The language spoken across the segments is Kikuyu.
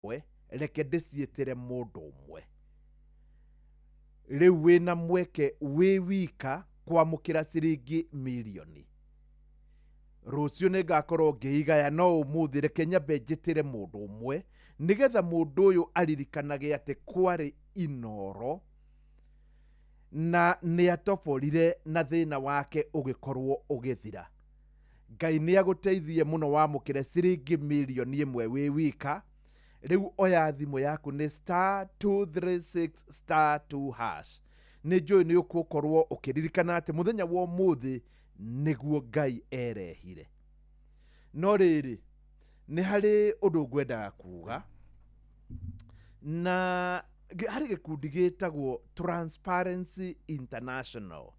Ũmwe, reke ndĩciĩtĩre mũndũ ũmwe. Rĩu wĩna mweke wĩ wika kwamũkĩra ciringi mirioni. Rũciũ nĩ ngakorwo ngĩigaya, no ũmũthĩ reke nyambe njĩtĩre mũndũ ũmwe nĩgetha mũndũ ũyũ aririkanage atĩ kwarĩ Inooro na nĩ atoborire na thĩna wake ũgĩkorwo ũgĩthira. Ngai nĩ agũteithie mũno wamũkĩre ciringi mirioni 1 wĩ wika. Rĩu oya thimũ yaku, nĩ *236*2#. Nĩ njũĩ nĩ ũgũkorwo ũkĩririkana atĩ mũthenya wa ũmũthĩ nĩguo Ngai erehire. No rĩrĩ, nĩ harĩ ũndũ ngwendaga kuga na harĩ gĩkundi gĩtagwo Transparency International.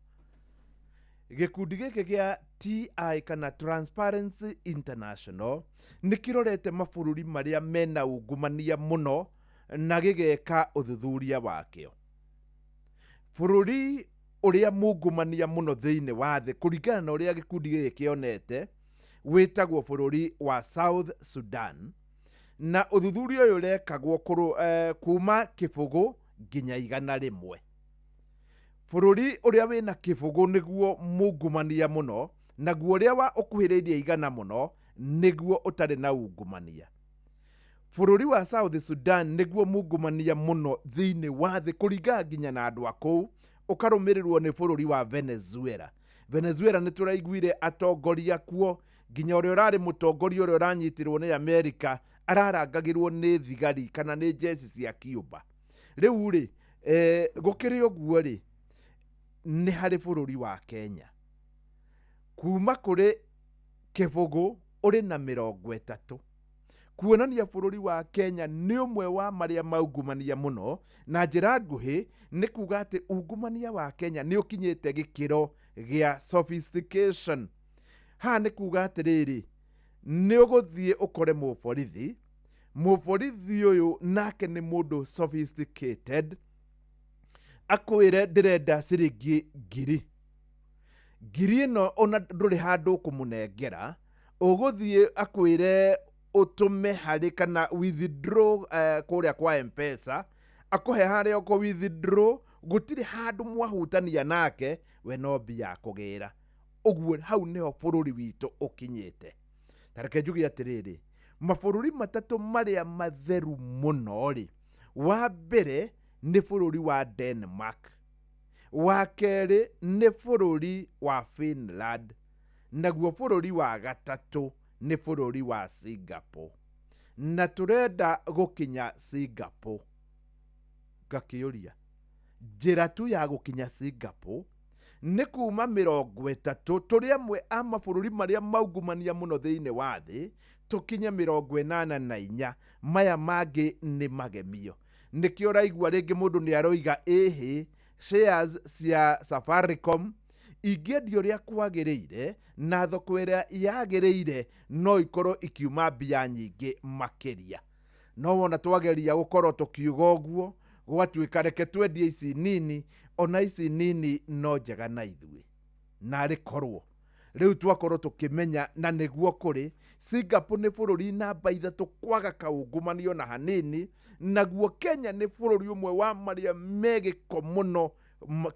Gĩkundi gĩkĩ gĩa TI kana Transparency International nĩ kĩrorete mabũrũri marĩa mena ungumania mũno na gĩgeka ũthuthuria wakĩo. Bũrũri ũrĩa mungumania mũno thĩinĩ wa thĩ, kũringana na ũrĩa gĩkundi gĩkĩ kĩonete, wĩtagwo bũrũri wa South Sudan. Na ũthuthuria ũyũ ũrekagwo kuma 0 nginya 100. Bũrũri ũrĩa wĩna 0 nĩguo mungumania mũno, naguo ũrĩa wa ũkuhĩrĩirie 100 mũno nĩguo ũtarĩ na ungumania. Bũrũri wa South Sudan nĩguo mungumania mũno thĩinĩ wa thĩ kũringana nginya na andũ a kũu, ũkarũmĩrĩrwo nĩ bũrũri wa Venezuela. Venezuela nĩ tũraiguire atongoria kuo, nginya ũrĩa ũrarĩ mũtongoria ũrĩa ũranyitirwo nĩ Amerika ararangagĩrwo nĩ thigari kana nĩ njeci cia Cuba. Rĩu rĩ, gũkĩrĩ ũguo rĩ, nĩ harĩ bũrũri wa Kenya kuma kũrĩ 0 ũrĩ na 30, kuonania bũrũri wa Kenya nĩ ũmwe wa marĩa maungumania mũno. Na njĩra nguhĩ nĩ kuga atĩ ungumania wa Kenya nĩ ũkinyĩte gĩkĩro gĩa sophistication. Haha nĩ kuga atĩrĩrĩ, nĩ ũgũthiĩ ũkore mũborithi, mũborithi ũyũ nake nĩ mũndũ sophisticated, akwĩre ndĩrenda ciringi ngiri, ngiri ĩno ona ndũrĩ handũ ũkũmũnengera, ũgũthiĩ akwĩre ũtũme harĩ kana withdraw kũrĩa kwa M-Pesa, akũhe harĩa ũkũ withdraw, gũtirĩ handũ mwahutania nake, we no mbia akũgĩra. Ũguo hau nĩho bũrũri witũ ũkinyĩte. Ta reke njuge atĩrĩrĩ, mabũrũri matatũ marĩa matheru mũno rĩ, wa mbere nĩ bũrũri wa Denmark, wa kerĩ nĩ bũrũri wa Finland, naguo bũrũri wa gatatũ nĩ bũrũri wa Singapore. Na tũrenda gũkinya Singapore. Ngakĩũria, njĩra tu ya gũkinya Singapore nĩ kuma 30, tũrĩ amwe a mabũrũri marĩa maungumania mũno thĩinĩ wa thĩ, tũkinye 84. Maya mangĩ nĩ magemio. Nĩkĩo ũraigua rĩngĩ mũndũ nĩ aroiga ĩhĩ, shares cia Safaricom ingĩendio ũrĩa kwagĩrĩire na thoko ĩrĩa yagĩrĩire, no ikorwo ikiuma mbia nyingĩ makĩria. No wona twageria gũkorwo tũkiuga ũguo, gwatuĩka reke twendie ici nini, ona ici nini no njega na ithuĩ. Narĩ korwo rĩu twakorwo tũkĩmenya na nĩguo kũrĩ. Singapore nĩ bũrũri namba 3 kwaga kaungumanio na hanini, naguo Kenya nĩ bũrũri ũmwe wa marĩa me gĩko mũno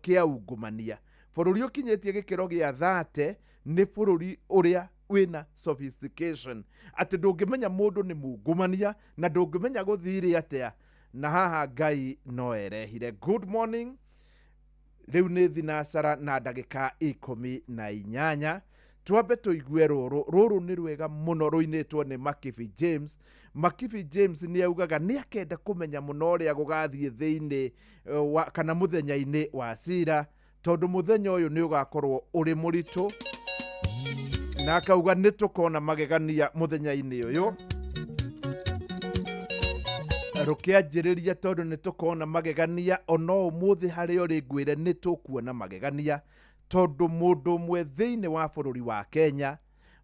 kĩa ungumania. Bũrũri ũkinyĩtie gĩkĩro gĩa 30 nĩ bũrũri ũrĩa wĩna sophistication, atĩ ndũngĩmenya mũndũ nĩ mungumania na ndũngĩmenya gũthire atĩa. Na haha Ngai no erehire. Good morning. Rĩu nĩ thinacara na ndagĩka 18. Twambe tũigue rũrũ. Rũrũ nĩ rwega mũno, rũinĩtwo nĩ Makibi James. Makibi James nĩ augaga nĩ akenda kũmenya mũno ũrĩa gũgathiĩ thĩinĩ wa kana mũthenya-inĩ wa cira, tondũ mũthenya ũyũ nĩ ũgakorwo ũrĩ mũritũ, na akauga nĩ tũkona magegania mũthenya-inĩ ũyũ. Rũkĩanjĩrĩria, tondũ nĩ tũkona magegania, ona ũmũthĩ harĩa ũrĩ ngwĩre nĩ tũkuona magegania, tondũ mũndũ ũmwe thĩinĩ wa bũrũri wa Kenya,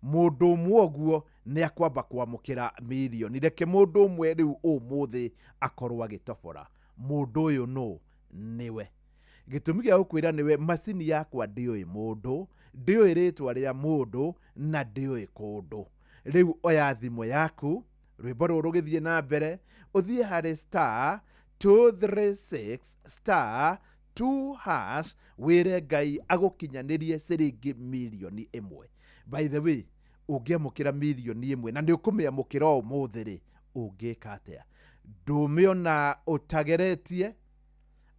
mũndũ ũmwe ũguo nĩ akwamba kwamũkĩra mirioni. Reke mũndũ ũmwe rĩu ũmũthĩ akorwo agĩtobora. Mũndũ ũyũ nũ? Nĩwe. Gĩtũmi gĩa gũkwĩra nĩwe, macini yakwa ndĩũĩ mũndũ, ndĩũĩ rĩtwa rĩa mũndũ, na ndĩũĩ kũndũ. Rĩu oya thimũ yaku. Rwĩmbo rũrũ rũgĩthiĩ na mbere, ũthiĩ harĩ star 236 star 2 hash, wĩre Ngai agũkinyanĩrie ciringi 1,000,000. By the way, ũngĩamũkĩra 1,000,000 na nĩ ũkũmĩamũkĩra ũmũthĩ rĩ, ũngĩka atĩa? Ndũmĩona ũtageretie,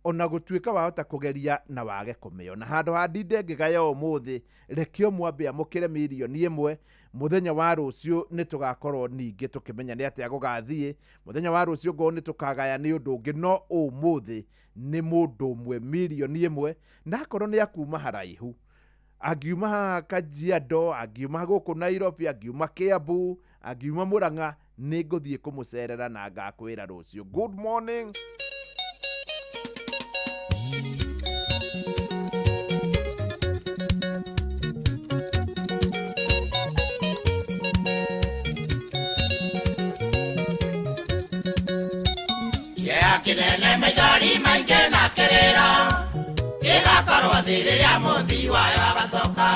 ona gũtuĩka wahota kũgeria na wage kũmĩona. Handũ ha ndinde ngĩgaya ũmũthĩ, reke ũmwambe amũkĩre 1,000,000. Mũthenya wa rũciũ nĩ tũgakorwo ningĩ tũkĩmenya nĩ atĩa gũgathiĩ. Mũthenya wa rũciũ ngorwo nĩ tũkagaya nĩ ũndũ ũngĩ, no ũmũthĩ nĩ mũndũ ũmwe 1,000,000, na akorwo nĩ akuma haraihu, angiuma haha Kajiado, angiuma gũkũ Nairobi, angiuma Kiambu, angiuma Murang'a, nĩ ngũthiĩ kũmũcerera na ngakwĩra rũciũ. Good morning. Kinene maithori maingĩ na kĩrĩro, gĩgakorwo thĩ rĩrĩa mũmbi wayo agacoka.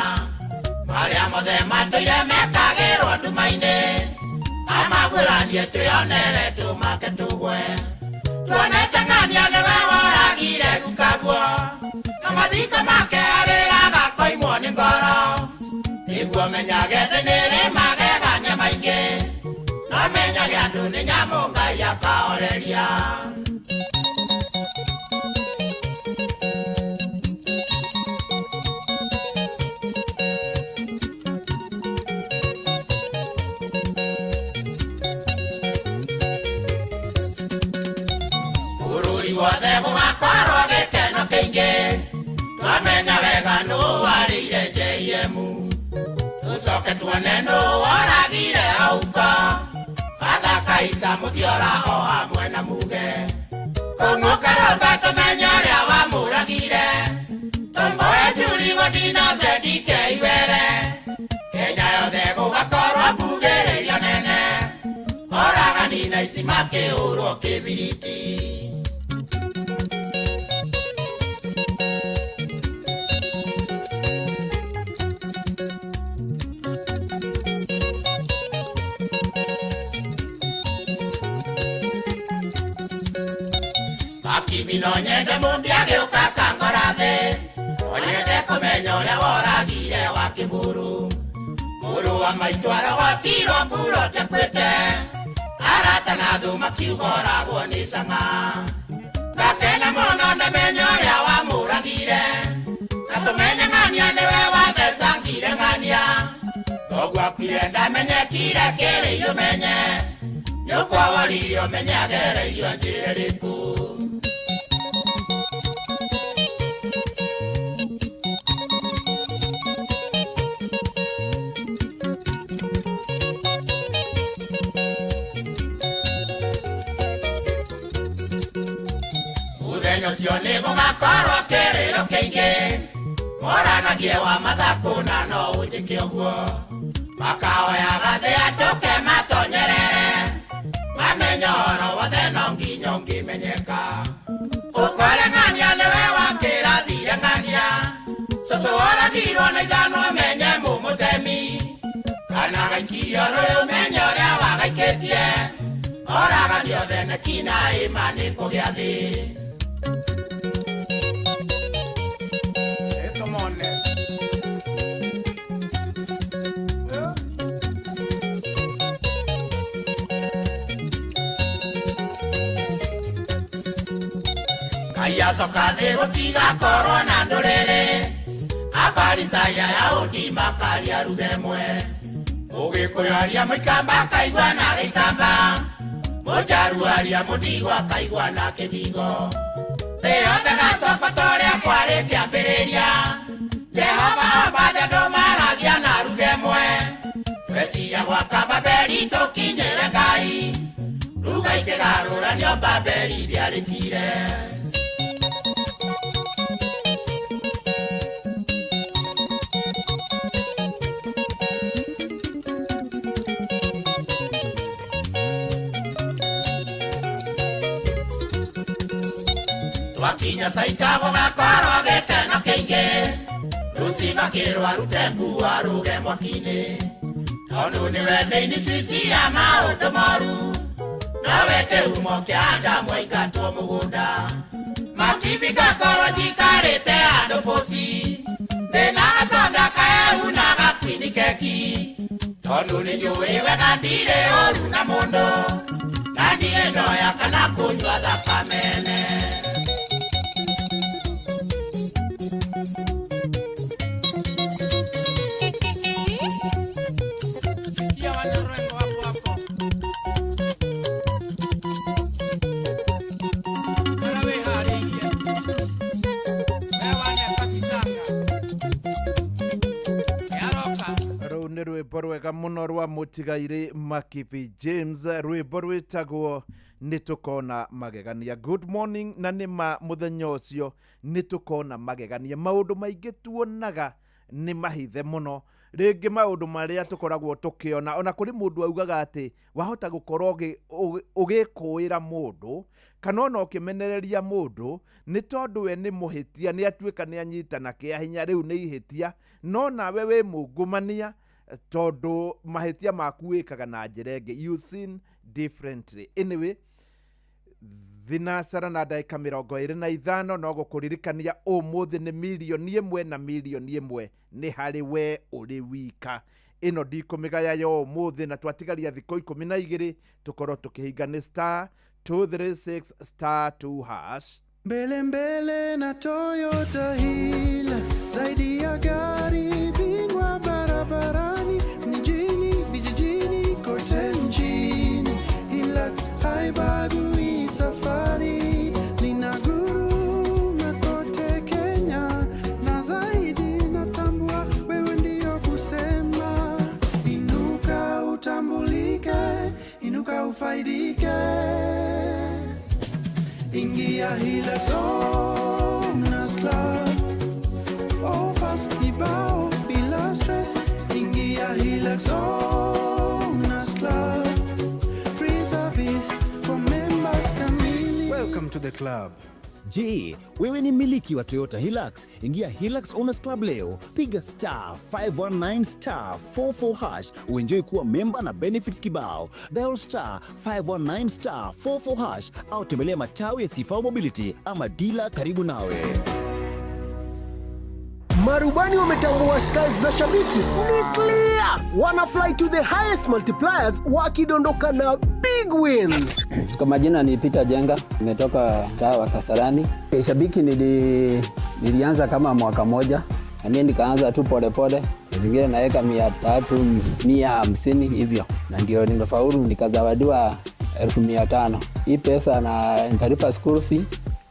Marĩa mothe matũire mekagĩrwo nduma-inĩ, amagwĩranie twĩonere tũmake tũgwe. Tuonete ng'ania nĩwe woragire gukaguo, na mathiko make arĩraga koimwo nĩ ngoro. Nĩguo menyage thĩ nĩrĩ magegania maingĩ, no menyage andũ nĩ nyamũ Ngai akaoreria. Wothe gũgakorwo gĩkeno kĩingĩ, twamenya wega nũ warĩire JM. Tũcoke tuone nũ woragire Auko, Father Kaisa Mũthiora o hamwe na Muge. Kũng'ũka romba tũmenye ũrĩa wamũragire, Tomboe Juli Wandina Zedike Iwere. Kenya yothe gũgakorwo mbugĩrĩrio nene, oragani na ici makĩhũrwo kĩbiriti. Bino nyende mumbi agĩũka kangora thĩ, onyende kũmenya ũrĩa woragire wa Kĩburu. Mũrũ wa maitũ arogotirwo mburo tekwĩte, arata na thũ makiuga oragwo nĩ cang'a. Ngakena mũno ndamenya ũrĩa wamũragire, na tũmenye ng'ania nĩwe wathecangire ng'ania. Thoguo akuire ndamenyekire kĩrĩi ũmenye, nyũkwa woririe ũmenye agereirio njĩra ĩrĩkũ. Mũthenya ũcio nĩ gũgakorwo kĩrĩro kĩingĩ, moranagie wa mathakũ na no ũnjĩke ũguo. Makaoyaga thĩ andũke matonyerere, mamenya ũhoro wothe no nginya ũngĩmenyeka. Ũkore ng'ania nĩwe wakĩrathire ng'ania, cũcũ woragirwo na ithano amenye mũmũtemi. Kana gaikirio rũĩ ũmenye ũrĩa wagaikĩtie, oragani othe nĩ kina ĩma nĩ kũgĩa thĩ. Acoka thĩ gũtigakorwo na ndũrĩrĩ, Afarisai Ayahudi makaria ruga ĩmwe. Mũgĩkũyũ aria Mũikamba akaigua na Gĩikamba, Mũnjaruo aria Mũndigo akaigua na Kĩndigo. Thĩ yothe gacoka ta ũrĩa kwarĩ kĩambĩrĩria, Jehova omba thĩ andũ maragia na ruga ĩmwe. Tweciria gwaka Babeli tũkinyĩre Ngai, ruga ikĩgarũranio Babeli ndĩarĩkire. Twakinya Saika gũgakorwo gĩkeno kĩingĩ, Lucifer akĩrwo arute nguo arũge mwaki-inĩ. Tondũ nĩwe main switch ya maũndũ moru. Nowe kĩhumo kĩa Adamu aingatwo mũgũnda. Makibika korwo njikarĩte andũ pussy. Ndĩna gacoda kaehu na gakwini keki. Tondũ nĩnjũĩ wega ndirĩ ũru na mũndũ. Na ndirĩ ndoya kana kũnyua thakamene. Sikia wanarengo hapo hapo. Mara wĩharĩirie. We waneka kisanga. Nĩaroka. Rũu nĩ rwĩmbo rwega mũno rwa mũtigairĩ Makibi James, rwĩmbo rwĩtagwo nĩ tũkona magegania. Good morning, na nĩ ma mũthenya ũcio nĩ tũkona magegania. Maũndũ maingĩ tuonaga nĩ mahithe mũno, rĩngĩ maũndũ marĩa tũkoragwo tũkĩona, ona kũrĩ mũndũ augaga atĩ wahota gũkorwo ũgĩkũĩra mũndũ kana ona ũkĩmenereria mũndũ nĩ tondũ we nĩ mũhĩtia, nĩ atuĩka nĩ anyitana kĩa hinya, rĩu nĩ ihĩtia, no nawe wĩ mungumania tondũ mahĩtia maku wĩkaga na njĩra ĩngĩ, you sin differently. Anyway, thinacara na ndagĩka 25, no gũkũririkania ũmũthĩ nĩ 1 million na 1 million nĩ harĩ we ũrĩ wika. Ĩno ndikũmĩgaya yo ũmũthĩ, na twatigaria thikũ 12 tũkorwo tũkĩhinga. Nĩ *236*2#. Mbele mbele na Toyota Hilux, zaidi ya gari, bingwa barabarani, mjini, vijijini, kote nchini. Hilux haibagui safari, linaguruma kote Kenya, na zaidi natambua wewe ndio kusema, inuka utambulike, inuka ufaidike. Ingia Hilux Owners Club. Offers kibao bila stress. Ingia Hilux Owners Club. Free service kwa members kamili. Welcome to the club. Je, wewe ni mmiliki wa Toyota Hilux? Ingia Hilux Owners Club leo, piga *519*44# uenjoy kuwa memba na benefits kibao. Dial *519*44# au tembelea matawi ya Sifao Mobility ama dila karibu nawe. Marubani wametambua skies za shabiki ni clear, wana fly to the highest multipliers wakidondoka na big wins. Kwa majina ni Peter Jenga, nimetoka mtaa wa Kasarani. Shabiki nilianza kama mwaka moja, na mimi nikaanza tu polepole, saa zingine naweka 300, 150 hivyo, na ndio nimefaulu nikazawadiwa 500,000. Hii pesa na nitalipa school fee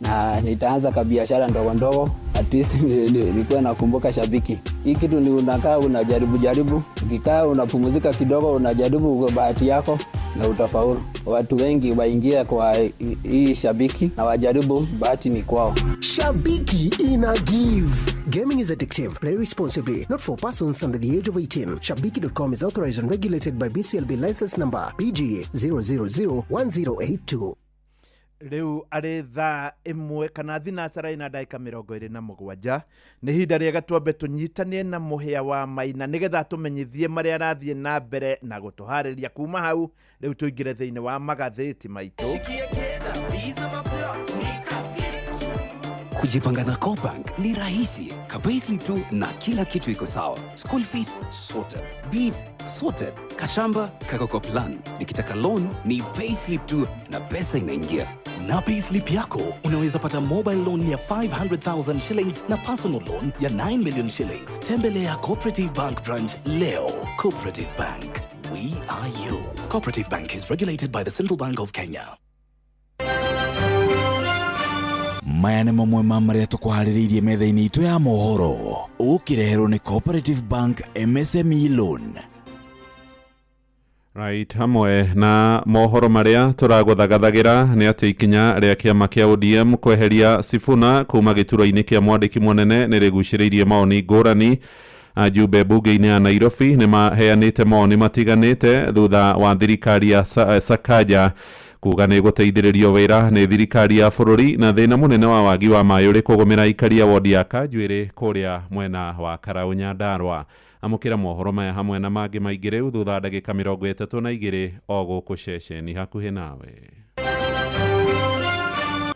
na nitaanza kabiashara ndogo ndogo, at least nikuwe nakumbuka shabiki. Hii kitu ni unakaa unajaribu jaribu, ukikaa unapumzika kidogo, unajaribu kwa bahati yako na utafaulu. Watu wengi waingie kwa hii shabiki na wajaribu, bahati ni kwao. Shabiki ina give. Gaming is addictive. Play responsibly. Not for persons under the age of 18. Shabiki.com is authorized and regulated by BCLB license number PG 0001082. Rĩu arĩ thaa 1 kana thinacara ina ndagĩka 27, nĩ ihinda rĩega twambe tũnyitanie na mũhĩa wa Maina nĩgetha tũmenyithie marĩa arathiĩ na mbere na gũtũharĩria. Kuma hau rĩu tũingĩre thĩinĩ wa magathĩti maitũ. Kujipanga na CoBank ni rahisi. Ka-payslip tu na kila kitu iko sawa. School fees sorted. Bills sorted. Kashamba kako kwa plan. Nikitaka loan ni payslip tu na pesa inaingia. Na payslip yako unaweza pata mobile loan ya 500,000 shillings na personal loan ya 9 million shillings. Tembelea Cooperative Bank branch leo. Cooperative Bank. We are you. Cooperative Bank is regulated by the Central Bank of Kenya. Maya nĩ mamwe ma marĩa tũkũharĩrĩirie metha-inĩ itũ ya mohoro, ũkĩreherwo nĩ Cooperative Bank MSME Loan. Right, hamwe na mohoro marĩa tũragũthagathagira nĩ atĩ ikinya rĩa kĩama kĩa ODM kweheria Sifuna kuma gĩturwa-inĩ kĩa mwandĩki mũnene nĩ rĩgucĩrĩirie maoni ngũrani. Ajumbe mbunge-inĩ ya Nairobi nĩ maheanĩte mawoni matiganĩte thutha wa thirikari ya Sakaja. Kuga nĩ gũteithĩrĩrio wĩra nĩ thirikari ya bũrũri na thĩna mũnene wa wagi wa maĩ ũrĩ kũgũmĩra aikari a wodi ya Kanjuĩrĩ kũrĩa mwena wa Karau Nyandarua. Amũkĩra mohoro maya hamwe na mangĩ maingĩ rĩu thutha ndagĩka 32 o gũkũ ceceni hakuhĩ nawe.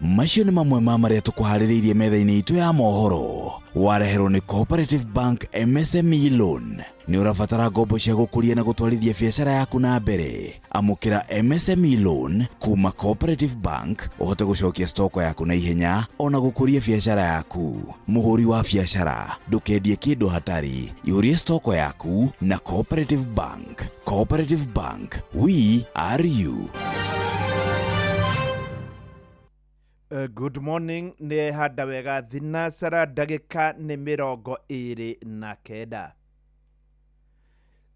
Macio nĩ mamwe ma marĩa tũkũharĩrĩirie metha-inĩ itũ ya mohoro. Wareherwo nĩ Cooperative Bank MSME Loan. Nĩ ũrabatara ngombo cia gũkũria na gũtwarithia biacara yaku na mbere. Amũkĩra MSME Loan kuma Cooperative Bank ũhote gũcokia stoko yaku na ihenya ona gũkũria biacara yaku. Mũhũri wa biacara, ndũkendie kĩndũ hatarĩ. Ihũrie stoko yaku na Cooperative Bank. Cooperative Bank, we are you. Good morning, nĩ handa wega thinacara ndagĩka nĩ 29.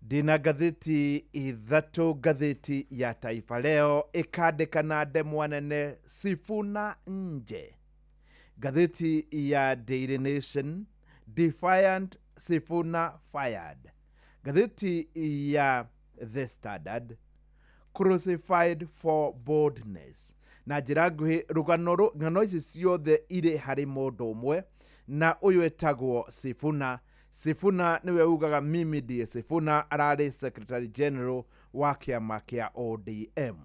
Ndĩna ngathĩti ithatũ. Ngathĩti ya Taifa Leo ĩkandĩka na ndemwa nene, "Sifuna nje." Ngathĩti ya Daily Nation, "Defiant Sifuna fired." Ngathĩti ya The Standard, "Crucified for boldness." Na njĩra nguhĩ, rũgano ng'ano ici ciothe irĩ harĩ mũndũ ũmwe, na ũyũ etagwo Sifuna. Sifuna nĩwe ugaga "Mimi ndiye Sifuna", ararĩ secretary general wa kĩama kĩa ODM.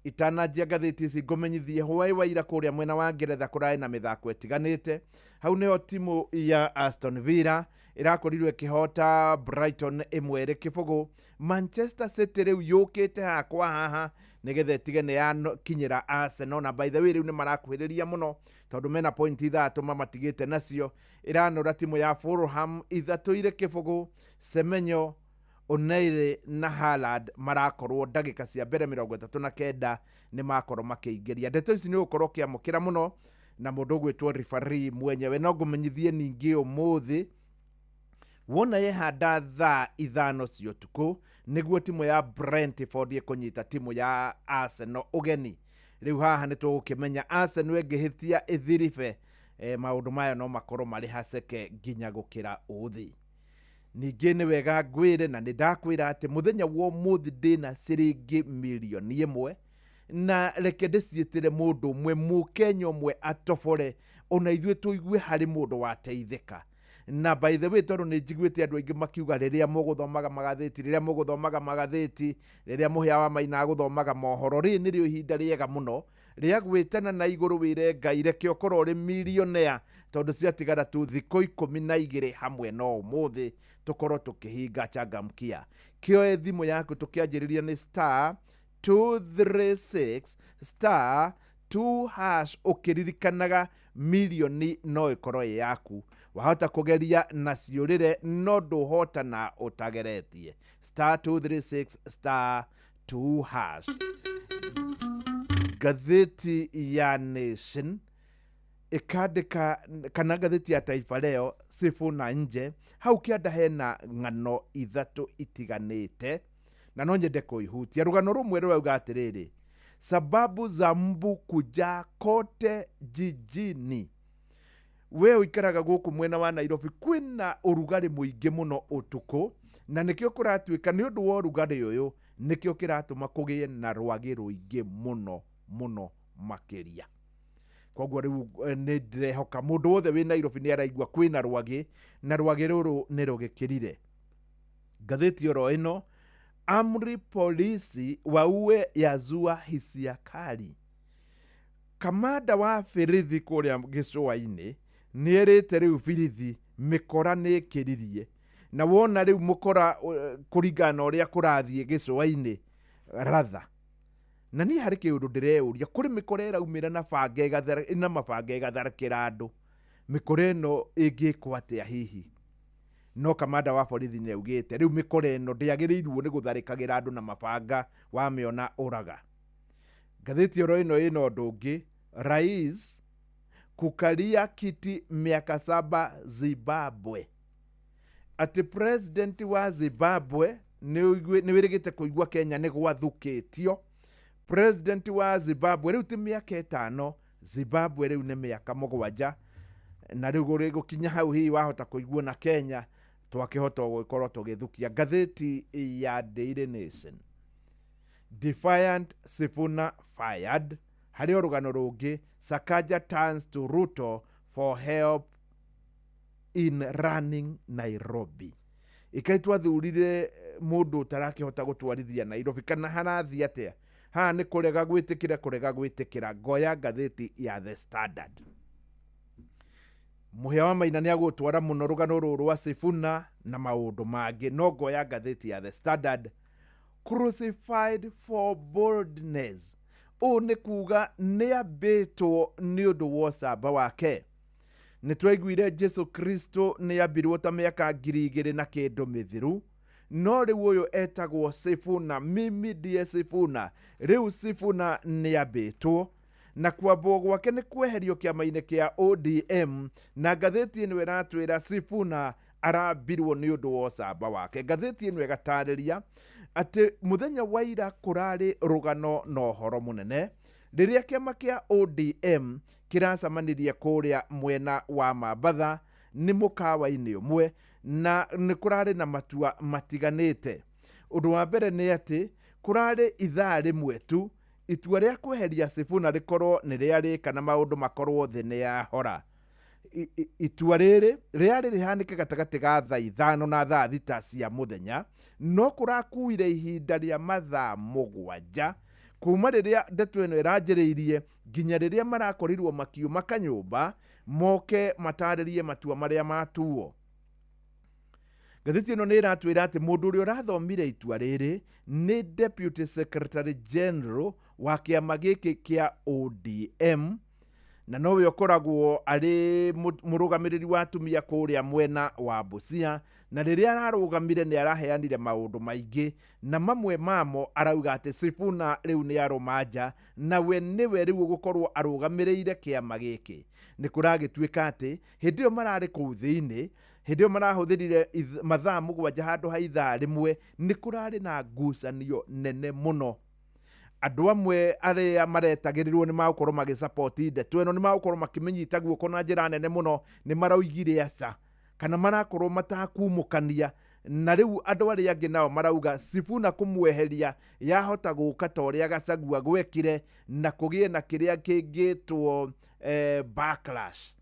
Itananjia ngathĩti ici, ngũmenyithie hwaĩ wa ira kũrĩa mwena wa Ngeretha kũrarĩ na mĩthako ĩtiganĩte. Hau nĩho timu ya Aston Villa ĩrakorirwo ĩkĩhota Brighton 1-0. Manchester City rĩu yũkĩte hakwa haha nĩgetha ĩtige nĩ yakinyĩra Arsenal, na by the way rĩu nĩ marakuhĩrĩria mũno tondũ mena point 3 mamatigĩte nacio. Ĩranora timu ya Fulham 3-0. Semenyo, Oneire na Haaland marakorwo ndagĩka cia mbere 39 nĩ makorwo makĩingĩria. Ndeto ici nĩ ũgũkorwo ũkĩamũkĩra mũno na mũndũ ũgwĩtwo referee mwenyewe. No ngũmenyithie ningĩ ũmũthĩ wona yehanda thaa 5 cia ũtukũ nĩguo timu ya Brentford ĩkũnyita timu ya Arsenal ũgeni. Rĩu haha nĩ tũgũkĩmenya Arsenal ĩngĩhĩtia ĩthiribe, maũndũ maya no makorwo marĩ haceke nginya gũkĩra ũthĩ. Ningĩ nĩ wega ngwĩre na nĩ ndakwĩra atĩ mũthenya wa ũmũthĩ ndĩna ciringi 1 mirioni na reke ndĩciĩtĩre mũndũ ũmwe, mũkenya ũmwe atobore ona ithuĩ tũigue harĩ mũndũ wateithĩka. Na by the way, tondũ nĩ njiguĩte andũ aingĩ makiuga rĩrĩa mũgũthomaga magathĩti, rĩrĩa mũgũthomaga magathĩti, rĩrĩa Mũhĩa wa Maina agũthomaga mohoro, rĩrĩ nĩrĩo ihinda rĩega mũno rĩa gwĩtana na igũrũ wĩre Ngai reke ũkorwo ũrĩ millionaire, tondũ ciatigara tu thikũ 12 hamwe no ũmũthĩ tũkorwo tũkĩhinga Changamkia. Kĩoe thimũ yaku, tũkĩanjĩrĩria nĩ *236*2#, ũkĩririkanaga mirioni no ĩkorwo ĩ yaku. Wahota kũgeria na ciũrĩre, no ndũhotana ũtageretie *236*2#. Ngathĩti ya Nation ĩkandĩka, kana ngathĩti ya Taifa Leo, "Sifuna nje." Hau kĩanda hena ng'ano ithatũ itiganĩte na no nyende kũihutia. Rũgano rũmwe rũrauga atĩrĩrĩ, "Sababu za mbu kujaa kote jijini." We ũikaraga gũkũ mwena wa Nairobi, kwĩna ũrugarĩ mũingĩ mũno ũtukũ, na nĩkĩo kũratuĩka nĩ ũndũ wa ũrugarĩ ũyũ nĩkĩo kĩratũma kũgĩe na rwagĩ rũingĩ mũno mũno makĩria. Koguo rĩu nĩ ndĩrehoka mũndũ wothe wĩ Nairobi nĩ araigua kwĩna rwagĩ, na rwagĩ rũrũ nĩ rũgĩkĩrire. Ngathĩti oro ĩno, "Amri polisi waue yazua hisia kali." Kamanda wa birithi kũrĩa gĩcũa-inĩ nĩ erĩte rĩu birithi mĩkora nĩ ĩkĩririe, na wona rĩu mũkora kũringana na ũrĩa kũrathiĩ gĩcũa-inĩ ratha. Na niĩ harĩ kĩũndũ ndĩreyũria, kũrĩ mĩkora ĩraumĩra na banga na mabanga ĩgatharĩkĩra andũ, mĩkora ĩno ĩngĩkwo atĩa hihi? No kamanda wa borithi nĩ augĩte rĩu mĩkora ĩno ndĩagĩrĩirwo nĩ gũtharĩkagĩra andũ na mabanga, wamĩona ũraga. Ngathĩti oro ĩno ĩna ũndũ ũngĩ, "Rais kukalia kiti miaka 7 Zimbabwe", atĩ president wa Zimbabwe nĩ wĩrĩgĩte kũigua Kenya nĩ gwathukĩtio. President wa Zimbabwe rĩu ti mĩaka 5, Zimbabwe rĩu nĩ mĩaka 7, na rĩu gũkinya hau hihi wahota kũigua na Kenya twakĩhota gũgĩkorwo tũgĩthukia. Ngathĩti ya Daily Nation, Defiant Sifuna fired. Harĩ o rũgano rũngĩ, Sakaja turns to Ruto for help in running Nairobi. Ikai twathurire mũndũ ũtarakĩhota gũtwarithia Nairobi, kana harathiĩ atĩa? Haha nĩ kũrega gwĩtĩkĩra, kũrega gwĩtĩkĩra. Ngoya ngathĩti ya The Standard. Mũhĩa wa Maina nĩ agũtwara mũno rũgano rũrũ rwa Sifuna na maũndũ mangĩ, no ngoya ngathĩti ya The Standard. Crucified for boldness, ũũ nĩ kuga nĩ ambĩtwo nĩ ũndũ wa ũcamba wake. Nĩ twaiguire Jesu Kristo nĩ ambirwo ta mĩaka 2000 na kĩndũ mĩthiru, no rĩu ũyũ etagwo Sifuna. Mimi ndiye Sifuna. Rĩu Sifuna nĩ ambĩtwo, na kwambwo gwake nĩ kweherio kĩama-inĩ kĩa ODM, na ngathĩti ĩno ĩratwĩra Sifuna arambirwo nĩ ũndũ wa ũcamba wake. Ngathĩti ĩno ĩgatarĩria atĩ mũthenya wa ira kũrarĩ rũgano na ũhoro mũnene rĩrĩa kĩama kĩa ODM kĩracemanirie kũrĩa mwena wa Mambatha nĩ mũkawa-inĩ ũmwe, na nĩ kũrarĩ na matua matiganĩte. Ũndũ wa mbere nĩ atĩ kũrarĩ ithaa rĩmwe tu itua rĩa kweheria Sifuna rĩkorwo nĩ rĩarĩka na maũndũ makorwo thĩ nĩ yahora. Itua rĩrĩ rĩarĩ rĩhanĩke gatagatĩ ga thaa 5 na thaa 6 cia mũthenya, no kũrakuire ihinda rĩa mathaa 7 kuma rĩrĩa ndeto ĩno ĩranjĩrĩirie nginya rĩrĩa marakorirwo makiuma kanyũmba moke matarĩrie matua marĩa matuo. Ngathĩti ĩno nĩ ĩratwĩra atĩ mũndũ ũrĩa ũrathomire itua rĩrĩ nĩ Deputy Secretary General wa kĩama gĩkĩ kĩa ODM, na nowe ũkoragwo arĩ mũrũgamĩrĩri wa atumia kũrĩa mwena wa Busia, na rĩrĩa ararũgamire nĩ araheanire maũndũ maingĩ, na mamwe mamo arauga atĩ Sifuna rĩu nĩ arũma nja, na we nĩwe rĩu ũgũkorwo arũgamĩrĩire kĩama gĩkĩ. Nĩ kũragĩtuĩka atĩ hĩndĩ ĩyo mararĩ kũu thĩinĩ, hĩndĩ ĩyo marahũthĩrire mathaa 7 handũ ha ithaa rĩmwe, nĩ kũrarĩ na ngucanio nene mũno. Andũ amwe arĩa maretagĩrĩrwo nĩ magũkorwo magĩsupport ndeto ĩno, nĩ magũkorwo makĩmĩnyita guoko na njĩra nene mũno, nĩ maraugire aca kana marakorwo matakumũkania, na rĩu andũ arĩa angĩ nao marauga Sifuna kũmweheria yahota gũka ta ũrĩa Gachagua gwekire, na kũgĩe na kĩrĩa kĩngĩtwo backlash,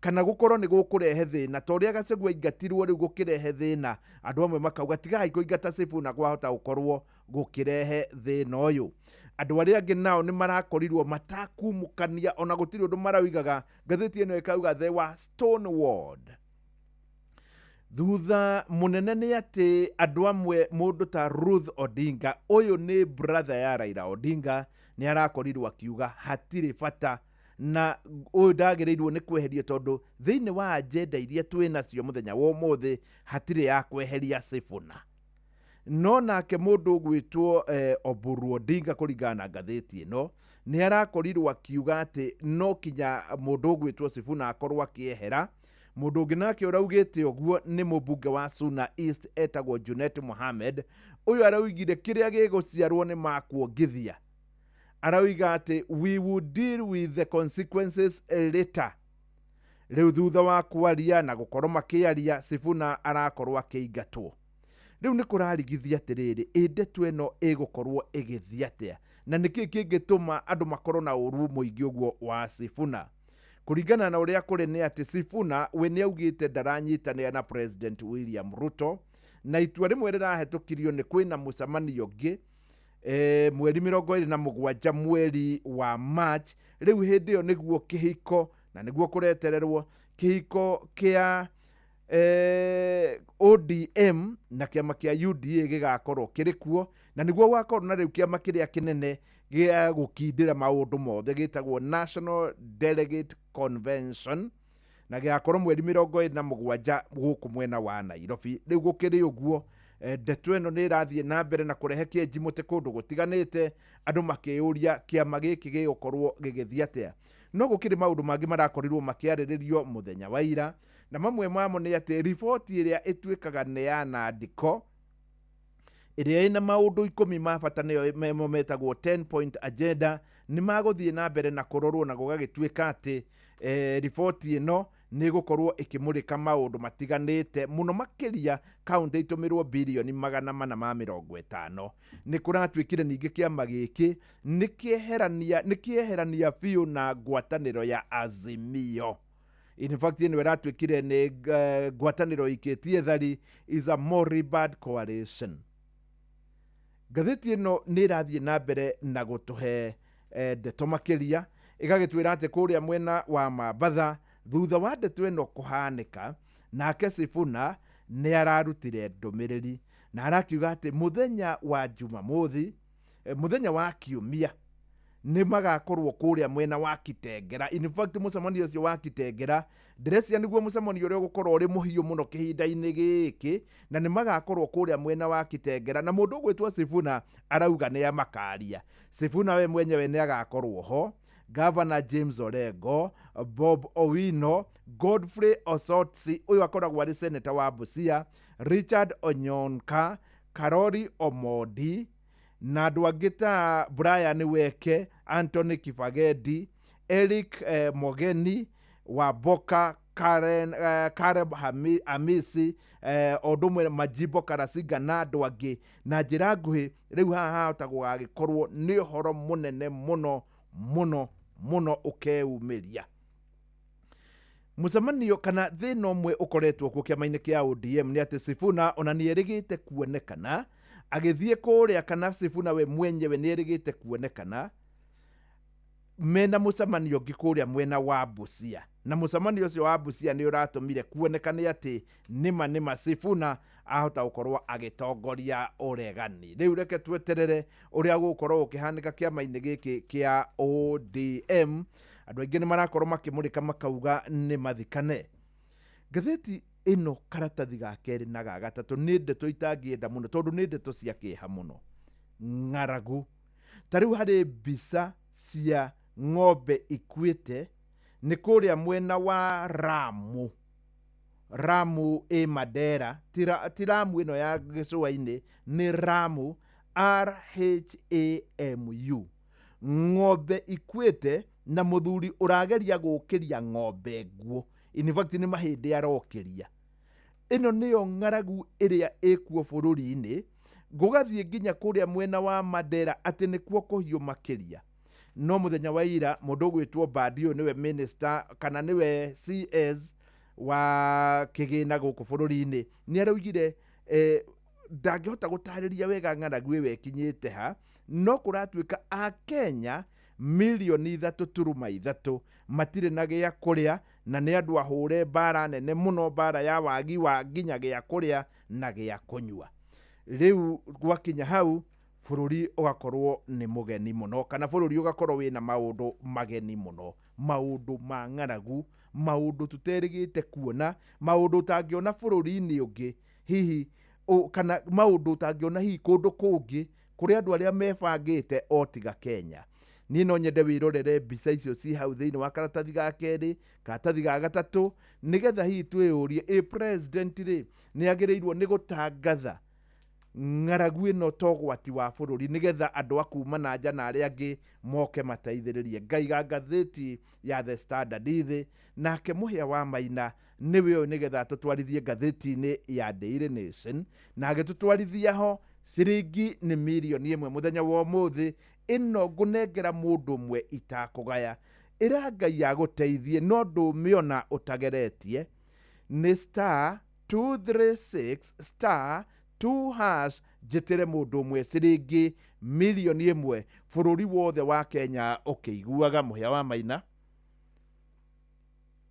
kana gũkorwo nĩ gũkũrehe thĩna ta ũrĩa Gachagua aingatirwo rĩu gũkĩrehe thĩna. Andũ amwe makauga tigai kũingata Sifuna, kwahota gũkorwo gũkĩrehe thĩna ũyũ. Andũ arĩa angĩ nao nĩ marakorirwo matakumũkania, ona gũtirĩ ũndũ maraugaga. Ngathĩti ĩno ĩkauga they were stonewalled. Thutha mũnene nĩ atĩ andũ amwe, mũndũ ta Ruth Odinga, ũyũ nĩ brother ya Raila Odinga, nĩ arakorirwo akiuga hatirĩ bata na ũyũ ndagĩrĩirwo nĩ kweherio, tondũ thĩinĩ wa agenda iria twĩ nacio mũthenya wa ũmũthĩ hatirĩ ya kweheria Sifuna. No nake mũndũ ũgwĩtwo Oburu Odinga, kũringana na ngathĩti ĩno, nĩ arakorirwo akiuga atĩ no kinya mũndũ ũgwĩtwo Sifuna akorwo akĩehera. Mũndũ ũngĩ nake ũraugĩte ũguo nĩ mũmbunge wa Suna East etagwo Junet Mohamed. Ũyũ araugire kĩrĩa gĩgũciarwo nĩ makuongithia. Arauga atĩ we will deal with the consequences later. Rĩu thutha wa kwaria na gũkorwo makĩaria, Sifuna arakorwo akĩingatwo. Rĩu nĩ kũrarigithia atĩrĩrĩ, ĩ ndeto ĩno ĩgũkorwo ĩgĩthiĩ atĩa, na nĩkĩ kĩngĩtũma andũ makorwo na ũru mũingĩ ũguo wa Sifuna? Kũringana na ũrĩa kũrĩ nĩ atĩ Sifuna we nĩ augĩte ndaranyitanĩra na President William Ruto, na itua rĩmwe rĩrahetũkirio nĩ kwĩna mũcemanio ũngĩ mweri 27 mweri wa March. Rĩu hĩndĩ ĩyo nĩguo kĩhiko, na nĩguo kũretererwo kĩhiko kĩa ODM na kĩama kĩa UDA gĩgakorwo kĩrĩ kuo, na nĩguo gũgakorwo na rĩu kĩama kĩrĩa kĩnene gĩa gũkindĩra maũndũ mothe gĩtagwo National Delegate Convention, na gĩgakorwo mweri 27 gũkũ mwena wa Nairobi. Rĩu gũkĩrĩ ũguo, ndeto ĩno nĩ ĩrathiĩ na mbere na kũrehe kĩenji mũtĩ kũndũ gũtiganĩte, andũ makĩyũria kĩama gĩkĩ gĩgũkorwo gĩgĩthiĩ atĩa. No gũkĩrĩ maũndũ mangĩ marakorirwo makĩarĩrĩrio mũthenya wa ira, na mamwe mamo nĩ atĩ riboti ĩrĩa ĩtuĩkaga nĩ ya nandĩko ĩrĩa ĩna maũndũ 10 ma bata, nĩyo memo metagwo 10 point agenda, nĩ magũthiĩ na mbere na kũrorwo, na gũgagĩtuĩka atĩ riboti ĩno Nĩ ĩgũkorwo ĩkĩmũrĩka maũndũ matiganĩte mũno makĩria kaunti itũmĩrwo birioni 450. Nĩ kũratuĩkire ningĩ kĩama gĩkĩ nĩ kĩeherania biũ na ngwatanĩro ya Azimio. In fact, ĩno ĩratuĩkire nĩ ngwatanĩro ikĩtie thari, is a moribund coalition. Ngathĩti ĩno nĩ ĩrathiĩ na mbere na gũtũhe ndeto makĩria, ĩgagĩtwĩra atĩ kũrĩa mwena wa Mambatha, thutha wa ndeto ĩno kũhanĩka, nake Sifuna nĩ ararutire ndũmĩrĩri na arakiuga atĩ mũthenya wa Jumamothi, mũthenya wa Kiumia, nĩ magakorwo kũrĩa mwena wa Kitengera. In fact, mũcemanio ũcio wa Kitengera ndĩreciria nĩguo mũcemanio ũrĩa ũgũkorwo ũrĩ mũhiũ mũno kĩhinda-inĩ gĩkĩ, na nĩ magakorwo kũrĩa mwena wa Kitengera, na mũndũ ũgwĩtwo Sifuna arauga nĩ amakaria. Sifuna we mwenyewe nĩ agakorwo ho, Governor James Orengo, Bob Owino, Godfrey Osotsi ũyũ akoragwo arĩ senator wa Busia, Richard Onyonka, Karori Omondi na andũ angĩ ta Brian Weke, Anthony Kifagedi, Eric Mogeni Wamboka, Karen, Caleb Hamisi, o ũndũ ũmwe Majimbo Karasinga na andũ angĩ. Na njĩra nguhĩ, rĩu haha hahota gũgagĩkorwo nĩ ũhoro mũnene mũno mũno mũno ũkeumĩria. Mũcemanio kana thĩna ũmwe ũkoretwo kuo kĩama-inĩ kĩa ODM nĩ atĩ Sifuna ona nĩ erĩgĩte kuonekana agĩthiĩ kũrĩa, kana Sifuna we mwenyewe nĩ erĩgĩte kuonekana mena mũcemanio ũngĩ kũrĩa mwena wa Busia, na mũcemanio ũcio wa Busia nĩ ũratũmire kuonekane atĩ nĩma nĩma Sifuna ahota gũkorwo agĩtongoria ũregani. Rĩu reke tweterere ũrĩa gũgũkorwo gũkĩhanĩka kĩama-inĩ gĩkĩ kĩa ODM. Andũ aingĩ nĩ marakorwo makĩmũrĩka makauga nĩ mathikane. Ngathĩti ĩno karatathi ga kerĩ na ga gatatũ nĩ ndeto itangĩenda mũno, tondũ nĩ ndeto cia kĩeha mũno. Ng'aragu, ta rĩu harĩ mbica cia ng'ombe ikuĩte, nĩ kũrĩa mwena wa Ramu. Ramu ĩ Mandera, ti Ramu ĩno ya gĩcũa-inĩ, nĩ Ramu, Rhamu. Ng'ombe ikuĩte na mũthuri ũrageria gũkĩria ng'ombe nguo. In fact, nĩ mahĩndĩ arokĩria. Ĩno nĩyo ng'aragu ĩrĩa ĩkuo bũrũri-inĩ, gũgathiĩ nginya kũrĩa mwena wa Mandera atĩ nĩkuo kũhiũ makĩria. No mũthenya wa ira, mũndũ ũgwĩtwo Mbadi, ũyũ nĩwe minister kana nĩwe CS wa kĩgĩna gũkũ bũrũri-inĩ, nĩ araugire ndangĩhota gũtarĩria wega ng'aragu ĩyo ĩkinyĩte ha, no kũratuĩka Akenya 3.3 milioni matirĩ na gĩa kũrĩa, na nĩ andũ ahũre mbara nene mũno, mbara ya wagi wa nginya gĩa kũrĩa na gĩa kũnyua. Rĩu gwakinya hau, bũrũri ũgakorwo nĩ mũgeni mũno, kana bũrũri ũgakorwo wĩna maũndũ mageni mũno, maũndũ ma ng'aragu, maũndũ tũterĩgĩte kuona, maũndũ ũtangĩona bũrũri-inĩ ũngĩ hihi, kana maũndũ ũtangĩona hihi kũndũ kũngĩ kũrĩ andũ arĩa mebangĩte o tiga Kenya. Niĩ no nyende wĩrorere mbica icio ci hau thĩinĩ wa karatathi ga kerĩ, karatathi ga gatatũ, nĩgetha hihi twĩyũrie, ĩ president rĩ nĩ agĩrĩirwo nĩ gũtangatha ng'aragu ĩno ta ũgwati wa bũrũri, nĩgetha andũ a kuma na nja na arĩa angĩ moke mateithĩrĩrie? Ngaiga ngathĩti ya The Standard thĩ, nake Mũhĩa wa Maina nĩwe ũyũ nĩgetha tũtwarithie ngathĩti-inĩ ya Daily Nation, na agĩtũtwarithia ho ciringi nĩ 1 mirioni mũthenya wa ũmũthĩ. Ĩno ngũnengera mũndũ ũmwe itakũgaya, ĩra Ngai agũteithie, no ndũmĩona ũtageretie. Nĩ *236*2#. Njĩtĩre mũndũ ũmwe ciringi 1 mirioni bũrũri wothe wa Kenya ũkĩiguaga. Mũhĩa wa Maina.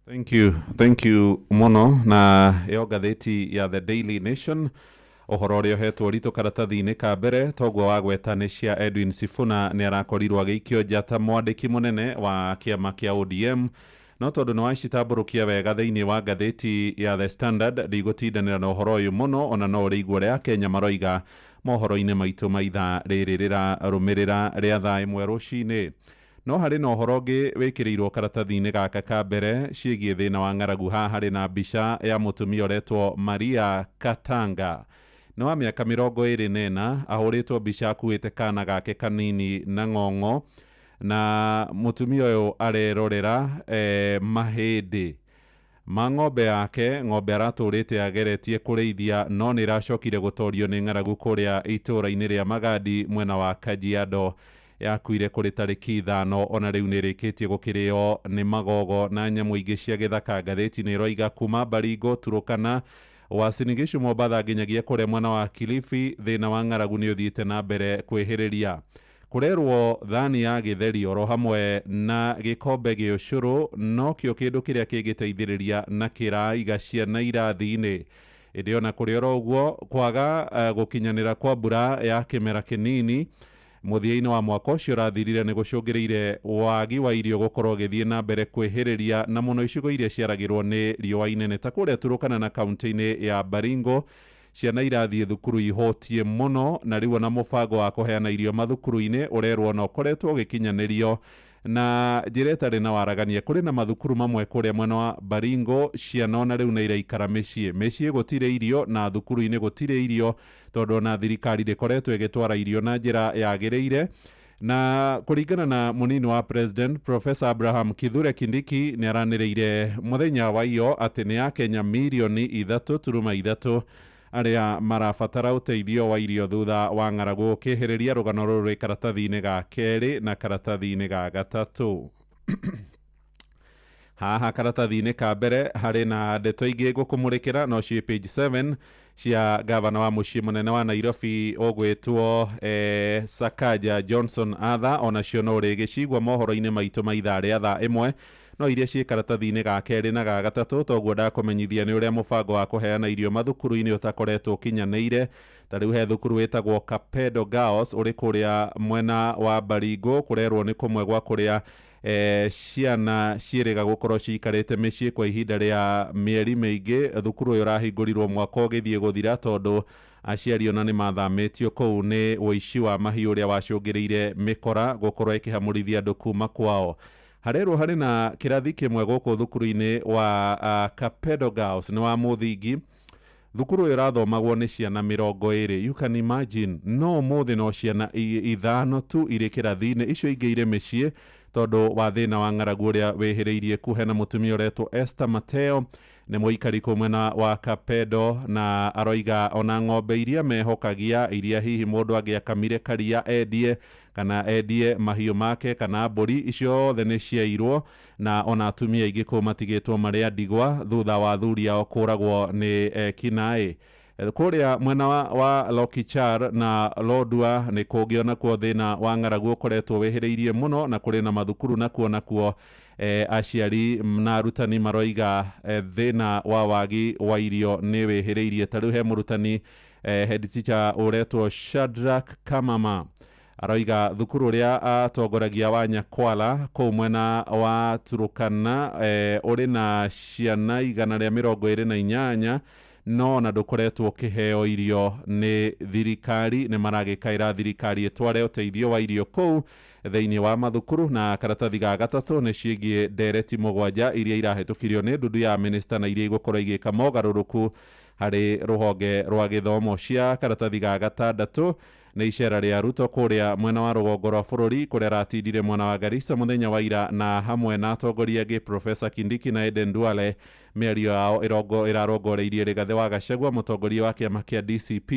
Thank you, thank you mũno. Na ĩyo ngathĩti ya The Daily Nation, ũhoro ũrĩa ũhetwo ũritũ karatathi-inĩ ka mbere toguo wagweta nĩ cia Edwin Sifuna, nĩ arakorirwo agĩikio nja ta mwandĩki mũnene wa kĩama kĩa ODM. No tondũ nĩ wacitambũrũkia wega thĩinĩ wa ngathĩti ya The Standard, ndigũtindanĩra na ũhoro ũyũ mũno, ona no ũrĩigua ũrĩa Akenya maroiga mohoro-inĩ maitũ ma ithaa rĩrĩ rĩrarũmĩrĩra rĩa thaa 1 rũcinĩ. No harĩ na ũhoro ũngĩ wĩkĩrĩirwo karatathi-inĩ gaka ka mbere ciĩgiĩ thĩna wa ng'aragu. Haha harĩ na mbica ya mũtumia ũretwo Maria Katanga, nĩ wa mĩaka 24, ahũrĩtwo mbica akuĩte kana gake kanini na ng'ong'o, na mũtumia ũyũ arerorera mahĩndĩ. Ma ng'ombe yake, ng'ombe aratũrĩte ageretie kũrĩithia no nĩ ĩracokire gũtorio nĩ ng'aragu kũrĩa itũũra-inĩ rĩa Magadi mwena wa Kajiado. Yakuire kũrĩ tarĩki 5, ona rĩu nĩ ĩrĩkĩtie gũkĩrĩo nĩ magogo na nyamũ ingĩ cia gĩthaka. Ngathĩti nĩ ĩroiga kuma Baringo, Turukana, Uasin Gishu, Mombatha nginyagia kũrĩa mwena wa Kilifi, thĩna wa ng'aragu nĩ ũthiĩte na mbere kwĩhĩrĩria. Kũrerwo thani ya gĩtheri oro hamwe na gĩkombe gĩa ũcũrũ nokĩo kĩndũ kĩrĩa kĩngĩteithĩrĩria na kĩraiga ciana irathi-inĩ. Ĩndĩ ona kũrĩ oro ũguo, kwaga gũkinyanĩra kwa mbura ya kĩmera kĩnini mũthia-inĩ wa mwaka ũcio ũrathirire nĩ gũcũngĩrĩire wagi wa irio gũkorwo ũgĩthiĩ na mbere kwĩhĩrĩria, na mũno icigo iria ciaragĩrwo nĩ riũa inene ta kũrĩa Turukana na kaunti-inĩ ya Baringo. Ciana irathiĩ thukuru ihũtiĩ mũno, na rĩu ona mũbango wa kũheana irio mathukuru-inĩ ũrerwo na ũkoretwo ũgĩkinyanĩrio na njĩra ĩtarĩ na waragania. Kũrĩ na mathukuru mamwe kũrĩa mwena wa Baringo ciana ona rĩu nĩ iraikara mĩciĩ, mĩciĩ gũtirĩ irio na thukuru-inĩ gũtirĩ irio, tondũ ona thirikari ndĩkoretwo ĩgĩtwara irio na njĩra yagĩrĩire. Na kũringana na mũnini wa president Professor Abraham Kithure Kindiki, nĩ aranĩrĩire mũthenya wa iyo atĩ nĩ akenya mirioni 3.3 arĩa marabatara ũteithio wa irio thutha wa ng'aragu ũkĩhĩrĩria. Rũgano rũrũ rwĩ karatathi-inĩ ga kerĩ na karatathi-inĩ ga gatatũ. Haha karatathi-inĩ ka mbere harĩ na ndeto ingĩ ngũkũmũrĩkĩra no ciĩ page 7 cia gavana wa mũciĩ mũnene wa Nairobi ũgwĩtwo Sakaja Johnson Arthur, onacio no ũrĩgĩcigua mohoro-inĩ maitũ ma ithaa rĩa thaa 1, no iria ciĩ karatathi-inĩ ga kerĩ na ga gatatũ. Toguo ndakũmenyithia nĩ ũrĩa mũbango wa kũheana irio mathukuru-inĩ ũtakoretwo ũkinyanĩire. Ta rĩu he thukuru wĩtagwo Kapedo Girls ũrĩ kũrĩa mwena wa Baringo, kũrerwo nĩ kũmwe gwa kũrĩa ciana ciĩrĩga gũkorwo ciikarĩte mĩciĩ kwa ihinda rĩa mĩeri mĩingĩ. Thukuru ũyũ ũrahingũrirwo mwaka ũgĩthiĩ gũthira tondũ aciari ona nĩ mathamĩtio kũu nĩ ũici wa mahiũ ũrĩa wacũngĩrĩire mĩkora gũkorwo ĩkĩhamũrithia andũ kuma kwao. Harerwo harĩ na kĩrathi kĩmwe gũkũ thukuru-inĩ wa Kapedo Girls nĩ wa mũthingi. Thukuru ũyũ ũrathomagwo nĩ ciana 20. You can imagine, no ũmũthĩ no ciana 5 tu irĩ kĩrathi-inĩ, icio ingĩ irĩ mĩciĩ tondũ wa thĩna wa ng'aragu ũrĩa wĩhĩrĩirie kuhe. Na mũtumia ũretwo Esther Mateo nĩ mũikari kũu mwena wa Kapedo, na aroiga ona ng'ombe iria mehokagia, iria hihi mũndũ angĩakamire karia endie kana endie mahiũ make kana mbũri, icio othe nĩ ciairwo, na ona atumia aingĩ kũu matigĩtwo marĩ a ndigwa thutha wa athuri ao kũragwo nĩ ekinaĩ. Kũrĩa mwena wa Lokichar na Lodwar nĩ kũngĩ onakuo thĩna wa ng'aragu ũkoretwo wĩhĩrĩirie mũno, na kũrĩ na mathukuru nakuo aciari na arutani maroiga thĩna wa wagi wa irio nĩ wĩhĩrĩirie. Ta rĩu he mũrutani head teacher ũretwo Shadrack Kamama aroiga thukuru ũrĩa atongoragia wa Nyakwala kũu mwena wa Turukana ũrĩ na ciana 128, no ona ndũkoretwo ũkĩheo irio nĩ thirikari. Nĩ maragĩkaĩra thirikari ĩtware ũteithio wa irio kũu thĩinĩ wa mathukuru. Na karatathi ga gatatũ nĩ ciĩgiĩ ndereti 7 iria irahĩtũkirio nĩ ndundu ya minista na iria igũkorwo igĩka mogarũrũku harĩ rũhonge rwa gĩthomo. Cia karatathi ga gatandatũ nĩ icera rĩa Ruto kũrĩa mwena wa rũgongo rwa bũrũri kũrĩa aratindire mwena wa Garissa mũthenya wa ira, na hamwe na atongoria angĩ Professor Kindiki na Eden Duale. Mĩario yao ĩrarongoreirie Rigathĩ wa Gachagua, mũtongoria wa kĩama kĩa DCP,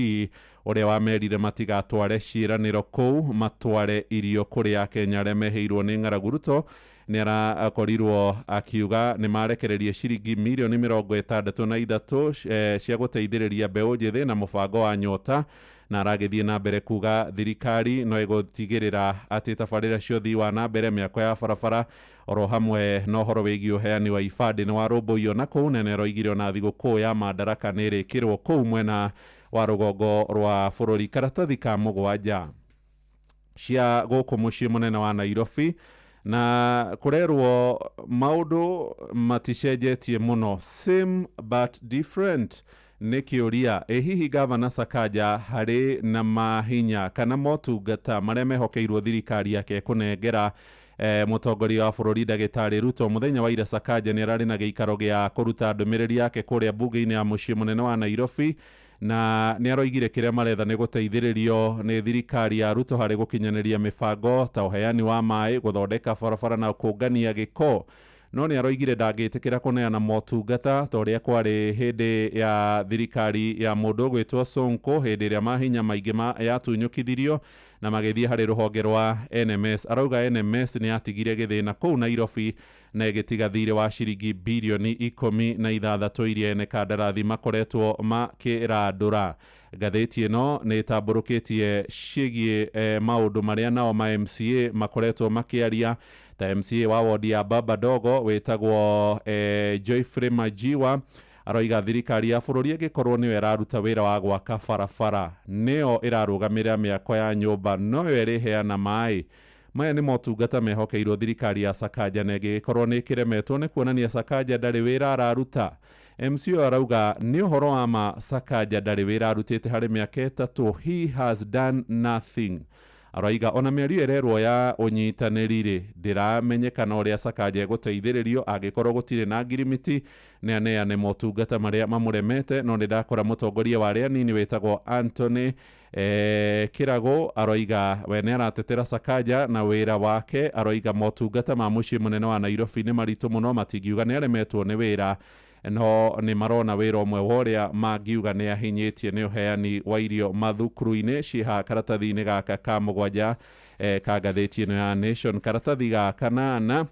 ũrĩa wamerire matigatware ciĩranĩro kũu, matware irio kũrĩ akenya arĩa mehĩirwo nĩ ng'aragu. Ruto nĩ arakorirwo akiuga nĩ marekererie ciringi mirioni 63 cia gũteithĩrĩria mbeũ njĩthĩ na mũbango wa Nyota, na aragĩthiĩ na mbere kuga thirikari no ĩgũtigĩrĩra atĩ tabarĩra cia ũthii wa na mbere, mĩako ya barabara oro hamwe na ũhoro wĩgiĩ ũheani wa ibandĩ nĩ warũmbũiyo na kũu, na nĩaroigire ona thigũkũ ya Madaraka nĩ ĩrĩkĩrwo kũu mwena wa rũgongo rwa bũrũri. Karatathi ka 7 cia gũkũ mũciĩ mũnene wa Nairobi, na kũrerwo maũndũ maticenjetie mũno, same but different. Nĩ kĩũria, ĩ hihi gavana Sakaja harĩ na mahinya kana motungata marĩa mehokeirwo thirikari yake kũnengera mũtongoria wa bũrũri ndagĩtarĩ Ruto? Mũthenya wa ira Sakaja nĩ ararĩ na gĩikaro gĩa kũruta ndũmĩrĩri yake kũrĩa bunge-inĩ ya mũciĩ mũnene wa Nairobi, na nĩ aroigire kĩrĩa maretha nĩ gũteithĩrĩrio nĩ thirikari ya Ruto harĩ gũkinyanĩria mĩbango ta ũheani wa maĩ, gũthondeka barabara na kũngania gĩko. No nĩ aroigire ndangĩtĩkĩra kũneana motungata ta ũrĩa kwarĩ hĩndĩ ya thirikari ya mũndũ ũgwĩtwo Sonko, hĩndĩ ĩrĩa mahinya maingĩ yatunyũkithirio na magĩthiĩ harĩ rũhonge rwa NMS. Arauga NMS nĩ yatigire gĩthĩna kũu Nairobi na ĩgĩtiga thirĩ wa ciringi birioni 16 iria ene kandarathi makoretwo makĩrandũra. Ngathĩti ĩno nĩ ĩtambũrũkĩtie ciĩgiĩ maũndũ marĩa nao ma MCA makoretwo makĩaria, ta MCA wa wodi ya Baba Dogo wĩtagwo Joyfrey Majiwa aroiga thirikari ya bũrũri ĩngĩkorwo nĩyo ĩraruta wĩra wa gwaka barabara, nĩyo ĩrarũgamĩrĩra mĩako ya nyũmba, noyo ĩrĩheana maĩ. Maya nĩ motungata mehokeirwo thirikari ya Sakaja, na ĩngĩgĩkorwo nĩ ĩkĩremetwo nĩ kuonania Sakaja ndarĩ wĩra araruta. MC ũyũ arauga nĩ ũhoro wa ma, Sakaja ndarĩ wĩra arutĩte harĩ mĩaka 3, he has done nothing. Aroiga ona mĩario ĩrerwo ya ũnyitanĩri rĩ, ndĩramenyekana ũrĩa Sakaja egũteithĩrĩrio angĩkorwo gũtirĩ na ngirimiti nĩ aneane motungata marĩa mamũremete. No nĩ ndakora mũtongoria wa arĩa anini wĩtagwo Anthony Kĩrago aroiga we nĩ aratetera Sakaja na wĩra wake. Aroiga motungata ma mũciĩ mũnene wa Nairobi nĩ maritũ mũno, matingiuga nĩ aremetwo nĩ wĩra, no nĩ marona wĩra ũmwe wa ũrĩa mangiuga nĩ ahinyĩtie nĩ ũheani wa irio mathukuru-inĩ. Ciha karatathi-inĩ gaka ka 7 ka ngathĩti ĩno ya Nation. Karatathi ga 8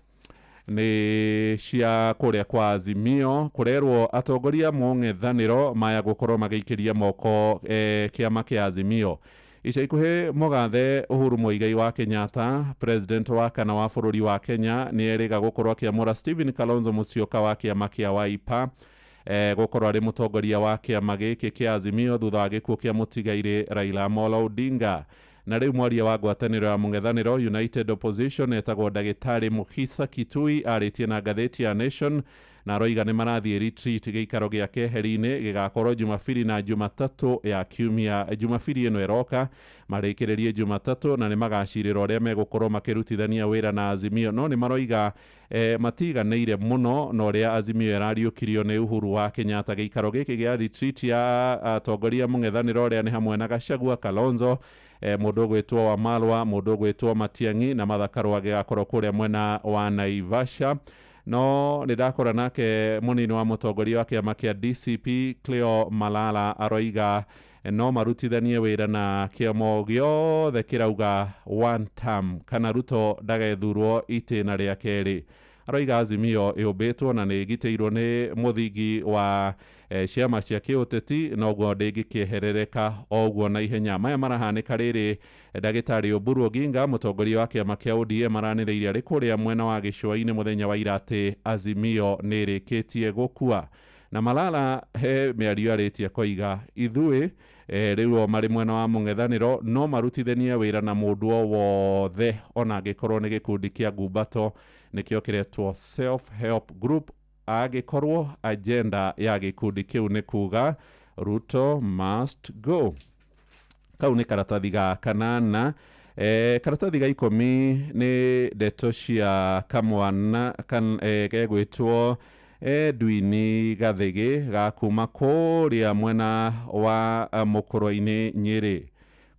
nĩ cia kũrĩa kwa Azimio, kũrerwo atongoria mũng'ethanĩro maya gũkorwo magĩikĩria moko kĩama kĩa Azimio. Ica ikuhĩ mũgathe Uhuru Muigai wa Kenyatta, president wa kana wa bũrũri wa Kenya, nĩ erĩga gũkorwo akĩamũra Stephen Kalonzo Musyoka wa kĩama kĩa Wiper gũkorwo arĩ mũtongoria wa kĩama gĩkĩ kĩa Azimio thutha wa gĩkuũ kĩa mũtigairĩ Raila Amolo Odinga. Na rĩu mwaria wa ngwatanĩro ya mũng'ethanĩro United Opposition etagwo ndagĩtarĩ Mukhisa Kitui arĩtie na ngathĩti ya Nation na aroiga nĩ marathiĩ retreat gĩikaro gĩa keheri-inĩ gĩgakorwo Jumabiri na Jumatatũ ya kiumia. Jumabiri ĩno ĩroka marĩkĩrĩrie Jumatatũ, na nĩ magacirĩra ũrĩa megũkorwo makĩrutithania wĩra na Azimio. No nĩ maroiga matiganĩire mũno na ũrĩa Azimio ĩrariũkirio nĩ Uhuru wa Kenyatta. Gĩikaro gĩkĩ gĩa retreat ya atongoria mũng'ethanĩro ũrĩa nĩ hamwe na Gachagua, Kalonzo, mũndũ ũgwĩtwo Wamalwa, mũndũ ũgwĩtwo Matiang'i na Martha Karua gĩgakorwo kũrĩa mwena wa Naivasha. No nĩ ndakora nake mũnini wa mũtongoria wa kĩama kĩa DCP Cleo Malala aroiga no marutithanie wĩra na kĩama gĩothe kĩrauga one term kana Ruto ndagethurwo itĩna rĩa kerĩ. Aroiga Azimio ĩũmbĩtwo na nĩ ĩgitĩirwo nĩ mũthingi wa ciama cia kĩũteti, noguo ndĩngĩkĩeherereka o ũguo na ihenya. Maya marahanĩka rĩrĩ ndagĩtarĩ Oburu Oginga mũtongoria wa kĩama kĩa ODM aranĩrĩire arĩ kũrĩa mwena wa gĩcũa-inĩ mũthenya wa ira atĩ Azimio nĩ ĩrĩkĩtie gũkua. Na Malala he mĩario arĩtie koiga ithuĩ rĩu o marĩ mwena wa mũng'ethanĩro no marutithanie wĩra na mũndũ o wothe ona angĩkorwo nĩ gĩkundi kĩa ngumbato nĩkĩo kĩretwo self help group, angĩkorwo agenda ya gĩkundi kĩu nĩ kuga Ruto must go. Kau nĩ karatathi ga 8. Karatathi ga 10 nĩ ndeto cia kamwana gegwĩtwo Edwin Gathigi ga kuma kũrĩa mwena wa Mũkũrwe-inĩ Nyĩrĩ.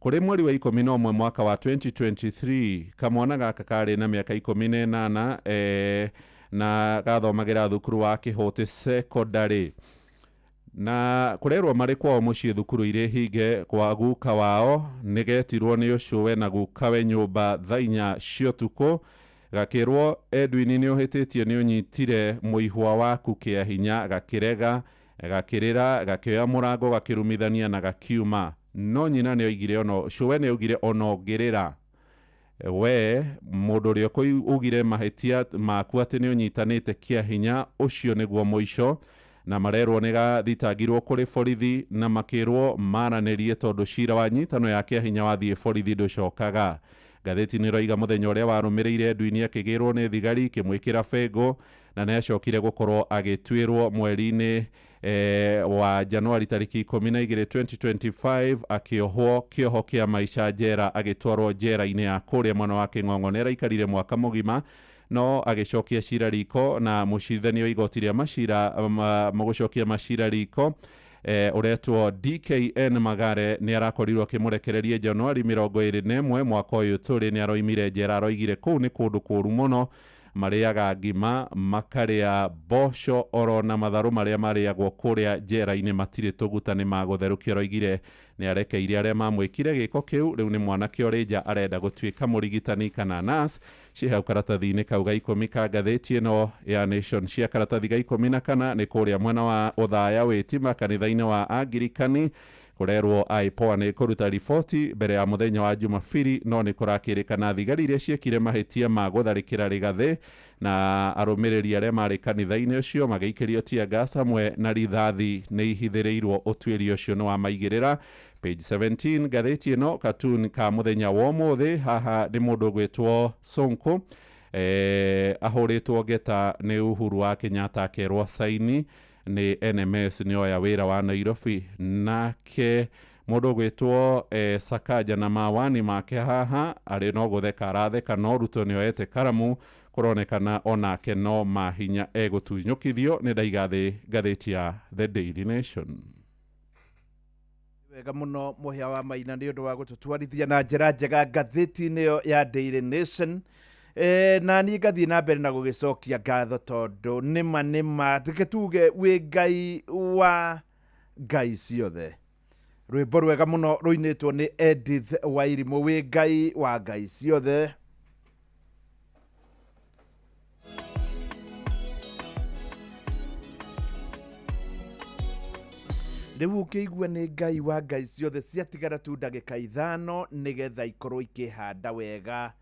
Kũrĩ mweri wa 11 mwaka wa 2023 kamwana gaka karĩ na mĩaka 18 na gathomagĩra thukuru wa Kĩhũtĩ Secondary, na kũrerwo marĩ kwao mũciĩ thukuru irĩ hinge kwa guka wao nĩ getirwo nĩ ũcũwe na gukawe nyũmba thaa 4 cia ũtukũ. Gakĩrwo Edwin nĩ ũhĩtĩtie nĩ ũnyitire mũihwa waku kĩa hinya, gakĩrega, gakĩrĩra, gakĩoya mũrango, gakĩrumithania na gakiuma. No nyina nĩ oigire ono cũwe nĩ oigire ona ũngĩrĩra we mũndũ ũrĩa ugire mahĩtia maku atĩ nĩ ũnyitanĩte kĩa hinya, ũcio nĩguo mũico. Na marerwo nĩ gathitangirwo kũrĩ borithi na makĩrwo maranĩrie tondũ cira wa nyitano ya kĩa hinya wathiĩ borithi ndũcokaga. Ngathĩti nĩ ĩroiga mũthenya ũrĩa warũmĩrĩire Edwin akĩgĩrwo nĩ thigari ikĩmwĩkĩra bengo, na nĩ acokire gũkorwo agĩtuĩrwo mweri-inĩ wa Januari tarĩki 12 2025 akĩohwo kĩoho kĩa maica njera, agĩtwarwo njera-inĩ ya kũrĩa mwena wa Kĩng'ong'o. Nĩ araikarire mwaka mũgima no agĩcokia cira riko, na mũcirithania wa igoti rĩa macira mũgũcokia macira riko ũretwo DKN Magare nĩ arakorirwo akĩmũrekereria Januari 21 mwaka ũyũ tũrĩ. Nĩ aroimire njera, aroigire kũu nĩ kũndũ kũũru mũno, Marĩaga ngima, makarĩa mboco, oro na matharũ marĩa marĩagwo kũrĩa njera-inĩ matirĩ tũguta nĩ magũtherũkio. Aroigire nĩ arekeire arĩa mamwĩkire gĩko kĩu. Rĩu nĩ mwanake ũrĩ nja arenda gũtuĩka mũrigitani kana nurse. Ciĩ hau karatathi-inĩ kau ga 10 ka ngathĩti ĩno ya Nation. Cia karatathi ga 14 nĩ kũrĩa mwena wa Othaya Wĩtima kanitha-inĩ wa Angirikani, kũrerwo IPOA nĩ kũruta riboti mbere ya mũthenya wa Jumabiri, no nĩ kũrakĩrĩkana thigari iria ciekire mahĩtia ma gũtharĩkĩra Rigathĩ na arũmĩrĩri arĩa marĩ kanitha-inĩ ũcio magĩikĩrio tear gas hamwe na rithathi nĩ ihithĩrĩirwo. Ũtuĩria ũcio nĩ wa maigĩrĩra. Page 17 ngathĩti ĩno, cartoon ka mũthenya wa ũmũthĩ haha nĩ mũndũ ũgwĩtwo Sonko, ahũrĩtwo ngeta nĩ Uhuru wa Kenyatta akerwo saini nĩ NMS nĩ oya wĩra wa Nairobi. Nake mũndũ ũgwĩtwo Sakaja na mawani make haha arĩ no gũtheka aratheka, no Ruto nĩ oete karamu, kũronekana onake no mahinya egũtunyũkithio. Nĩ ndaiga thĩ ngathĩti ya The Daily Nation. Wega mũno Mũhĩa wa Maina nĩ ũndũ wa gũtũtwarithia na njĩra njega ngathĩti-inĩ ĩyo ya Daily Nation. Na niĩ ngathiĩ na mbere na gũgĩcokia ngatho tondũ nĩma nĩma reke tuge wĩ Ngai wa ngai ciothe. Rwĩmbo rwega mũno rũinĩtwo nĩ Edith Wairimũ, wĩ Ngai wa ngai ciothe. Rĩu ũkĩigua nĩ Ngai wa ngai ciothe, ciatigara tu ndagĩka 5 nĩgetha ikorwo ikĩhanda wega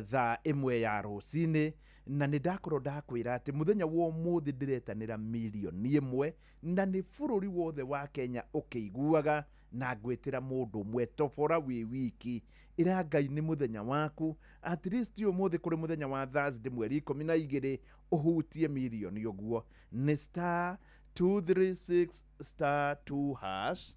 thaa 1 ya rũcinĩ. Na nĩ ndakorwo ndakwĩra atĩ mũthenya wa ũmũthĩ ndĩretanĩra mirioni 1, na nĩ bũrũri wothe wa Kenya ũkĩiguaga, na ngwĩtĩra mũndũ ũmwe tobora wĩ wiki. Ĩra Ngai nĩ mũthenya waku, at least ũmũthĩ kũrĩ mũthenya wa Thursday mweri 12 ũhutie mirioni ũguo. Nĩ star 236 star 2 hash.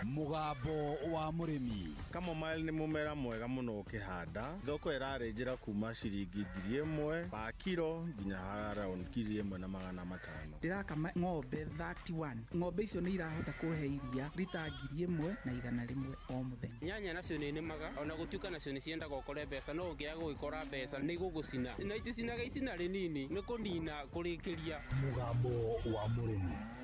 Mũgambo wa mũrĩmi. Chamomile nĩ mũmera mwega mũno ũkĩhanda. Thoko ĩrarĩ njĩra kuma ciringi 1000 pa kiro nginya around 1500. Ndĩrakama ng'ombe 31. Ng'ombe icio nĩ irahota kũhe iria rita 1100 o mũthenya. Nyanya nacio nĩ nĩmaga ona gũtuĩka nacio nĩ ciendaga ũkore mbeca, no ũngĩaga gũgĩkora mbeca nĩ igũgũcina, na iticinaga icina rĩnini nĩ kũnina kũrĩkĩria. Mũgambo wa mũrĩmi.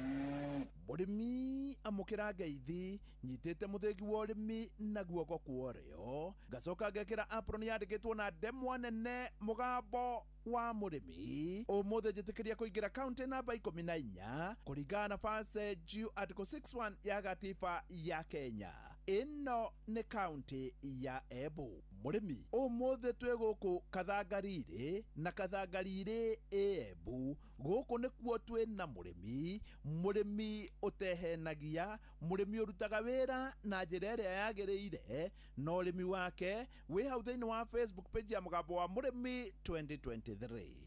Mũrĩmi amũkĩra ngeithi, nyitĩte mũthĩgi wa ũrĩmi na guoko kwa ũrĩo, ngacoka ngekĩra apron yandĩkĩtwo na ndemwa nene mũgambo wa mũrĩmi. Ũmũthĩ njĩtĩkĩria kũingĩra kaunti namba 14 kũringana na First Due Article 61 ya gatiba ya Kenya. Ĩno nĩ kaunti ya Embu. Mũrĩmi ũmũthĩ twĩ gũkũ Kathangarirĩ, na Kathangarirĩ ĩ Embu. Gũkũ nĩkuo twĩ na mũrĩmi, mũrĩmi ũtehenagia, mũrĩmi ũrutaga wĩra na njĩra ĩrĩa yagĩrĩire, na ũrĩmi wake wĩ hau thĩinĩ wa Facebook page ya Mũgambo wa Mũrĩmi 2023.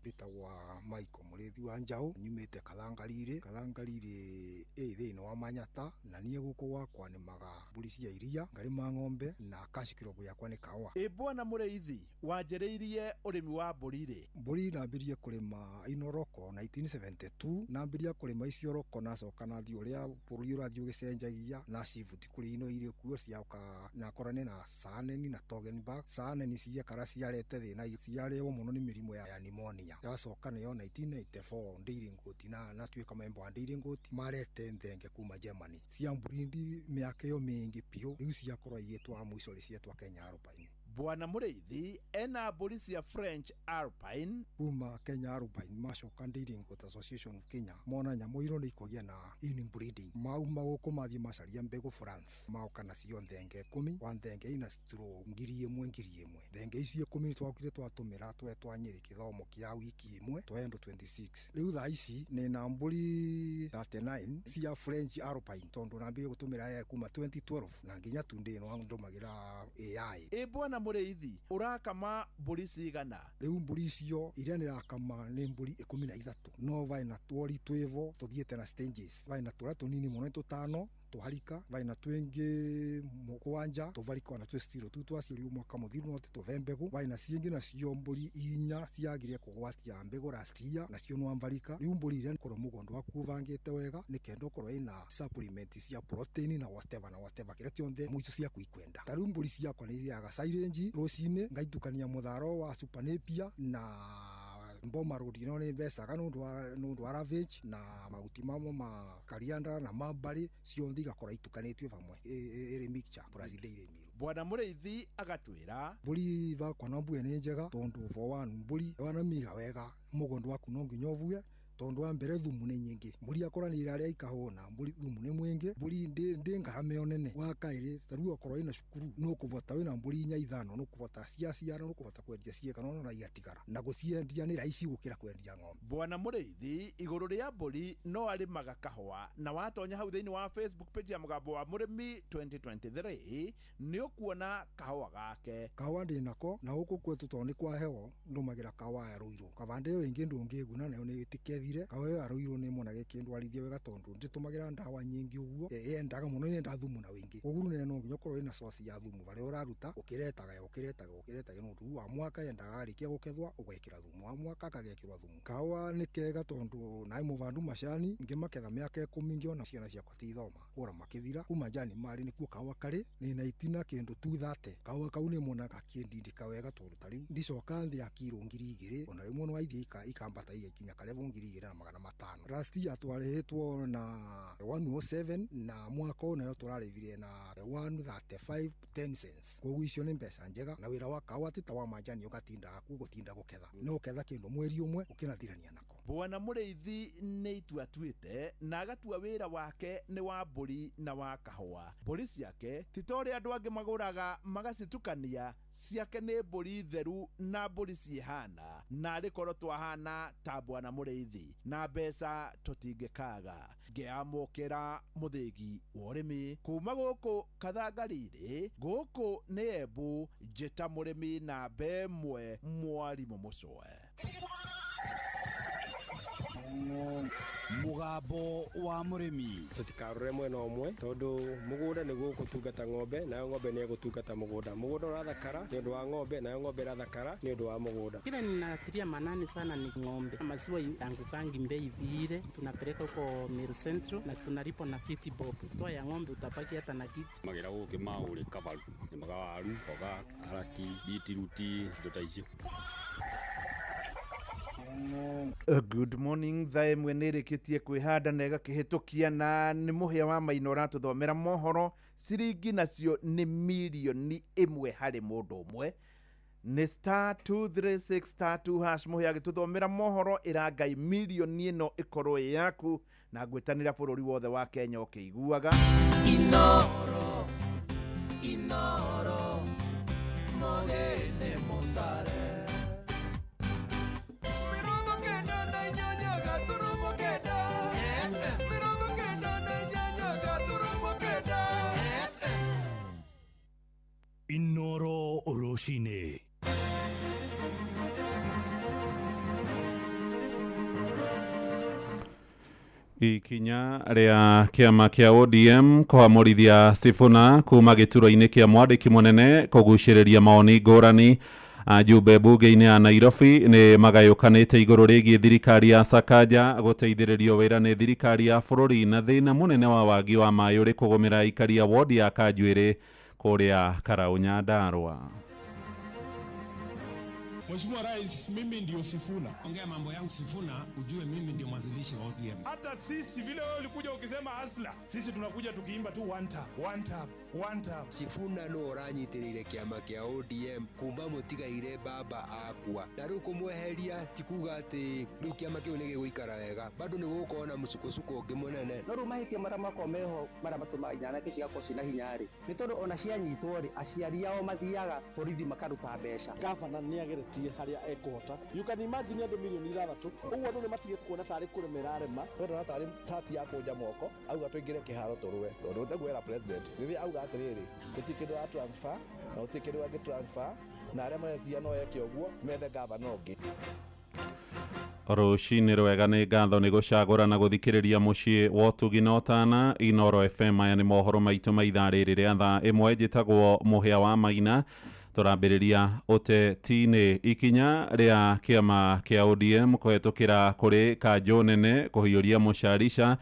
Mbĩtagwo Michael Mũrĩthi wa Njaũ, nyumĩte Kathangarirĩ. Kathangarirĩ ĩ thĩinĩ wa Manyata, na niĩ gũkũ gwakwa nĩmaga mbũri cia iria, ngarĩma ng'ombe, na cash crop yakwa nĩ kahũa. Ĩ bwana Mũrĩithi, wanjĩrĩirie ũrĩmi wa mbũri rĩ? Mbũri ndambirie kũrĩma Inoroko 1972, nambĩrĩria kũrĩma icio roko, nacoka nathiĩ ũrĩa bũrũri ũrathiĩ ũgĩcenjagia, na shift kũrĩ ino irĩ kuo ciaoka nakorane na Saaneni na Toggenburg. Saaneni ciekara ciarete thĩna, ciarĩo mũno nĩ mĩrimũ ya pneumonia. Ndacoka nĩyo 1994 Dairy Goat, na natuĩka member wa Dairy Goat, marete nthenge kuma Germany cia mburindi mĩaka ĩyo mĩingĩ biũ, rĩu ciakorwo igĩtwa mũico rĩ cietwa Kenya Alpine. Bwana Mũrĩithi ena mbũri cia French Alpine kuma Kenya Alpine, macoka Dairy Goat Association of Kenya mona nyamũ iro nĩ ikũgĩa na inbreeding, mauma gũkũ mathiĩ macaria mbegũ France, maoka nacio nthenge 10 wa nthenge ina straw 1000 1000. Nthenge icio 10 twakire twatũmĩra twetwa Nyĩrĩ kĩthomo kĩa wiki ĩmwe twendo 26. Rĩu thaa ici nĩ na mbũri 39 cia French Alpine, tondũ nambĩrĩria gũtũmĩra AI kuma 2012 na nginya today no ndũmagĩra AI. Ĩ bwana Mũrĩithi, ũrakama mbũri cigana? Rĩu mbũri icio iria nĩrakama nĩ mbũri 13, no vaĩ na twori twĩvo tũthiĩte na stages, vaĩ na tũrĩa tũnini mũno nĩ tũtano tũharika, vaĩ na twĩngĩ mũgwanja tũvarika ona twĩ stiro tu twaciarirwo mwaka mũthiru no tũve mbegũ, vaĩ na ciĩngĩ nacio mbũri 4 ciagire kũgwatia mbegũ last year nacio no mvarika. Rĩu mbũri iria korwo mũgũnda waku ũbangĩte wega nĩ kenda ũkorwo ĩna supplement cia protein na whatever na whatever kĩrĩa kĩonthe mũico ciaku ikwenda. Ta rĩu mbũri ciakwa nĩ irĩaga silage rũcinĩ, ngaitukania mũtharo wa super napier na mboma road ino nĩ mbecaga nũndũ wa ravage na mahuti mamo ma karianda na mambari cionthe igakorwo itukanĩtio vamwe ĩrĩ mixture plus dairy meal. Bwana Mũrĩithi agatwĩra mbũri bakwa no mbuge nĩ njega tondũ for one mbũri wanamiga wega mũgũnda waku no nginya ũbuge tondu wa mbere thumu nĩ nyingĩ, mbũri akora nĩ iraria ikahũna, mbũri thumu nĩ mwingĩ, mbũri ndĩ ngahame nene. Wa kaĩrĩ ta rĩu okorwo ĩna cukuru nũkũvota wĩna mbũri 4 5 nũkũvota ciaciara nũkũvota kwendia ciĩka no na igatigara na gũciendia nĩ rahisi gũkĩra kwendia ng'ombe. Bwana Mũrĩithi igũrũ rĩa mbũri no arĩmaga kahũa, na watonya hau thĩinĩ wa Facebook page ya Mũgambo wa Mũrĩmi 2023 nĩ ũkuona kahũa gake. Kahũa ndĩ nako na gũkũ kwetu tondũ nĩ kwa heho ndũmagĩra kahũa ya Rũirũ, kavande ĩyo ĩngĩ ndũngĩguna nayo nĩ ĩtĩkethire. Kahũa ĩyo ya Rũirũ nĩ monaga ĩkĩndwarithia wega tondũ ndĩtũmagĩra ndawa nyingĩ ũguo, yendaga mũno nĩyenda thumu na wĩingĩ, koguo nĩ no nginya ũkorwo wĩna source ya thumu harĩa ũraruta ũkĩretaga ũkĩretaga ũkĩretaga nũndũ wa mwaka yendaga arĩkia gũkethwa ũgekĩra thumu wa mwaka akagekĩrwa thumu. Kahũa nĩ kega tondũ naĩ mũbandu macani ngĩmaketha mĩaka 10 ngĩona ciana ciakwa tithoma kũra makĩthira kuma njani marĩ nĩkuo kahũa karĩ nĩ na itina kĩndũ 230. Kahũa kau nĩ monaga gakĩndindĩka wega tondũ ta rĩu ndicoka thĩ ya kiro 2000 ona rĩmwe no waithiĩ ikambata igakinya karevo 2500. Last year twarĩhĩtwo na 107 na mwaka ũyũ nayo tũrarĩhire na 135 10 cents. Koguo icio nĩ mbeca njega na wĩra wa kahũa ti ta wa majani ũgatinda kuo gũtinda gũketha, no ũketha kĩndũ mweri ũmwe ũkĩnathirania nako. Bwana Mũrĩithi nĩ itua atuĩte na agatua wĩra wake nĩ wa mbũri na wa kahũa. Mbũri ciake ti ta ũrĩa andũ angĩ magũraga magacitukania, ciake nĩ mbũri theru na mbũri ciĩhana, na arĩ korwo twahana ta Bwana Mũrĩithi na mbeca tũtingĩkaga. Ngĩamũkĩra mũthĩgi wa ũrĩmi kuma gũkũ Kathangarĩ, gũkũ nĩ Embu, njĩta mũrĩmi namba 1 mwarimũ Mũcwe. Mũgambo wa Mũrĩmi. Tũtikarore mwena ũmwe tondũ mũgũnda nĩguo ũgũtungata ng'ombe nayo ng'ombe nĩ ĩgũtungata mũgũnda. Mũgũnda ũrathakara nĩ ũndũ wa ng'ombe nayo ng'ombe ĩrathakara nĩ ũndũ wa mũgũnda. Kile ninatilia manani sana ni ng'ombe. Maziwa yangukangi mbei vile tunapeleka huko Meru Central na tunalipa na 50 bob. Toa ya ng'ombe utapaki hata na kitu. Magera gũkĩ maũrĩ kabaru, nĩmaga waru, mboga, haraki, bitiruti, indo ta icio. Good morning. Thaa 1 nĩ ĩrĩkĩtie kwĩhanda na ĩgakĩhĩtũkia na nĩ mũhĩa wa maina ũratũthomera mohoro. Ciringi nacio nĩ mirioni 1 harĩ mũndũ ũmwe, nĩ star 236 star 2 hash. Mũhĩa agĩtũthomera mohoro ĩra Ngai mirioni ĩno ĩkorwo ĩ yaku na ngwĩtanĩra bũrũri wothe wa Kenya ũkĩiguaga. Inoro Inoro Mogene Mutare Inoro Rũcinĩ. Ikinya rĩa kĩama kĩa ODM kũhamũrithia Sifuna kuma gĩturwa-inĩ kĩa mwandĩki mũnene kũgucĩrĩria maoni ngũrani. Ajumbe bunge-inĩ ya Nairobi nĩ magayũkanĩte igũrũ rĩgiĩ thirikari ya Sakaja gũteithĩrĩrio wĩra nĩ thirikari ya bũrũri na thĩna mũnene wa wagi wa maĩ ũrĩ kũgũmĩra aikari a wodi ya Kanjuĩrĩ kũrĩa Karau Nyandarua. Mheshimiwa Rais, mimi ndio Sifuna. Ongea mambo yangu Sifuna, ujue mimi ndio mwanzilishi wa ODM. Hata sisi vile wewe ulikuja ukisema asla, sisi tunakuja tukiimba tu one time, one time, one time. Sifuna no oranyitirire kiama kia ODM kuma mutigaire baba akwa. Na riu kumweheria ti kuga ati riu kiama kiu ni giguikara wega. Bado ni gukorwo na musukosuko ungi munene. No riu mahitia maria makoragwo meho maria matumaga nyanake cigakorwo cina hinya ri ni tondu ona cianyitwo ri aciari ao mathiaga borithi makaruta mbeca. Gavana ni ageretie Atie harĩa ekũhota. You can imagine andũ milioni 6 ũguo andũ nĩ matige kuona tarĩ kũremera arema no tarĩ tati ya kũnja moko auga tũingĩre kĩharo tũrũe tondũ ũtaguera president rĩrĩa auga atĩrĩrĩ gũtirĩ kĩndũ wa transfer na gũtirĩ kĩndũ angĩ transfer na arĩa mareciria no eke ũguo methe gavana ũngĩ. Rũcinĩ rwega nĩ ngatho nĩ gũcagũra na gũthikĩrĩria mũciĩ wa ũtugi na ũtana Inoro FM. Aya nĩ mohoro maitũ ma ithaa rĩrĩ rĩa thaa 1. Njĩtagwo Mũhĩa wa Maina. Tũrambĩrĩria ũteti-inĩ. Ikinya rĩa kĩama kĩa ODM kũhetũkĩra kũrĩ kanjũ nene kũhiũria mũcarica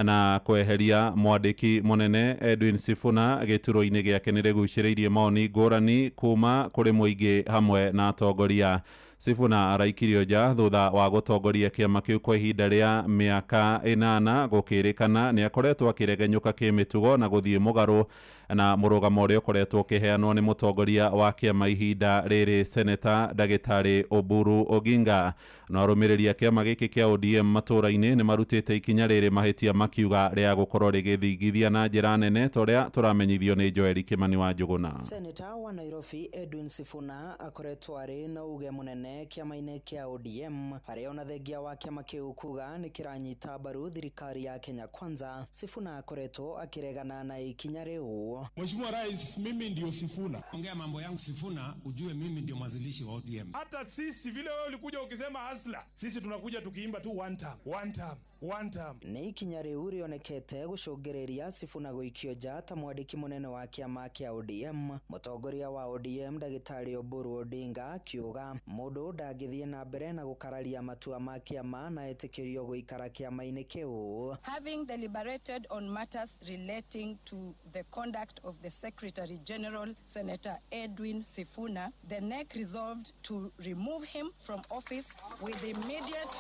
na kweheria mwandĩki mũnene Edwin Sifuna gĩturwa-inĩ gĩake nĩ rĩgucĩrĩirie maoni ngũrani kuma kũrĩ mũingĩ hamwe na atongoria. Sifuna araikirio nja thutha wa gũtongoria kĩama kĩu kwa ihinda rĩa mĩaka 8 gũkĩrĩkana nĩ akoretwo akĩregenyũka kĩmĩtugo na gũthiĩ mũgarũ na mũrũgamo ũrĩa ũkoretwo ũkĩheanwo nĩ mũtongoria wa kĩama ihinda rĩrĩ Seneta Ndagĩtarĩ Oburu Oginga. No arũmĩrĩri a kĩama gĩkĩ kĩa ODM matũũra-inĩ nĩ marutĩte ikinya rĩrĩ mahĩtia makiuga rĩa gũkorwo rĩgĩthingithia na njĩra nene ta ũrĩa tũramenyithio nĩ Joel Kimani wa Njũgũna. Seneta wa Nairobi Edwin Sifuna akoretwo arĩ na uge mũnene kĩama-inĩ kĩa ODM harĩa ona thengia wa kĩama kĩu kuga nĩ kĩranyita mbaru thirikari ya Kenya Kwanza. Sifuna akoretwo akĩregana na ikinya rĩu. Mheshimiwa Rais, mimi ndio Sifuna. Ongea mambo yangu Sifuna, ujue mimi ndio mwanzilishi wa ODM. Hata sisi vile wewe ulikuja ukisema hasla, sisi tunakuja tukiimba tu one term, one term, one term. Nĩ ikinya rĩu rĩonekete gũcũngĩrĩria Sifuna gũikio nja ta mwandĩki mũnene wa kĩama kĩa ODM. Mũtongoria wa ODM Ndagĩtarĩ Oburu Odinga akiuga mũndũ ndangĩthiĩ na mbere na gũkararia matua ma kĩama na etĩkĩrio gũikara kĩama-inĩ kĩu. Having deliberated on matters relating to the conduct of the Secretary General Senator Edwin Sifuna, the NEC resolved to remove him from office with immediate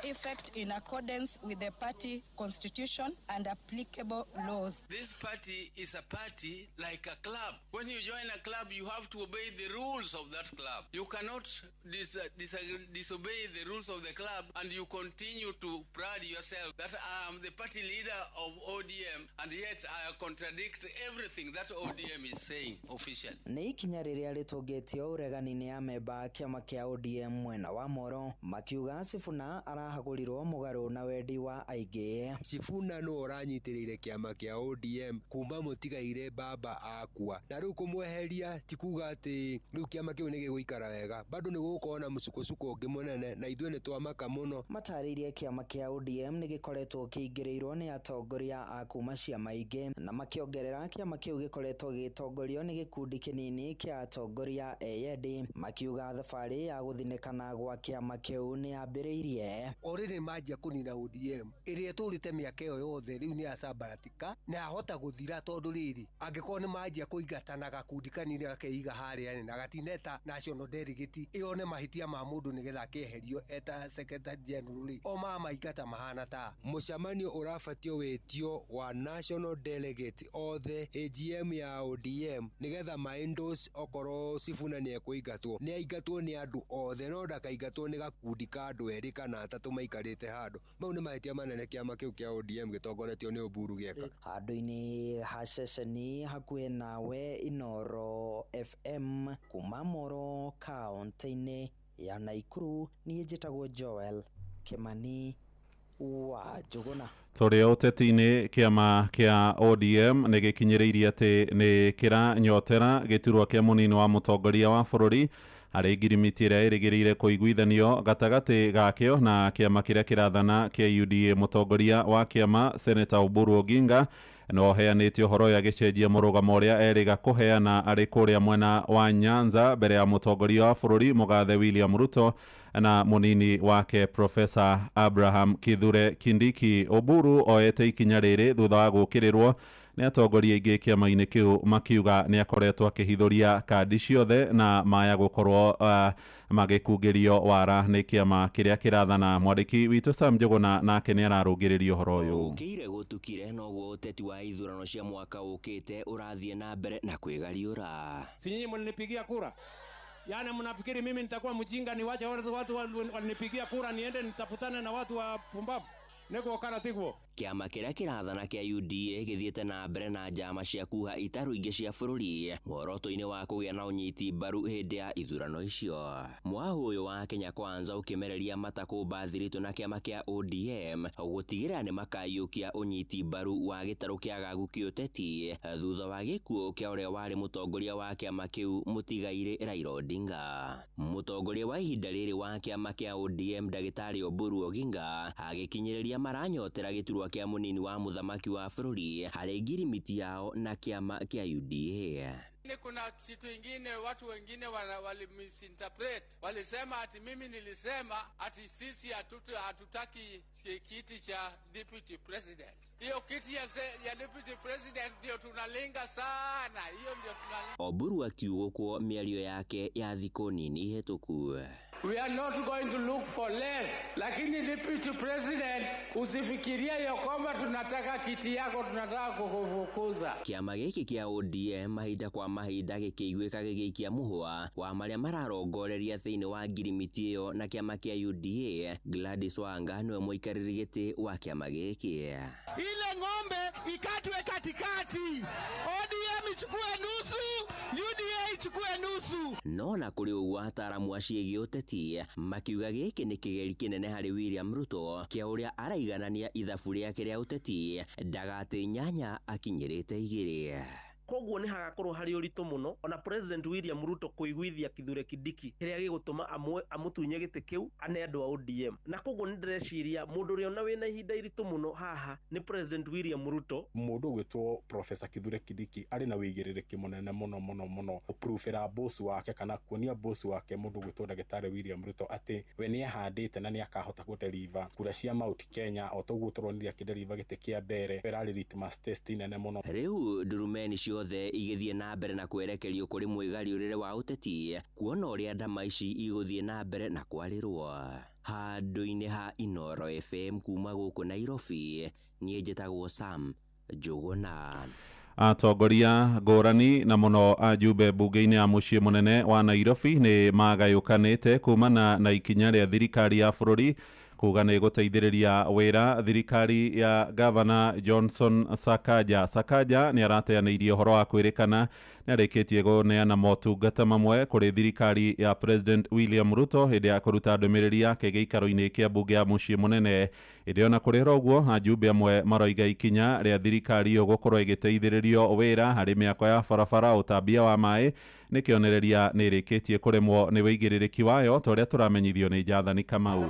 effect in accordance with the party constitution and applicable laws. This party is a party like a club. When you join a club, you have to obey the rules of that club. You cannot disobey the rules of the club and you continue to pride yourself that I am the party leader of ODM and yet I contradict everything that ODM is saying officially. Nĩ ikinya rĩrĩa rĩtũngĩtio ũregani-inĩ amemba a kĩama kĩa ODM mwena wa Moro makiuga Sifuna arahagũrirwo mũgarũ na wendi wa aingĩ. Sifuna nũ ũranyitĩrĩire kĩama kĩa ODM kuma mũtigaire baba akua na rĩu kũmweheria ti kuga atĩ rĩu kĩama kĩu nĩ gĩgũikara wega, bado nĩ gũgũkorwo na mũsukosuko ũngĩ mũnene na ithuĩ nĩ twamaka mũno. Matarĩirie kĩama kĩa ODM nĩ gĩkoretwo kĩingĩrĩirwo nĩ atongoria a kuma ciama ingĩ na makĩongerera kĩama kĩu gĩkoretwo gĩgĩtongorio nĩ gĩkundi kĩnini kĩa atongoria eyendi, makiuga thabarĩ ya gũthinĩkana gwa kĩama kĩu nĩ yambĩrĩirie. Already manjia kũnina ODM ĩrĩa ĩtũrĩte mĩaka ĩyo yothe rĩu nĩ yacambaratika na yahota gũthira tondũ rĩrĩ angĩkorwo nĩ manjia kũingatana gakundi kanini gakeiga harĩa na gatineta national delegate ĩone mahĩtia ma mũndũ nĩgetha akĩeherio eta secretary general rĩ o mamaingata mahana ta mũcemanio ũrabatio wĩtio wa national delegate othe AGM ya ODM nĩgetha ma-endorse okorwo Sifuna nĩ ekũingatwo nĩ aingatwo nĩ andũ othe no ndakaingatwo nĩ gakundi ka andũ erĩ kana atatũ maikarĩte handũ. Mau nĩ mahĩtia manene kĩama kĩu kĩa ODM gĩtongoretio nĩ Oburu gĩeka. Handũ-inĩ ha ceceni hakuhĩ nawe Inoro FM kuma Moro kaunti-inĩ ya Nakuru, niĩ njĩtagwo Joel Kimani wa Njũgũna. Tũrĩ ũteti-inĩ, kĩama kĩa ODM nĩ gĩkinyĩrĩirie atĩ nĩ kĩranyotera gĩturwa kĩa mũnini wa mũtongoria wa bũrũri harĩ ngirimiti ĩrĩa ĩrĩgĩrĩire kũiguithanio gatagatĩ gakĩo na kĩama kĩrĩa kĩrathana kĩa UDA. Mũtongoria wa kĩama Seneta Oburu Oginga no heanĩte ũhoro ũyũ agĩcenjia mũrũgamo ũrĩa erĩga kũheana arĩ kũrĩa mwena wa Nyanza mbere ya mũtongoria wa bũrũri mũgathe William Ruto na mũnini wake Professor Abraham Kithure Kindiki. Oburu oete ikinya rĩrĩ thutha wa gũkĩrĩrwo nĩ atongoria aingĩ kĩama-inĩ kĩu makiuga nĩ akoretwo akĩhithũria kandi ciothe na maya gũkorwo magĩkungĩrio wara nĩ kĩama kĩrĩa kĩrathana. Mwandĩki witũ Sam Njũgũna nake nĩ ararũngĩrĩria ũhoro ũyũ. Ũkĩire gũtukire noguo ũteti wa ithurano cia mwaka ũkĩte ũrathiĩ na mbere na kwĩgariũra. Si nyinyi mlinipigia kura? Yaani mnafikiri mimi nitakuwa mjinga niwache watu walinipigia kura niende nitafutane na watu wa pumbavu? Niguo kana tiguo? Kĩama kĩrĩa kĩrathana kĩa UDA gĩthiĩte na mbere na njama cia kuha itaru ingĩ cia bũrũri muoroto-inĩ wa kũgĩa na ũnyiti mbaru hĩndĩ ya ithurano icio. Mwahu ũyũ wa Kenya Kwanza ũkĩmereria mata kũmba thiritũ na kĩama kĩa ODM gũtigĩrĩra nĩ makaiyũkia ũnyiti mbaru wa gĩtarũ kĩagagu kĩũteti thutha wa gĩkuũ kĩa ũrĩa warĩ mũtongoria wa kĩama kĩu mũtigairĩ Raila Odinga. Mũtongoria wa ihinda rĩrĩ wa kĩama kĩa ODM Ndagĩtarĩ Oburu Oginga agĩkinyĩrĩria maranyotera gĩturwa kĩa mũnini wa mũthamaki wa bũrũri harĩ ngirimiti yao na kĩama kĩa UDA. Kuna kitu ingine watu wengine wali misinterpret, walisema ati mimi nilisema ati sisi hatutaki kiti cha deputy president. Hiyo kiti ya deputy president ndio tunalenga sana, hiyo ndio tunalenga. Oburu akiugũkwo mĩario yake ya thikũ nini hĩtũku. We are not going to look for less. Lakini deputy president, usifikirie ya kwamba tunataka kiti yako, tunataka kukufukuza. Kĩama gĩkĩ kĩa ODM mahinda kwa mahinda gĩkĩiguĩka gĩgĩikia mũhwa wa marĩa mararongoreria thĩinĩ wa ngirimiti ĩyo na kĩama kĩa UDA. Gladys Wanga nĩwe mũikarĩri gĩtĩ wa kĩama gĩkĩ. Ile ng'ombe ikatwe katikati, ODM ichukue nusu, UDA ichukue nusu. No na kũrĩ ũguo ataaramu a ciĩgiĩ ũteti makiuga gĩkĩ nĩ kĩgeri kĩnene harĩ William Ruto kĩa ũrĩa araiganania ithabu rĩake rĩa ũteti ndagate nyanya akinyĩrĩte igĩrĩ. Koguo nĩ hagakorwo harĩ ũritũ mũno ona President William Ruto kũiguithia Kithure Kindiki kĩrĩa gĩgũtũma amũtunye gĩtĩ kĩu ane andũ a ODM. Na koguo nĩ ndĩreciria mũndũ ũrĩa ona wĩna ihinda iritũ mũno haha nĩ President William Ruto. Mũndũ ũgwĩtwo Professor Kithure Kindiki arĩ na wĩigĩrĩrĩki mũnene mũno mũno mũno gũpruvĩra boss wake kana kuonia boss wake mũndũ ũgwĩtwo Ndagĩtarĩ William Ruto atĩ we nĩ ehandĩte na nĩ akahota gũdeliver kura cia Mount Kenya o ta ũguo tũronire akĩdeliver gĩtĩ kĩa mbere ĩrarĩ litmus test nene mũno. Rĩu ndurumeni ciothe igĩthiĩ na mbere na kwerekerio kũrĩ mwĩgariũrĩre wa ũteti kuona ũrĩa ndama ici igũthiĩ na mbere na kwarĩrwo. Handũ-inĩ ha Inoro FM kuma gũkũ Nairobi, niĩ njĩtagwo Sam Njũgũna. Atongoria ngũrani na mũno ajumbe mbunge-inĩ ya mũciĩ mũnene wa Nairobi nĩ magayũkanĩte kumana na ikinya rĩa thirikari ya bũrũri kuga nĩ gũteithĩrĩria wĩra thirikari ya Gavana Johnson Sakaja. Sakaja nĩ arateanĩirie ũhoro wa kwĩrĩkana nĩ arĩkĩtie kũneana motungata mamwe kũrĩ thirikari ya President William Ruto hĩndĩ ya kũruta ndũmĩrĩri yake gĩikaro-inĩ kĩa mbunge ya mũciĩ mũnene. Ĩndĩ ona kũrĩ ũguo ajumbe amwe maroiga ikinya rĩa thirikari ĩyo gũkorwo ĩgĩteithĩrĩrio wĩra harĩ mĩako ya barabara, ũtambia wa maĩ nĩ kĩonereria nĩ ĩrĩkĩtie kũremwo nĩ wĩigĩrĩrĩki wayo ta ũrĩa tũramenyithio nĩ Jathani Kamau.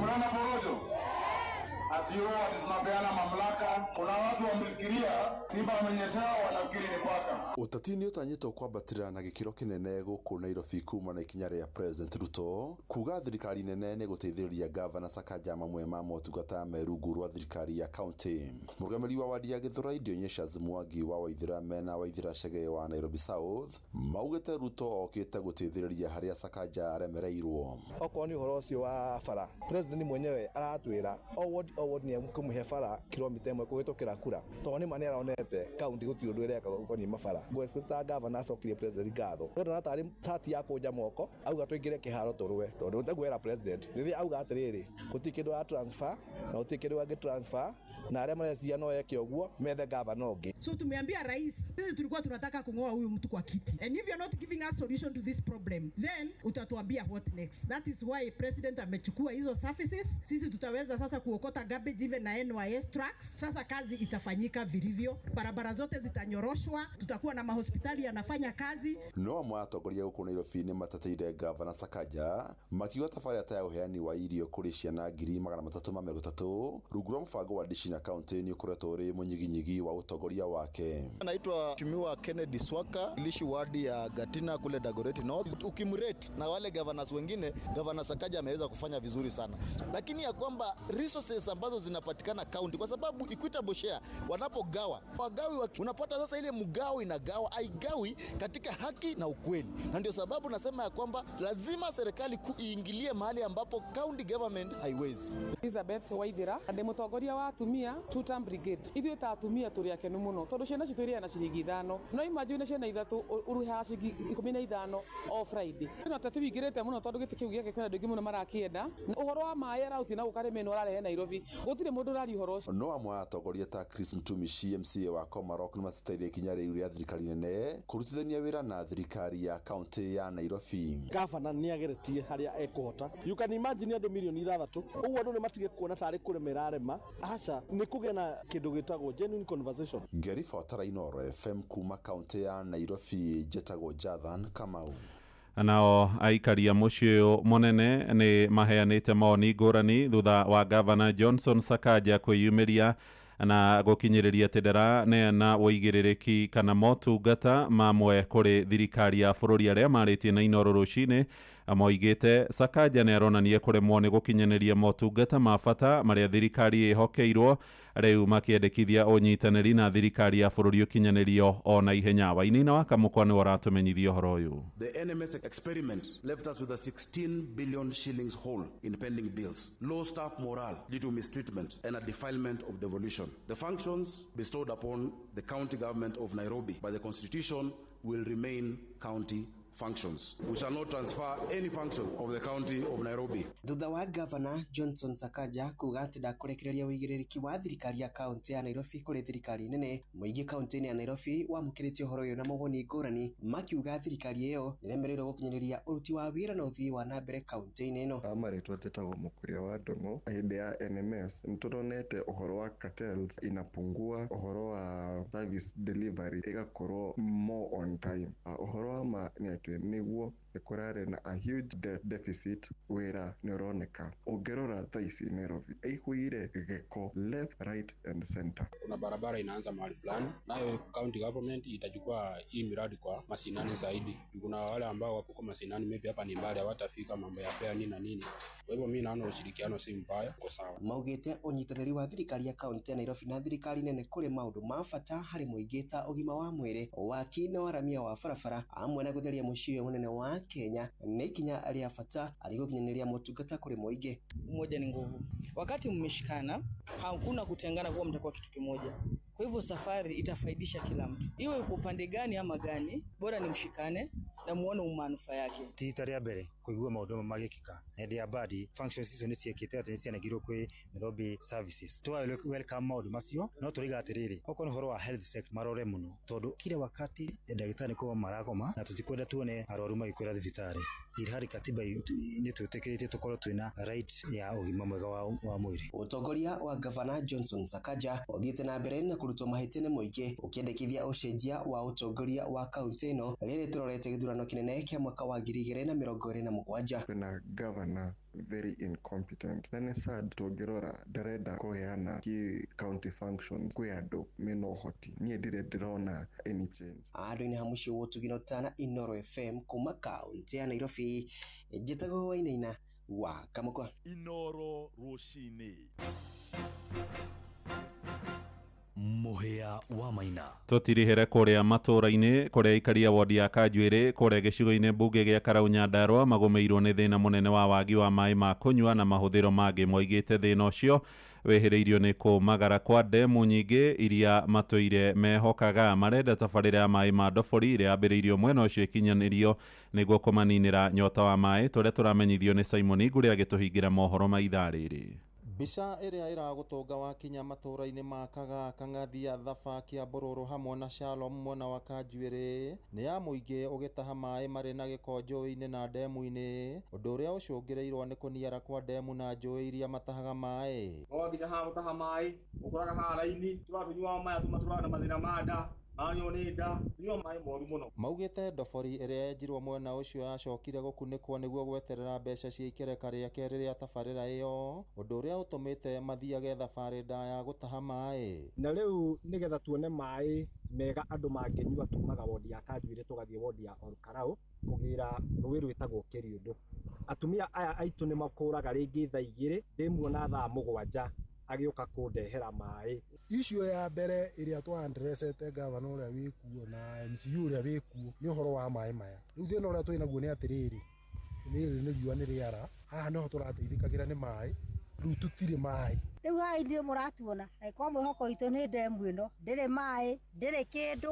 Tunapeana mamlaka. Kuna watu wamefikiria simba wamenyeshewa, wanafikiri ni paka. Ũteti nĩ ũtanyĩtwo kwambatĩra na gĩkĩro kĩnene gũkũ Nairobi kuma na ikinya rĩa President Ruto kuga thirikari nene nĩ gũteithĩrĩria Gavana Sakaja mamwe ma motungata me rungu rwa thirikari ya county. Mũrũgamĩrĩri wa wadi ya Githurai Dionysius Mwangi wa Waithira mena Waithira Chege wa Nairobi South maugĩte Ruto okĩte gũteithĩrĩria harĩa Sakaja aremereirwo. Okorwo nĩ ũhoro ũcio wa bara, President mwenyewe aratwĩra o ward o ward nĩ ekũmũhe bara kilomita ĩmwe kũhĩtũkĩra kura, tondũ nĩ ma nĩ aronete county gũtirĩ ũndũ ĩreka ũkoniĩ mabara. Ngũ expect gavana acokirie president ngatho ndona tarĩ tati ya kũnja moko auga tũingĩre kĩharo tũrũe, tondũ nĩguo era president rĩrĩa auga atĩrĩrĩ gũtirĩ kĩndũ ara transfer na gũtirĩ kĩndũ angĩ transfer na arĩa mareciria no eke ũguo methe gavana ũngĩ. So tumeambia rais, sisi tulikuwa tunataka kung'oa huyu mtu kwa kiti, and if you're not giving us solution to this problem then utatuambia what next. That is why president amechukua hizo services. Sisi tutaweza sasa kuokota garbage even na NYS trucks. Sasa kazi itafanyika vilivyo, barabara zote zitanyoroshwa, tutakuwa na mahospitali yanafanya kazi. No amwe atongoria gũkũ Nairobi nĩ mateteire Gavana Sakaja makiuga tabarĩra ta ya ũheani wa irio kũrĩ ciana 330 rungu rwa mũbango wa Dishi na County nĩ ũkoretwo ũrĩ mũnyiginyigi wa ũtongoria wake. Naitwa Mheshimiwa Kennedy Swaka, lishi wadi ya Gatina kule Dagoretti North. Ukimrate na wale governors wengine, Governor Sakaja ameweza kufanya vizuri sana, lakini ya kwamba resources ambazo zinapatikana county, kwa sababu equitable share wanapogawa wagawi, unapata sasa ile mgao inagawa aigawi katika haki na ukweli, na ndio sababu nasema ya kwamba lazima serikali iingilie mahali ambapo county government haiwezi. Elizabeth Waithira ndi mutongoria wa atumia Atumia Two-Term Brigade. Ithuĩ ta atumia tũrĩ akenu mũno tondũ ciana citũ irĩaga na ciringi 5, no imagine ciana 3 ũrĩhaga ciringi 15 o Friday. Ĩno teti wingĩrĩte mũno tondũ gĩtĩ kĩu gĩake kwĩna andũ aingĩ mũno marakĩenda. Ũhoro wa maĩ arauti na gũka rĩmĩ ararehe Nairobi, gũtirĩ mũndũ ũraria ũhoro ũcio. No amwe a atongoria ta Chris Mtumishi MCA wa Komarok nĩmateteire ikinya rĩu rĩa thirikari nene kũrutithania wĩra na thirikari ya kaunti ya Nairobi. Gavana nĩageretie harĩa ekũhota. You can imagine andũ mirioni 6 ũguo andũ nĩmatige kuona tarĩ kũremera arema. Aca, nĩ kũgĩa na kĩndũ gĩtagwo genuine conversation. Ngĩribotera Inooro FM kuma kaunti ya Nairobi, njĩtagwo Jathan Kamau. Nao aikari a mũciĩ ũyũ mũnene nĩ maheanĩte mawoni ngũrani thutha wa Gavana Johnson Sakaja kwĩyumĩria na gũkinyĩrĩria atĩ ndaraneana ũigĩrĩrĩki kana motungata mamwe kũrĩ thirikari ya bũrũri. Arĩa marĩtie na Inooro rũcinĩ moigĩte Sakaja nĩ aronania kũremwo nĩ gũkinyanĩria motungata ma bata marĩa thirikari ĩhokeirwo, rĩu makĩendekithia ũnyitanĩri na thirikari ya bũrũri ũkinyanĩrio o na ihenya. Wainaina wa Kamũkwa nĩwe ũratũmenyithia ũhoro ũyũ. The NMS experiment left us with a 16 billion shillings hole in pending bills, low staff morale due to mistreatment, and a defilement of devolution. The functions bestowed upon the county government of Nairobi by the Constitution will remain county functions. We shall not transfer any function of the county of Nairobi. Thutha wa Gavana Johnson Sakaja kuga atĩ ndakũrekereria ũigĩrĩrĩki wa thirikari ya kaunti ya Nairobi kũrĩ thirikari nene, mũingĩ kaunti-inĩ ya Nairobi wamũkĩrĩte ũhoro ũyũ na mawoni ngũrani, makiuga thirikari ĩyo nĩremereirwo gũkinyanĩria ũruti wa wĩra na ũthii wa na mbere kaunti-inĩ ĩno. Marĩtwa njĩtagwo Mũkũria wa Ndung'u. Hĩndĩ ya NMS nĩtũronete ũhoro wa cartels inapungua, ũhoro wa service delivery ĩgakorwo more on time. Ũhoro wa ma nĩ atĩ nĩguo nĩ kũrarĩ na a huge debt deficit, wĩra nĩ ũroneka. Ũngĩrora thaa ici Nairobi ĩihũire gĩko left, right and center. Kuna barabara inaanza mahali fulani, nayo county government itachukua hii miradi kwa mashinani zaidi. Kuna wale ambao wako kwa mashinani, maybe hapa ni mbali, hawatafika mambo ya fare nini na nini. Kwa hivyo mimi naona ushirikiano si mbaya, uko sawa. Maugĩte ũnyitanĩri wa thirikari ya kaunti ya Nairobi na thirikari nene kũrĩ maũndũ ma bata harĩ mũingĩ ta ũgima wa mwĩrĩ, waki na waramia wa barabara hamwe na gũtheria mũciĩ ũyũ mũnene wa Kenya nĩ ikinya rĩa bata harĩ gũkinyanĩria motungata kũrĩ mũingĩ. Umoja ni nguvu. Wakati mmeshikana, hakuna kutengana, kuwa mtakuwa kitu kimoja. Kwa hivyo safari itafaidisha kila mtu, iwe uko upande gani ama gani, bora ni mshikane na muone manufaa yake. Ti rita rĩa mbere kũigua maũndũ magĩkĩka na ya badi functions icio nĩ ciekĩte atĩ nĩ cianengirwo kwĩ Nairobi services. Twa welcome maũndũ macio, no tũriga atĩrĩrĩ, okorwo nĩ ũhoro wa health sector marore mũno, tondũ kila wakati ndagĩtarĩ nĩkũgoma maragoma na tũtikwenda tuone arwaru magĩkwĩra thibitarĩ, ilhali katiba nĩ twĩtĩkĩrĩtie tũkorwo twĩna right ya ũgima mwega wa mwĩrĩ. Ũtongoria wa Gavana Johnson Sakaja ũthiĩte na mbere na kũrutwo mahĩtia nĩ mũingĩ ũkĩendekithia ũcenjia wa ũtongoria wa kaunti ĩno rĩrĩ tũrorete gĩthurano kĩnene kĩa mwaka wa 2027. Kwĩna governor very incompetent na nĩ sad tũngĩrora ndarenda kũheana key county functions kwĩ andũ mena ũhoti. Niĩ ndirĩ ndĩrona any change. Andũ-inĩ ha mũciĩ wa Ũtugi na Ũtana, Inooro FM kuma kaunti ya Nairobi, njĩtagwo Wainaina wa Kamũkwa. Inooro rũcinĩ. Mũhĩa wa Maina. Tũtirihĩre kũrĩa matũũra-inĩ kũrĩa aikaria wodi ya Kanjuĩrĩ kũrĩa gĩcigo-inĩ mbunge gĩa Karau Nyandarua magũmĩirwo nĩ thĩna mũnene wa wagi wa maĩ ma kũnyua na mahũthĩro mangĩ. Moigĩte thĩna ũcio wĩhĩrĩirio nĩ kũmagara kwa ndemu nyingĩ iria matũire mehokaga. Marenda tabarĩra ya maĩ ma ndobori ĩrĩa yambĩrĩirio mwena ũcio ĩkinyanĩrio nĩguo kũmaninĩra nyota wa maĩ. Tũrĩa tũramenyithio nĩ Simon Ngũrĩ agĩtũhingĩra mohoro ma ithaa rĩrĩ. Mbica ĩrĩa ĩragũtũnga wakinya matũũra-inĩ ma Kagaa, Kang'athia, Thaba, Kĩambururu hamwe na Shalom mwena wa Kanjuĩrĩ nĩ ya mũingĩ ũgĩtaha maĩ marĩ na gĩko njũĩ-inĩ na ndemu-inĩ, ũndũ ũrĩa ũcũngĩrĩirwo nĩ kũniara kwa ndemu na njũĩ iria matahaga maĩ. Wakinya haha gũtaha maĩ ũkoraga haha raini tũratũnyuaga maya tũmatũraga na mathĩna ma nda. Maugĩte ndobori ĩrĩa yenjirwo mwena ũcio yacokire gũkunĩkwo nĩguo gweterera mbeca cia ikereka rĩa kerĩ rĩa tabarĩra ĩyo, ũndũ ũrĩa ũtũmĩte mathiage thabarĩ ndaya gũtaha maĩ. Na rĩu nĩgetha tuone maĩ mega andũ mangĩnyua tumaga wodi ya Kanjuĩrĩ tũgathiĩ wodi ya Olkarau kũgĩra rũĩ rwĩtagwo Kĩriũndũ. Atumia aya aitũ nĩ makũraga rĩngĩ thaa 2 ndĩmuona thaa 7 agĩũka kũndehera maĩ. Issue ya mbere ĩrĩa twa-addressete gavana ũrĩa wĩkuo na MCU ũrĩa wĩkuo nĩ ũhoro wa maĩ maya. Rĩu thĩna ũrĩa twĩ naguo nĩ atĩrĩrĩ, rĩrĩ nĩ riũa nĩ rĩara, haha nĩho tũrateithĩkagĩra nĩ maĩ. Rĩu tũtirĩ maĩ. Rĩu haha ithuĩ mũratuona angĩkorwo mwĩhoko witũ nĩ ndemu ĩno, ndĩrĩ maĩ, ndĩrĩ kĩndũ,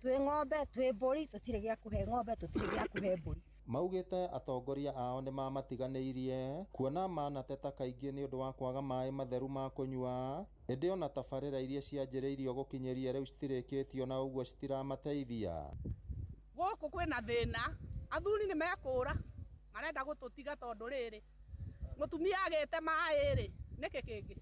twĩ ng'ombe, twĩ mbũri, tũtirĩ gĩa kũhe ng'ombe, tũtirĩ gĩa kũhe mbũri. Maugĩte atongoria ao nĩ mamatiganĩirie kuona manateta kaingĩ nĩ ũndũ wa kwaga maĩ matheru ma kũnyua, ĩndĩ ona tabarĩra iria cianjĩrĩirio gũkinyĩria rĩu citirĩkĩtio na ũguo citiramateithia. Gũkũ kwĩna thĩna, athuri nĩ mekũra, marenda gũtũtiga tondũ rĩrĩ mũtumia agĩte maĩ rĩ, nĩkĩ kĩngĩ?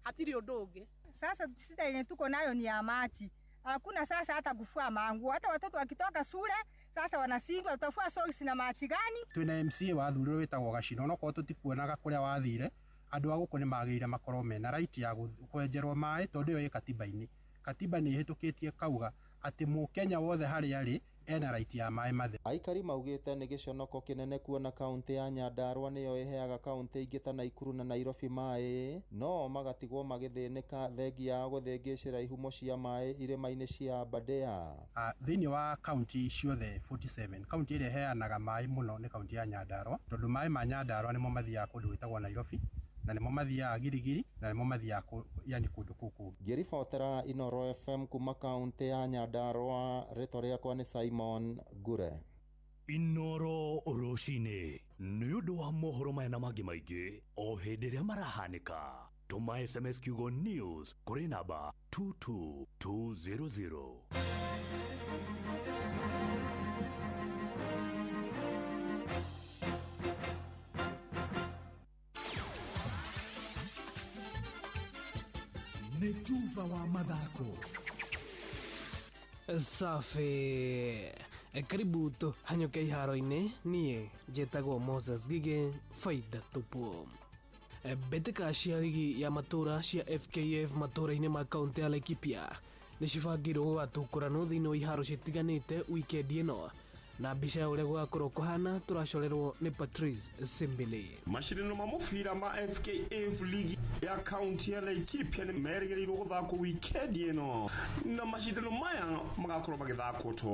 Hatirĩ ũndũ ũngĩ. Sasa shida yenye tuko nayo ni ya maji. Hakuna sasa hata kufua manguo, hata watoto wakitoka shule sasa wanashindwa, tutafua socks na maji gani? Twina MCA wathurirwo wĩtagwo Gacino, onokorwo tũtikuonaga kũrĩa wathire, andũ a gũkũ nĩ magĩrĩire makorwo mena right ya kwenjerwo maĩ tondũ ĩyo ĩ katiba-inĩ. Katiba nĩ ĩhĩtũkĩtie kauga atĩ mũkenya wothe harĩa arĩ ena right ya maĩ matheru. Aikari maugĩte nĩ gĩconoko kĩnene kuona kaũntĩ ya Nyandarua nĩyo ĩheaga kaũntĩ ingĩ ta Nakuru na Nairobi maĩ, no magatigwo magĩthĩnĩka thengia ya gũthĩngĩcĩra ihumo cia maĩ irĩma-inĩ cia Aberdare. Thĩinĩ wa kaũntĩ ciothe 47, kaũntĩ ĩrĩa ĩheanaga maĩ mũno nĩ kaũntĩ ya Nyandarua, tondũ maĩ ma Nyandarua nĩmo mathiaga kũndũ gwĩtagwo Nairobi, na nĩmo mathiaga Girigiri, na nĩmo mathiaga yani kũndũ kũu kũngĩ. Ngĩribotera Inooro FM kuma kaũntĩ ya Nyandarua, rĩtwa rĩakwa nĩ Simon Ngure. Inooro rũcinĩ nĩ ũndũ wa mohoro maya na mangĩ maingĩ o hĩndĩ ĩrĩa marahanĩka, tũma SMS kiugo news kũrĩ namba 22200. Nĩ tuba wa mathako. Safi, karibu tũhanyũke iharo-inĩ. Niĩ njĩtagwo Moses Gige, faida tupu. Mbĩtĩka cia rigi ya matũra cia FKF matũra-inĩ ma kaũntĩ ya Laikipia nĩ cibangĩirwo gũgatukũranwo thĩinĩ wa iharo citiganĩte wikendi ĩno, na mbica ya ũrĩa gũgakorwo kũhana tũracorerwo nĩ Patrice Simbili. Macindano ma mũbira ma FKF League ya kaunti ya Laikipia nĩ merĩgĩrĩirwo gũthakwo wikendi ĩno, na macindano maya magakorwo magĩthakwo to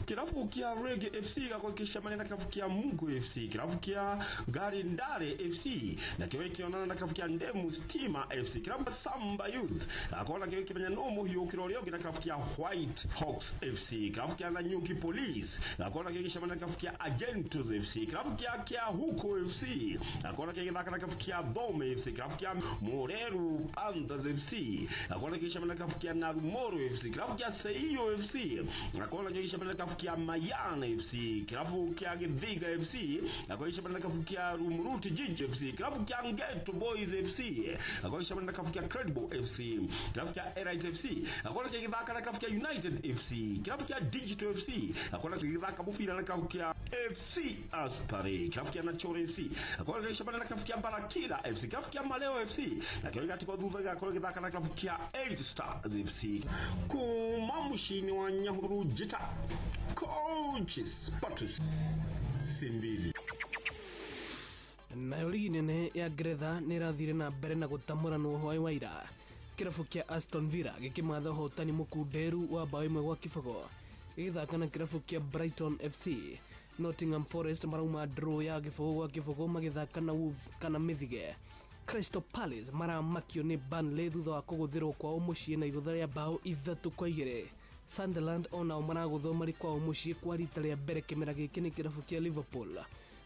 kĩrabu kĩa Rege FC gĩgakorwo gĩkĩcemania na kĩrabu kĩa Mungu FC, kĩrabu kĩa Ngari Ndare FC nakĩo gĩkĩonana na kĩrabu kĩa Ndemu Stima FC, kĩrabu kĩa Samba Youth gĩgakorwo nakĩo gĩkĩmenya nũ mũhiũkĩro ũrĩa ũngĩ na kĩrabu kĩa White Hawks FC, kĩrabu kĩa Nanyuki Police gĩgakorwo nakĩo gĩgĩcemania na kĩrabu kĩa Agentos FC, kĩrabu kĩa Kĩahuko FC gĩgakorwo nakĩo gĩgĩthaka na kĩrabu kĩa Thome FC, kĩrabu kĩa Mureru Panthers FC gĩgakorwo nakĩo gĩgĩcemania na kĩrabu kĩa Narumoro FC, kĩrabu kĩa Seiyo FC gĩgakorwo nakĩo gĩgĩcemania na kĩrabu kĩa Mayana FC, kĩrabu kĩa Githiga FC gĩgakorwo gĩgĩcemania na kĩrabu kĩa Rumuruti Jiji FC, kĩrabu kĩa Ngeto Boys FC gĩgakorwo gĩgĩcemania na kĩrabu kĩa Credible FC, kĩrabu kĩa Elite FC gĩgakorwo nakĩo gĩgĩthaka na kĩrabu kĩa United FC, kĩrabu kĩa Digital FC gĩgakorwo nakĩo gĩgĩthaka mũbira na kĩrabu kĩa FC Aspari, kĩrabu kĩa Nachore FC gĩgakorwo gĩgĩcemania na kĩrabu kĩa Barakila FC, kĩrabu kĩa Maleo FC nakĩo gĩgatigwo thutha gĩgakorwo gĩgĩthaka na kĩrabu kĩa 8 Stars FC. Kuma mũciĩ-inĩ wa Nyahururu Njita, Coaches Patrice Simbili. Nayo ligi nene ya Ngeretha nĩ ĩrathire na mbere na gũtamũranwo hwaĩ wa ira, kĩrabu kĩa Aston Villa gĩkĩmatha ũhotani mũkunderu wa bao 1-0 gĩgĩthaka na kĩrabu kĩa Brighton FC. Nottingham Forest marauma draw ya 0-0 magĩthaka na Wolves kana Mĩthige. Crystal Palace maramakio nĩ Burnley thutha wa kũgũthĩrwo kwao mũciĩ na igũtha rĩa bao 3-2. Sunderland onao maragũthwo marĩ kwao mũciĩ kwa rita rĩa mbere kĩmera gĩkĩ nĩ kĩrabu kĩa Liverpool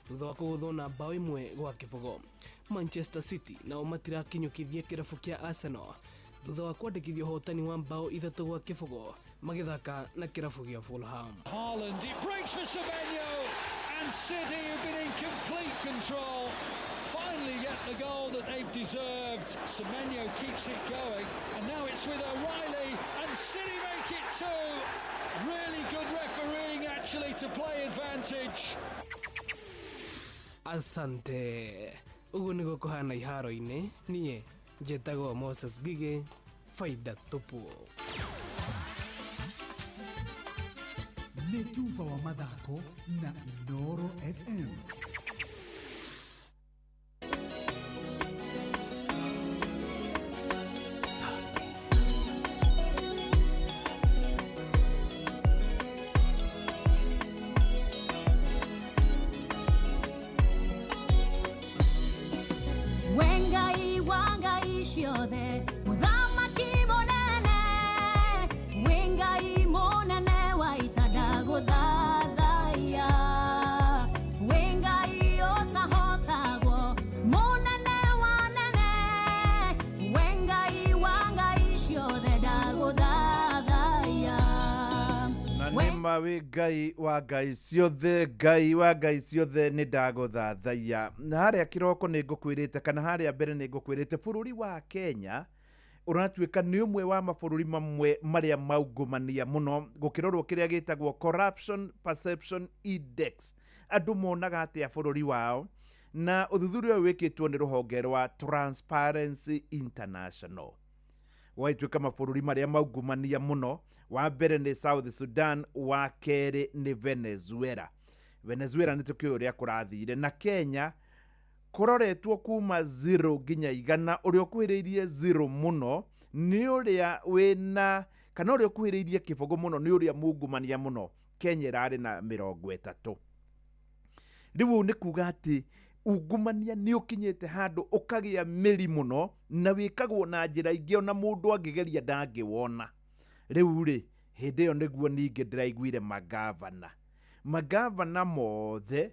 thutha wa kũgũthwo na bao 1-0. Manchester City nao matirakinyũkithia kĩrabu kĩa Arsenal thutha wa kwandĩkithia ũhotani wa bao 3-0 magĩthaka na kĩrabu gĩa Fulham. Haaland, it breaks for Semenyo, and City have been in complete control. Finally get the goal that they've deserved. Semenyo keeps it going, and now it's with O'Reilly, and City make it two. Really good refereeing actually to play advantage. Asante. Ũguo nĩguo kũhana iharo-inĩ. Niĩ njĩtagwo Moses Gige, faida tupu. Nĩ tuba wa mathako na Inooro FM. Wenga ciothe, mũthamaki mũnene, wĩ Ngai mũnene wa ita ndagũthathaiya. Wĩ Ngai ũtahotagwo, mũnene wa nene, wĩ Ngai wa ngai ciothe ndagũthathaiya. Na nĩ ma wĩ Ngai wa ngai ciothe, Ngai wa ngai ciothe nĩ ndagũthathaiya. Na harĩa kĩroko nĩ ngũkwĩrĩte, kana harĩa mbere nĩ ngũkwĩrĩte, bũrũri wa Kenya ũratuĩka nĩ ũmwe wa mabũrũri mamwe marĩa maungumania mũno gũkĩrorwo kĩrĩa gĩtagwo Corruption Perception Index. Andũ monaga atĩa bũrũri wao, na ũthuthuria ũyũ wĩkĩtwo nĩ rũhonge rwa Transparency International. Gwagĩtuĩka mabũrũri marĩa maungumania mũno, wa mbere nĩ South Sudan, wa kerĩ nĩ Venezuela. Venezuela nĩ tũkĩũĩ ũrĩa kũrathire, na Kenya kũroretwo kuma 0 nginya 100. Ũrĩa ũkuhĩrĩirie 0 mũno nĩ ũrĩa wĩna, kana ũrĩa ũkuhĩrĩirie kĩbũgũ mũno nĩ ũrĩa mungumania mũno. Kenya ĩrarĩ na 30. Rĩu ũũ nĩ kuga atĩ ungumania nĩ ũkinyĩte handũ ũkagĩa mĩri mũno na wĩkagwo na njĩra ingĩ ona mũndũ angĩgeria ndangĩwona. Rĩu rĩ, hĩndĩ ĩyo nĩguo ningĩ ndĩraiguire magavana mothe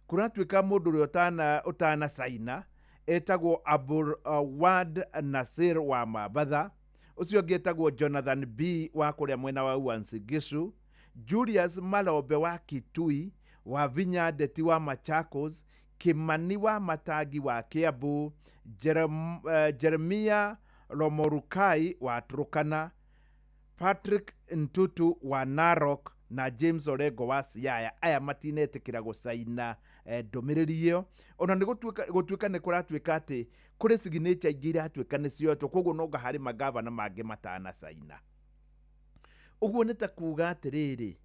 kũratuĩka mũndũ ũrĩa ũtana caina etagwo Abul Wad Nasir wa Mabatha, ũcio ũngĩ etagwo Jonathan B wa kũrĩa mwena wa Uasin Gishu, Julius Malombe wa Kitui, wa Vinya Ndeti wa Machakos, Kimani wa Matangi wa Kiambu, Jeremia Lomorukai wa Turkana, Patrick Ntutu wa Narok na James Orengo wa Siaya. Aya matinetĩkĩra gũcaina ndũmĩrĩri ĩyo, ona nĩ gũtuĩka nĩ kũratuĩka atĩ kũrĩ signature ingĩ iratuĩka nĩ cioetwo, koguo no harĩ magavana mangĩ matanacaina. Ũguo nĩ ta kuga atĩrĩrĩ,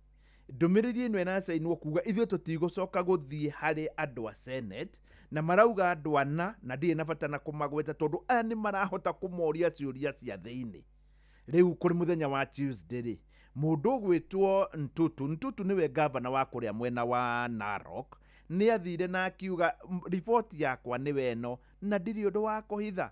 ndũmĩrĩri ĩno ĩracainwo kuga ithuĩ tũtigũcoka gũthiĩ harĩ andũ a Senate, na marauga andũ ana, na ndirĩ na bata na kũmagweta tondũ aya nĩ marahota kũmoria ciũria cia thĩinĩ. Rĩu kũrĩ mũthenya wa Tuesday rĩ, mũndũ ũgwĩtwo Ntutu, Ntutu nĩwe gavana wa kũrĩa mwena wa Narok, nĩ athire na akiuga riboti yakwa nĩwe ĩno na ndirĩ ũndũ wa kũhitha.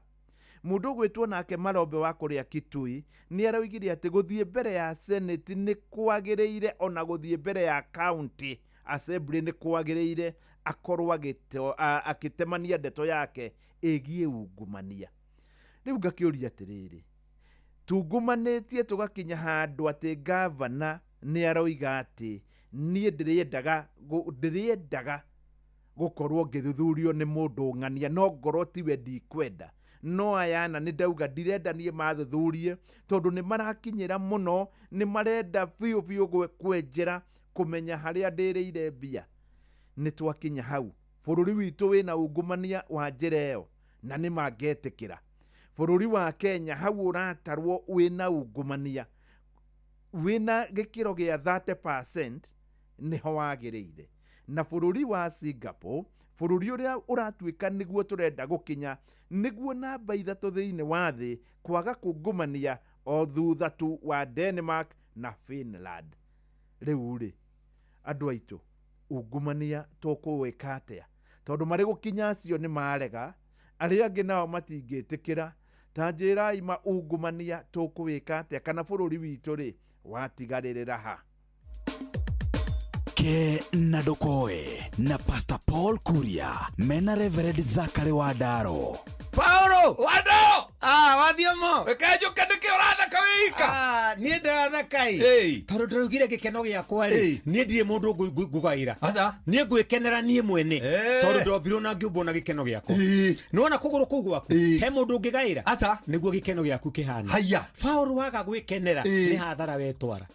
Mũndũ ũgwĩtwo nake Malombe wa kũrĩa Kitui nĩ araugire atĩ gũthiĩ mbere ya Senate nĩ kwagĩrĩire, ona gũthiĩ mbere ya county assembly nĩ kwagĩrĩire, akorwo akĩtemania ndeto yake ĩgiĩ ungumania. Rĩu ngakĩũria atĩrĩrĩ, tungumanĩtie tũgakinya handũ atĩ gavana nĩ aroiga atĩ niĩ ndĩrĩendaga gũkorwo ngĩthuthurio nĩ mũndũ ng'ania, no ngorwo tiwe ndikwenda, no ayana nĩ ndauga ndirenda niĩ mathuthurie tondũ nĩ marakinyĩra mũno, nĩ marenda biũ biũ kwenjera kũmenya harĩa ndĩrĩire mbia. Nĩ twakinya hau, bũrũri witũ wĩna ungumania wa njĩra ĩyo na nĩ mangetĩkĩra. Bũrũri wa Kenya hau ũratarwo wĩna ungumania wĩna gĩkĩro gĩa 30% nĩho wagĩrĩire. Na bũrũri wa Singapore, bũrũri ũrĩa ũratuĩka nĩguo tũrenda gũkinya, nĩguo namba 3 thĩinĩ wa thĩ kwaga kungumania, o thutha tu wa Denmark na Finland. Rĩu rĩ, andũ aitũ, ungumania tũkũwĩka atĩa? Tondũ marĩ gũkinya acio nĩ marega, arĩa angĩ nao matingĩtĩkĩra. Ta njĩrai ma ungumania tũkũwĩka atĩa, kana bũrũri witũ rĩ watigarĩrĩra ha? Ke na Ndokoe na Pastor Paul Kuria mena Reverend Zachary Wandaro. Paulo Wandaro, wathiomo rekenjuke nĩkĩ ũratheka wĩika? Niĩ ndĩratheka ĩ, tondũ ndĩraugire gĩkeno gĩakwa rĩ, niĩ ndirĩ mũndũ ngũgaĩra, niĩ ngwĩkenera niĩ mwene, tondũ ndombirwo na ngĩũmbwo na gĩkeno gĩakwa. Nĩwona kũgũrũ kũu gwaku he mũndũ ũngĩgaĩra, nĩguo gĩkeno gĩaku kĩhana. Paulo waga gwĩkenera nĩ hathara wetwara.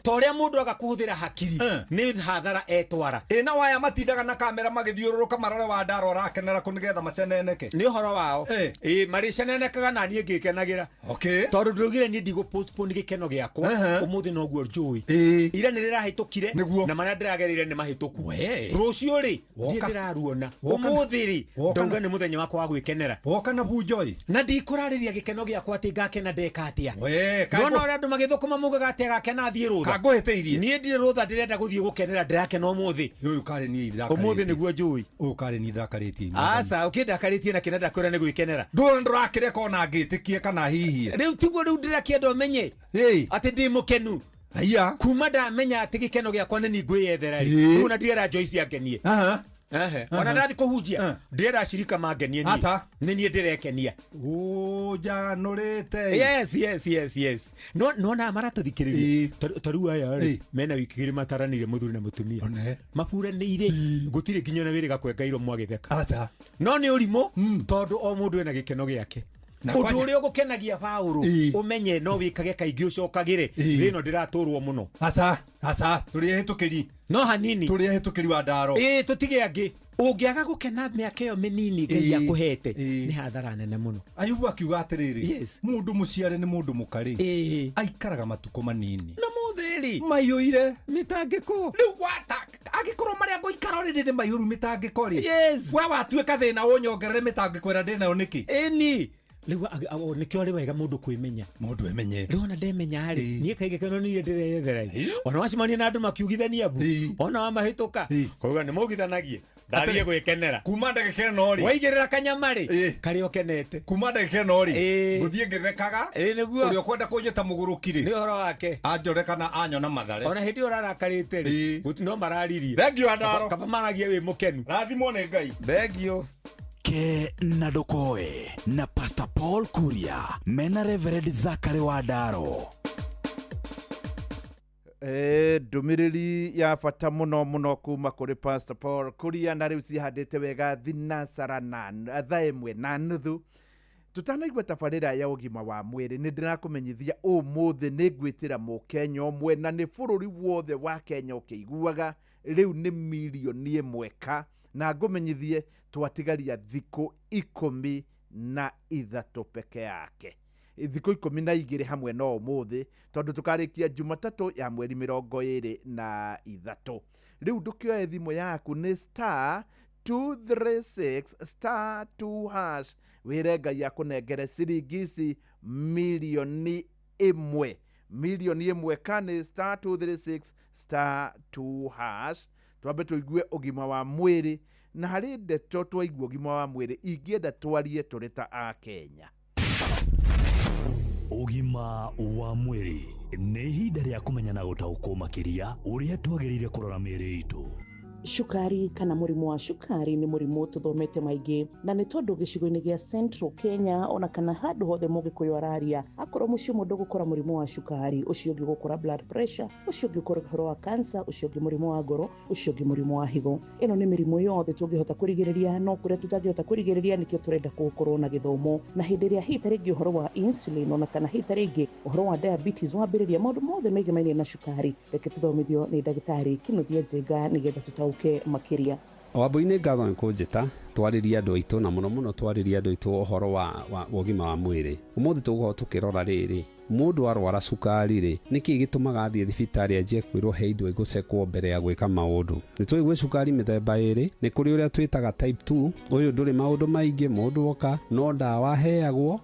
Ta ũrĩa mũndũ aga kũhũthĩra hakiri nĩ hathara etwara. Ĩ na waya matindaga na kamera magĩthiũrũrũka marore Wandaro arakenera kũ nĩgetha maceneneke. Nĩ ũhoro wao. Ĩ marĩcenenekaga na niĩ ngĩkenagĩra. Tondũ ndĩraugire niĩ ndigũ postpone gĩkeno gĩakwa, ũmũthĩ noguo njũĩ. Ira nĩ rĩrahĩtũkire na marĩa ndĩragereire nĩ mahĩtũku. Rũciũ rĩ ndiĩ ndĩraruona. Ũmũthĩ rĩ ndauga nĩ mũthenya wakwa wa gwĩkenera. Woka na bunjoi. Na ndikũrarĩria gĩkeno gĩakwa atĩ ngakena ndeka atĩa. Nona ũrĩa andũ magĩthũkũma maugaga atĩ agakena athiĩ rũtha. Ngũhĩtĩirie. Niĩ ndirĩ rũtha ndĩrenda gũthiĩ gũkenera, ndĩrakena ũmũthĩ. Ũyũ karĩ niĩ ndirakarĩtie. Ũmũthĩ nĩguo njũĩ. Ũyũ karĩ niĩ ndirakarĩtie. Aca, ũkĩndakarĩtie na kĩrĩa ndakwĩra nĩ gwĩkenera. Ndũrona ndũrakĩrekondi. Ndĩrona ngĩtĩkie kana hihi. Rĩu tiguo rĩu ndĩrakĩenda ũmenye atĩ ndĩ mũkenu. Aya. Kuma ndamenya atĩ gĩkeno gĩakwa nĩ niĩ ngwĩyethera rĩ. Ĩĩ. Rĩu ona ndirera Joyce angenie. Aha. Ehe. Ona ndathi kũhunjia ndirera ashirika mangenie niĩ. Ata. Nĩ niĩ ndĩrekenia. Ũnjanũrĩte. Yes, yes, yes, yes. No nona maratũthikĩrĩria. Ta rĩu aya rĩ mena wiki igĩrĩ mataranĩire mũthuri na mũtumia. Maburanĩire gũtirĩ nginya ona wĩrĩga kwenga iromo agĩtheka. Acha. No nĩ ũrimũ tondũ o mũndũ ena gĩkeno gĩake. Na Ũndũ kwanja- ũrĩa ũgũkenagia Paũlũ ũmenye no wĩkage kaingĩ ũcokagĩre thĩ ĩno ndĩratũrwo mũno. Aca, aca, tũrĩ ehĩtũkĩri. No hanini. Tũrĩ ehĩtũkĩri wa ndaro. Ĩĩ tũtige angĩ. Ũngĩaga gũkena mĩaka ĩyo mĩnini Ngai Ĩĩ. akũhete nĩ hathara nene mũno. Ayubu akiuga atĩrĩrĩ, Yes. mũndũ mũciare nĩ mũndũ mũkarĩ aikaraga matukũ manini. Na mũthĩ rĩ maiyũire mĩtangĩko. Rĩu gwata angĩkorwo marĩa ngũikara rĩrĩ nĩ maiyũru mĩtangĩko rĩ. Yes. We watuĩka thĩna ũnyongerere mĩtangĩko ĩrĩa ndĩnayo nĩkĩ? Ĩni. Rĩu nĩkĩo arĩ wega mũndũ kwĩmenya. Mũndũ emenye. Rĩu ona ndemenya rĩ niĩ kaingĩ keno niĩ ndĩreyethera ĩ. Ona wacemania na andũ makiugithania mbu ona wamahĩtũka kauga nĩ maugithanagie ndathiĩ gwĩkenera. Kuma ndagĩka ĩno rĩ. Waigĩrĩra kanyama rĩ karĩa ũkenete. Kuma ndagĩka ĩno rĩ ngũthiĩ ngĩthekaga. Ĩĩ nĩguo. Ũrĩa ũkwenda kũnjĩta mũgũrũki rĩ. Nĩ ũhoro wake. Anjore kana anyona mathare. Ona hĩndĩ ĩyo ũrarakarĩte rĩ no mararirie. Thengiũ Andaro. Kaba maragie wĩ mũkenu. Rathimwo nĩ Ngai. Thengiũ. Ke na ndũkoe na Pastor Paul Kuria mena Reverend Zachary wa Ndaro. Ndũmĩrĩri ya bata mũno mũno kuma kũrĩ Pastor Paul Kuria na rĩu cihandĩte wega thinacara na thaa ĩmwe na nuthu. Tũtanaigua tabarĩra ya ũgima wa mwĩrĩ nĩ ndĩrakũmenyithia ũmũthĩ nĩ ngwĩtĩra mũkenya ũmwe na nĩ bũrũri wothe wa Kenya ũkĩiguaga rĩu nĩ mirioni ĩmwe ka na ngũmenyithie twatigaria thikũ 13 peke yake thikũ 12 hamwe na ũmũthĩ tondũ tũkarĩkia Jumatatũ ya mweri 23. Rĩu ndũkĩoe thimũ yaku nĩ star 236 star 2 hash wĩre Ngai akũnengere ciringi ici mirioni ĩmwe mirioni ĩmwe ka nĩ star 236 star 2 hash. Twambe tũigue ũgima wa mwĩrĩ na harĩ ndeto twaigua ũgima wa mwĩrĩ ingĩenda twarie tũrĩ ta Akenya. Ũgima wa mwĩrĩ nĩ ihinda rĩa kũmenya na gũtaũkwo makĩria ũrĩa twagĩrĩire kũrora mĩĩrĩ itũ. Cukari kana mũrimũ wa cukari nĩ mũrimũ tũthomete maingĩ na nĩ tondũ gĩcigo-inĩ gĩa Central Kenya ona kana handũ hothe mũgĩkũyũ araria akorwo mũciĩ ũmwe ndũgũkora mũrimũ wa cukari, ũcio ũngĩ ũgũkora blood pressure, ũcio ũngĩ ũkora ũhoro wa cancer, ũcio ũngĩ mũrimũ wa ngoro, ũcio ũngĩ mũrimũ wa higo. Ĩno nĩ mĩrimũ yothe tũngĩhota kũrigĩrĩria no kũrĩa tũtangĩhota kũrigĩrĩria nĩkĩo tũrenda gũkorwo na gĩthomo na hĩndĩ ĩrĩa hihi ta rĩngĩ ũhoro wa insulin ona kana hihi ta rĩngĩ ũhoro wa diabetes wambĩrĩria maũndũ mothe megemainie na cukari, reke tũthomithio nĩ ndagĩtarĩ Kĩnuthia Njenga nĩgetha tũtaũke makĩria. Wambui-nĩ ngatho nĩ kũnjĩta twarĩrie andũ aitũ na mũno mũno twarĩrie andũ aitũ ũhoro wa ũgima wa mwĩrĩ. Ũmũthĩ tũgũkorwo tũkĩrora rĩrĩ mũndũ arwara cukari rĩ nĩkĩ gĩtũmaga athiĩ thibitarĩ anjie kwĩrwo he indo igũcekwo mbere ya gwĩka maũndũ. Nĩ tũĩ gwĩ cukari mĩthemba ĩrĩ, nĩ kũrĩ ũrĩa twĩtaga type 2, ũyũ ndũrĩ maũndũ maingĩ, mũndũ oka no ndawa aheagwo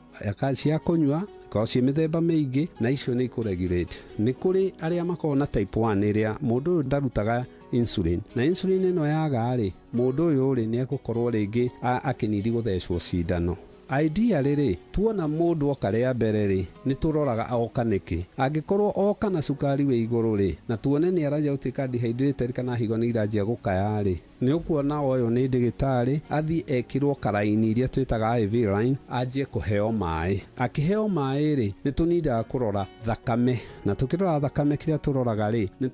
cia kũnyua ikoragwo ciĩ mĩthemba mĩingĩ na icio nĩ ikũregulate. Nĩ kũrĩ arĩa makoragwo na type 1 ĩrĩa mũndũ ũyũ ndarutaga insulin na insulin ĩno yaga rĩ mũndũ ũyũ rĩ nĩ egũkorwo rĩngĩ akĩnidi gũthecwo cindano. Idea rĩrĩ tuona mũndũ oka rĩa mbere rĩ nĩ tũroraga oka nĩkĩ. Angĩkorwo oka na cukari wĩ igũrũ rĩ na tuone nĩ aranjia gũtuĩka dehydrated kana higo nĩ iranjia gũkaya rĩ nĩ ũkuona ũyũ nĩ ndagĩtarĩ athiĩ ekĩrwo karaini iria twĩtaga IV line anjie kũheo maĩ. Akĩheo maĩ rĩ nĩ tũnindaga kũrora thakame na tũkĩrora thakame kĩrĩa tũroraga rĩ nĩ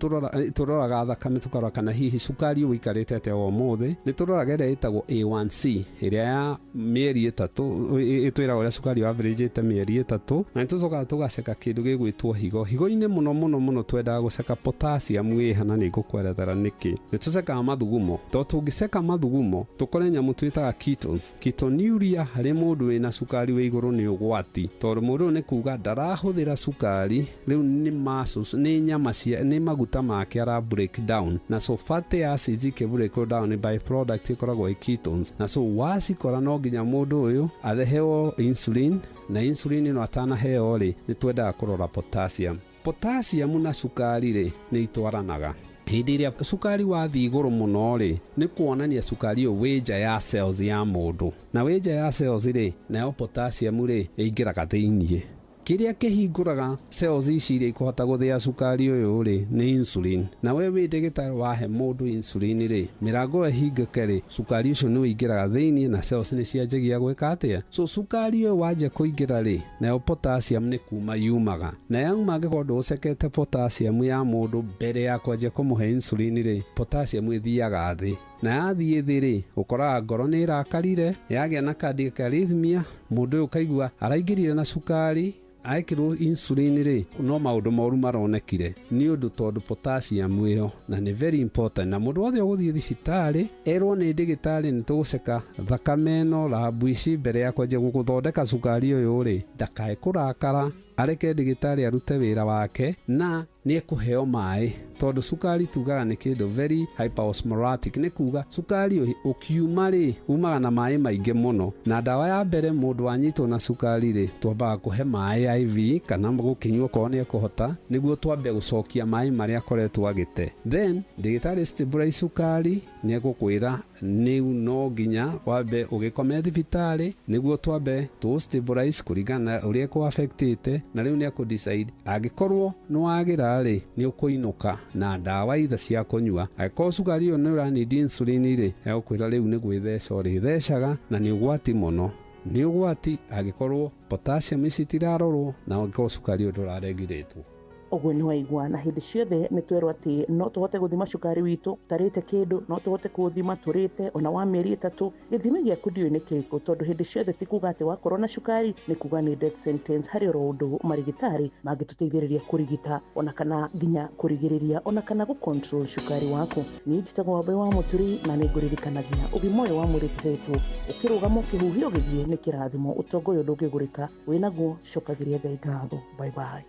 tũroraga thakame tũkarora kana hihi cukari ũikarĩte atĩa o ũmũthĩ. Nĩ tũroraga ĩrĩa ĩtagwo A1C ĩrĩa ya mĩeri 3 ĩtwĩraga ũrĩa cukari averagĩte mĩeri 3 na nĩ tũcokaga tũgaceka kĩndũ gĩgwĩtwo higo. Higo-inĩ mũno mũno mũno twendaga gũceka potassium ĩha na nĩ ngũkwerethera nĩkĩ. Nĩ tũcekaga mathugumo tondũ tũngĩceka mathugumo tũkore nyamũ twĩtaga ketones. Ketonuria harĩ mũndũ wĩna cukari wĩ igũrũ nĩ ũgwati tondũ mũndũ ũyũ nĩ kuga ndarahũthĩra cukari rĩu nĩ muscles nĩ nyama cia nĩ maguta make ara break down na so fatty acids ikĩ break down by product ĩkoragwo ĩ ketones na so wacikora no nginya mũndũ ũyũ atheheo insulin na insulin ĩno atanaheo rĩ nĩ twendaga kũrora potassium. Potassium na cukari rĩ nĩ itwaranaga. Hĩndĩ ĩrĩa cukari wathiĩ igũrũ mũno rĩ, nĩ kuonania cukari ũyũ wĩ nja ya cells ya mũndũ, na wĩ nja ya cells rĩ, nayo potassium rĩ ĩingĩraga thĩiniĩ. Kĩrĩa kĩhingũraga cells ici iria ikũhota gũthĩa cukari ũyũ rĩ nĩ insulin, na we wĩ ndagĩtarĩ wahe mũndũ insulin rĩ, mĩrango ĩyo ĩhingũke rĩ, cukari ũcio nĩ ũingĩraga thĩiniĩ na cells nĩ cianjagia gwĩka atĩa. So cukari ũyũ wanjia kũingĩra rĩ, nayo potassium nĩ kuma yumaga, na yauma angĩkorwo ndũcekete potassium ya mũndũ mbere ya kwanjia kũmũhe insulin rĩ, potassium ĩthiaga thĩ, na yathiĩ thĩ rĩ, ũkoraga ngoro nĩ ĩrakarire, yagĩa na cardiac arrhythmia, mũndũ ũyũ ũkaigua araingĩrire na cukari, aekĩrwo insulin rĩ, no maũndũ moru maronekire nĩ ũndũ tondũ potassium ĩyo na nĩ very important. Na mũndũ wothe ũgũthiĩ thibitarĩ erwo nĩ ndĩgĩtarĩ nĩ tũgũceka thakame ĩno rabu ici mbere ya kwanjia gũgũthondeka cukari ũyũ rĩ, ndakae kũrakara, areke ndĩgĩtarĩ arute wĩra wake na nĩ ekũheo maĩ, tondũ cukari tugaga nĩ kĩndũ very hyperosmoratic, nĩ kuga cukari ũkiuma rĩ umaga na maĩ maingĩ mũno, na ndawa ya mbere mũndũ anyitwo na cukari rĩ, twambaga kũhe maĩ IV kana gũkĩnyua okorwo nĩ ekũhota, nĩguo twambe gũcokia maĩ marĩa akoretwo agĩte. Then ndĩgĩtarĩ stabilize cukari nĩ egũkwĩra nĩu no nginya wambe ũgĩkome thibitarĩ nĩguo twambe tũ stabilize kũringana na ũrĩa ĩkũ affectĩte, na rĩu nĩ ekũ decide angĩkorwo nĩ wagĩra rĩ nĩ ũkũinũka na ndawa itha cia kũnyua, angĩkorwo cukari ũyũ nĩ ũranindi insulin rĩ, egũkwĩra rĩu nĩ gwĩtheca ũrĩthecaga, na nĩ ũgwati mũno, nĩ ũgwati angĩkorwo potassium ici itirarorwo na angĩkorwo cukari ũyũ ndũraregirĩtwo. Ũguo nĩ waigua, na hĩndĩ ciothe nĩ twerwo atĩ no tũhote gũthima cukari witũ tũtarĩte kĩndũ, no tũhote kũũthima tũrĩte ona wa mĩeri 3. Gĩthimi gĩaku ndiũĩ nĩ kĩrĩkũ, tondũ hĩndĩ ciothe ti kuga atĩ wakorwo na cukari nĩ kuga nĩ death sentence. Harĩ oro ũndũ marigĩtarĩ mangĩtũteithĩrĩria kũrigita ona kana nginya kũrigĩrĩria ona kana gũ control cukari waku. Niĩ njĩtagwo Wambui wa Mũturi na nĩ ngũririkanagia ũgima ũyũ wa mwĩrĩ tũhetwo ũkĩrũgama ũkĩhuhia ũgĩthiĩ nĩ kĩrathimo, ũtonga ũyũ ndũngĩgũrĩka, wĩnaguo cokagĩria Ngai ngatho. Bye bye.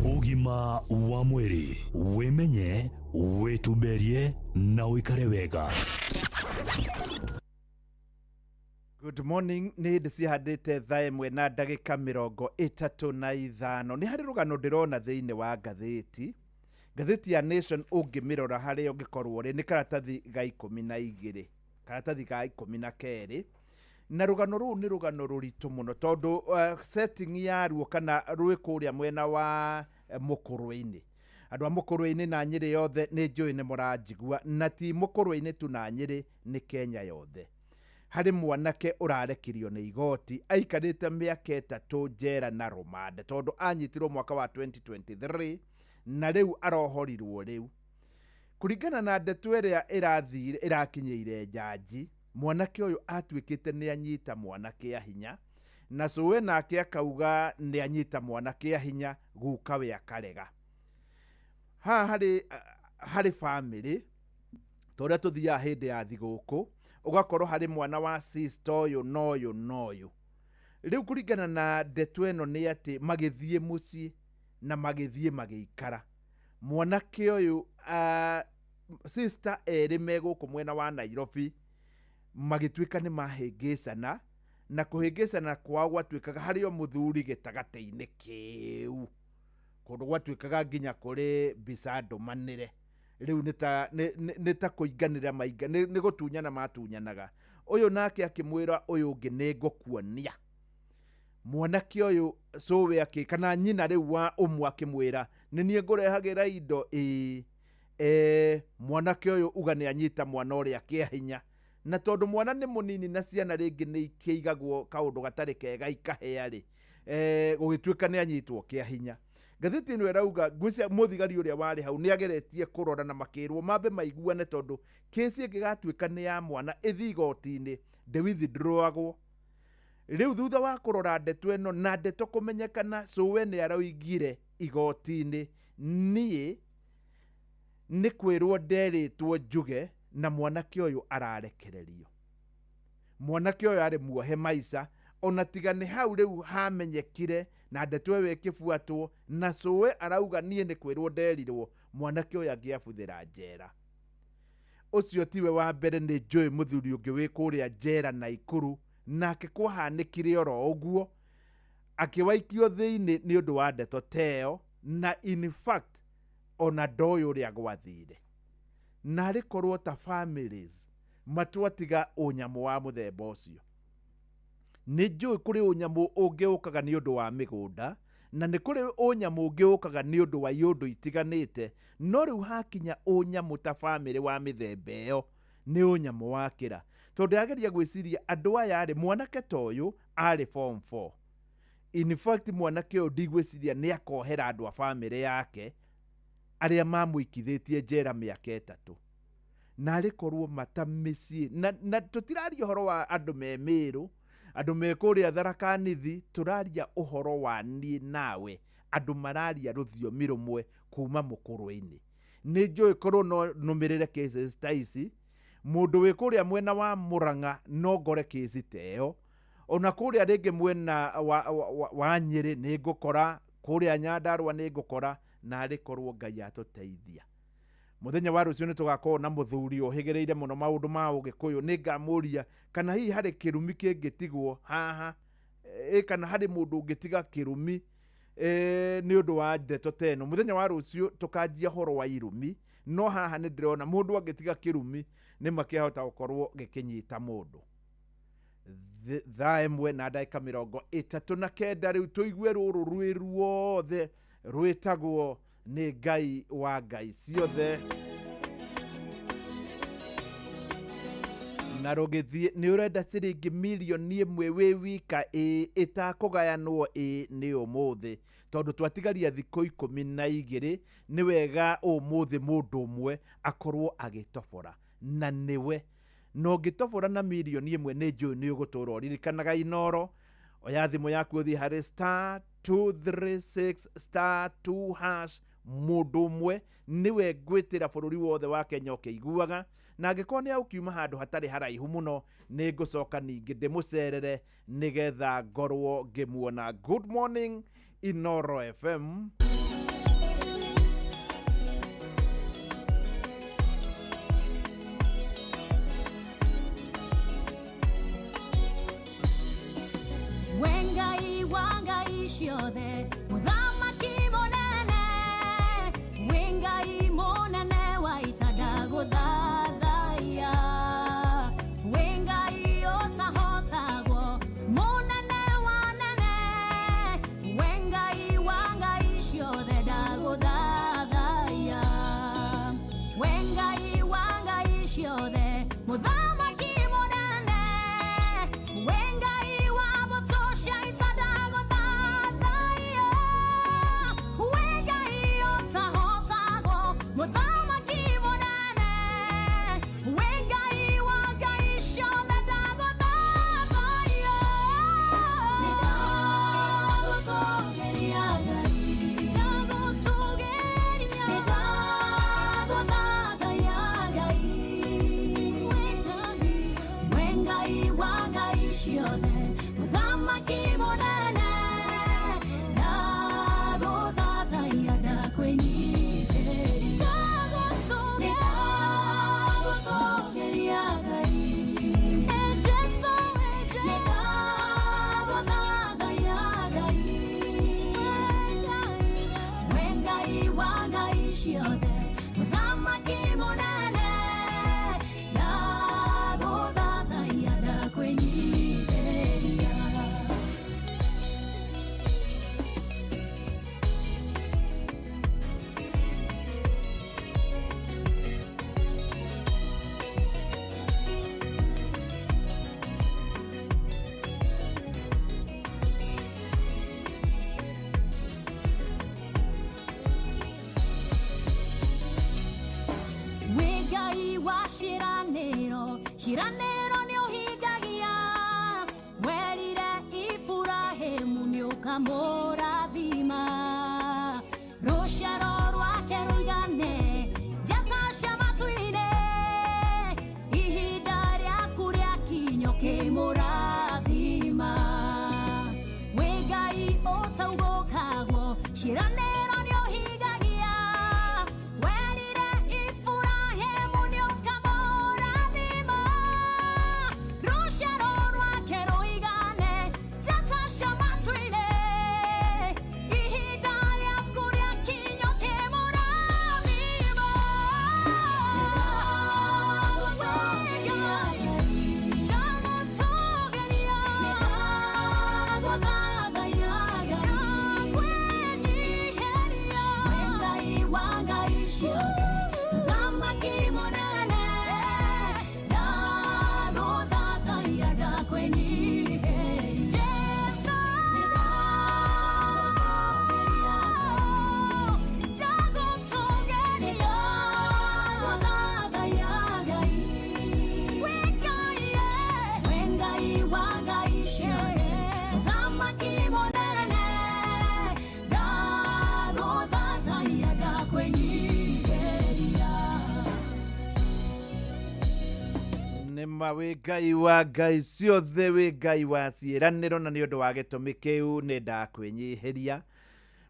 Ũgima wa mwĩrĩ, wĩmenye, wĩtumberie na ũikare wega. Good morning, nĩ hĩndĩ cihandĩte thaa 1 na ndagĩka 35. Nĩ harĩ rũgano ndĩrona thĩinĩ wa ngathĩti, ngathĩti ya Nation ũngĩmĩrora harĩa ũngĩkorwo rĩ, nĩ karatathi ga 12, karatathi ga 12, na rũgano rũu nĩ rũgano rũritũ mũno tondũ setting yaruo kana rwĩ kũrĩa mwena wa Mũkũrwe-inĩ. Andũ a Mũkũrwe-inĩ na Nyĩrĩ yothe nĩ njũĩ nĩ mũranjigua, na ti Mũkũrwe-inĩ tu na Nyĩrĩ, nĩ Kenya yothe. Harĩ mwanake ũrarekirio nĩ igoti aikarĩte mĩaka 3 njera na rũmande tondũ anyitirwo mwaka wa 2023 na rĩu arohorirwo rĩu. Kũringana na ndeto ĩrĩa ĩrathire ĩrakinyĩire njanji, mwanake ũyũ atuĩkĩte nĩ anyita mwanake hinya, na cũwe nake akauga nĩ anyita mwanake hinya, guka we akarega. Haha harĩ family torĩa tũthiaga hĩndĩ ya thigũkũ, ũgakorwo harĩ mwana wa sister ũyũ na ũyũ na ũyũ. Rĩu kũringana na ndeto ĩno nĩ atĩ magĩthiĩ mũciĩ na magĩthiĩ magĩikara. Mwanake ũyũ sister erĩ me gũkũ mwena wa Nairobi magĩtuĩka nĩ mahĩngĩcana, na kũhĩngĩcana kwao gwatuĩkaga harĩ o mũthuri gĩtagatĩ-inĩ kĩu, kũndũ gwatuĩkaga nginya kũrĩ mbica ndũmanĩre. Rĩu nĩ ta kũinganĩra mainga, nĩ gũtunyana matunyanaga. Ũyũ nake akĩmwĩra ũyũ ũngĩ nĩ ngũkuonia. Mwanake ũyũ cũwe akĩ kana nyina rĩu wa ũmwe akĩmwĩra nĩ niĩ ngũrehagĩra indo ĩĩ. Mwanake ũyũ uga nĩ anyita mwana ũrĩa kĩa hinya, na tondũ mwana nĩ mũnini na ciana rĩngĩ nĩ ikĩigagwo kaũndũ gatarĩ kega ikahĩa rĩ, gũgĩtuĩka nĩ anyitwo kĩa hinya. Ngathĩti ĩno ĩrauga ngwĩciria mũthigari ũrĩa warĩ hau nĩ ageretie kũrora na makĩrwo mambe maiguane, tondũ kĩci ĩngĩgatuĩka nĩ ya mwana ĩthiĩ igoti-inĩ ndĩwithdrawagwo. Rĩu thutha wa kũrora ndeto ĩno na ndeto kũmenyekana, cũwe nĩ aroigire igoti-inĩ niĩ nĩ kwĩrwo nderĩtwo njuge na mwanake ũyũ ararekererio. Mwanake ũyũ arĩ muohe maica, ona tiga nĩ hau rĩu hamenyekire na ndeto ĩyo ĩkĩbuatwo, na cũwe arauga niĩ nĩ kwĩrwo nderirwo mwanake ũyũ angĩabuthĩra njera. Ũcio tiwe wa mbere, nĩ njũĩ mũthuri ũngĩ wĩ kũrĩa njera Naikuru, nake kwahanĩkire oro ũguo, akĩwaikio thĩinĩ nĩ ũndũ wa ndeto ta ĩyo, na in fact Ona ndoĩ ũrĩa gwathire. Narĩ korwo ta families matwatiga ũnyamũ wa mũthemba ũcio. Nĩ njũĩ kũrĩ ũnyamũ ũngĩ ũkaga nĩ ũndũ wa mĩgũnda, na nĩ kũrĩ ũnyamũ ũngĩ ũkaga nĩ ũndũ wa iũndũ itiganĩte, no rĩu hakinya ũnyamũ ta bamĩrĩ wa mĩthemba ĩyo nĩ ũnyamũ wa kĩra. Tondũ ndĩrageria gwĩciria andũ aya rĩ, mwanake ta ũyũ arĩ form 4. In fact mwanake ũyũ ndigwĩciria nĩ akohera andũ a bamĩrĩ yake arĩa mamũikithĩtie njera mĩaka 3. Narĩ korwo mata mĩciĩ na tũtiraria ũhoro wa andũ me Mĩrũ, andũ me kũrĩa Tharaka Nithi, tũraria ũhoro wa niĩ nawe, andũ mararia rũthiomi rũmwe kuma mũkũrũ-inĩ. Nĩ njũĩ korwo no nũmĩrĩre cases ta ici, mũndũ wĩ kũrĩa mwena wa Mũrang'a no ngore kesi ta ĩyo, ona kũrĩa rĩngĩ mwena wa Nyĩrĩ nĩ ngũkora, kũrĩa Nyandarũa nĩ ngũkora, narĩ korwo Ngai atũteithia. Mũthenya wa rũciũ nĩ tũgakorwo na mũthuri ũhĩgĩrĩire mũno maũndũ ma ũgĩkũyũ, nĩ ngamũria kana hihi harĩ kĩrumi kĩngĩtigwo haha, kana harĩ mũndũ ũngĩtiga kĩrumi nĩ ũndũ wa ndeto ta ĩno. Mũthenya wa rũciũ tũkanjia ũhoro wa irumi, no haha nĩ ndĩrona mũndũ angĩtiga kĩrumi nĩ makĩahota gũkorwo gĩkĩnyita mũndũ. Thaa 1 na ndagĩka 39 rĩu tũigue rũrũ rwĩ ruothe rwĩtagwo nĩ Ngai wa Ngai ciothe. Na rũgĩthiĩ nĩ ũrenda ciringi mirioni 1 wĩ wika ĩtakũgayanwo nĩ ũmũthĩ, tondũ twatigaria thikũ 12 nĩ wega ũmũthĩ mũndũ ũmwe akorwo agĩtobora, na nĩwe. Na ũngĩtobora na mirioni 1 nĩ njũĩ nĩ ũgũtũra ũririkanaga Inooro. Oya thimũ yaku ũthiĩ harĩ star 236 star 2 hash, mũndũ ũmwe nĩwe ngwĩtĩra bũrũri wothe wa Kenya ũkĩiguaga, na angĩkorwo nĩ agũkiuma handũ hatarĩ haraihu mũno nĩ ngũcoka ningĩ ndĩmũcerere nĩgetha ngorwo ngĩmuona. Good morning Inooro FM. Wengai wa Ngai ciothe, mũthamaki mũnene, wĩ Ngai mũnene wa ita ndagũthathaiya. Wĩ Ngai ũtahotagwo, mũnene wa nene, wĩ Ngai wa Ngai ciothe ndagũthathaiya. Wĩ Ngai wa Ngai ciothe, mũthamaki mũnene, wĩ Ngai wa mbũtũ cia ita ndagũthathaiya. Wĩ Ngai ũtahotagwo, mũthamaki mũnene, wĩ Ngai wa Ngai ciothe ndagũthathaiya. Nĩ ndagũtũũgĩria Ngai, ndagũtũũgĩria, nĩ ndagũthathaiya Ngai. Wĩ Ngai wa Ngai ciothe, mũthamaki mũnene, ndagũthathaiya, ndakwĩnyihĩria. Ndagũtũũgĩria Ngai. Jesũ, nĩ ndagũthathaiya Ngai. Wĩ Ngai wa Ngai ciothe, mũthamaki mũnene, ndagũthathaiya, ndakwĩnyihĩria. Wĩ Ngai wa ciĩranĩro, ciĩranĩro nĩ ũhingagia. Werire Iburahĩmu nĩ ũkamũrathima, rũciaro rwake rũigane njata cia matu-inĩ. Ihinda rĩaku rĩakinya ũkĩmũrathima. Wĩ Ngai ũtaugũkagwo, ciĩranĩro nĩ ũhingagia. Werire Iburahĩmu nĩ ũkamũrathima, rũciaro rwake rũigane njata cia matu-inĩ. Nĩma wĩ Ngai wa ngai ciothe, wĩ Ngai wa ciĩranĩro, na nĩ ũndũ wa gĩtũmi kĩu nĩ ndakwĩnyihĩria.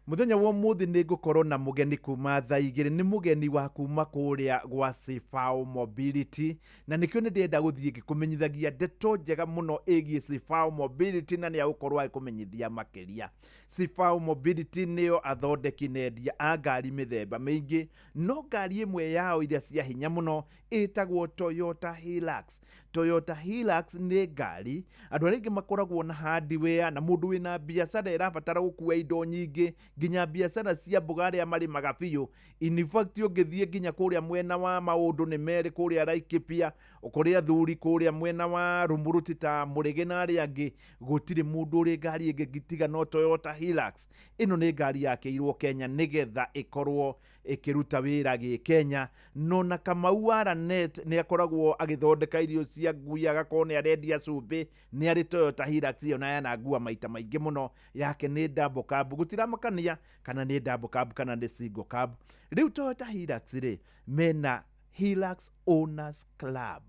Mũthenya wa ũmũthĩ nĩ ngũkorwo na mũgeni kuma thaa 2, nĩ mũgeni wa kuma kũrĩa gwa Cifao Mobility, na nĩkĩo nĩ ndĩrenda gũthiĩ ngĩkũmenyithagia ndeto njega mũno ĩgiĩ Cifao Mobility, na nĩ agũkorwo agĩkũmenyithia makĩria. Cifao Mobility nĩo athondeki na endia a ngari mĩthemba mĩingĩ, no ngari ĩmwe yao iria cia hinya mũno ĩtagwo Toyota Hilux. Toyota Hilux nĩ ngari andũ arĩa aingĩ makoragwo na hardware na mũndũ wĩna biacara ĩrabatara gũkua indo nyingĩ, nginya biacara cia mboga arĩa marĩmaga biũ. In fact, ũngĩthiĩ nginya kũrĩa mwena wa maũndũ nĩ merĩ, kũrĩa Laikipia, kũrĩa athuri kũrĩa mwena wa Rumuruti ta Mũrĩgĩ na arĩa angĩ, gũtirĩ mũndũ ũrĩ ngari ĩngĩ tiga no Toyota Hilux. Ĩno nĩ ngari yakĩirwo Kenya nĩgetha ĩkorwo ĩkĩruta wĩra gĩ Kenya. No na Kamau wa Lanet nĩ akoragwo agĩthondeka irio cia ngui, agakorwo nĩ arendia cumbĩ, nĩ arĩ Toyota Hilux ĩyo na yanangua maita maingĩ mũno, yake nĩ double cab, gũtiramakania kana nĩ double cab kana nĩ single cab. Rĩu Toyota Hilux rĩ, mena Hilux Owners Club.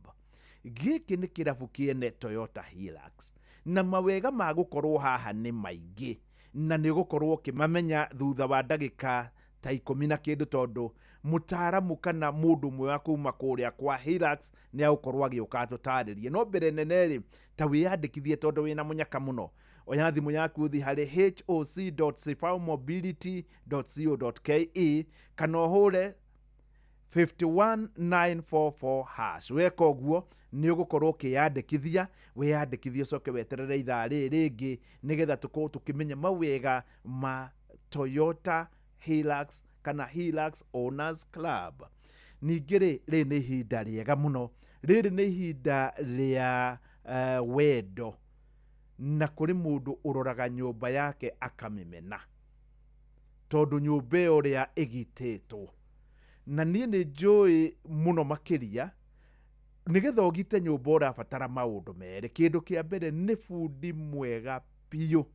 Gĩkĩ nĩ kĩrabu kĩene Toyota Hilux, na mawega ma gũkorwo haha nĩ maingĩ, na nĩ ũgũkorwo ũkĩmamenya thutha wa ndagĩka ta 10 na kĩndũ, tondũ mũtaaramu kana mũndũ ũmwe wa kuma kũrĩa kwa Hilux nĩ agũkorwo agĩũka atũtarĩrie. No mbere nene rĩ, ta wĩyandĩkithie tondũ wĩna mũnyaka mũno. Oya thimũ yaku ũthiĩ harĩ hoc.cifaomobility.co.ke kana ũhũre 51944 hash. Weka ũguo nĩ ũgũkorwo ũkĩyandĩkithia, wĩyandĩkithie ũcoke weterere ithaa rĩrĩ rĩngĩ nĩgetha tũkorwo tũkĩmenya mawega ma Toyota Hilux kana Hilux Owners Club. Ningĩ rĩ, rĩrĩ nĩ ihinda rĩega mũno, rĩrĩ nĩ ihinda rĩa wendo, na kũrĩ mũndũ ũroraga nyũmba yake akamĩmena tondũ nyũmba ĩyo ũrĩa ĩgitĩtwo. Na niĩ nĩ njũĩ mũno makĩria, nĩgetha ũgite nyũmba ũrabatara maũndũ merĩ. Kĩndũ kĩa mbere nĩ bundi mwega biũ.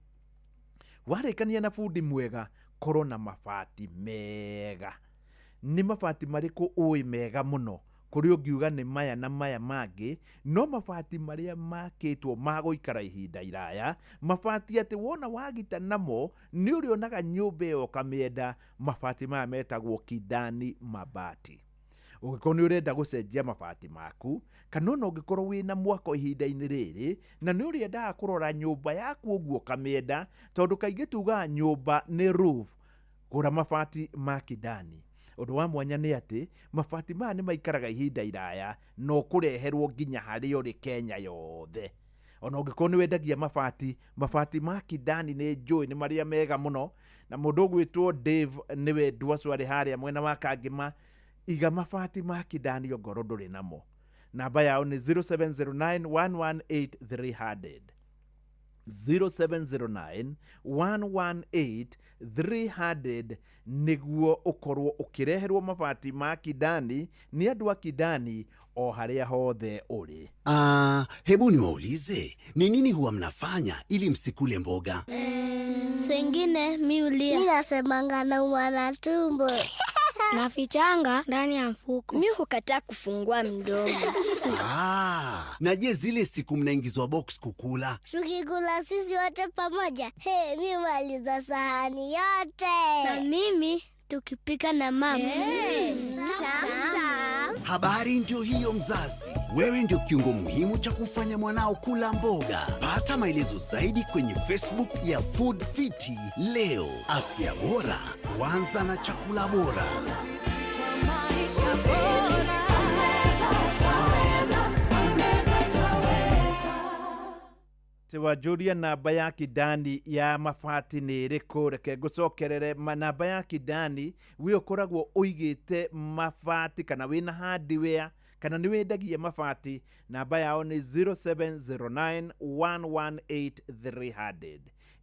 Warĩkania na bundi mwega, korwo na mabati mega. Nĩ mabati marĩkũ ũĩ mega mũno? Kũrĩ ũngiuga nĩ maya na maya mangĩ, no mabati marĩa makĩtwo ma gũikara ihinda iraya, mabati atĩ wona wagita namo nĩ ũrĩonaga nyũmba ĩyo ũkamĩenda. Mabati maya metagwo Kidani Mabati. Ũngĩkorwo nĩ ũrenda gũcenjia mabati maku, kana ona ũngĩkorwo wĩna mwako ihinda-inĩ rĩrĩ na nĩ ũrĩendaga kũrora nyũmba yaku ũguo ũkamĩenda, tondũ kaingĩ tugaga nyũmba nĩ roof, gũra mabati ma Kidani. Ũndũ wa mwanya nĩ atĩ mabati maya nĩ maikaraga ihinda iraya na ũkũreherwo nginya harĩa ũrĩ Kenya yothe. Ona ũngĩkorwo nĩ wendagia mabati, mabati ma Kidani nĩ njũĩ nĩ marĩa mega mũno, na mũndũ ũgwĩtwo Dave nĩwe Ndwacu arĩ harĩa mwena wa Kangĩma. Iga mabati ma Kidani ongorwo ndũrĩ namo. Namba yao nĩ 0709 118 300. 0709 118 300 nĩguo ũkorwo ũkĩreherwo mabati ma Kidani nĩ andũ a Kidani o harĩa hothe ũrĩ. Hebu niwaulize, ni nini huwa mnafanya ili msikule mboga? Sengine mi ulia. Mi nasemanga naumwa na tumbo. Nafichanga ndani ya mfuko. Mi hukataa kufungua mdomo. Na je, zile siku mnaingizwa box kukula? Tukikula sisi wote pamoja, hey, mi maliza sahani yote. Na mimi tukipika na mama. Hey, tam. Habari ndio hiyo mzazi. Wewe ndio kiungo muhimu cha kufanya mwanao kula mboga. Pata maelezo zaidi kwenye Facebook ya Food Fiti leo. Afya bora huanza na chakula bora. Tiwajuria namba ya Kidani ya mabati nĩ ĩrĩkũ? Reke ngũcokerere namba ya Kidani. We ũkoragwo ũigĩte mabati kana wĩna hardware kana nĩ wendagia mabati, namba yao nĩ 0709 118 300.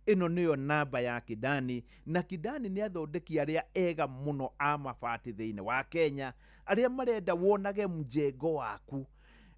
Ĩno nĩyo namba ya Kidani, na Kidani nĩ athondeki arĩa ega mũno a mabati thĩinĩ wa Kenya, arĩa marenda wonage mjengo waku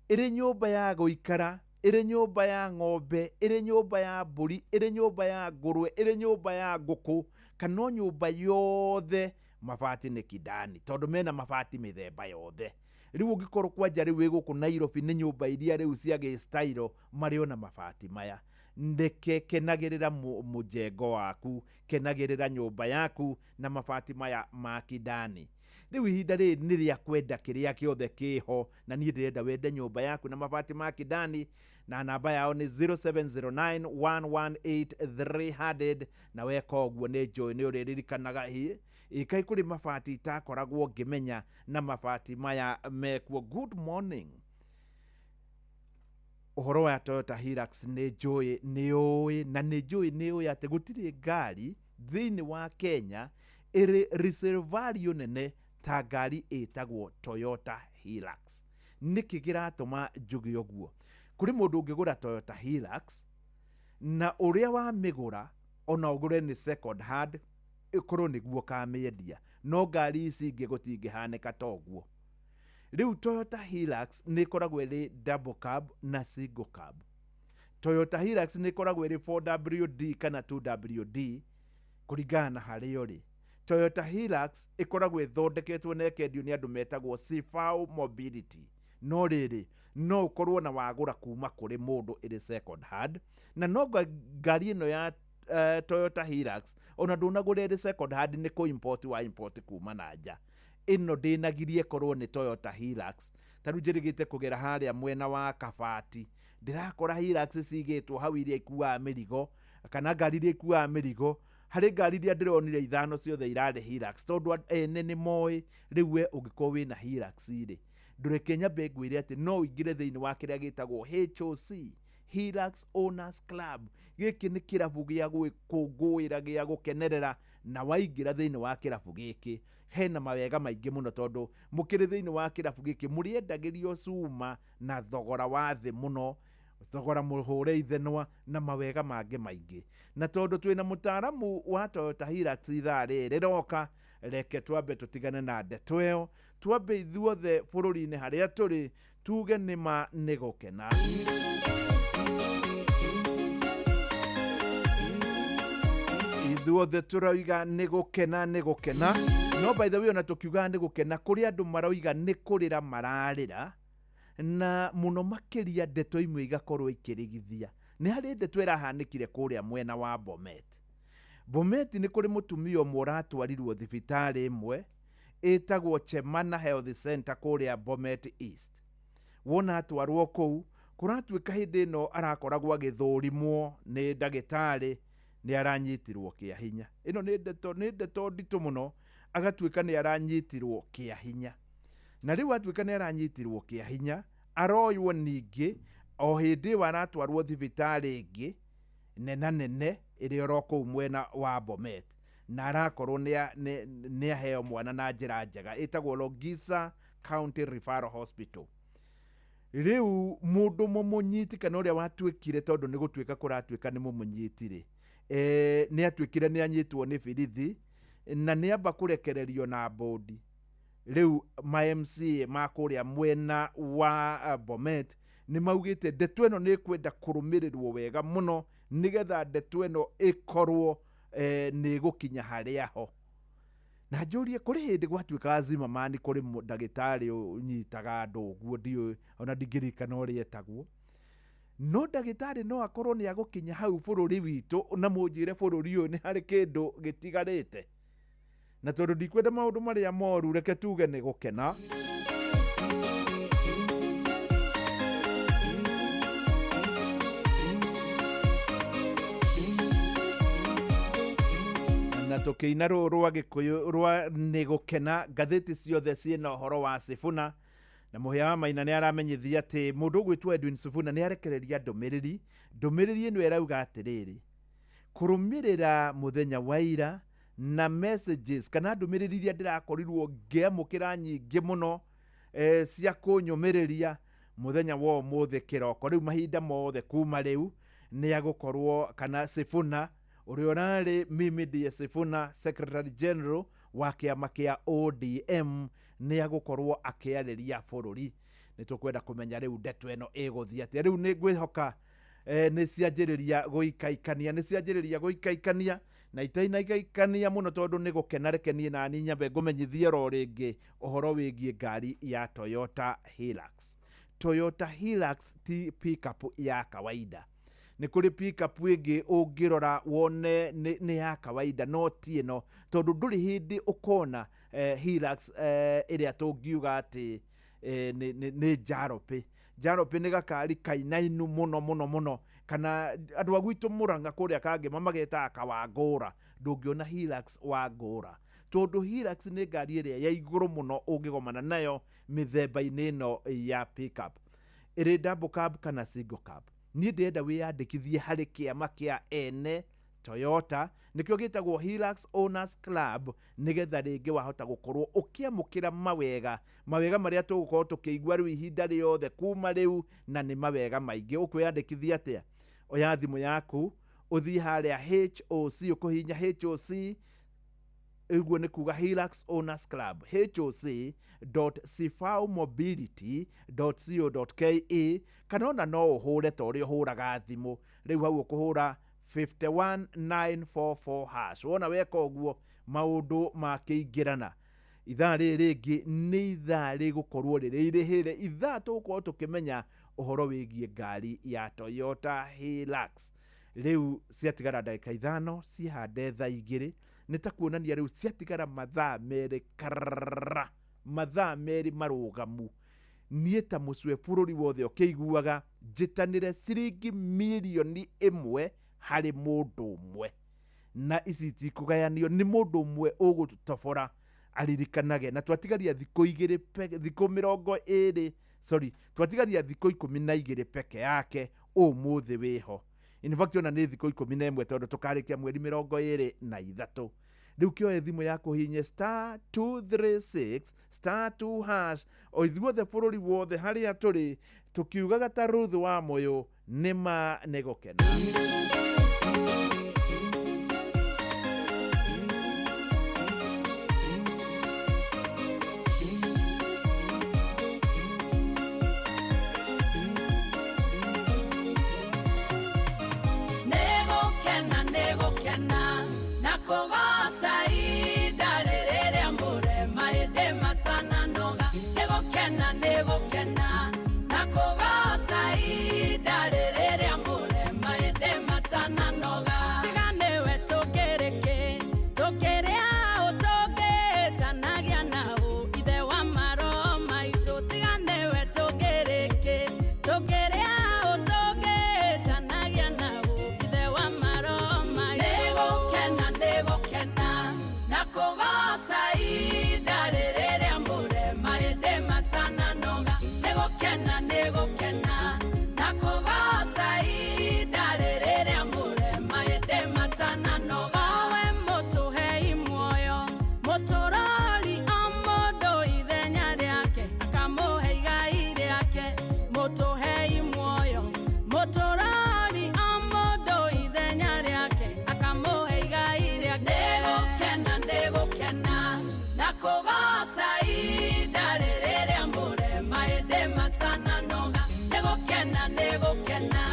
ĩrĩ nyũmba ya gũikara, ĩrĩ nyũmba ya ng'ombe, ĩrĩ nyũmba ya mbũri, ĩrĩ nyũmba ya ngũrwe, ĩrĩ nyũmba ya ngũkũ, kana o nyũmba yothe. Mabati nĩ Kidani tondũ mena mabati mĩthemba yothe. Rĩu ũngĩkorwo kwanja rĩu wĩ gũkũ Nairobi nĩ nyũmba iria rĩu cia gĩ-style marĩ ona mabati maya. Ndeke kenagĩrĩra mũjengo waku, kenagĩrĩra nyũmba yaku na mabati maya ma Kidani. Rĩu ihinda rĩrĩ nĩ rĩa kwenda kĩrĩa kĩothe kĩho, na niĩ ndĩrenda wende nyũmba yaku na mabati ma Kidani, na namba yao nĩ 0709118300. Na weka ũguo nĩ njũĩ nĩ ũrĩririkanaga ĩkai kũrĩ mabati itakoragwo ngĩmenya na mabati maya mekuo. Good morning. Ũhoro wa Toyota Hilux nĩ njũĩ nĩ ũĩ, na nĩ njũĩ nĩ ũĩ atĩ gũtirĩ ngari thĩinĩ wa Kenya ĩrĩ resale value nene ta ngari ĩtagwo Toyota Hilux. Nĩkĩ kĩratũma njuge ũguo? Kũrĩ mũndũ ũngĩgũra Toyota Hilux na ũrĩa wamĩgũra ona ũgũre nĩ second hand ĩkorwo nĩguo ũkamĩendia, no ngari ici ingĩ gũtingĩhanĩka ta ũguo. Rĩu Toyota Hilux nĩ ĩkoragwo ĩrĩ double cab na single cab. Toyota Hilux nĩ ĩkoragwo ĩrĩ 4WD kana 2WD kũringana na harĩa ũrĩ. Toyota Hilux ĩkoragwo ĩthondeketwo na ĩkendio nĩ andũ metagwo Sifao Mobility. No rĩrĩ, no ũkorwo na wagũra kuma kũrĩ mũndũ ĩrĩ second hand, na no ngari ĩno ya Toyota Hilux ona ndũnagũra ĩrĩ second hand, nĩ kũ import wa import kuma na nja. Ĩno ndĩnagirie ĩkorwo nĩ Toyota Hilux. Ta rĩu njĩrĩgĩte kũgera harĩa mwena wa Kabati, ndĩrakora Hilux cigĩtwo hau iria ikuaga mĩrigo, kana ngari iria ikuaga mĩrigo. Harĩ ngari iria ndĩronire ithano ciothe irarĩ Hilux, tondũ ene nĩ moĩ. Rĩu we ũngĩkorwo wĩna Hilux rĩ, ndũreke nyambe ngwĩre atĩ no ũingĩre thĩinĩ wa kĩrĩa gĩtagwo HOC, Hilux Owners Club. Gĩkĩ nĩ kĩrabu gĩa gwĩkũngũĩra, gĩa gũkenerera, na waingĩra thĩinĩ wa kĩrabu gĩkĩ hena mawega maingĩ mũno, tondũ mũkĩrĩ thĩinĩ wa kĩrabu gĩkĩ mũrĩendagĩrio cuma na thogora wa thĩ mũno, thogora mũhũre ithenwa na mawega mangĩ maingĩ. Na tondũ twĩna mũtaaramu wa Toyota Hilux ithaa rĩrĩ rĩroka, reke twambe tũtigane na ndeto ĩyo, twambe ithuothe bũrũri-inĩ harĩa tũrĩ tuge nĩma nĩ gũkena. Ithuothe tũroiga nĩ gũkena, nĩ gũkena. No by the way, ona tũkiugaga nĩ gũkena, kũrĩ andũ maroiga nĩ kũrĩra mararĩra, na mũno makĩria ndeto imwe igakorwo ikĩrigithia. Nĩ harĩ ndeto ĩrahanĩkire kũrĩa mwena wa Bomet. Bomet nĩ kũrĩ mũtumia ũmwe ũratwarirwo thibitarĩ ĩmwe ĩtagwo Chemana Health Center kũrĩa Bomet East. Wona atwarwo kũu, kũratuĩka hĩndĩ ĩno arakoragwo agĩthũrimwo nĩ ndagĩtarĩ, nĩ aranyitirwo kĩa hinya. Ĩno nĩ ndeto nditũ mũno, agatuĩka nĩ aranyitirwo kĩa hinya. Na rĩu atuĩka nĩ aranyitirwo kĩa hinya, aroywo ningĩ o hĩndĩ ĩyo aratwarwo thibitarĩ ĩngĩ nena nene ĩrĩa oro kũu mwena wa Bomet, na arakorwo nĩ aheo mwana na njĩra njega, ĩtagwo Longisa County Referral Hospital. Rĩu mũndũ mũmũnyiti kana ũrĩa watuĩkire, tondũ nĩ gũtuĩka kũratuĩka nĩ mũmũnyitire, nĩ atuĩkire nĩ anyitwo nĩ birithi na nĩ amba kũrekererio na bodi. Rĩu ma MCA ma kũrĩa mwena wa Bomet nĩ maugĩte ndeto ĩno nĩ ĩkwenda kũrũmĩrĩrwo wega mũno, nĩgetha ndeto ĩno ĩkorwo nĩ ĩgũkinya harĩa ho. Na njũrie, kũrĩ hĩndĩ gwatuĩkaga Zimmerman kũrĩ ndagĩtarĩ ũnyitaga andũ ũguo, ndiũĩ ona ndingĩririkana ũrĩa etagwo, no ndagĩtarĩ no akorwo nĩ agũkinya hau bũrũri witũ na mũnjĩre bũrũri ũyũ nĩ harĩ kĩndũ gĩtigarĩte. Na tondũ ndikwenda maũndũ marĩa moru, reke tuge nĩ gũkena. Na tũkĩina rũũ rwa Gĩkũyũ rwa nĩ gũkena, ngathĩti ciothe ciĩna ũhoro wa Sifuna. Na Mũhĩa wa Maina nĩ aramenyithia atĩ mũndũ ũgwĩtwo Edwin Sifuna nĩ arekereria ndũmĩrĩri. Ndũmĩrĩri ĩno ĩrauga atĩrĩrĩ, kũrũmĩrĩra mũthenya wa ira na messages kana ndũmĩrĩri iria ndĩrakorirwo ngĩamũkĩra nyingĩ mũno cia kũnyũmĩrĩria mũthenya wa ũmũthĩ kĩroko. Rĩu mahinda mothe kuma rĩu nĩ agũkorwo kana Sifuna ũrĩa ũrarĩ mimi ndiye Sifuna Secretary General wa kĩama kĩa ODM nĩ agũkorwo akĩarĩria bũrũri. Nĩ tũkwenda kũmenya rĩu ndeto ĩno ĩgũthiĩ atĩa. Rĩu nĩ ngwĩhoka nĩ cianjĩrĩria gũikaikania, nĩ cianjĩrĩria gũikaikania, Na itainaikania mũno tondũ nĩ gũkena, reke niĩ nani nyambe ngũmenyithie ro rĩngĩ ũhoro wĩgiĩ ngari ya Toyota Hilux. Toyota Hilux ti pickup ya kawaida. Nĩ kũrĩ pickup ĩngĩ ũngĩrora wone nĩ ya kawaida, no ti ĩno, tondũ ndũrĩ hĩndĩ ũkona Hilux ĩrĩa tũngiuga atĩ nĩ njaropĩ. Njaropĩ nĩ gakari kainainu mũno mũno mũno, kana andũ a gwitũ Mũrang'a kũrĩa Kangema magetaga kawangũra. Ndũngĩona Hilux wa ngũra, tondũ Hilux nĩ ngari ĩrĩa ya igũrũ mũno ũngĩgomana nayo mĩthemba-inĩ ĩno ya pickup, ĩrĩ double cab kana single cab. Niĩ ndĩrenda wĩyandĩkithie harĩ kĩama kĩa ene Toyota, nĩkĩo gĩtagwo Hilux Owners Club, nĩgetha rĩngĩ wahota gũkorwo ũkĩamũkĩra mawega, mawega marĩa tũgũkorwo tũkĩigua rĩu ihinda rĩothe kuma rĩu, na nĩ mawega maingĩ. Ũkwĩyandĩkithia atĩa? Oya thimũ yaku ũthiĩ harĩa HOC, ũkũhihinya HOC, ũguo nĩ kuga Hilux Owners Club, hoc.cfaumobility.co.ke, kana ona no ũhũre ta ũrĩa ũhũraga thimũ rĩu, hau ũkũhũra 51944 hash. Wona weka ũguo maũndũ makĩingĩrana. Ithaa rĩrĩ rĩngĩ nĩ ithaa rĩgũkorwo rĩrĩ irĩhĩre, ithaa tũgũkorwo tũkĩmenya ũhoro wĩgiĩ ngari ya Toyota Hilux. Rĩu ciatigara ndagĩka 5 cihande thaa 2, nĩ ta kuonania rĩu ciatigara mathaa 2 karara, mathaa 2 marũgamu. Niĩ ta mũcwe bũrũri wothe ũkĩiguaga njĩtanĩre ciringi mirioni 1 harĩ mũndũ ũmwe, na ici itikũgayanio, nĩ mũndũ ũmwe ũgũtobora aririkanage. Na twatigaria thikũ 2, thikũ 20, sorry, twatigaria thikũ 12 peke yake ũmũthĩ wĩho. In fact ona nĩ thikũ 11, tondũ tũkarĩkia mweri 23. Rĩu kĩoe thimũ yaku hihinye *236 *2 hash, o ithuothe bũrũri wothe harĩa tũrĩ tũkiugaga ta Ruth wa Moyo, nĩ ma nĩ gũkena. Nĩgũkena, nĩgũkena na kũgoca ihinda rĩrĩa mũrema ĩndĩ matananoga. Nĩgũkena, nĩgũkena na kũgoca ihinda rĩrĩa mũrema ĩndĩ matananoga. Tiga nĩwe tũkĩrĩ kĩ, tũkĩrĩ aũ, tũngĩtanagia naũ ithe wa maroho maitũ. Tiga nĩwe tũkĩrĩ kĩ, tũkĩrĩ aũ, tũngĩtanagia naũ ithe wa maroho maitũ. Nĩgũkena, nĩgũkena na kũgoca ihinda rĩrĩa mũrema ĩndĩ matananoga. Nĩgũkena, nĩgũkena na kũgoca ihinda rĩrĩa mũrema ĩndĩ matananoga. Owe mũtũhei muoyo, mũtũrori o mũndũ ithenya rĩake, akamũhe igai rĩake. Mũtũhei muoyo, mũtũrori o mũndũ ithenya rĩake, akamũhe igai rĩake. Nĩgũkena, nĩgũkena na kũgoca ihinda rĩrĩa mũrema ĩndĩ matananoga. Nĩgũkena, nĩgũkena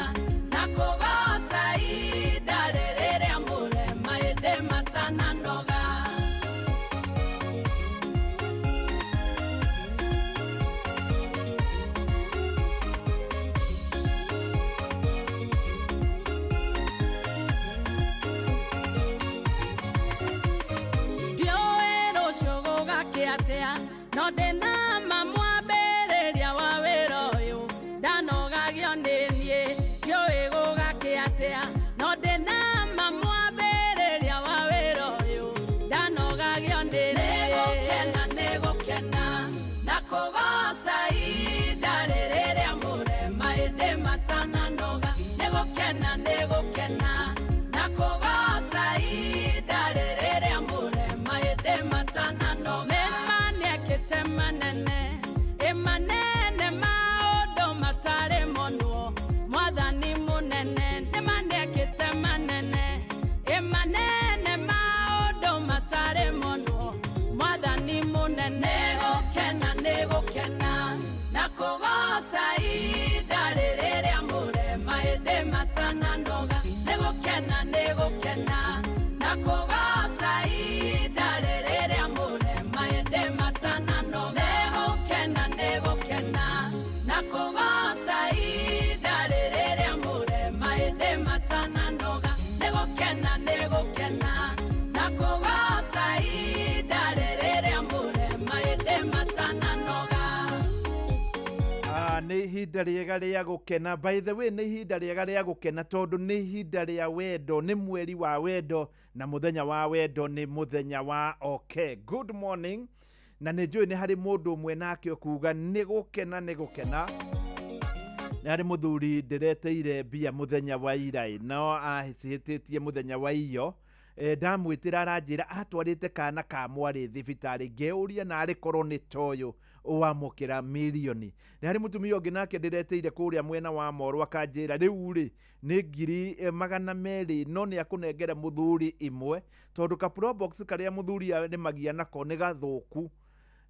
na kũgoca ihinda rĩrĩa mũrema ĩndĩ matananoga. Ndiũĩ rũciũ gũgakĩa atĩa, no ndĩna ma mwambĩrĩria wa wĩra ũyũ ndanogagio nĩ niĩ. Ndiũĩ gũgakĩa atĩa, no ndĩna ma mwambĩrĩria wa wĩra ũyũ ndanogagio nĩ niĩ. Nĩgũkena, nĩgũkena na kũgoca ihinda rĩrĩa mũrema ĩndĩ matananoga. Nĩgũkena, nĩgũkena na kũgoca ihinda rĩrĩa mũrema ĩndĩ matananoga. Nĩ ma nĩekĩte manene. Na nĩ ihinda rĩega rĩa gũkena. By the way, nĩ ihinda rĩega rĩa gũkena tondũ nĩ ihinda rĩa wendo, nĩ mweri wa wendo, na mũthenya wa wendo nĩ mũthenya wa okay. Good morning. Na nĩ njũĩ nĩ harĩ mũndũ ũmwe nake ũkuga nĩ gũkena, nĩ gũkena. Nĩ harĩ mũthuri ndĩreteire mbia mũthenya wa ira ĩ, no acihĩtĩtie mũthenya wa iyo. Ndamwĩtĩra aranjĩra atwarĩte kana ka mwarĩ thibitarĩ, ngeyũria narĩ korwo nĩ toyũ wamũkĩra mirioni. Nĩ harĩ mũtumia ũngĩ nake ndĩreteire kũrĩa mwena wa Moro akanjĩra rĩu rĩ nĩ 200,000, no nĩ akũnengere mũthuri imwe tondũ ka probox karĩa mũthuri arĩmagia nako nĩ gathũku,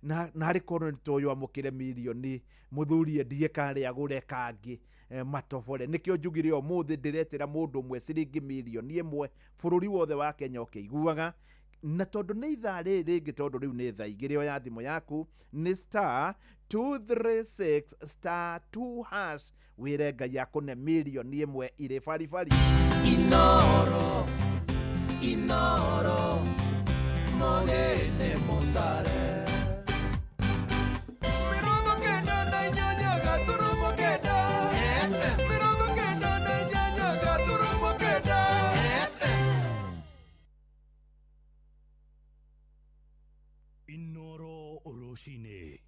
na narĩ korwo nĩ toyũ amũkĩre mirioni mũthuri endie karĩa agũre kangĩ matobore. Nĩkĩo njugire ũmũthĩ ndĩretĩra mũndũ ũmwe ciringi 1 million bũrũri wothe wa Kenya ũkĩiguaga. Na tondũ nĩ ithaa rĩrĩ rĩngĩ, tondũ rĩu nĩ thaa 2, oya thimũ yaku nĩ star 236 star 2 hash, wĩre Ngai akũne 1 million irĩ baribari. Inoro, Inoro, mogene motare. 98.9 FM. 98.9 FM. Inoro rũcinĩ.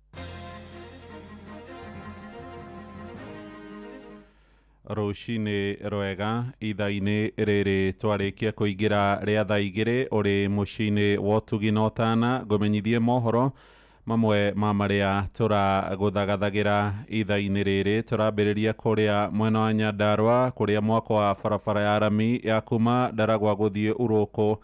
Rũcinĩ rwega. Ithaa-inĩ rĩrĩ twarĩkia kũingĩra rĩa thaa 2, ũrĩ mũciĩ-inĩ wa ũtugi na ũtana, ngũmenyithie mohoro mamwe ma marĩa tũragũthagathagĩra ithaa-inĩ rĩrĩ. Tũrambĩrĩria kũrĩa mwena wa Nyandarũa, kũrĩa mwako wa barabara ya rami ya kuma Ndaragwa gũthiĩ Urũkũ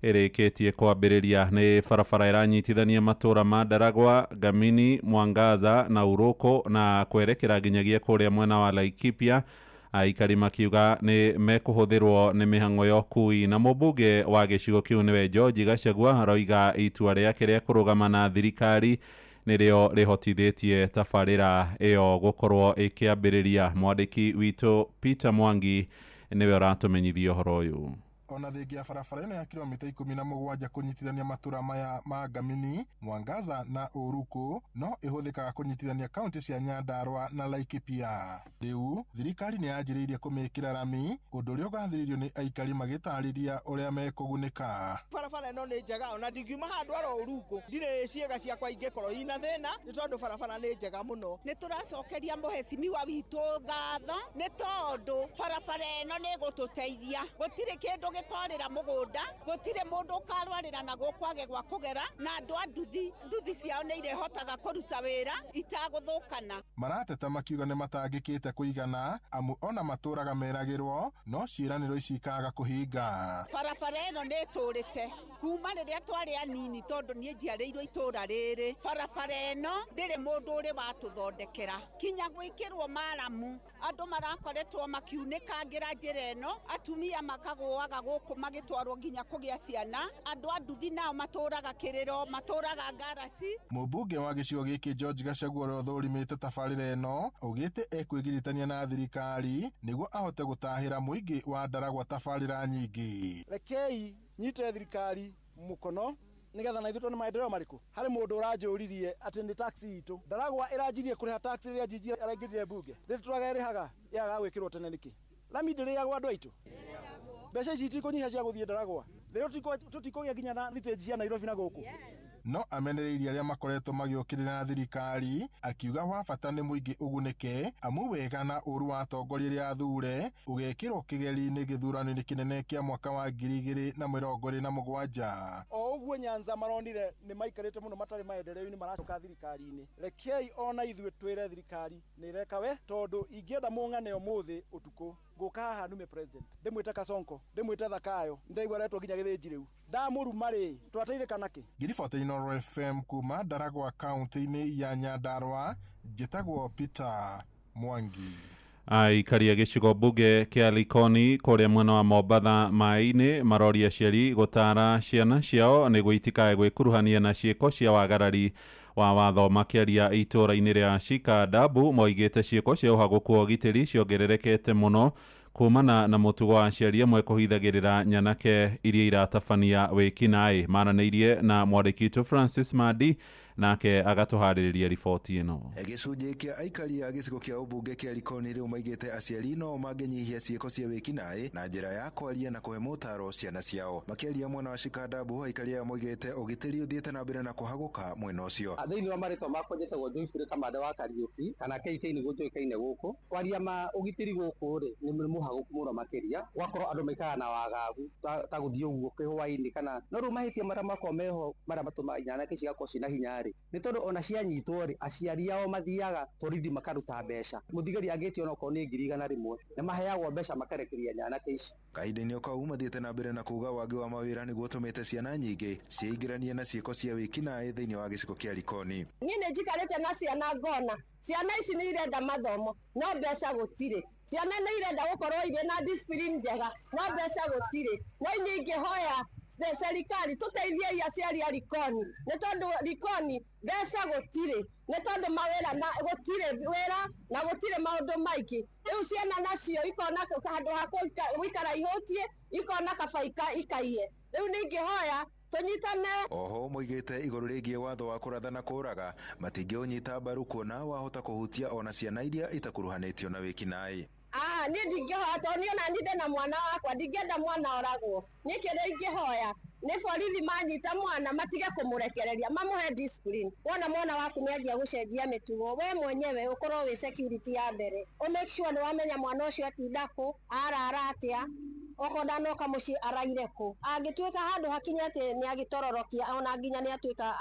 ĩrĩkĩtie kwambĩrĩria. Nĩ barabara ĩranyitithania matũra ma Ndaragwa, Ngamini, Mwangaza na Urũkũ na kwerekera nginyagia kũrĩa mwena wa Laikipia. Aikari makiuga nĩ mekũhũthĩrwo nĩ mĩhang'o ya ũkui. Na mũmbunge wa gĩcigo kĩu nĩwe George Gachagua aroiga itua rĩake rĩa kũrũgama na thirikari nĩrĩo rĩhotithĩtie tabarĩra ĩyo gũkorwo ĩkĩambĩrĩria. Mwandĩki witũ Peter Mwangi nĩwe ũratũmenyithia ũhoro ũyũ. Ona thengia ya barabara ĩno ya kilomita 17 kũnyitithania matũra maya ma Ngamini, Mwangaza na Ũrukũ, no ĩhũthĩkaga kũnyitithania kaunti cia Nyandarũa na Laikipia. Rĩu thirikari nĩ yanjĩrĩirie kũmĩkĩra rami, ũndũ ũrĩa ũgathĩrĩirio nĩ aikari magĩtarĩria ũrĩa mekũgunĩka. Barabara ĩno nĩ njega, ona ndingiuma handũ aro Ũrukũ ndirĩ ciĩga ciakwa ingĩkorwo ina thĩna nĩ tondũ barabara nĩ njega mũno. Nĩ tũracokeria mũhecimiwa witũ ngatho nĩ tondũ barabara ĩno nĩ ĩgũtũteithia. Gũtirĩ kĩndũ gĩkorĩra mũgũnda, gũtirĩ mũndũ ũkarwarĩra na gũkwage gwa kũgera, na andũ a nduthi, nduthi ciao nĩ irĩhotaga kũruta wĩra itagũthũkana. Marateta makiuga nĩ matangĩkĩte kũigana, amu ona matũraga meragĩrwo no ciĩranĩro ici ikaga kũhinga. Barabara ĩno nĩ ĩtũrĩte kuma rĩrĩa twarĩ anini, tondũ niĩ njiarĩirwo itũra rĩrĩ. Barabara ĩno ndĩrĩ mũndũ ũrĩ watũthondekera kinya gwĩkĩrwo maramu. Andũ marakoretwo makiunĩkangĩra njĩra ĩno, atumia makagũaga gũkũ magĩtwarwo nginya kũgĩa ciana. Andũ a nduthi nao matũraga kĩrĩro, matũraga ngaraci. Mũmbunge wa gĩcigo gĩkĩ George Gachagua, ũrĩa ũthũrimĩte tabarĩra ĩno, augĩte ekwĩgiritania na thirikari nĩguo ahote gũtahĩra mũingĩ wa Ndaragwa tabarĩra nyingĩ. Rekei nyite thirikari mũkono nigetha na ithuĩ tuone maendeleo marĩkũ. Harĩ mũndũ ũranjũririe atĩ nĩ tax itũ Ndaragwa ĩranjirie kũrĩha tax rĩrĩa Njinji araingĩrire mbunge. Rĩrĩ tũraga ĩrĩhaga yagaga gwĩkĩrwo tene nĩkĩ? Rami ndĩrĩagwo andũ aitũ, mbeca ici itikũnyiha cia gũthiĩ Ndaragwa. Rĩu tũtikũgĩa nginya na rĩtĩnji cia Nairobi na gũkũ. No amenereirie arĩa makoretwo magĩũkĩrĩra thirikari, akiuga wa bata nĩ mũingĩ ũgunĩke, amu wega na ũru wa atongoria arĩa athure ũgekĩrwo kĩgeri-inĩ gĩthurano-inĩ kĩnene kĩa mwaka wa 2027. O ũguo Nyanza maronire nĩ maikarĩte mũno matarĩ maendeleo-inĩ, maracoka thirikari-inĩ. Rekei ona ithuĩ twĩre thirikari nĩ ĩreka we, tondũ ingĩenda mũng'ane ũmũthĩ ũtukũ ngũka haha nume president, ndĩmwĩte Kasonko, ndĩmwĩte Thakayo, ndaigua aretwo nginya Gĩthĩnji. Rĩu ndamũruma rĩ, twateithĩka nakĩ? Ngiribota Inooro FM kuma Ndaragwa kaunti-inĩ ya Nyandarũa, njĩtagwo Peter Mwangi. Aikari a gĩcigo mbunge kĩa Likoni kũrĩa mwena wa Mombatha maĩ-inĩ maroria aciari gũtara ciana ciao nĩguo itikae gwĩkuruhania na ciĩko cia wagarari wa watho. Makĩaria itũũra-inĩ rĩa Shikadabu moigĩte ciĩko cia ũhagũku wa ũgitĩri ciongererekete mũno kumana na mũtugo wa aciari amwe kũhithagĩrĩra nyanake iria iratabania wĩkinaĩ. Maranĩirie na mwandĩki witũ Francis Madi. Nake agatũharĩrĩria riboti ĩno. Gĩcunjĩ kĩa aikari a gĩcigo kĩa ũmbunge kĩa Likoni rĩu maigĩte aciari no mangĩnyihia ciĩko cia wĩkinaĩ na njĩra ya kwaria na kũhe motaro ciana ciao. Makĩaria mwena wa Shikadabu, aikari aya moigĩte ũgitĩri ũthiĩte na mbere na kũhagũka mwena ũcio. Thĩinĩ wa marĩtwa makwa njĩtagwo Joyfrey Kamande wa Kariũki kana KK nĩguo njũĩkaine gũkũ. Kwaria ma ũgitĩri gũkũ rĩ nĩ mũhagũku mũno makĩria, gwakorwo andũ maikaraga na wagagu ta gũthiĩ ũguo kĩhwainĩ kana no rĩu mahĩtia marĩa makoragwo meho marĩa matũmaga nyanake cigakorwo ciĩna hinya rĩ nĩ tondũ ona cianyitwo rĩ aciari ao mathiaga borithi makaruta mbeca. Mũthigari angĩtio onokorwo nĩ 100,000 nĩ maheagwo mbeca makarekereria nyanake ici. Kahinda-inĩ o kau mathiĩte na mbere na kuga wagi wa mawĩra nĩguo ũtũmĩte ciana nyingĩ ciĩingĩranie na ciĩko cia wĩkinaĩ thĩinĩ wa gĩcigo kĩa Likoni. Niĩ nĩ njikarĩte na ciana ngona ciana ici nĩ irenda mathomo no mbeca gũtirĩ, ciana nĩ irenda gũkorwo irĩ na discipline njega no mbeca gũtirĩ. No inyuĩ ingĩhoya serikali tũteithiei aciari a Likoni nĩ tondũ Likoni mbeca gũtirĩ, nĩ tondũ mawĩra na gũtirĩ wĩra na gũtirĩ maũndũ maingĩ. Rĩu ciana nacio ikona handũ ha gũikara ihũtiĩ ikona kaba ikaiye. Rĩu nĩ ingĩhoya tũnyitane. Oho moigĩte igũrũ rĩgiĩ watho wa kũratha na kũraga matingĩũnyita mbaru kuona wahota kũhutia ona ciana iria itakuruhanĩtio na wĩkinaĩ. Niĩ ndingĩhoya tondũ niĩ ona niĩ ndĩna mwana wakwa, ndingĩenda mwana oragwo. Niĩ kĩrĩa ingĩhoya nĩ borithi manyita mwana matige kũmũrekereria, mamũhe discipline. Wona mwana waku nĩ anjia gũcenjia mĩtugo, we mwenyewe ũkorwo wĩ security ya mbere, ũ make sure nĩ wamenya mwana ũcio atinda kũ, arara atĩa, okorwo ndanoka mũciĩ araire kũ. Angĩtuĩka handũ hakinye atĩ nĩ agĩtororokia ona nginya nĩ atuĩka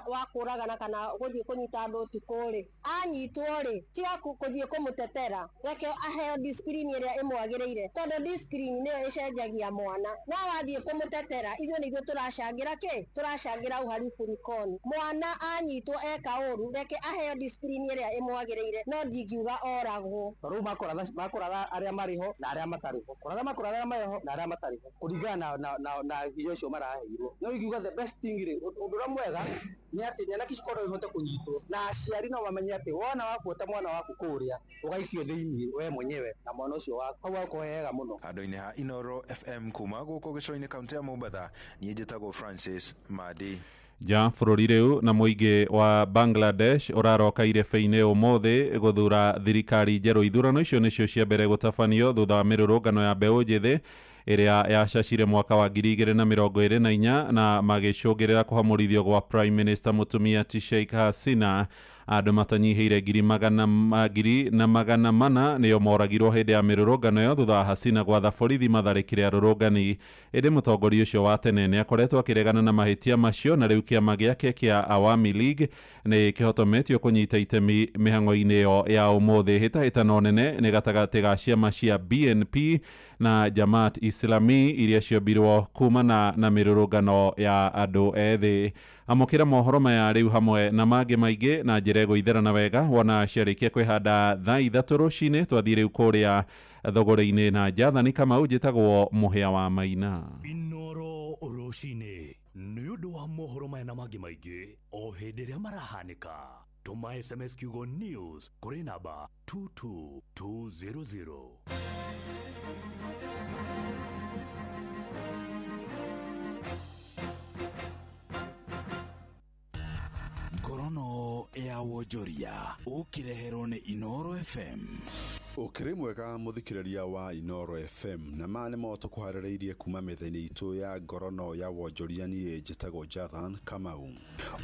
wa kũragana kana gũthiĩ kũnyita andũ ũtukũ rĩ, anyitwo rĩ, tiga kũthiĩ kũmũtetera, reke aheo discipline ĩrĩa ĩmwagĩrĩire, tondũ discipline nĩyo ĩcenjagia mwana. No wathiĩ kũmũtetera, ithuĩ nĩithuĩ tũracangĩra kĩ? Tũracangĩra uhalifu Likoni. Mwana anyitwo eka ũru, reke aheo discipline ĩrĩa ĩmwagĩrĩire, no ndingiuga oragwo. Rĩu makũratha arĩa marĩ ho na arĩa matarĩ ho, kũratha makũratha arĩa marĩ ho na arĩa matarĩ ho kũringana na hinya ũcio maraheirwo. No ingiuga the best thing rĩ, ũndũ ũrĩa mwega nĩ atĩ nyanake cikorwo ihote kũnyitwo na aciari no mamenye atĩ wona wabuata mwana waku kũrĩa ũgaikio thĩinĩ we mwenyewe na mwana ũcio waku, hau hakorwo hega mũno. Handũ-inĩ ha Inoro FM kuma gũkũ gĩcũa-inĩ kaũntĩ ya Mombatha, niĩ njĩtagwo Francis Madi. Ja bũrũri rĩu na mũingĩ wa Bangladesh ũraroka irebe-inĩ ũmũthĩ gũthura thirikari njerũ. Ithurano icio nĩcio cia mbere gũtabanio thutha wa mĩrũrũngano ya mbeũ njĩthĩ ĩrĩa yacacire mwaka wa 2024 na magĩcũngĩrĩra kũhamũrithio gwa Prime Minister mũtumia ti Sheikh Hasina. Andũ matanyihĩire 400,000 nĩo moragirwo hĩndĩ ya mĩrũrũngano ĩyo thutha wa Hasina gwatha borithi matharĩkĩre arũrũngani. Ĩndĩ mũtongoria ũcio wa tene nĩ akoretwo akĩregana na mahĩtia macio na rĩu kĩama gĩake kĩa Awami League nĩ kĩhotometio kũnyita itemi mĩhang'o-inĩ ĩyo ya ũmũthĩ. Hĩtahĩtano nene nĩ gatagatĩ ga ciama cia BNP na Jamaat Islami iria ciombirwo kumana na mĩrũrũngano ya andũ ethĩ. Amũkĩra mohoro maya rĩu hamwe na mangĩ maingĩ na njĩra ĩgũitherana wega wona ciarĩkia kwĩhanda thaa 3 rũcinĩ. Twathiĩ rĩu kũrĩa thogora-inĩ na Jathani Kamau, njĩtagwo Mũhĩa wa Maina. Inoro rũcinĩ nĩ ũndũ wa mohoro maya na mangĩ maingĩ o hĩndĩ ĩrĩa marahanĩka. Tũma SMS kiugo news kũrĩ namba 22200. Ngorono ya wonjoria ũkĩreherwo nĩ Inoro FM. Ũkĩrĩ mwega mũthikĩrĩria wa Inoro FM, na ma nĩ mo tũkũharĩrĩirie kuma metha-inĩ itũ ya ngorono ya wonjoria. Niĩ njĩtagwo Jathan Kamau.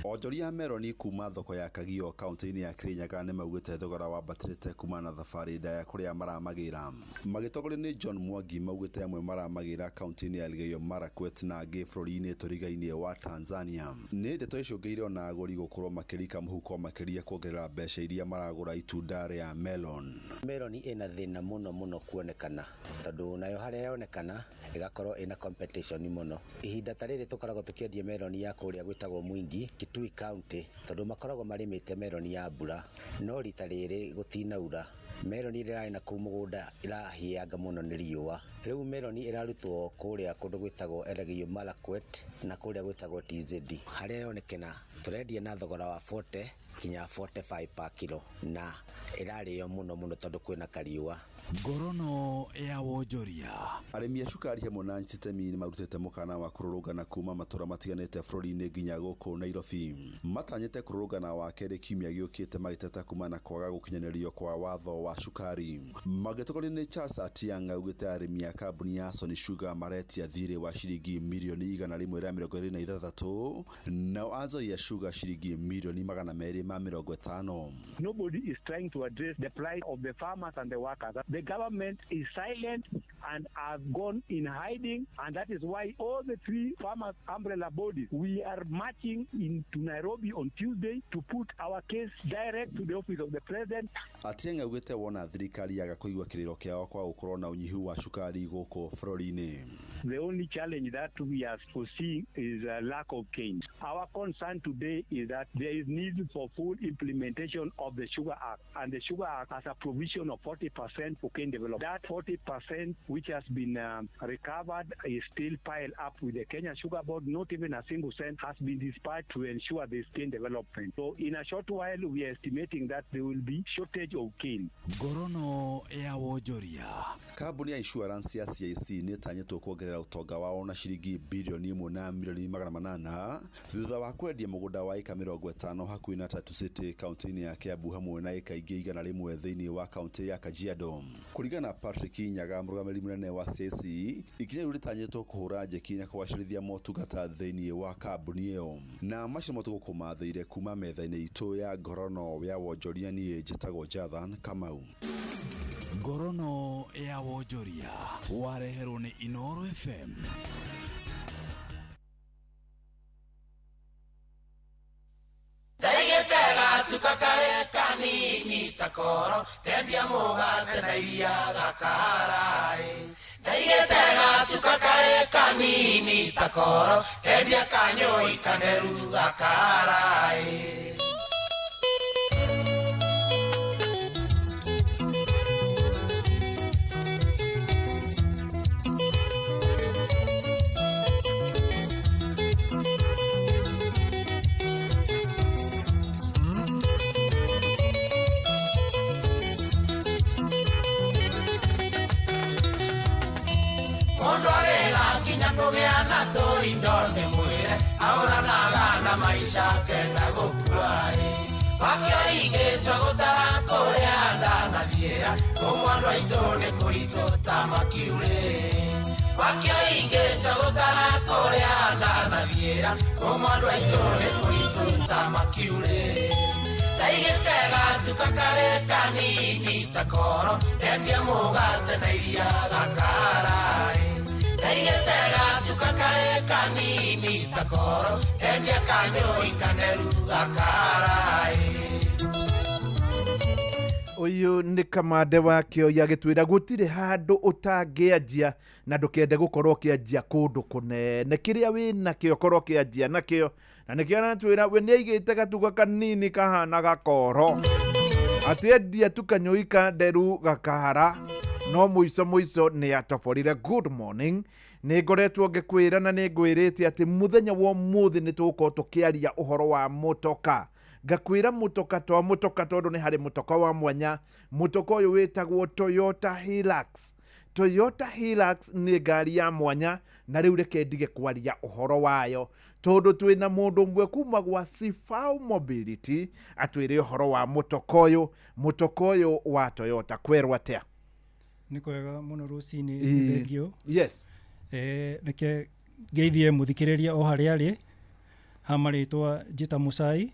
Onjoria meroni kuma thoko ya Kagio kaunti-inĩ ya Kirinyaga nĩ maugĩte thogora wambatĩrĩte kuma na thabarĩ ndaya kũrĩa maramagĩra. Magĩtongorio nĩ John Mwangi maugĩte amwe maramagĩra kaunti-inĩ ya Elgeyo Marakwet na angĩ bũrũri-inĩ tũriga-inĩ wa Tanzania. Nĩ ndeto icũngĩire ona agũri gũkorwo makĩrika mũhuko makĩria kuongerera mbeca iria maragũra itunda rĩa melon. Melon ĩna thĩna mũno mũno kuonekana, tondũ nayo harĩa yonekana ĩgakorwo ĩna competition mũno. Ihinda ta rĩrĩ tũkoragwo tũkĩendia melon ya kũrĩa gwĩtagwo Mwingi, Kitui County, tondũ makoragwo marĩmĩte melon ya mbura, no rita rĩrĩ gũtinaura. Melon ĩrĩa ĩrarĩ na kũu mũgũnda ĩrahianga mũno nĩ riũa. Rĩu melon ĩrarutwo kũrĩa kũndũ gwĩtagwo Elgeyo Marakwet na kũrĩa gwĩtagwo TZD. Harĩa yonekana tũrendia na thogora wa 40 Kinya 45 per kilo na ĩrarĩo mũno mũno tondũ kwĩna kariũa. Ngorono ya wonjoria. Arĩmi a cukari hamwe na anyititemi nĩ marutĩte mũkana wa kũrũrũngana kuma matũra matiganĩte bũrũri-inĩ nginya gũkũ Nairobi. Matanyĩte kũrũrũngana wa kerĩ kiumia gĩũkĩte magĩteta kumana na kwaga gũkinyanĩrio kwa watho wa cukari. Magĩtongorio nĩ Charles Atiang augĩte arĩmi a kambuni ya Sony Sugar maretia thirĩ wa ciringi mirioni 126, nao a Nzoia Sugar ciringi mirioni 250. Nobody is trying to address the plight of the farmers and the workers. The government is silent and have gone in hiding, and that is why all the three farmers umbrella bodies, we are marching into Nairobi on Tuesday to put our case direct to the office of the president. Atiang augĩte wona thirikari yaga kũigua kĩrĩro kĩao kwa gũkorwo na ũnyihu wa cukari gũkũ bũrũri-inĩ. The only challenge that we are foreseeing is a lack of cane. Our concern today is that there is need for full implementation of the Sugar Act, and the Sugar Act has a provision of 40% for cane development. That 40% which has been recovered is still piled up with the Kenya Sugar Board. Not even a single cent has been dispatched to ensure this cane development. So in a short while, we are estimating that there will be shortage of cane. Ngorono ya wonjoria. Kambuni ya insurance ya CIC nĩ ĩtanyĩtwo kuongerera ũtonga wao na ciringi birioni 1 na milioni 800 thutha wa kwendia mũgũnda wa ĩka 50 hakuhĩ na Tatu City kaunti-inĩ ya Kiambu hamwe na ĩka ingĩ 100 thĩinĩ wa kaunti ya Kajiado. Kũringana na Patrick Nyaga, mũrũgamĩrĩri mũnene wa CIC, ikinya rĩu rĩtanyĩtwo kũhũra njeki na kũgacĩrithia motungata thĩinĩ wa kambuni ĩyo. Na macio nĩmo tũgũkũmathĩire kuma metha-inĩ itũ ya ngorono ya wonjoria. Niĩ njĩtagwo Jathan Kamau. Ngorono ya wonjoria wareherwo nĩ Inooro FM. Tukakare kanini takoro ndendia mugate na iria gakarai ndaigĩtega tukakare kanini takoro ndendia kanyũi kaneru gakarai. Maisha kenda gũkuaĩ wakĩo ingĩtwo gũtara kũrĩa ndanathiĩra kũmwandũ aitũ nĩ kũritũ ta makiurĩ wakĩo ingĩtwo gũtara kũrĩa ndanathiĩra kũmwandũ aitũ nĩ kũritũ ta makiurĩ ndaigĩte gatuka karĩ kanini ta koro ndendia mũgate na iria gakaraĩ ndaigĩte gatuka karĩ kanini ta koro ndendia kanyũi kaneru gakarai. Uyu nĩ kamande wa Kĩoi agĩtwĩra gũtirĩ handũ ũtangĩanjia na ndũkende gũkorwo ũkĩanjia kũndũ kũnene. Kĩrĩa wĩnakĩo korwo ũkĩanjia nakĩo, na nĩkĩo aratwĩra we nĩaigĩte gatuka kanini kahana gakoro atĩ endia tu kanyũi ka nderu gakahara no mũico mũico nĩ atoborire. Good morning, nĩ ngoretwo ngĩkwĩra na nĩ ngwĩrĩte atĩ mũthenya wa ũmũthĩ nĩ tũgũkorwo tũkĩaria ũhoro wa mũtoka. Ngakwĩra mũtoka to mũtoka tondũ nĩ harĩ mũtoka wa mwanya. Mũtoka ũyũ wĩtagwo Toyota Hilux. Toyota Hilux nĩ ngari ya mwanya na rĩu reke ndige kwaria ũhoro wayo tondũ twĩna mũndũ ũmwe kuma gwa Sifau Mobility atwĩre ũhoro wa mũtoka ũyũ, mũtoka ũyũ wa Toyota. Kwerwo atĩa? Nĩ kwega mũno rũcinĩ, thengio. Yes. Reke ngeithie mũthikĩrĩria o harĩa arĩ. Ha marĩtwa njĩta Mũcai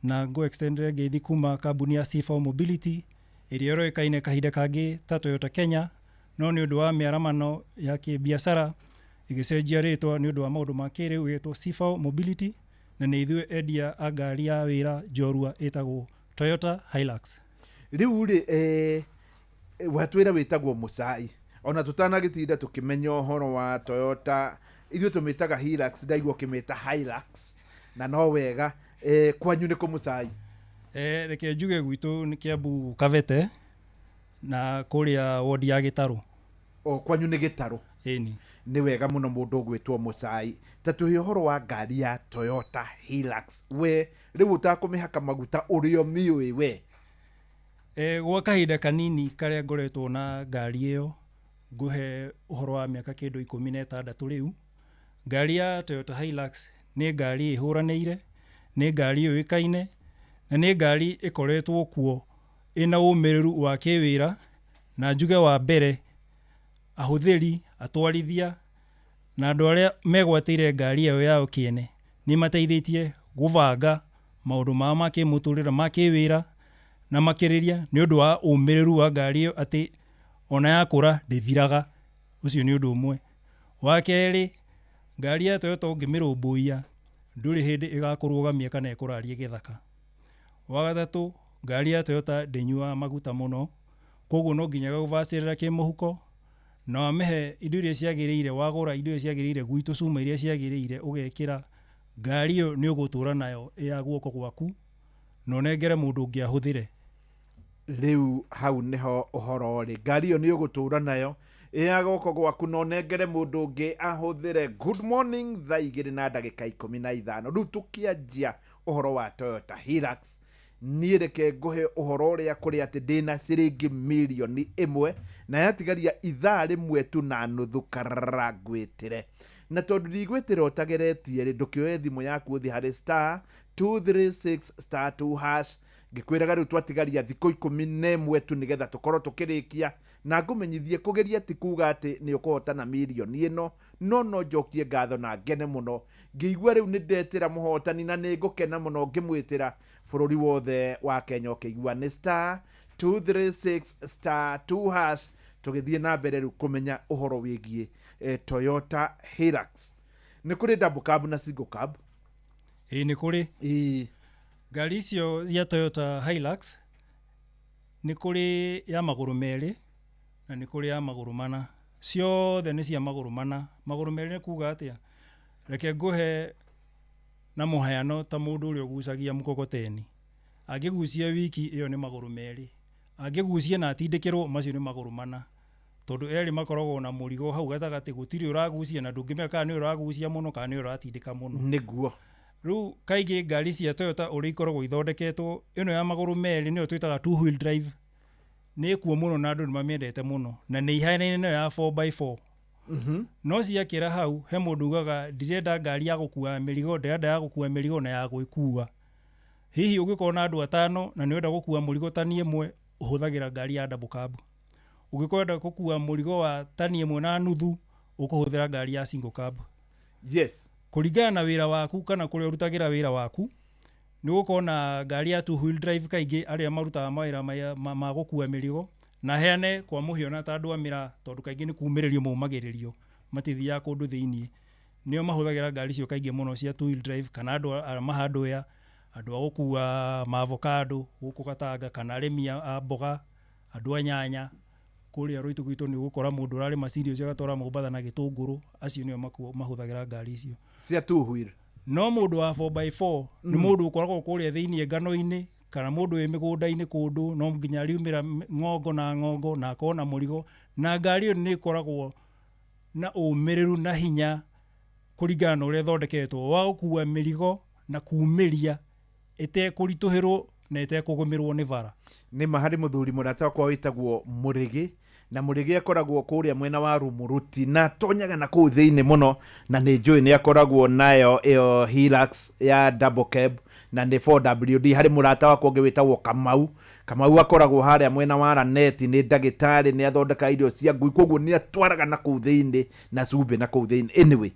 na ngũ extend ngeithi kuma kambuni ya C4 Mobility ĩrĩa ĩroĩkaine kahinda kangĩ ta Toyota Kenya, no nĩ ũndũ wa mĩaramano ya kĩbiacara ĩgĩcenjia rĩtwa nĩ ũndũ wa maũndũ ma kĩrĩu ĩgĩtwo C4 Mobility, na nĩ ithuĩ endia a ngari ya wĩra njorua ĩtagwo Toyota Hilux. Rĩu rĩ watwĩra wĩtagwo Mũcai, ona tũtanagĩtinda tũkĩmenya ũhoro wa Toyota, ithuĩ tũmĩtaga Hilux, ndaigua ũkĩmĩta Hilux na no wega. Kwanyu nĩ kũ Mũcai? Reke njuge gwitũ nĩ Kiambu Kabete na kũrĩa wodi ya Gĩtarũ. O kwanyu nĩ Gĩtarũ? Ĩni. Nĩ wega mũno mũndũ ũgwĩtwo Mũcai. Ta tũhe ũhoro wa ngari ya Toyota Hilux. We rĩu ũtakũmĩhaka maguta ũrĩa ũmĩũĩ we. Gwa kahinda kanini karĩa ngoretwo na ngari ĩyo, ngũhe ũhoro wa mĩaka kĩndũ 16 rĩu. Ngari ya Toyota Hilux nĩ ngari ĩhũranĩire, nĩ ngari yũĩkaine, na nĩ ngari ĩkoretwo kuo ĩna ũmĩrĩru wa kĩwĩra, na njuge wa mbere, ahũthĩri, atwarithia, na andũ arĩa megwatĩire ngari ĩyo yao kĩene, nĩ mateithĩtie gũbanga maũndũ mao ma kĩmũtũrĩre, ma kĩwĩra, na makĩrĩria nĩ ũndũ wa ũmĩrĩru wa ngari ĩyo atĩ ona yakũra ndĩthiraga. Ũcio nĩ ũndũ ũmwe. Wa kerĩ, ngari ya Toyota ũngĩmĩrũmbũiya ndũrĩ hĩndĩ ĩgakũrũgamia kana ĩkũrarie gĩthaka. Wa gatatũ, ngari ya Toyota ndĩnyuaga maguta mũno, koguo no nginya ĩgagũbacĩrĩra kĩmũhuko, na wamĩhe indo iria ciagĩrĩire, wagũra indo iria ciagĩrĩire gwitũ, cuma iria ciagĩrĩire ũgekĩra, ngari ĩyo nĩ ũgũtũra nayo ĩ ya guoko gwaku, na ũnengere mũndũ ũngĩ ahũthĩre. Rĩu hau nĩho ũhoro ũrĩ, ngari ĩyo nĩ ũgũtũra nayo ĩ ya guoko gwaku na ũnengere mũndũ ũngĩ ahũthĩre. Good morning, thaa igĩrĩ na ndagĩka 15. Rĩu tũkĩanjia ũhoro wa Toyota Hilux, niĩ reke ngũhe ũhoro ũrĩa kũrĩ atĩ ndĩna ciringi mirioni 1 na yatigaria ithaa rĩmwe tu na nuthu karara ngwĩtĩre. Na tondũ ndigwĩtĩra ũtageretie rĩ, ndũkĩoye thimũ yaku ũthiĩ harĩ *236*2#. Ngĩkwĩraga rĩu twatigaria thikũ 11 tu nĩgetha tũkorwo tũkĩrĩkia, na ngũmenyithie kũgeria ti kuga atĩ nĩ ũkũhotana mirioni ĩno, no no njokie ngatho na ngene mũno ngĩigua rĩu nĩ ndetĩra mũhotani, na nĩ ngũkena mũno ngĩmwĩtĩra bũrũri wothe wa Kenya ũkĩigua nĩ *236*2#. Tũgĩthiĩ na mbere rĩu kũmenya ũhoro wĩgiĩ Toyota Hilux. Nĩ kũrĩ double cab na single cab? Ĩĩ, nĩ kũrĩ. Ĩĩ. Ngari icio cia Toyota Hilux nĩ kũrĩ ya magũrũ merĩ na nĩ kũrĩ ya magũrũ mana. Ciothe nĩ cia magũrũ mana. Magũrũ merĩ nĩ kuga atĩa? Reke ngũhe na mũhano ta mũndũ ũrĩa ũgucagia mkokoteni. Angĩgucia wiki ĩyo nĩ magũrũ merĩ. Angĩgucia na atindĩkĩrwo, macio nĩ magũrũ mana. Tondũ erĩ makoragwo na mũrigo hau gatagatĩ, gũtirĩ ũragucia na ndũngĩmenya kana nĩ ũragucia mũno kana nĩ ũratindĩka mũno. Nĩguo. Rĩu kaingĩ ngari cia Toyota ũrĩa ikoragwo ithondeketwo, ĩno ya magũrũ merĩ nĩyo twĩtaga two wheel drive, nĩ ĩkuo mũno na andũ nĩ mamĩendete mũno, na nĩ ihanaine nayo ya 4x4. No ciakĩra hau, he mũndũ ugaga ndirenda ngari ya gũkua mĩrigo, ndĩrenda ya gũkua mĩrigo na ya gwĩkua. Hihi ũngĩkorwo na andũ atano na nĩ ũrenda gũkua mũrigo tani 1, ũhũthagĩra ngari ya double cab. Ũngĩkorwo ũrenda gũkua mũrigo wa tani 1.5, ũkũhũthĩra ngari ya single cab. Yes. Kũringana na wĩra waku kana kũrĩa ũrutagĩra wĩra waku, nĩ ũgũkorwo na ngari ya two wheel drive kaingĩ arĩa marutaga mawĩra ma gũkua mĩrigo, na heane kwa mũhiano ta andũ a mĩraa, tondũ kaingĩ nĩ kumĩrĩrio maumagĩrĩrio, matithiaga kũndũ thĩiniĩ. Nĩo mahũthagĩra ngari icio kaingĩ mũno cia two wheel drive, kana andũ a mahardware, andũ a gũkua maavocado gũkũ Gatanga, kana arĩmi a mboga, andũ a nyanya. Kũrĩa Rũitũ gwitũ nĩ ũgũkora mũndũ ũrarĩma cereals agatwara Mombatha na gĩtũngũrũ, acio nĩo mahũthagĩra ngari icio cia two wheel. No mũndũ wa 4x4 nĩ mũndũ ũkoragwo kũrĩa thĩiniĩ ngano-inĩ, kana mũndũ wĩ mĩgũnda-inĩ kũndũ, no nginya ariumĩra ng'ongo na ng'ongo na akorwo na mũrigo, na ngari ĩyo nĩ ĩkoragwo na ũmĩrĩru na hinya kũringana na ũrĩa ĩthondeketwo wa gũkua mĩrigo na kumĩria ĩtekũritũhĩrwo na ĩtekũgũmĩrwo nĩ bara. Nĩ ma harĩ mũthuri mũrata wakwa wĩtagwo Mũrĩgĩ, na Mũrĩgĩ akoragwo kũrĩa mwena wa Rumuruti na atonyaga na kũu thĩinĩ mũno, na nĩ njũĩ nĩ akoragwo nayo ĩyo Hilux ya double cab na nĩ 4WD. Harĩ mũrata wakwa ũngĩ wĩtagwo Kamau. Kamau akoragwo harĩa mwena wa Raneti, nĩ ndagĩtarĩ, nĩ athondekaga irio cia ngui, koguo nĩ atwaraga na kũu thĩinĩ na cumbĩ na kũu thĩinĩ. Anyway,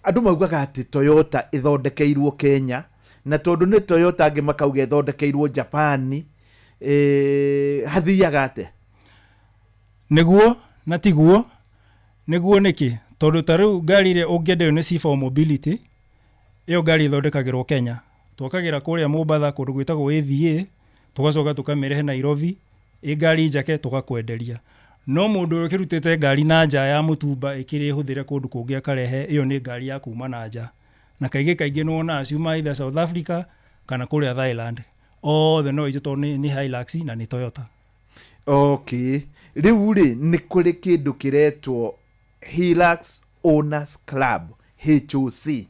andũ maugaga atĩ Toyota ĩthondekeirwo Kenya, na tondũ nĩ Toyota angĩ makauga ĩthondekeirwo Japan. Hathiaga atĩa? Nĩguo na tiguo. Nĩguo nĩkĩ? Tondũ ta rĩu ngari ĩrĩa ũngĩenderio nĩ C4 Mobility, ĩyo ngari ĩthondekagĩrwo Kenya. Twakagĩra kũrĩa Mombatha kũndũ gwĩtagwo AVA, tũgacoka tũkamĩrehe Nairobi, ĩ ngari njake tũgakwenderia. No mũndũ ũrĩa ũkĩrutĩte ngari na nja ya mũtumba ĩkĩrĩ ĩhũthĩre kũndũ kũngĩ akarehe, ĩyo nĩ ngari ya kuma na nja. Na kaingĩ kaingĩ nĩ wonaga ciuma either South Africa kana kũrĩa Thailand. Othe no itũ tondũ nĩ Hilux na nĩ Toyota. Okay. Rĩu rĩ, nĩ kũrĩ kĩndũ kĩretwo Hilux Owners Club, HOC.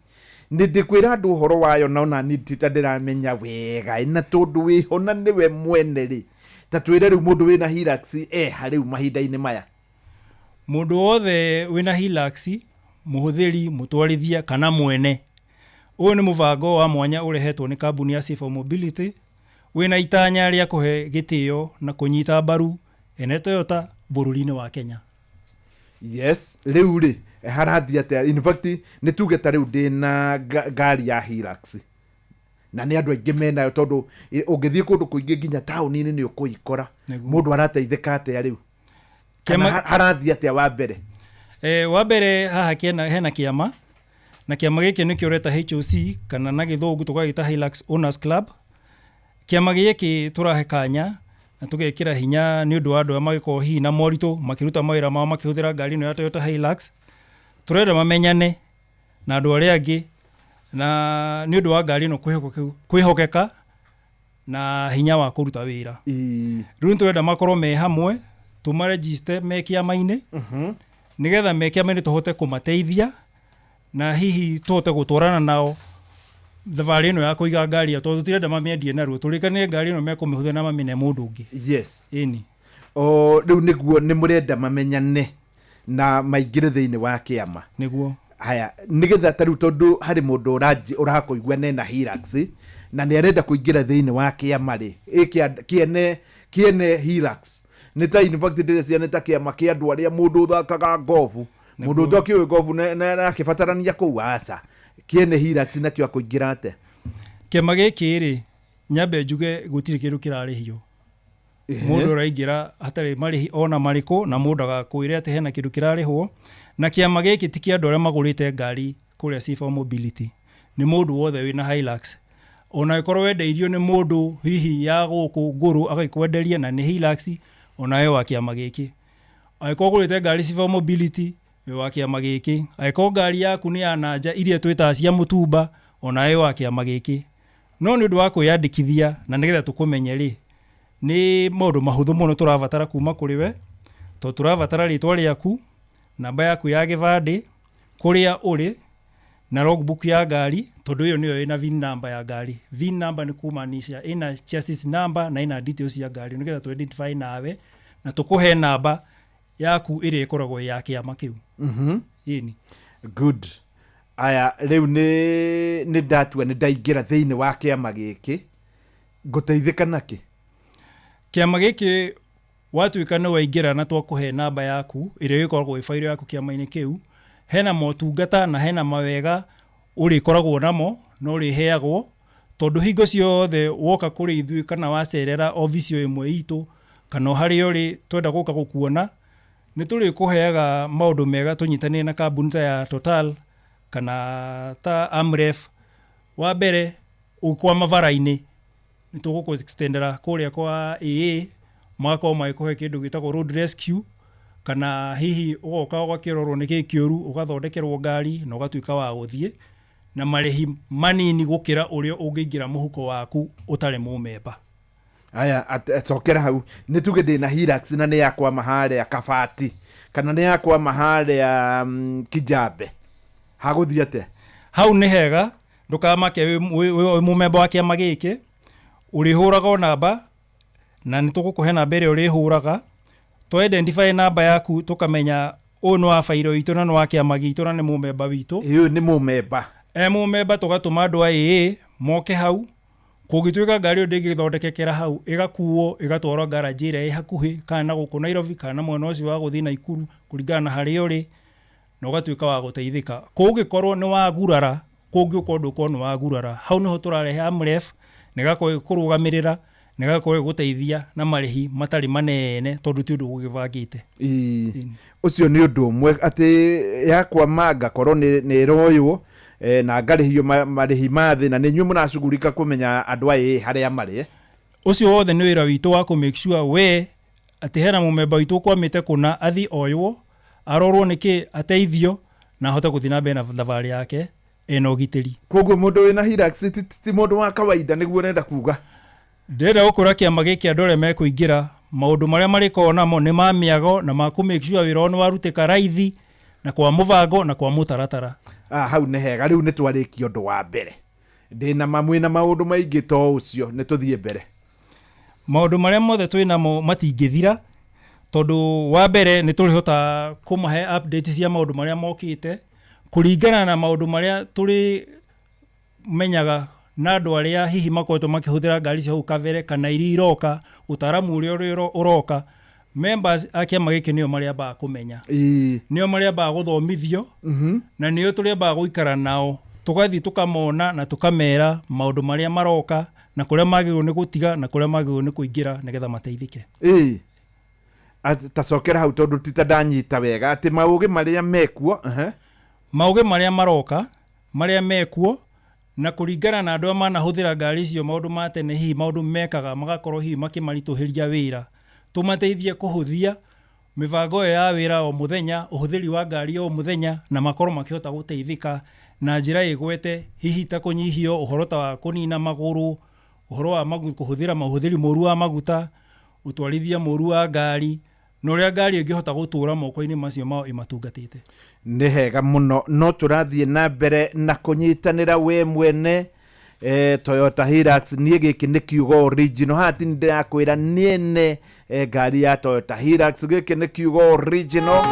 Nĩ ndĩkwĩra andũ ũhoro wayo na ona niĩ ti ta ndĩramenya wega, na tondũ wĩho na nĩwe mwene rĩ, ta twĩre rĩu mũndũ wĩna Hilux eha rĩu mahinda-inĩ maya. Mũndũ wothe wĩna Hilux, mũhũthĩri, mũtwarithia kana mwene, ũyũ nĩ mũbango wa mwanya ũrehetwo nĩ kambuni ya Safer Mobility wĩna itanya rĩa kũhe gĩtĩo na kũnyita mbaru ene Toyota bũrũri-inĩ wa Kenya. Yes, rĩu rĩ harathiĩ atĩa? In fact nĩ tuge ta rĩu ndĩna ngari ya Hilux na nĩ andũ aingĩ menayo, tondũ ũngĩthiĩ kũndũ kũingĩ nginya taũni-inĩ nĩ ũkũikora. Mũndũ arateithĩka atĩa rĩu? Kana harathiĩ atĩa wa mbere? Wa mbere haha kena, hena kĩama, na kĩama gĩkĩ nĩkĩo ũreta HOC kana na gĩthũngũ tũgagĩta Hilux Owners Club. Kĩama gĩkĩ tũrahe kanya na tũgekĩra hinya nĩ ũndũ wa andũ arĩa magĩkorwo hihi na moritũ makĩruta mawĩra mao makĩhũthĩra ngari ĩno ya Toyota Hilux. Tũrenda mamenyane na andũ arĩa angĩ na nĩ ũndũ wa ngari ĩno kwĩhokeka na hinya wa kũruta wĩra. Rĩu nĩtũrenda makorwo me hamwe, tũmarejiste me kĩama-inĩ, nĩgetha me kĩama-inĩ tũhote kũmateithia na hihi tũhote gũtwarana nao thabarĩ ĩno ya kũiga ngari ĩyo, tondũ tũtirenda mamĩendie narua, tũrĩkanĩre ngari ĩno mekũmĩhũthĩra na mamĩne mũndũ ũngĩ. Yes. Ĩni. O rĩu nĩguo nĩ mũrenda mamenyane na maingĩre thĩinĩ wa kĩama. Nĩguo. Haya, nĩgetha ta rĩu tondũ harĩ mũndũ ũrakũigua nena Hilux na nĩ arenda kũingĩra thĩinĩ wa kĩama rĩ, kĩene Hilux. Nĩ ta in fact ndĩreciria nĩ ta kĩama kĩa andũ arĩa mũndũ ũthakaga ngobu. Mũndũ ũtakĩũĩ ngobu na akĩbatarania kũu, aca. Kĩene Hilux nakĩo akũingĩra atĩa? Kĩama gĩkĩ rĩ, nyambe njuge gũtirĩ kĩndũ kĩrarĩhio. Mũndũ ũraingĩra hatarĩ marĩhi ona marĩkũ, na mũndũ agakwĩre atĩ hena kĩndũ kĩrarĩhwo. Na kĩama gĩkĩ ti kĩa andũ arĩa magũrĩte ngari kũrĩa Safer Mobility, nĩ mũndũ wothe wĩna Hilux. Ona ĩkorwo wendeirio nĩ mũndũ hihi ya gũkũ ngũrũ agĩkwenderia na nĩ Hilux, ona we wa kĩama gĩkĩ. Angĩkorwo ũgũrĩte ngari Safer Mobility, wĩ wa kĩama gĩkĩ. Angĩkorwo ngari yaku nĩ ya nanja iria twĩtaga cia mũtumba, ona we wa kĩama gĩkĩ. No nĩ ũndũ wa kwĩyandĩkithia na nĩgetha tũkũmenye rĩ, nĩ maũndũ mahũthũ mũno tũrabatara kuma kũrĩ we, tondũ tũrabatara rĩtwa rĩaku, namba yaku ya gĩbandĩ, kũrĩa ũrĩ, na logbook ya ngari, tondũ ĩyo nĩyo ĩna VIN number ya ngari. VIN number nĩ kumaanisha ĩna chassis number na ĩna details cia ngari, nĩgetha tũ identify nawe na tũkũhe namba yaku ĩrĩa ĩkoragwo ya kĩama kĩu. Ĩni. Good. Aya, rĩu nĩ ndatua nĩ ndaingĩra thĩinĩ wa kĩama gĩkĩ, ngũteithĩka nakĩ? Kĩama gĩkĩ watuĩka nĩ waingĩra na twakũhe namba yaku ĩrĩa ĩkoragwo ĩ fairo yaku kĩama-inĩ kĩu, hena motungata na hena mawega ũrĩkoragwo namo na ũrĩheagwo, tondũ hingo ciothe woka kũrĩ ithuĩ kana wacerera obici o ĩmwe itũ kana o harĩa ũrĩ twenda gũka gũkuona, nĩ tũrĩkũheaga maũndũ mega tũnyitanĩire na kambuni ta ya Total kana ta Amref. Wa mbere ũgĩkwama bara-inĩ nĩ tũgũkũ extendera kũrĩa kwa AA, magakorwo magĩkũhe kĩndũ gĩtagwo road rescue, kana hihi ũgoka ũgakĩrorwo nĩkĩ kĩũru, ũgathondekerwo ngari na ũgatuĩka wa gũthiĩ na marĩhi manini gũkĩra ũrĩa ũngĩingĩra mũhuko waku ũtarĩ mũmemba. Aya, cokera hau. Nĩ tuge ndĩna Hilux na nĩ yakwama harĩa Kabati kana nĩ yakwama harĩa Kijambe, hagũthiĩ atĩa? Hau nĩ hega, ndũkamake wĩ mũmemba wa kĩama gĩkĩ, ũrĩhũraga o namba na nĩ tũgũkũhe namba ĩrĩa ũrĩhũraga. Tũ identify namba yaku tũkamenya ũyũ nĩ wa bairo itũ na nĩ wa kĩama gitũ na nĩ mũmemba witũ. Ũyũ nĩ mũmemba. E mũmemba tũgatũma andũ a AA moke hau. Kũngĩtuĩka ngari ĩyo ndĩngĩthondekekera hau, ĩgakuo ĩgatwarwo garage ĩrĩa ĩ hakuhĩ, kana na gũkũ Nairobi kana na mwena ũcio wa gũthiĩ Naikuru kũringana na harĩa ũrĩ, na ũgatuĩka wa gũteithĩka. Kũngĩkorwo nĩ wagurara, kũngĩũka ũndũ ũkorwo nĩ wagurara, hau nĩho tũrarehe Amref, na ĩgakorwo ĩgĩkũrũgamĩrĩra, na ĩgakorwo ĩgĩgũteithia na marĩhi matarĩ manene, tondũ ti ũndũ ũgĩbangĩte. Ũcio nĩ ũndũ ũmwe atĩ yakwama ngakorwo nĩ ĩroywo, na ngarĩhio marĩhi ma thĩ, na nĩ inyuĩ mũracugurika kũmenya andũ aya harĩa marĩ. Ũcio wothe nĩ wĩra witũ wa kũ make sure we atĩ hena mũmemba witũ ũkwamĩte kũna athiĩ oywo, arorwo nĩkĩ, ateithio na ahote gũthiĩ na mbere na thabarĩ yake ena ũgitĩri. Koguo mũndũ wĩna Hilux ti mũndũ wa kawaida, nĩguo ũrenda kuga? Ndĩrenda gũkũra kĩama gĩkĩ andũ arĩa mekũingĩra, maũndũ marĩa marĩkoragwo namo nĩ ma mĩago na ma kũ make sure wĩra wao nĩ warutĩka raithi Na kwa mũbango na kwa mũtaratara. Hau nĩ hega. Rĩu nĩ twarĩkia ũndũ wa mbere. Ndĩna mamwe na maũndũ maingĩ to ũcio, nĩ tũthiĩ mbere. Maũndũ marĩa mothe twĩ namo matingĩthira, tondũ wa mbere nĩ tũrĩhota kũmahe update cia maũndũ marĩa mokĩte kũringana na maũndũ marĩa tũrĩ menyaga na andũ arĩa hihi makoretwo makĩhũthĩra ngari cia hau kabere kana iria iroka, ũtaaramu ũrĩa ũroka. Members a kĩama gĩkĩ nĩo marĩambaga kũmenya, nĩo marĩambaga gũthomithio, na nĩo tũrĩambaga gũikara nao, tũgathiĩ tũkamona na tũkamera maũndũ marĩa maroka na kũrĩa magĩrĩirwo nĩ gũtiga na kũrĩa magĩrĩirwo nĩ kũingĩra nĩgetha mateithĩke. Tacokera hau tondũ ti ta ndanyita wega atĩ maũgĩ marĩa mekuo. Maũgĩ marĩa maroka marĩa mekuo na kũringana na andũ arĩa manahũthĩra ngari icio maũndũ ma tene hihi maũndũ mekaga magakorwo hihi makĩmaritũhĩria wĩra, tũmateithie kũhũthia mĩbango ĩyo ya wĩra o mũthenya, ũhũthĩri wa ngari o mũthenya, na makorwo makĩhota gũteithĩka na njĩra ĩgwete, hihi ta kũnyihio ũhoro ta wa kũnina magũrũ, ũhoro wa kũhũthĩra mahũthĩri mũru wa maguta, ũtwarithia mũru wa ngari, na ũrĩa ngari ĩngĩhota gũtũra moko-inĩ macio mao ĩmatungatĩte. Nĩ hega mũno. No tũrathiĩ na mbere na kũnyitanĩra we mwene Toyota Hilux. Niĩ gĩkĩ nĩ kiugo original, haha ti ndĩrakwĩra niene ngari ya Toyota Hilux, gĩkĩ nĩ kiugo original.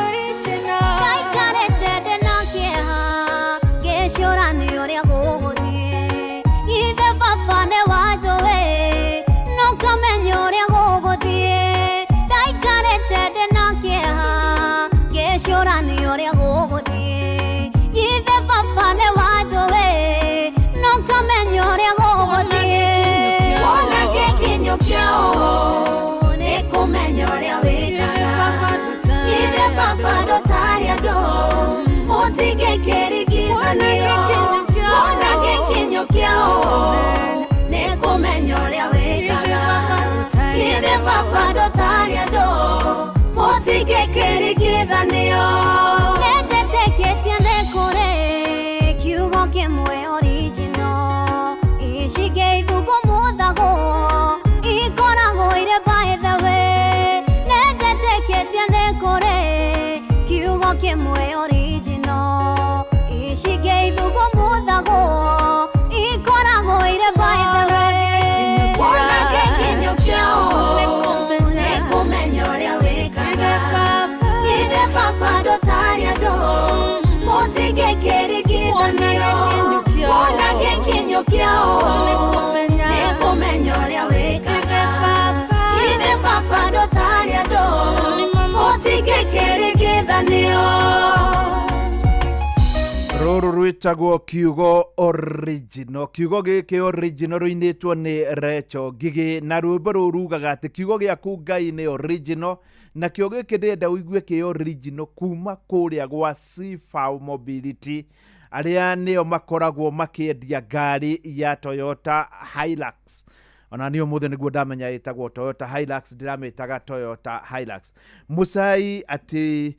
Rũrũ rwĩtagwo kiugo original. Kiugo gĩkĩ original rũinĩtwo nĩ Recho Ngigĩ, na rwĩmbo rũu rugaga atĩ kiugo gĩaku Ngai nĩ original, na kĩo gĩkĩ ndĩrenda ũigue kĩ original kuma kũrĩa gwa C4 Mobility, arĩa nĩo makoragwo makĩendia ngari ya Toyota Hilux. Ona niĩ ũmũthĩ nĩguo ndamenya ĩtagwo Toyota Hilux, ndĩramĩtaga Toyota Hilux. Mũcai atĩ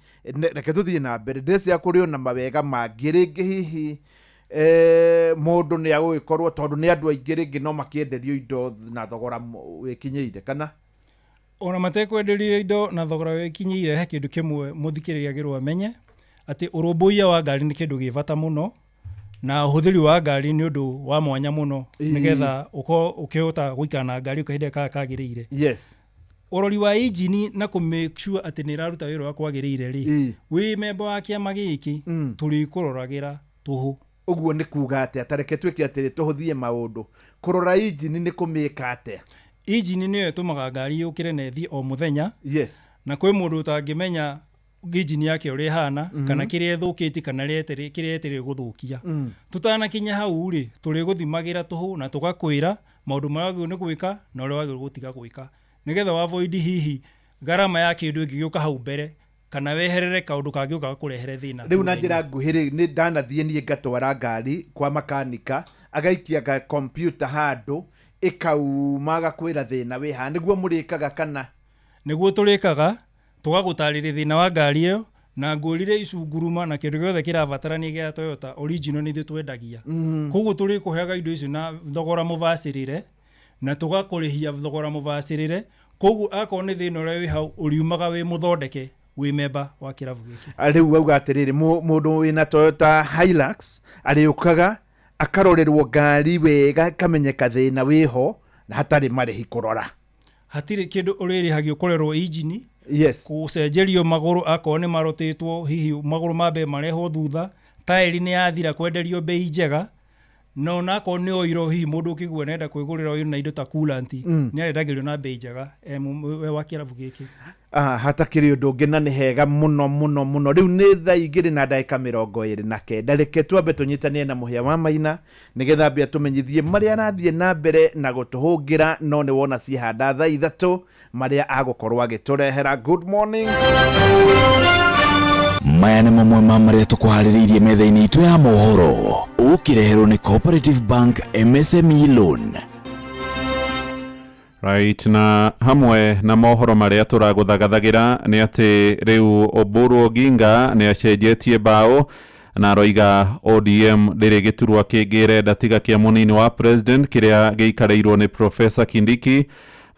reke tũthiĩ na mbere, ndĩreciria kũrĩ ona mawega mangĩ rĩngĩ hihi mũndũ nĩ agũgĩkorwo, tondũ nĩ andũ aingĩ rĩngĩ no makĩenderio indo na thogora wĩkinyĩire, kana ona matekwenderio indo na thogora wĩkinyĩire. He kĩndũ kĩmwe mũthikĩrĩria agĩrwo amenye atĩ ũrũmbũiya wa ngari nĩ kĩndũ gĩ bata mũno, na ũhũthĩri wa ngari nĩ ũndũ wa mwanya mũno nĩgetha ũkorwo ũkĩhota gũikara na ngari kahinda karĩa kagĩrĩire. Yes. Ũrori wa injini na kũ make sure atĩ nĩ ĩraruta wĩra ũrĩa kwagĩrĩire rĩ, wĩ memba wa kĩama gĩkĩ tũrĩkũroragĩra tũhũ. Ũguo nĩ kuga atĩa? Ta reke twĩke atĩrĩ, tũhũthie maũndũ. Kũrora injini nĩ kũmĩka atĩa? Injini nĩyo ĩtũmaga ngari yũkĩre na ĩthiĩ o mũthenya. Yes. Na kwĩ mũndũ ũtangĩmenya injini yake ũrĩa ĩhana, kana kĩrĩa ĩthũkĩtie kana kĩrĩa ĩtĩrĩ gũthũkia. Tũtanakinya hau rĩ, tũrĩgũthimagĩra tũhũ na tũgakwĩra maũndũ marĩa wagĩrĩirwo nĩ gwĩka na ũrĩa wagĩrĩirwo gũtiga gwĩka, nĩgetha wa avoid hihi gharama ya kĩndũ ĩngĩgĩũka hau mbere, kana weherere kaũndũ kangĩũka gakũrehere thĩna. Rĩu na njĩra nguhĩ rĩ, nĩ ndanathiĩ niĩ ngatwara ngari kwa makanika, agaikia ga computer handũ ĩkauma agakwĩra thĩna wĩ haha. Nĩguo mũrĩkaga kana? Nĩguo tũrĩkaga, tũgagũtarĩria thĩna wa ngari ĩyo, na ngũrire icunguruma na kĩndũ gĩothe kĩrabatarania gĩa Toyota original nĩ ithuĩ twendagia. Koguo tũrĩkũheaga indo icio na thogora mũbacĩrĩre, na tũgakũrĩhia thogora mũbacĩrĩre. Koguo akorwo nĩ thĩna ũrĩa wĩ hau, ũriumaga wĩ mũthondeke, Wĩ memba wa kĩrabu gĩkĩ. Rĩu auga atĩrĩrĩ, mũndũ wĩna Toyota Hilux arĩũkaga akarorerwo ngari wega, ĩkamenyeka thĩna wĩho na hatarĩ marĩhi kũrora. Hatirĩ kĩndũ ũrĩrĩhagio kũrerwo injini, yes, gũcenjerio magũrũ akorwo nĩ marotĩtwo, hihi magũrũ ma mbere marehwo thutha, taĩri nĩ yathira kwenderio bei njega, na onakorwo nĩ oiro, hihi mũndũ ũkĩgua nenda kwĩgũrĩra oiro na indo ta coolant, nĩ arendagĩrio na bei njega we wa kĩrabu gĩkĩ. Ah, hatakĩrĩ ũndũ ũngĩ, na nĩ hega mũno mũno mũno. Rĩu nĩ 2:29. Reke twambe tũnyitanĩre na Mũhĩa wa Maina nĩgetha ambia tũmenyithie marĩa arathiĩ na mbere na gũtũhũngĩra, no nĩ wona ciĩhanda 3:00 marĩa agũkorwo agĩtũrehera. Good morning. Maya nĩ mamwe ma marĩa tũkũharĩrĩirie metha-inĩ itũ ya mohoro, ũkĩreherwo nĩ Cooperative Bank MSME Loan. Right, na hamwe na mohoro marĩa tũragũthagathagĩra nĩ atĩ rĩu Oburu Oginga nĩ acenjetie mbaũ na aroiga ODM ndĩrĩ gĩturwa kĩngĩ ĩrenda tiga kĩa mũnini wa president kĩrĩa gĩikarĩirwo nĩ Professor Kindiki.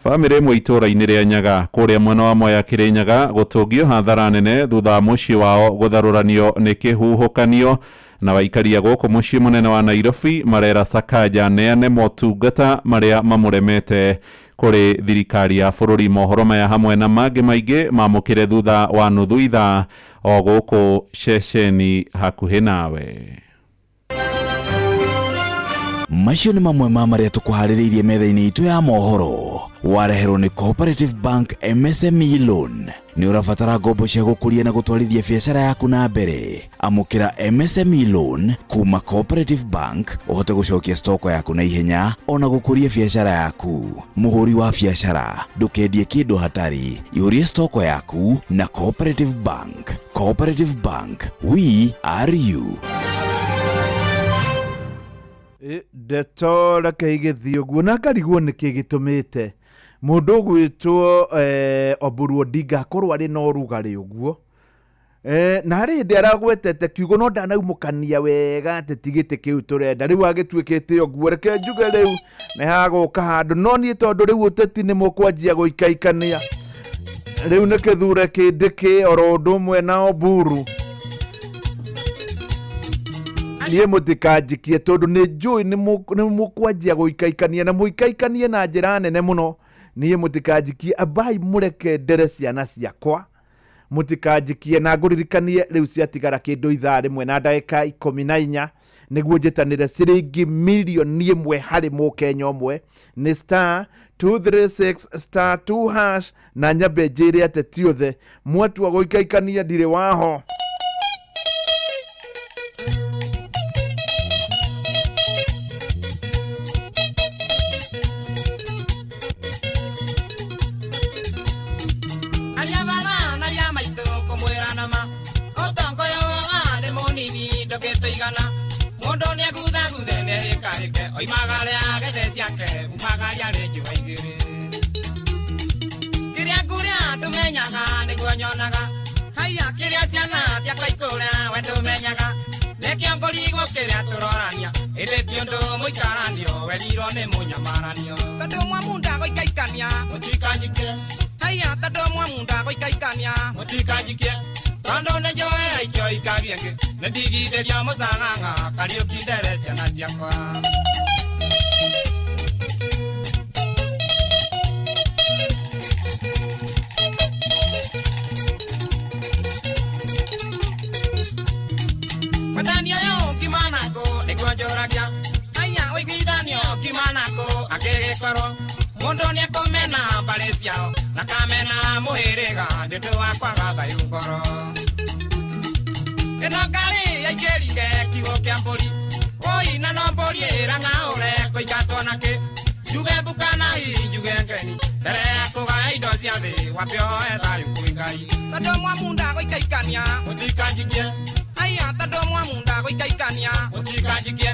Bamĩrĩ ĩmwe itũũra-inĩ rĩa Nyaga kũrĩa mwena wa Mwea Kĩrĩnyaga gũtũngio hathara nene thutha wa mũciĩ wao gũtharũranio nĩ kĩhuhũkanio, na waikaria gũkũ mũciĩ mũnene wa Nairobi marera Sakaja neane motungata marĩa mamũremete kũrĩ thirikari ya bũrũri. Mohoro maya hamwe na mangĩ maingĩ mamũkĩre thutha wa nuthu ithaa o gũkũ ceceni hakuhĩ nawe. Macio nĩ mamwe ma marĩa tũkũharĩrĩirie metha-inĩ itũ ya mohoro, wareherwo nĩ Cooperative Bank MSME Loan. Nĩ ũrabatara ngombo cia gũkũria na gũtwarithia biacara yaku na mbere? Amũkĩra MSME Loan kuma Cooperative Bank ũhote gũcokia stoko yaku na ihenya ona gũkũria biacara yaku. Mũhũri wa biacara, ndũkendie kĩndũ hatarĩ, ihũrie stoko yaku na Cooperative Bank. Cooperative Bank, we are you. Ndeto reke igĩthiĩ ũguo na ngarigwo nĩkĩ gĩtũmĩte mũndũ ũgwĩtwo Oburu Odinga akorwo arĩ na ũrugarĩ ũguo, na harĩ hĩndĩ aragwetete kiugo no ndanaumũkania wega atĩ ti gĩtĩ kĩu tũrenda, rĩu agĩtuĩkĩte ũguo. Reke njuge rĩu nĩ hagũka handũ, no niĩ tondũ rĩu ũteti nĩ mũkwanjia gũikaikania, rĩu nĩ kĩthure kĩndĩkĩ oro ũndũ ũmwe na Oburu. Niĩ mũtikanjikie tondũ nĩ njũĩ nĩ mũkwanjia gũikaikania na mũikaikanie na njĩra nene mũno. Niĩ mũtikanjikie, ambai mũreke ndere ciana ciakwa, mũtikanjikie na ngũririkanie rĩu ciatigara kĩndũ 1:14 nĩguo njĩtanĩre ciringi 1 million harĩ mũkenya ũmwe, nĩ *236*2# na nyambe njĩre ateti othe mwatua gũikaikania ndirĩ waho. Aria baba na aria maitũ kũmwĩra nama ũtongo ũyũ wa nĩ mũnini ndũngĩtũigana, mũndũ nĩaguthaguthe nĩahĩkahĩke oimagare agethe ciake umagaria rĩ njũa igĩrĩ, kĩrĩa ngũrĩa ndũmenyaga nĩguo nyonaga, haiya kĩrĩa ciana ciakwa ikũrĩa we ndũmenyaga, nĩkĩo ngũrigwo kĩrĩa tũrorania ĩndĩ ti ũndũ mũikaranio werirwo nĩ mũnyamaranio, tondũ mwamunda gũikaikania mũtikanjikie, haiya tondũ mwamunda gũikaikania mũtikanjikie, tondũ nĩ njũĩ aikio ikagia ngĩ nĩ ndigithĩria mũcang'ang'a Kariũki ndere ciana ciakwa. Wendani ũyũ ngiuma nakũ nĩguo njũragia, haiya ũiguithanio ngiuma nakũ angĩgĩkorwo mũndũ nĩekũmena mbarĩ ciao na kamena mũhĩrĩga nĩ ũndũ wa kwaga thayũ ngoro. Ĩno ngarĩ yaingĩrire kiugũ kĩa mbũri, wũi na no mbũri ĩrang'aũre kũingatwo nakĩ, njuge mbuka na hihi njuge ngeni mbere ya kũgaya indo cia thĩ wambe ũhoe thayũ kwĩ Ngai, tondũ mwamunda gũikaikania mũtikanjikie, Aya tondũ mwamunda gũikaikania mũtikanjikie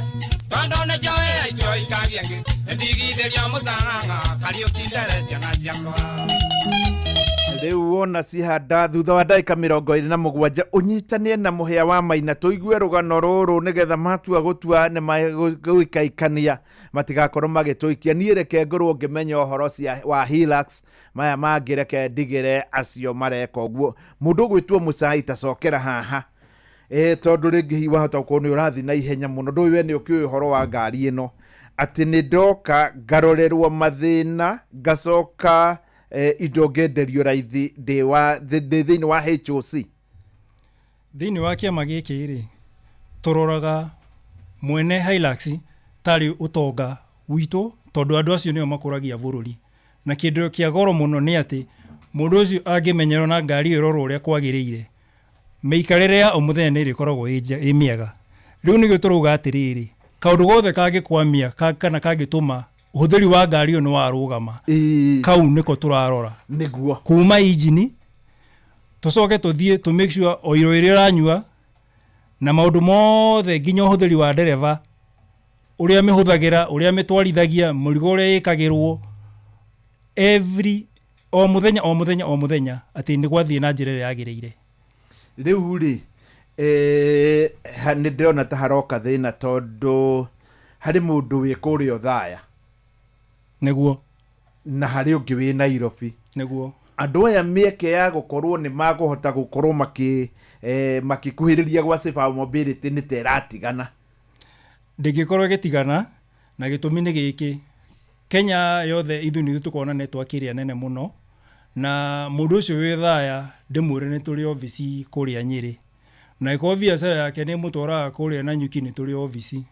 tondũ nĩ njoĩ aitũ ikagia ngĩ nĩndigithĩrio mũcang'ang'a Kariũki ndere ciana ciakwa. Rĩu wona cihanda thutha wa ndagĩka 27, ũnyitanie na mũhĩa wa maina tũigue rũgano rũrũ nĩgetha matua gũtua nĩ magũikaikania matigakorwo magĩtũikia. Niĩ reke ngorwo ngĩmenya ũhoro wa Hilux, maya mangĩ reke ndigĩre acio mareka ũguo. Mũndũ ũgwĩtwo Mũcai, tacokera haha tondũ rĩngĩ hihi wahota gũkorwo nĩ ũrathiĩ na ihenya mũno, ndũĩ we nĩ ũkĩũĩ ũhoro wa ngari ĩno, atĩ nĩ ndoka ngarorerwo mathĩna, ngacoka indo ngenderio raithi ndĩ thĩinĩ wa HOC. Thĩinĩ wa kĩama gĩkĩ rĩ, tũroraga mwene Hilux tarĩ ũtonga witũ, tondũ andũ acio nĩo makũragia bũrũri. Na kĩndũ kĩa goro mũno nĩ atĩ mũndũ ũcio angĩmenyerwo na ngari ĩyo ĩrorwo ũrĩa kwagĩrĩire, mĩikarĩre ya o mũthenya nĩ ĩrĩkoragwo ĩ mĩega. Rĩu nĩguo tũrauga atĩrĩrĩ, kaũndũ gothe kangĩkwamia kana kangĩtũma ũhũthĩri wa ngari ĩyo nĩ warũgama, kau nĩko tũrarora. Nĩguo kuma injini tũcoke tũthiĩ tũ make sure oiro ĩrĩa ũranyua na maũndũ mothe, nginya ũhũthĩri wa ndereba, ũrĩa mĩhũthagĩra, ũrĩa mĩtwarithagia, mũrigo ũrĩa ĩkagĩrwo every o mũthenya o mũthenya o mũthenya, atĩ nĩ gwathiĩ na njĩra ĩrĩa yagĩrĩire. Rĩu rĩ, nĩ ndĩrona ta haroka thĩna, tondũ harĩ mũndũ wĩ kũrĩa Othaya. Nĩguo. Na harĩ ũngĩ wĩ Nairobi. Nĩguo. Andũ aya mĩeke ya gũkorwo nĩ makũhota gũkorwo makĩkuhĩrĩria gwa Safe Mobility nĩ ta ĩratigana. Ndĩngĩkorwo ĩgĩtigana, na gĩtũmi nĩ gĩkĩ: Kenya yothe ithuĩ nĩ ithuĩ tũkoragwo na network ĩrĩa nene mũno, na mũndũ ũcio wĩ Thaya ndĩmwĩre nĩ tũrĩ obici kũrĩa Nyĩrĩ, na ĩkorwo biacara yake nĩ ĩmũtwaraga kũrĩa Nanyuki, nĩ tũrĩ obici.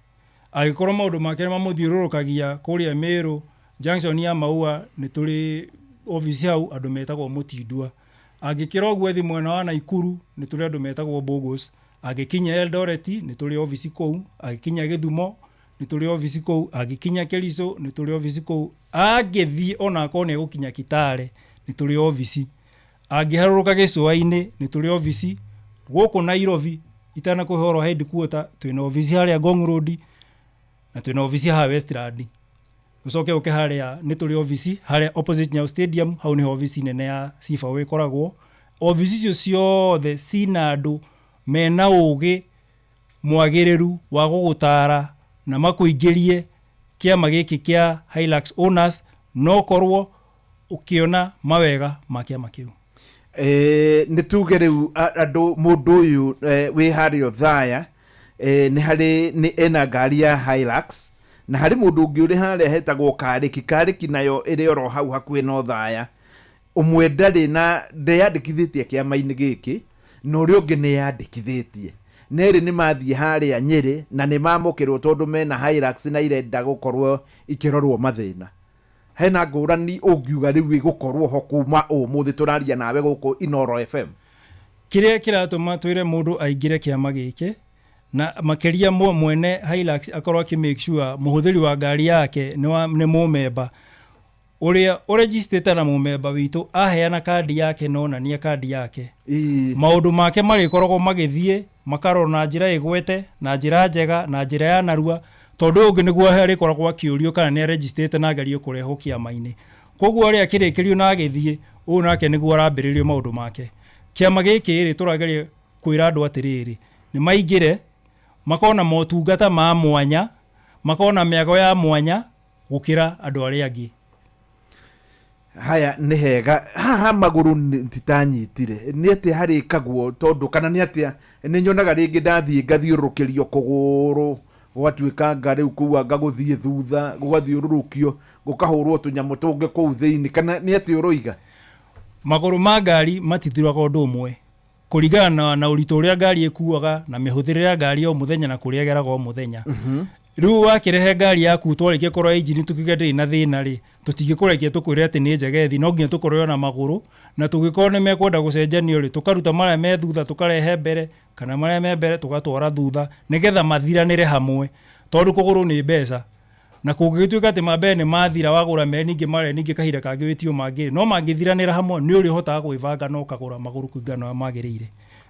Angĩkorwo maũndũ make nĩ mamũthiũrũrũkagia kũrĩa Mĩrũ junction ya Maua, nĩ tũrĩ obici hau, andũ metagwo Mũtindua. Angĩkĩra ũguo athi mwena wa Naikuru, nĩ tũrĩ andũ metagwo Bogos. Angĩkinya Eldoret, nĩ tũrĩ obici kũu. Angĩkinya Gĩthumo, nĩ tũrĩ obici kũu. Angĩkinya Kericho, nĩ tũrĩ obici kũu. Angĩthiĩ ona akorwo nĩ egũkinya Kitale, nĩ tũrĩ obici. Angĩharũrũka gĩcũa-inĩ, nĩ tũrĩ obici. Gũkũ Nairobi, itanakũhe ũhoro wa headquarter, twĩna obici harĩa Ngong Road na twĩna obici haha Westland. Ũcoke ũke harĩa nĩ tũrĩ obici harĩa opposite Nyayo Stadium, hau nĩho obici nene ya CFAO ĩkoragwo. Obici icio ciothe cina andũ mena ũgĩ mwagĩrĩru wa gũgũtara na makũingĩrie kĩama gĩkĩ kĩa Hilux Owners, no korwo ũkĩona mawega ma kĩama kĩu. Nĩ tuge rĩu andũ, mũndũ ũyũ wĩ harĩa Othaya, nĩ harĩ nĩ ena ngari ya Hilux, na harĩ mũndũ ũngĩ ũrĩ harĩa hetagwo Karĩki. Karĩki nayo ĩrĩ oro hau hakuhĩ na Othaya. Ũmwe ndarĩ na ndeyandĩkithĩtie kĩama-inĩ gĩkĩ, na ũrĩa ũngĩ nĩyandĩkithĩtie. Nerĩ nĩ mathiĩ harĩa Nyĩrĩ na nĩ mamũkĩrwo tondũ mena Hilux na irenda gũkorwo ikĩrorwo mathĩna. Hena ngũrani ũngiuga rĩu ĩgũkorwo ho kuma ũmũthĩ tũraria nawe gũkũ Inooro FM? Kĩrĩa kĩratũma twĩre mũndũ aingĩre kĩama gĩkĩ, na makĩria mwene Hilux akorwo akĩ make sure mũhũthĩri wa ngari yake nĩ mũmemba ũrĩa ũregistĩte na mũmemba witũ, aheana kandi yake na onania kandi yake, maũndũ make marĩkoragwo magĩthiĩ makarorwo na njĩra ĩgwete, na njĩra njega, na njĩra ya narua, tondũ ũyũ ũngĩ nĩguo arĩkoragwo akĩũrio kana nĩ aregistĩte na agerio kũrehwo kĩama-inĩ. Koguo ũrĩa akĩrĩkĩrio na agĩthiĩ, ũyũ nake nĩguo arambĩrĩrio maũndũ make. Kĩama gĩkĩ rĩ, tũrageria kwĩra andũ atĩrĩrĩ, nĩ maingĩre makorwo na motungata ma mwanya, makorwo na mĩago ya mwanya gũkĩra andũ arĩa angĩ. Haya, nĩ hega. Haha magũrũ titanyitire nĩ atĩa harĩkagwo, tondũ kana nĩ atĩa nĩ nyonaga rĩngĩ ndathiĩ ngathiũrũrũkĩrio kũgũrũ, gũgatuĩka nga rĩu kũu anga gũthiĩ thutha, gũgathiũrũrũkio, gũkahũrwo tũnyamũ tũngĩ kũu thĩinĩ, kana nĩ atĩa ũroiga? Magũrũ ma ngari matithiraga ũndũ ũmwe kũringana na ũritũ ũrĩa ngari ĩkuaga na mĩhũthĩrĩre ya ngari o mũthenya na kũrĩa ĩgeraga o mũthenya. Rĩu wakĩrehe ngari yaku, twarĩkia kũrora injini tukiuge ndĩrĩ na thĩna rĩ, tũtingĩkũrekia tũkwĩre atĩ nĩ njega ĩthiĩ, no nginya tũkũrore na magũrũ, na tũngĩkorwo nĩ mekwenda gũcenjanio rĩ, tũkaruta marĩa me thutha tũkarehe mbere, kana marĩa me mbere tũgatwara thutha, nĩgetha mathiranĩre hamwe, tondũ kũgũrũ nĩ mbeca. Na kũngĩgĩtuĩka atĩ ma mbere nĩ mathira wagũra merĩ ningĩ marĩa ningĩ kahinda kangĩ wĩtio mangĩ, no mangĩthiranĩra hamwe nĩ ũrĩhotaga gwĩbanga na ũkagũra magũrũ kũringana na ũrĩa magĩrĩire.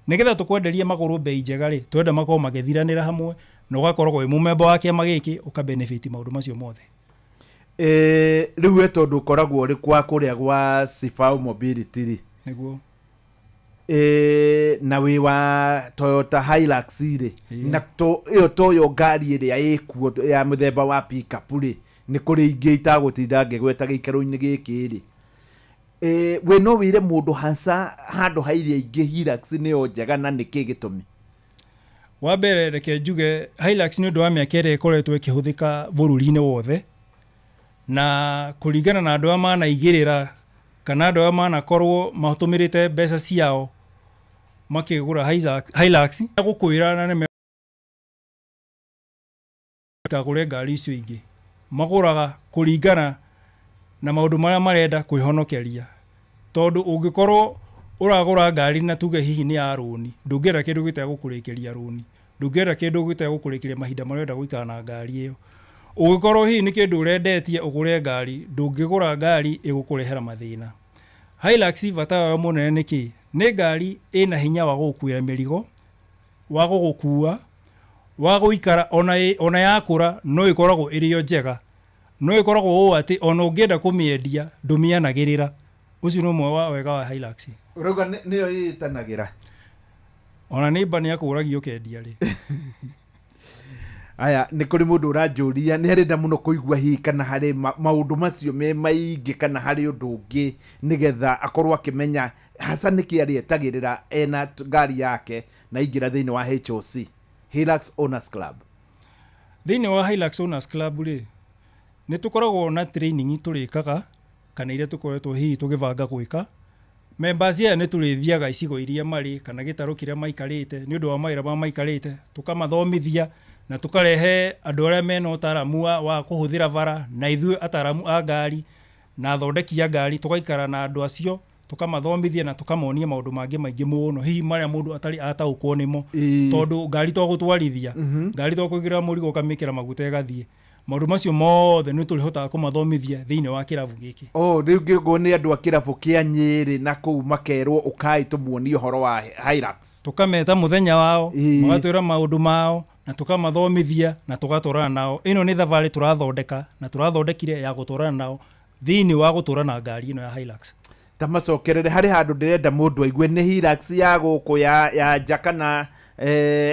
Nĩgetha tũkwenderie magũrũ bei njega rĩ, twenda makorwo magĩthiranĩra hamwe na ũgakorwo wĩ mũmemba wa kĩama gĩkĩ ũka benefit maũndũ macio mothe. Rĩu we tondũ ũkoragwo ũrĩ kwa kũrĩa gwa Sifau Mobility rĩ, nĩguo na wĩ wa Toyota Hilux rĩ, na ĩyo toyo ngari ĩrĩa ĩkuo ya mũthemba wa pickup rĩ, nĩ kũrĩ ingĩ itagũtinda ngĩgweta gĩikaro-inĩ gĩkĩ rĩ, we no wĩre mũndũ hasa handũ ha iria ingĩ Hilux nĩyo njega na nĩkĩ gĩtũmi? Wa mbere reke njuge Hilux nĩ ũndũ wa mĩaka ĩrĩa ĩkoretwo ĩkĩhũthĩka bũrũri-inĩ wothe, na kũringana na andũ arĩa manaigĩrĩra kana andũ arĩa manakorwo matũmĩrĩte mbeca ciao makĩgũra Hilux, gũkwĩra na nĩ kagũre ngari icio ingĩ, magũraga kũringana na maũndũ marĩa marenda kwĩhonokeria. Tondũ ũngĩkorwo ũragũra ngari na tuge hihi nĩ ya rũni, ndũngĩenda kĩndũ gĩtegũkũrĩkĩria rũni, ndũngĩenda kĩndũ gĩtegũkũrĩkĩria mahinda marĩa ũrenda gũikara na ngari ĩyo. Ũngĩkorwo hihi nĩ kĩndũ ũrendetie ũgũre ngari, ndũngĩgũra ngari ĩgũkũrehera mathĩna. Hilux bata wayo mũnene nĩ kĩ? Nĩ ngari ĩna hinya wa gũgũkuĩra mĩrigo, wa gũgũkua, wa gũikara, ona yakũra no ĩkoragwo ĩrĩ o njega. No ĩkoragwo ũũ atĩ ona ũngĩenda kũmĩendia ndũmĩanagĩrĩra. Ũcio nĩ ũmwe wa wega wa Hilux. Ũrauga nĩyo ĩĩtanagĩra? Ona neighbor nĩ akũragia ũkendia rĩ. Aya, nĩ kũrĩ mũndũ ũranjũria nĩ arenda mũno kũigua hihi kana harĩ maũndũ macio me maingĩ kana harĩ ũndũ ũngĩ, nĩgetha akorwo akĩmenya hasa nĩkĩ arĩetagĩrĩra ena ngari yake na aingĩra thĩinĩ wa HOC, Hilux Owners Club. Thĩinĩ wa Hilux Owners Club rĩ, nĩ tũkoragwo na training tũrĩkaga kana iria tũkoretwo hihi tũgĩbanga gwĩka. Members aya nĩ tũrĩthiaga icigo iria marĩ kana gĩtarũ kĩrĩa maikarĩte nĩ ũndũ wa mawĩra marĩa maikarĩte, tũkamathomithia na tũkarehe andũ arĩa mena ũtaaramu wa kũhũthĩra bara, na ithuĩ ataaramu a ngari na athondeki a ngari tũgaikara na andũ acio tũkamathomithia na tũkamonia maũndũ mangĩ maingĩ mũno hihi marĩa mũndũ atarĩ ataũkwo nĩmo. Tondũ ngari to gũtwarithia, ngari to kũigĩrĩra mũrigo ũkamĩkĩra maguta ĩgathiĩ. Maũndũ macio mothe nĩ tũrĩhotaga kũmathomithia thĩinĩ wa kĩrabu gĩkĩ. Rĩu ngĩũguo nĩ andũ a kĩrabu kĩa Nyĩrĩ na kũu makerwo ũkai tũmuonie ũhoro wa Hilux. Tũkameta mũthenya wao, magatwĩra maũndũ mao na tũkamathomithia na tũgatwarana nao. Ĩno nĩ thabarĩ tũrathondeka na tũrathondekire ya gũtwarana nao thĩinĩ wa gũtũra na ngari ĩno ya Hilux. Ta macokerere harĩ handũ ndĩrenda mũndũ aigue nĩ Hilux ya gũkũ ya nja kana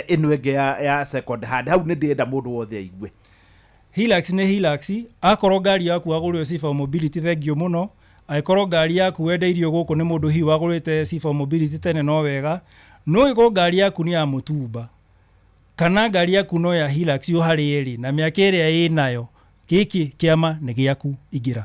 ĩno ĩngĩ ya second hand. Hau nĩ ndĩrenda mũndũ wothe aigue. Hilux nĩ Hilux, akorwo ngari yaku wagũrĩrwo Sifa Mobility thengio mũno, angĩkorwo ngari yaku wendeirio gũkũ nĩ mũndũ hihi wagũrĩte Sifa Mobility tene no wega, no ĩkorwo ngari yaku nĩ ya mũtumba kana ngari yaku no ya Hilux yo harĩ ĩrĩ na mĩaka ĩrĩa ĩnayo, gĩkĩ kĩama nĩ gĩaku, ingĩra.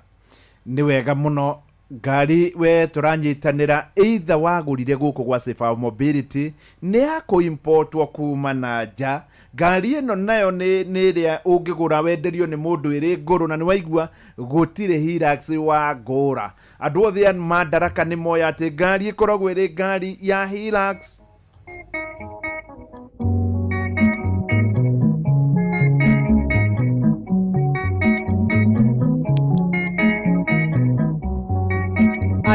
Nĩ wega mũno ngari we tũranyitanĩra, either wagũrire gũkũ gwa Sifa Mobility nĩ ya kũimportwo kuma na nja. Ngari ĩno nayo nĩ ĩrĩa ũngĩgũra wenderio nĩ mũndũ ĩrĩ ngũrũ, na nĩ waigua gũtirĩ Hilux wa ngũra. Andũ othe a Madaraka nĩ moya atĩ ngari ĩkoragwo ĩrĩ ngari ya Hilux.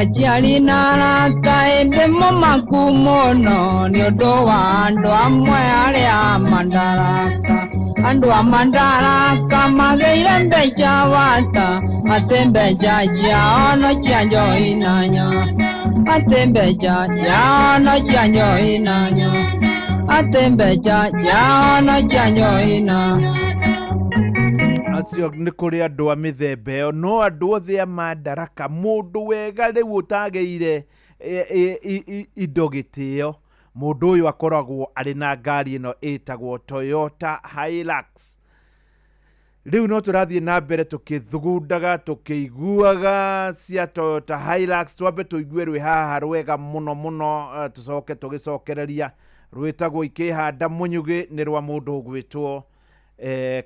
Aciari na arata ĩndĩ mũmaku mũno nĩ ũndũ wa andũ amwe arĩa a Madaraka. Andũ a Madaraka magĩire mbeca wata, atĩ mbeca ciao no cia njohi na nyama, atĩ mbeca ciao no cia njohi na nyama, atĩ mbeca ciao no cia njohi na nyama. Acio nĩ kũrĩ andũ a mĩthemba ĩyo, no andũ othe a Madaraka, mũndũ wega rĩu ũtagĩire indo gĩtĩo, mũndũ ũyũ akoragwo arĩ na ngari ĩno ĩtagwo Toyota Hilux. Rĩu no tũrathiĩ na mbere tũkĩthugundaga tũkĩiguaga cia Toyota Hilux. Twambe tũigue rwĩ haha rwega mũno mũno, tũcoke tũgĩcokereria. Rwĩtagwo Ikĩhanda Mũnyugĩ, nĩ rwa mũndũ ũgwĩtwo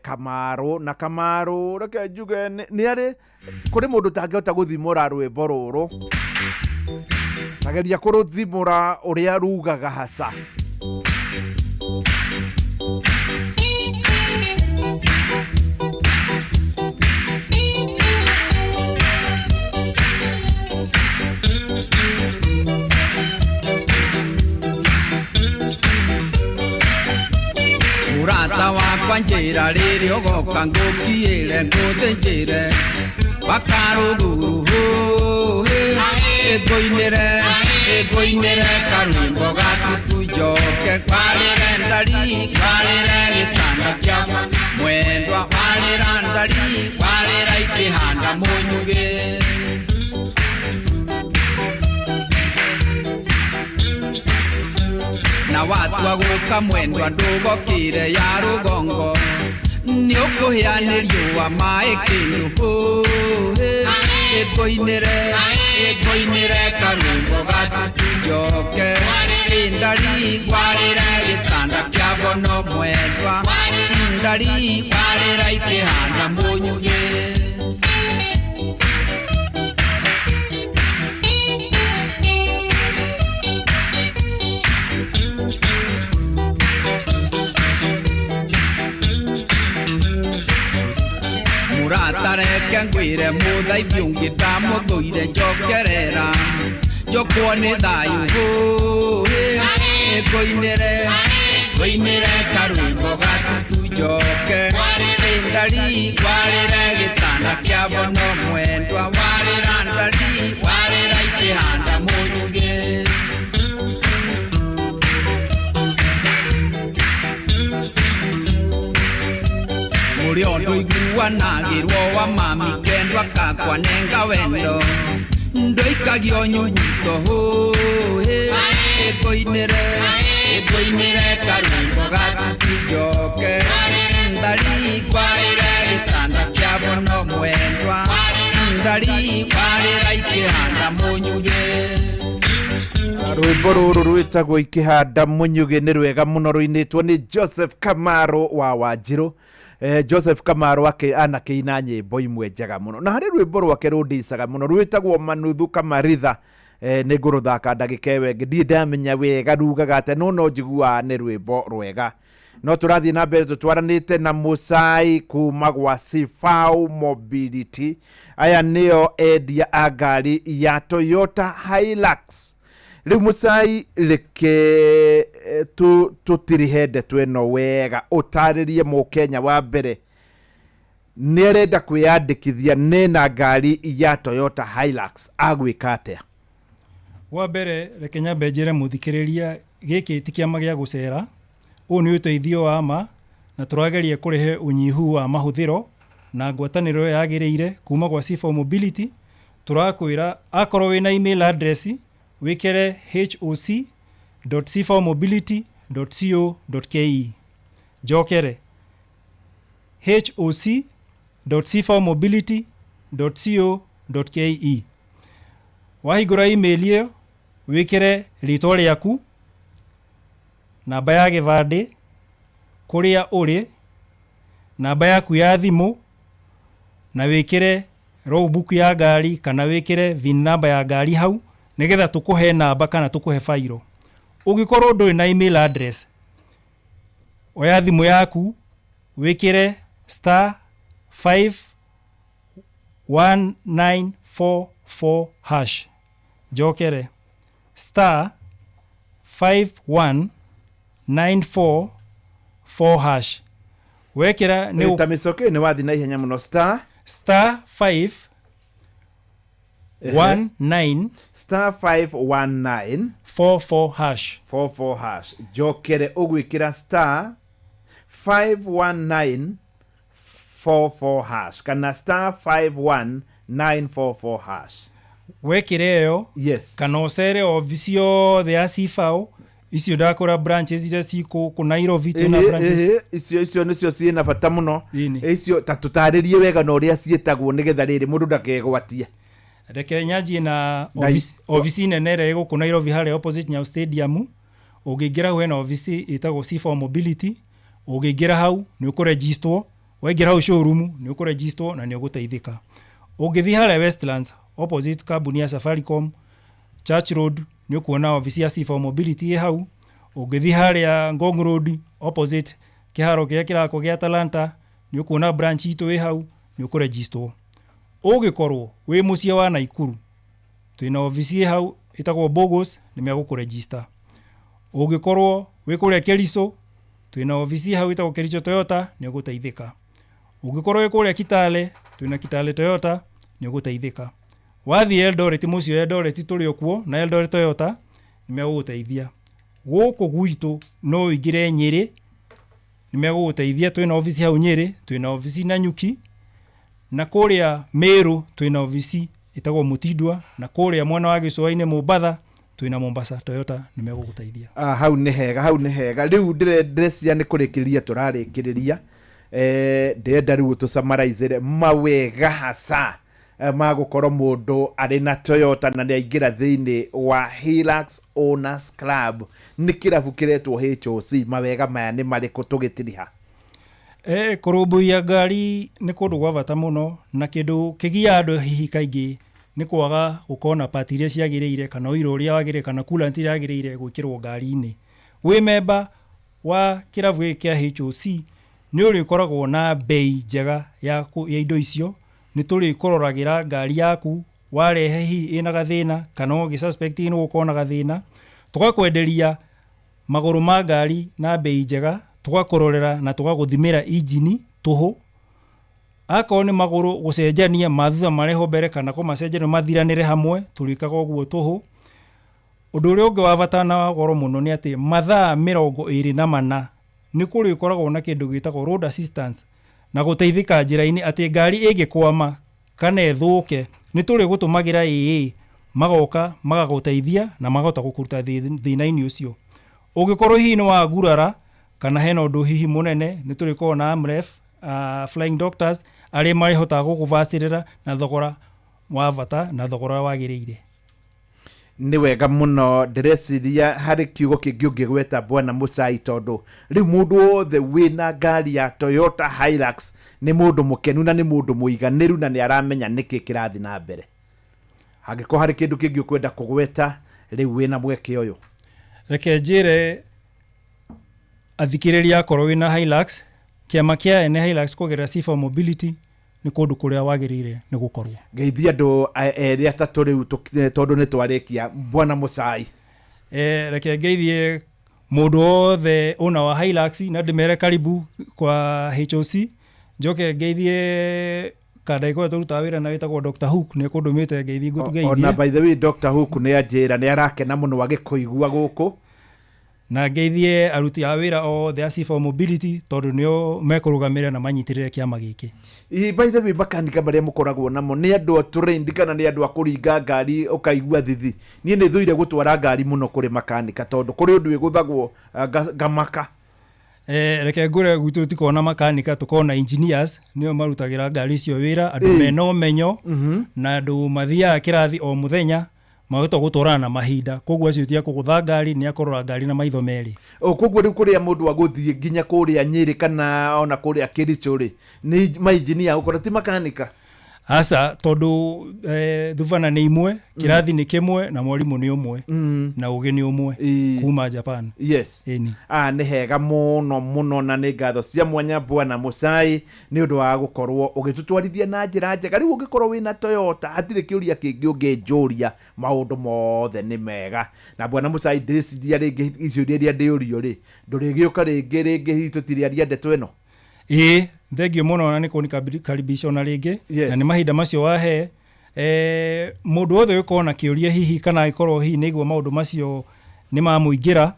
Kamaru. Na Kamaru reke njuge nĩ arĩ kũrĩ mũndũ ũtangĩhota gũthimũra rwĩmbo rũrũ, tageria kũrũthimũra ũrĩa rugaga hasa. Mwendwa njĩra rĩrĩa ũgoka ngũkiĩre ngũthĩnjĩre Wakarũguru hũhĩ Ĩngũinĩre ĩngũinĩre karwĩmbo gatutu njoke Kwarĩre ndari kwarĩre gĩtanda kĩa Mwendwa warĩra ndari warĩra ikĩhanda mũnyugĩ. Na watua gũka mwendwa ndũgokire ya rũgongo nĩ ũkũhĩa nĩ riũa maĩ kĩndũ hũhĩ ĩngũinĩre ĩngũinĩre karwĩmbo gatutu njoke Ndari warĩra gĩtanda kĩa mbono mwendwa Ndari warĩra ikĩhanda mũnyugĩ. Mũratareke ngwĩre mũthaithi ũngĩ ndamũthũire njokerera njokwo nĩ thayũ hũhĩ ĩngũinĩre ngũinĩre karwĩmbo gatutu njoke Ndari warĩre gĩtanda kĩa mbono mwendwa warĩra ndari warĩra ikĩhanda mũnyugĩ. Mũrĩ ũndũ iguanagĩrwo wa mami kendwa kakwa nenga wendo ndũikagio nyunyito hũhĩ ĩngũinĩre ĩngũinĩre karwĩmbo gatutu njoke Ndari warĩre gĩtanda kĩa mbono mwendwa Ndari warĩra ikĩhanda mũnyugĩ. Rwĩmbo rũrũ rwĩtagwo ikĩhanda mũnyugĩ nĩ rwega mũno rũinĩtwo nĩ Joseph Kamaro wa Wanjirũ. Joseph Kamaro anakĩina nyĩmbo imwe njega mũno na harĩ rwĩmbo rwake rũndicaga mũno rwĩtagwo Manuthu Kamaritha. Nĩ ngũrũthaka ndagĩka ĩyo ĩngĩ ndirĩ ndamenya wega rugaga atĩa no no njiguaga nĩ rwĩmbo rwega. No tũrathiĩ na mbere tũtwaranĩte na Mũcai kuma gwa Sifau Mobility. Aya nĩo endia a ngari ya Toyota Hilux. Rĩu Mũcai reke tũtirihe ndeto ĩno wega ũtarĩrie mũkenya wa mbere nĩ arenda kwĩyandĩkithia nena ngari ya Toyota Hilux agwĩka atĩa? Wa mbere reke nyambe njĩre mũthikĩrĩria gĩkĩ ti kĩama gĩa gũcera ũyũ nĩ ũteithio wa ma na tũrageria kũrehe ũnyihu wa mahũthĩro na ngwatanĩro ĩrĩa yagĩrĩire kuma gwa Sifau Mobility. Tũrakwĩra akorwo wĩna email address wĩkĩre hoc.sifaumobility.co.ke. Njokere hoc.sifaumobility.co.ke. Wahingũra email ĩyo wĩkĩre rĩtwa rĩaku, namba ya gĩbandĩ, kũrĩa ũrĩ, namba yaku ya thimũ na wĩkĩre logbook ya ngari kana wĩkĩre VIN number ya ngari hau nĩgetha tũkũhe namba kana tũkũhe fairo. Ũngĩkorwo ndũrĩ na email address oya thimũ yaku wĩkĩre star 51944 hash. Njokere star 51944 hash. Wekĩra nĩ ta mĩcoke nĩ wathiĩ na ihenya mũno star 5 19 star 519 44 hash 44 hash. Njokere ũgwĩkĩra star 51944 hash kana star 51944 hash. Wekĩra ĩyo yes, kana ũcere obici yothe ya Sifau icio ndakũra branches iria ci gũkũ Nairobi twĩna branches icio icio nĩcio ciĩna bata mũno icio ta tũtarĩrie wega na ũrĩa ciĩtagwo nĩgetha rĩrĩ mũndũ ndakegwatie. Reke nyanjie na obici nene ĩrĩa ĩ gũkũ Nairobi harĩa opposite Nyayo Stadium. Ũngĩingĩra hau hena obici ĩtagwo Sifau Mobility. Ũngĩingĩra hau nĩ ũkũregistwo, waingĩra hau showroom nĩ ũkũregistwo na nĩ ũgũteithĩka. Ũngĩthiĩ harĩa Westlands opposite kambuni ya Safaricom Church Road nĩ ũkuona obici ya Sifau Mobility ĩ hau. Ũngĩthiĩ harĩa Ngong Road opposite kĩharo kĩrĩa kĩrakwo gĩa Talanta nĩ ũkuona branch itũ ĩ hau nĩ ũkũregistwo. Ũngĩkorwo wĩ mũciĩ wa Naikuru twĩna obici ĩ hau ĩtagwo Bogos nĩ megũkũregista. Ũngĩkorwo wĩ kũrĩa Kericho Twĩna obici hau ĩtagwo Kericho Toyota, nĩ ũgũteithĩka. Ũngĩkorwo wĩ kũrĩa Kitale, twĩna Kitale Toyota, nĩ ũgũteithĩka. Wathiĩ Eldoret, mũciĩ wa Eldoret tũrĩ o kuo na Eldoret Toyota nĩ megũgũteithia. Gũkũ gwitũ no ũingĩre Nyĩrĩ, nĩ megũgũteithia, twĩna obici hau Nyĩrĩ, twĩna obici Nanyuki, na kũrĩa Meru twĩna obici ĩtagwo Mũtindwa, na kũrĩa mwena wa gĩcũa-inĩ Mombatha twĩna Mombasa Toyota, nĩ megũgũteithia. Ah, hau nĩ hega, hau nĩ hega. Rĩu ndĩreciria nĩ kũrĩkĩrĩria tũrarĩkĩrĩria. Ndĩrenda rĩu ũtũcamaraizĩre mawega hasa ma gũkorwo mũndũ arĩ na Toyota na nĩ aingĩra thĩinĩ wa Hilux Owners Club, nĩ kĩrabu kĩretwo HOC. Mawega maya nĩ marĩkũ tũgĩtiriha? Kũrũmbũiya ngari nĩ kũndũ gwa bata mũno, na kĩndũ kĩgiaga andũ hihi kaingĩ nĩ kwaga gũkorwo na part iria ciagĩrĩire, kana ũiro ũrĩa wagĩrĩire, kana coolant ĩrĩa yagĩrĩire gwĩkĩrwo ngari-inĩ. Wĩ memba wa kĩrabu gĩkĩ kĩa HOC nĩ ũrĩkoragwo na bei njega ya indo icio. Nĩ tũrĩkũroragĩra ngari yaku, warehe hihi ĩna gathĩna kana ũngĩ suspect nĩ gũkorwo na gathĩna, tũgakwenderia magũrũ ma ngari na bei njega, tũgakũrorera na tũgagũthimĩra injini tũhũ. Akorwo nĩ magũrũ gũcenjania ma thutha marehwo mbere kana kũmacenjania mathiranĩre hamwe, tũrĩkaga ũguo tũhũ. Ũndũ ũrĩa ũngĩ wa bata na wa goro mũno nĩ atĩ mathaa 24 nĩ kũrĩkoragwo na kĩndũ gĩtagwo road assistance na gũteithĩka njĩra-inĩ, atĩ ngari ĩngĩkwama kana ĩthũke nĩ tũrĩgũtũmagĩra AA magoka magagũteithia na makahota gũkũruta thĩna-inĩ ũcio. Ũngĩkorwo hihi nĩ wagurara kana hena ũndũ hihi mũnene, nĩ tũrĩkoragwo na AMREF, Flying Doctors, arĩa marĩhotaga gũkũbacĩrĩra na thogora wa bata na thogora wagĩrĩire. Nĩ wega mũno. Ndĩreciria harĩ kiugo kĩngĩ ũngĩgweta, bwana Mũcai, tondũ rĩu mũndũ wothe wĩna ngari ya Toyota Hilux nĩ mũndũ mũkenu na nĩ mũndũ mũiganĩru na nĩ aramenya nĩkĩ kĩrathiĩ na mbere. Hangĩkorwo harĩ kĩndũ kĩngĩ ũkwenda kũgweta, rĩu wĩna mweke ũyũ. Reke njĩre athikĩrĩria, akorwo wĩna Hilux, kĩama kĩa ene Hilux kũgerera C4 Mobility nĩ kũndũ kũrĩa wagĩrĩire nĩ gũkorwo. Ngeithia andũ erĩ atatũ rĩu tondũ nĩ twarĩkia, bwana Mũcai. Reke ngeithie mũndũ wothe ũna wa Hilux na ndĩmere karibu kwa HOC. Njoke ngeithie kanda ĩkorwo tũrutaga wĩra na wĩtagwo Dr. Hook, nĩ kũndũmĩte ngeithi. Ona ngũgeithie. By the way, Dr. Hook nĩ anjĩra nĩ arakena mũno agĩkũigua gũkũ. Na ngeithie aruti a wĩra othe a C4 Mobility tondũ nĩo mekũrũgamĩrĩra na manyitĩrĩre kĩama gĩkĩ. Ĩ, by the way, makanika marĩa mũkoragwo namo nĩ andũ a trained kana nĩ andũ a kũringa ngari ũkaigua thithi? Niĩ nĩ thũire gũtwara ngari mũno kũrĩ makanika tondũ kũrĩ ũndũ ĩgũthagwo ngamaka. Reke ngũre gwitũ tũtikoragwo na makanika, tũkoragwo na engineers, nĩo marutagĩra ngari icio wĩra, andũ mena ũmenyo na andũ mathiaga kĩrathi o mũthenya, mahota gũtwarana na mahinda. Koguo acio ti a kũgũtha ngari, nĩ akũrora ngari na maitho merĩ. O koguo rĩu kũrĩa mũndũ agũthiĩ nginya kũrĩa Nyĩrĩ kana ona kũrĩa Kericho rĩ, nĩ mainjinia gũkorwo ti makanika? Aca, tondũ thubana nĩ imwe, kĩrathi nĩ kĩmwe na mwarimũ nĩ ũmwe na ũgĩ nĩ ũmwe kuma Japan. Yes. Ĩni. Ah, nĩ hega mũno mũno, na nĩ ngatho cia mwanya, bwana Mũcai, nĩ ũndũ wa gũkorwo ũgĩtũtwarithia na njĩra njega. Rĩu ũngĩkorwo wĩna Toyota hatirĩ kĩũria kĩngĩ ũngĩnjũria, maũndũ mothe nĩ mega. Na bwana Mũcai, ndĩreciria rĩngĩ icio iria ndĩũrio rĩ, ndũrĩgĩũka rĩngĩ rĩngĩ, hihi tũtirĩaria ndeto ĩno. Ĩĩ, thengio mũno na nĩ kũnikaribisha ona rĩngĩ. Yes. Na nĩ mahinda macio wahe mũndũ wothe ũgĩkorwo na kĩũria hihi kana angĩkorwo hihi nĩigua maũndũ macio nĩ mamũingĩra,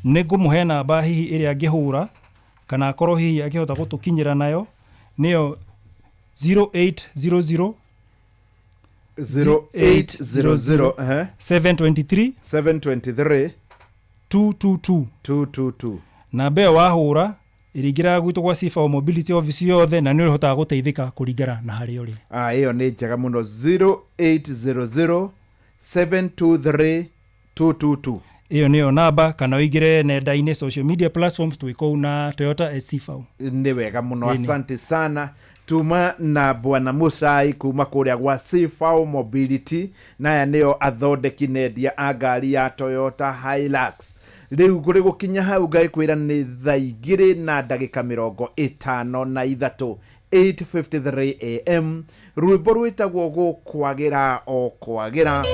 nĩ ngũmũhe namba hihi ĩrĩa angĩhũra kana akorwo hihi akĩhota gũtũkinyĩra nayo, nĩyo 0800 0800 723 723 222. 222. Namba ĩyo wahũra ĩrĩingĩraga gwitũ gwa C4 Mobility office yothe na nĩ ũrĩhotaga gũteithĩka kũringana na harĩa ũrĩ. Ah, ĩyo nĩ njega mũno, 0800 723 222. Ĩyo nĩyo namba, kana ũingĩre nenda-inĩ, social media platforms, twĩ kũu na Toyota SC4. Nĩ wega mũno. Ĩni. Asante sana. Tuma na bwana Mũcai kuma kũrĩa gwa C4 Mobility, na aya nĩo athondeki nendia a ngari ya Toyota Hilux. Rĩu kũrĩ gũkinya hau ngagĩkwĩra nĩ thaa 2 na ndagĩka 53, 8:53 am. Rwĩmbo rwĩtagwo gũkwagĩra o kwagĩra.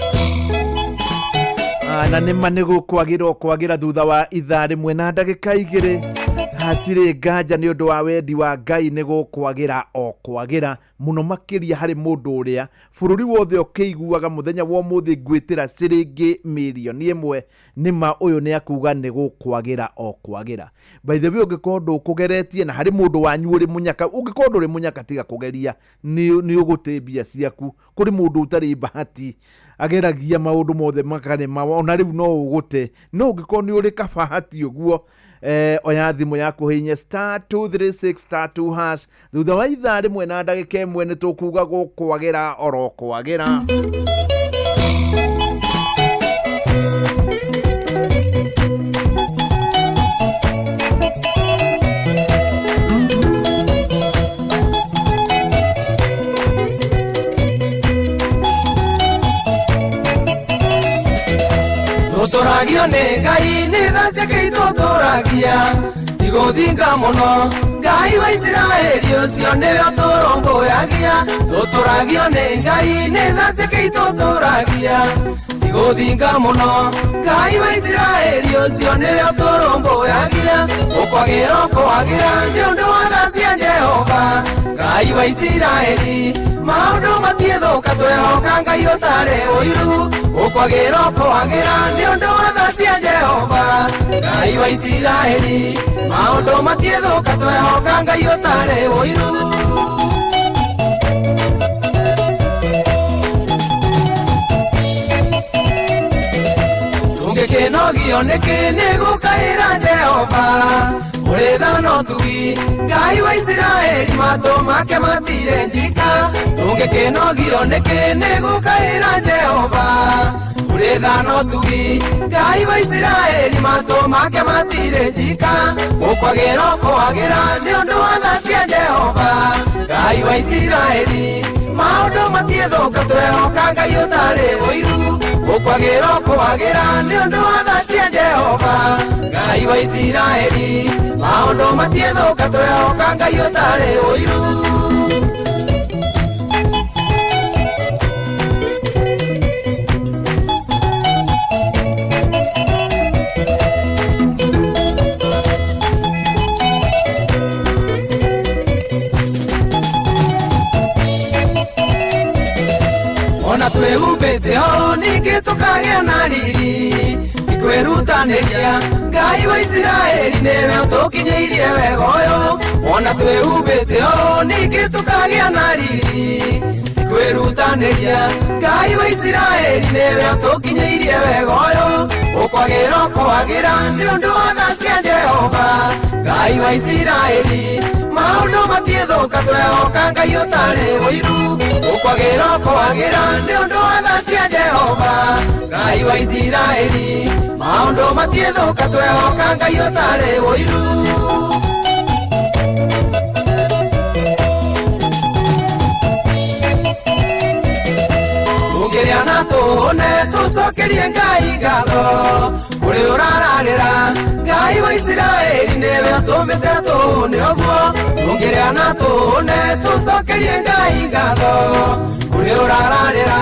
Ah, na nĩma nĩ gũkwagĩra o kwagĩra thutha wa ithaa 1 na ndagĩka 2. Hatirĩ nganja nĩ ũndũ wa wendi wa Ngai nĩ gũkwagĩra o kwagĩra mũno makĩria harĩ mũndũ ũrĩa bũrũri wothe ũkĩiguaga mũthenya wa ũmũthĩ ngwĩtĩra ciringi mirioni 1. Nĩma ũyũ nĩ akuga nĩ gũkwagĩra o kwagĩra. By the way, ũngĩkorwo ndũkũgeretie na harĩ mũndũ wanyu ũrĩ mũnyaka, ũngĩkorwo ndũrĩ mũnyaka, tiga kũgeria, nĩ ũgũte mbia ciaku. Kũrĩ mũndũ ũtarĩ bahati, ageragia maũndũ mothe makarema, ona rĩu no ũgũte. No ũngĩkorwo nĩ ũrĩ kabahati ũguo, oya thimũ yaku hihinye *236*2#. Thutha wa ithaa rĩmwe na ndagĩka 1 nĩ tũkuga gũkwagĩra oro kwagĩra. Tũtũragio nĩ Ngai, nĩ tha ciake itũtũragia, tigũthinga mũno. Ngai wa Isiraeli ũcio nĩwe ũtũrũmbũyagia. Tũtũragio nĩ Ngai, nĩ tha ciake itũtũragia, tigũthinga mũno. Ngai wa Isiraeli ũcio nĩwe ũtũrũmbũyagia. Ũkwagĩra ũkwagĩra nĩ ũndũ wa tha cia Jehova Ngai wa Isiraeli. Maũndũ matiĩthũka, twehoka Ngai ũtarĩ ũiru. Ũkwagĩra ũkwagĩra nĩ ũndũ wa tha cia Jehova Ngai wa Isiraeli. Maũndũ matiĩthũka, twehoka Ngai ũtarĩ ũiru. Tũngĩkĩnogio nĩkĩ nĩ gũkaĩra Jehova ũrĩ tha na ũtugi? Ngai wa Isiraeli matũ make matirĩ njika. Tũngĩkĩnogio nĩkĩ nĩ gũkaĩra Jehova ũrĩ tha na ũtugi? Ngai wa Isiraeli matũ make matirĩ njika. Gũkwagĩra ũkwagĩra nĩ ũndũ wa tha cia Jehova Ngai wa Isiraeli. Maũndũ matiĩthũka, twehoka Ngai ũtarĩ ũiru. Gũkwagĩra ũkwagĩra nĩ ũndũ wa tha cia Jehova Ngai wa Isiraeli. Maũndũ matiĩthũka, twehoka Ngai ũtarĩ ũiru. Ona twĩhumbĩte ho ningĩ tũkagĩa na riri, ikwĩrutanĩria. Ngai wa Isiraeli nĩwe ũtũkinyĩirie wega ũyũ. Ona twĩhumbĩte ho ningĩ tũkagĩa na riri, ikwĩrutanĩria. Ngai wa Isiraeli nĩwe ũtũkinyĩirie wega ũyũ. Ũkwagĩra ũkwagĩra nĩ ũndũ wa tha cia Jehova Ngai wa Isiraeli. Maũndũ matiĩthũka, twehoka Ngai ũtarĩ ũiru. Ũkwagĩra ũkwagĩra nĩ ũndũ wa tha cia Jehova Ngai wa Isiraeli. Maũndũ matiĩthũka, twehoka Ngai ũtarĩ ũiru. Tũngĩrĩa na tũhũne, tũcokerie Ngai ngatho kũrĩ ũrararĩra. Ngai wa Isiraeli nĩwe ũtũmĩte tũhũne ũguo. Tũngĩrĩa na tũhũne, tũcokerie Ngai ngatho kũrĩ ũrararĩra.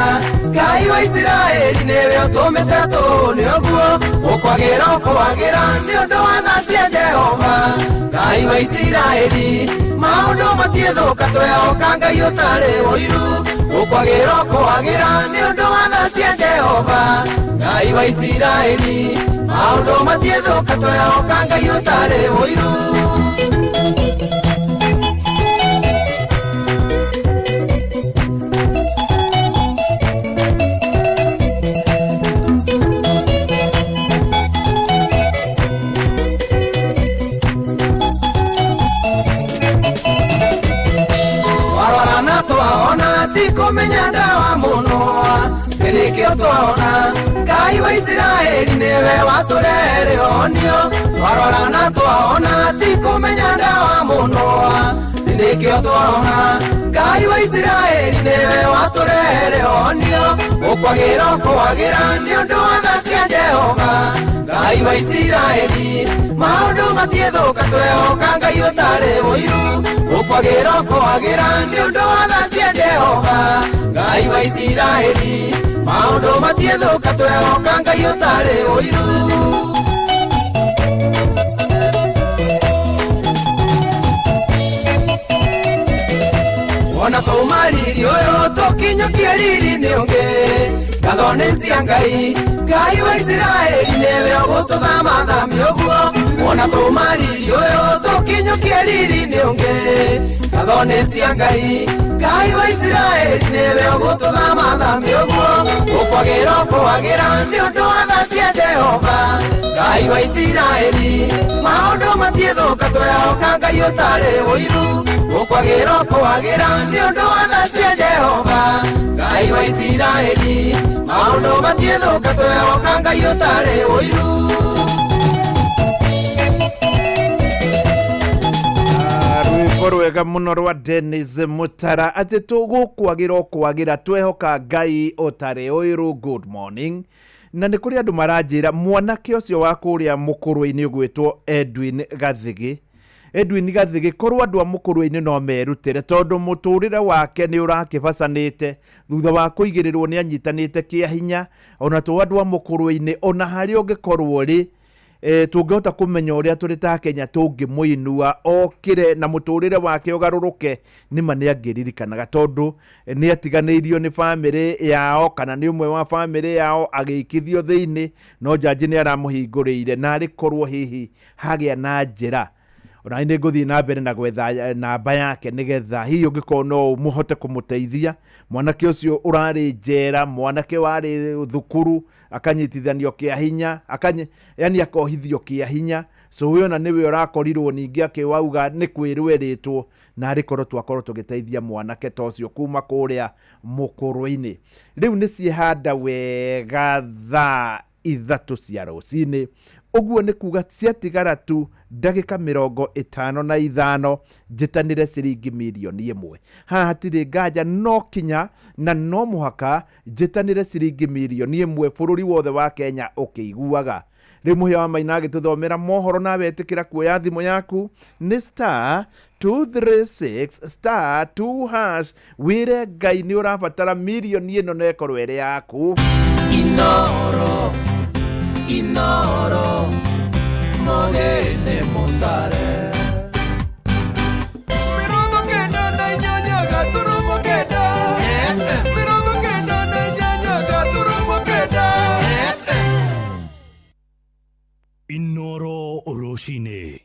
Ngai wa Isiraeli nĩwe ũtũmĩte tũhũne ũguo. Ũkwagĩra ũkwagĩra nĩ ũndũ wa tha cia Jehova Ngai wa Isiraeli. Maũndũ matiĩthũka, twehoka Ngai ũtarĩ ũiru. Ũkwagĩra ũkwagĩra nĩ ũndũ wa tha cia Jehova Ngai wa Isiraeli. Maũndũ matiĩthũka, twehoka Ngai ũtarĩ ũiru. Twarora na twaona, ti kũmenya ndawa mũno, nĩkĩo twaona. Ngai wa Isiraeli nĩwe watũrehere honio. Twarora na twaona, ti kũmenya ndawa mũno, nĩkĩo twaona. Ngai wa Isiraeli nĩwe watũrehere honio. Ũkwagĩra ũkwagĩra nĩ ũndũ wa tha cia Jehova Ngai wa Isiraeli. Maũndũ matiĩthũka, twehoka Ngai ũtarĩ ũiru. Ũkwagĩra ũkwagĩra nĩ ũndũ wa tha cia Jehova Ngai wa Isiraeli. Maũndũ matiĩthũka, twehoka Ngai ũtarĩ ũiru. cia Ngai Ngai wa Isiraeli nĩwe ũgũtũthamathamia ũguo wona tũmariri ũyũ tũkinyũkie riri-inĩ ũngĩ ngatho nĩ cia Ngai Ngai wa Isiraeli nĩwe ũgũtũthamathamia ũguo ũkwagĩra ũkwagĩra nĩ ũndũ wa tha cia Jehova Ngai wa Isiraeli maũndũ matiĩthũka twehoka Ngai ũtarĩ ũiru ũkwagĩra ũkwagĩra nĩ ũndũ wa tha cia Jehova Ngai wa Isiraeli maũndũ matiĩthũka twehoka Ngai ũtarĩ ũiru. Rwĩmbo rwega mũno rwa Dennis Mutara atĩ tũgũkwagĩra ũkwagĩra twehoka Ngai ũtarĩ ũiru. Good morning. Na nĩ kũrĩ andũ maranjĩra mwanake ũcio wa kũrĩa mũkũrwe-inĩ ũgwĩtwo Edwin Gathigi. Edwin Gathigi korwo andũ a mũkũrwe-inĩ no merutĩre tondũ mũtũrĩre wake nĩ ũrakĩbacanĩte thutha wa kũigĩrĩrwo nĩ anyitanĩte kĩa hinya ona to andũ a mũkũrwe-inĩ ona harĩa ũngĩkorwo rĩ tũngĩhota kũmenya ũrĩa tũrĩ ta Kenya tũngĩmũinua okĩre na mũtũrĩre wake ũgarũrũke nĩma nĩ angĩririkanaga tondũ nĩ atiganĩirio nĩ bamĩrĩ yao kana nĩ ũmwe wa bamĩrĩ yao agĩikithio thĩinĩ no njanji nĩ aramũhingũrĩire na arĩ korwo hihi hagĩa na njĩra ona nĩ ngũthiĩ na mbere na gwetha namba yake nĩgetha hihi ũngĩkorwo no mũhote kũmũteithia mwanake ũcio ũrarĩ njera mwanake warĩ thukuru akanyitithanio kĩa hinya yani akohithio kĩa hinya so we ona nĩwe ũrakorirwo ningĩ akĩwauga nĩ kwĩrwo erĩtwo na arĩ korwo twakorwo tũgĩteithia mwanake ta ũcio kuma kũrĩa mũkũrwe-inĩ. Rĩu nĩ ciehanda wega thaa 3 cia rũcinĩ ũguo nĩ kuga ciatigara tu ndagĩka 55 njĩtanĩre ciringi mirioni 1. Haha hatirĩ nganja no kinya na no mũhaka njĩtanĩre ciringi mirioni 1 bũrũri wothe wa Kenya ũkĩiguaga. Rĩu Mũhĩa wa Maina agĩtũthomera mohoro nawe ĩtĩkĩra kuoya thimũ yaku nĩ star 236 star 2 hash wĩre Ngai nĩ ũrabatara mirioni ĩno na ĩkorwo ĩrĩ yaku. Inoro Inoro Mogene Mutare 98.9 FM 98.9 FM Inoro rũcinĩ.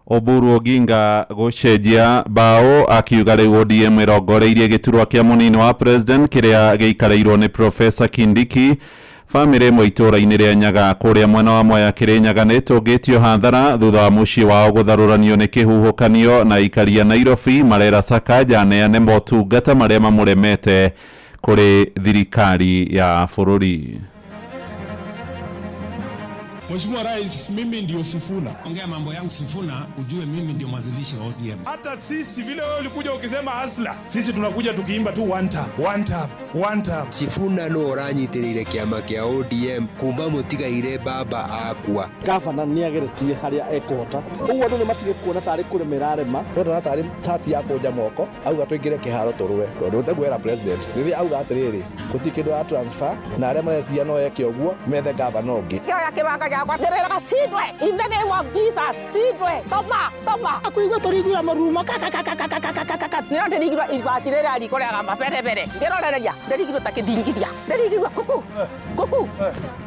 Oburu Oginga gũcenjia bao akiuga rĩu ODM ĩrongoreirie gĩturwa kĩa mũnini wa president kĩrĩa gĩikarĩirwo nĩ Professor Kindiki. Bamĩrĩ ĩmwe itũũra-inĩ rĩa Nyaga kũrĩa mwena wa Mwea Kĩrĩnyaga nĩ ĩtũngĩtio hathara thutha wa mũciĩ wao gũtharũranio nĩ kĩhuhũkanio na aikari a Nairobi marera Sakaja aneane motungata marĩa mamũremete kũrĩ thirikari ya bũrũri. Mheshimiwa Rais, mimi ndio Sifuna. Ongea mambo yangu Sifuna, ujue mimi ndio mwanzilishi wa ODM. Hata sisi vile wewe ulikuja ukisema asla, sisi tunakuja tukiimba tu one time, one time, one time. Sifuna no ũranyitirĩire kĩama kĩa ODM kuma mũtigaire baba akua. Gavana nĩageretie harĩa ekũhota. Ũguo andũ nĩmatige kuona tarĩ kũrĩmĩra arĩma. Ndona tarĩ tati ya kũnja moko, auga tũingĩre kĩharo tũrũe. Tondũ ũteguera president. Rĩrĩa auga atĩrĩrĩ, gũtirĩ kĩndũ ya transfer na arĩa mareciria no eke ũguo methe gavana ũngĩ. Kĩoya kĩbanga gĩakwa ndĩrĩraga cindwe in the name of Jesus, cindwe toma toma. Akuigua tũriguira mũrumo kakakakakakakakaka. Nĩro ndĩrigirwo ibati rĩrĩa riko rĩagamba mbere mbere ngĩrorereria ndĩrigirwo ta kĩthingithia ndĩrigirwo kuku kuku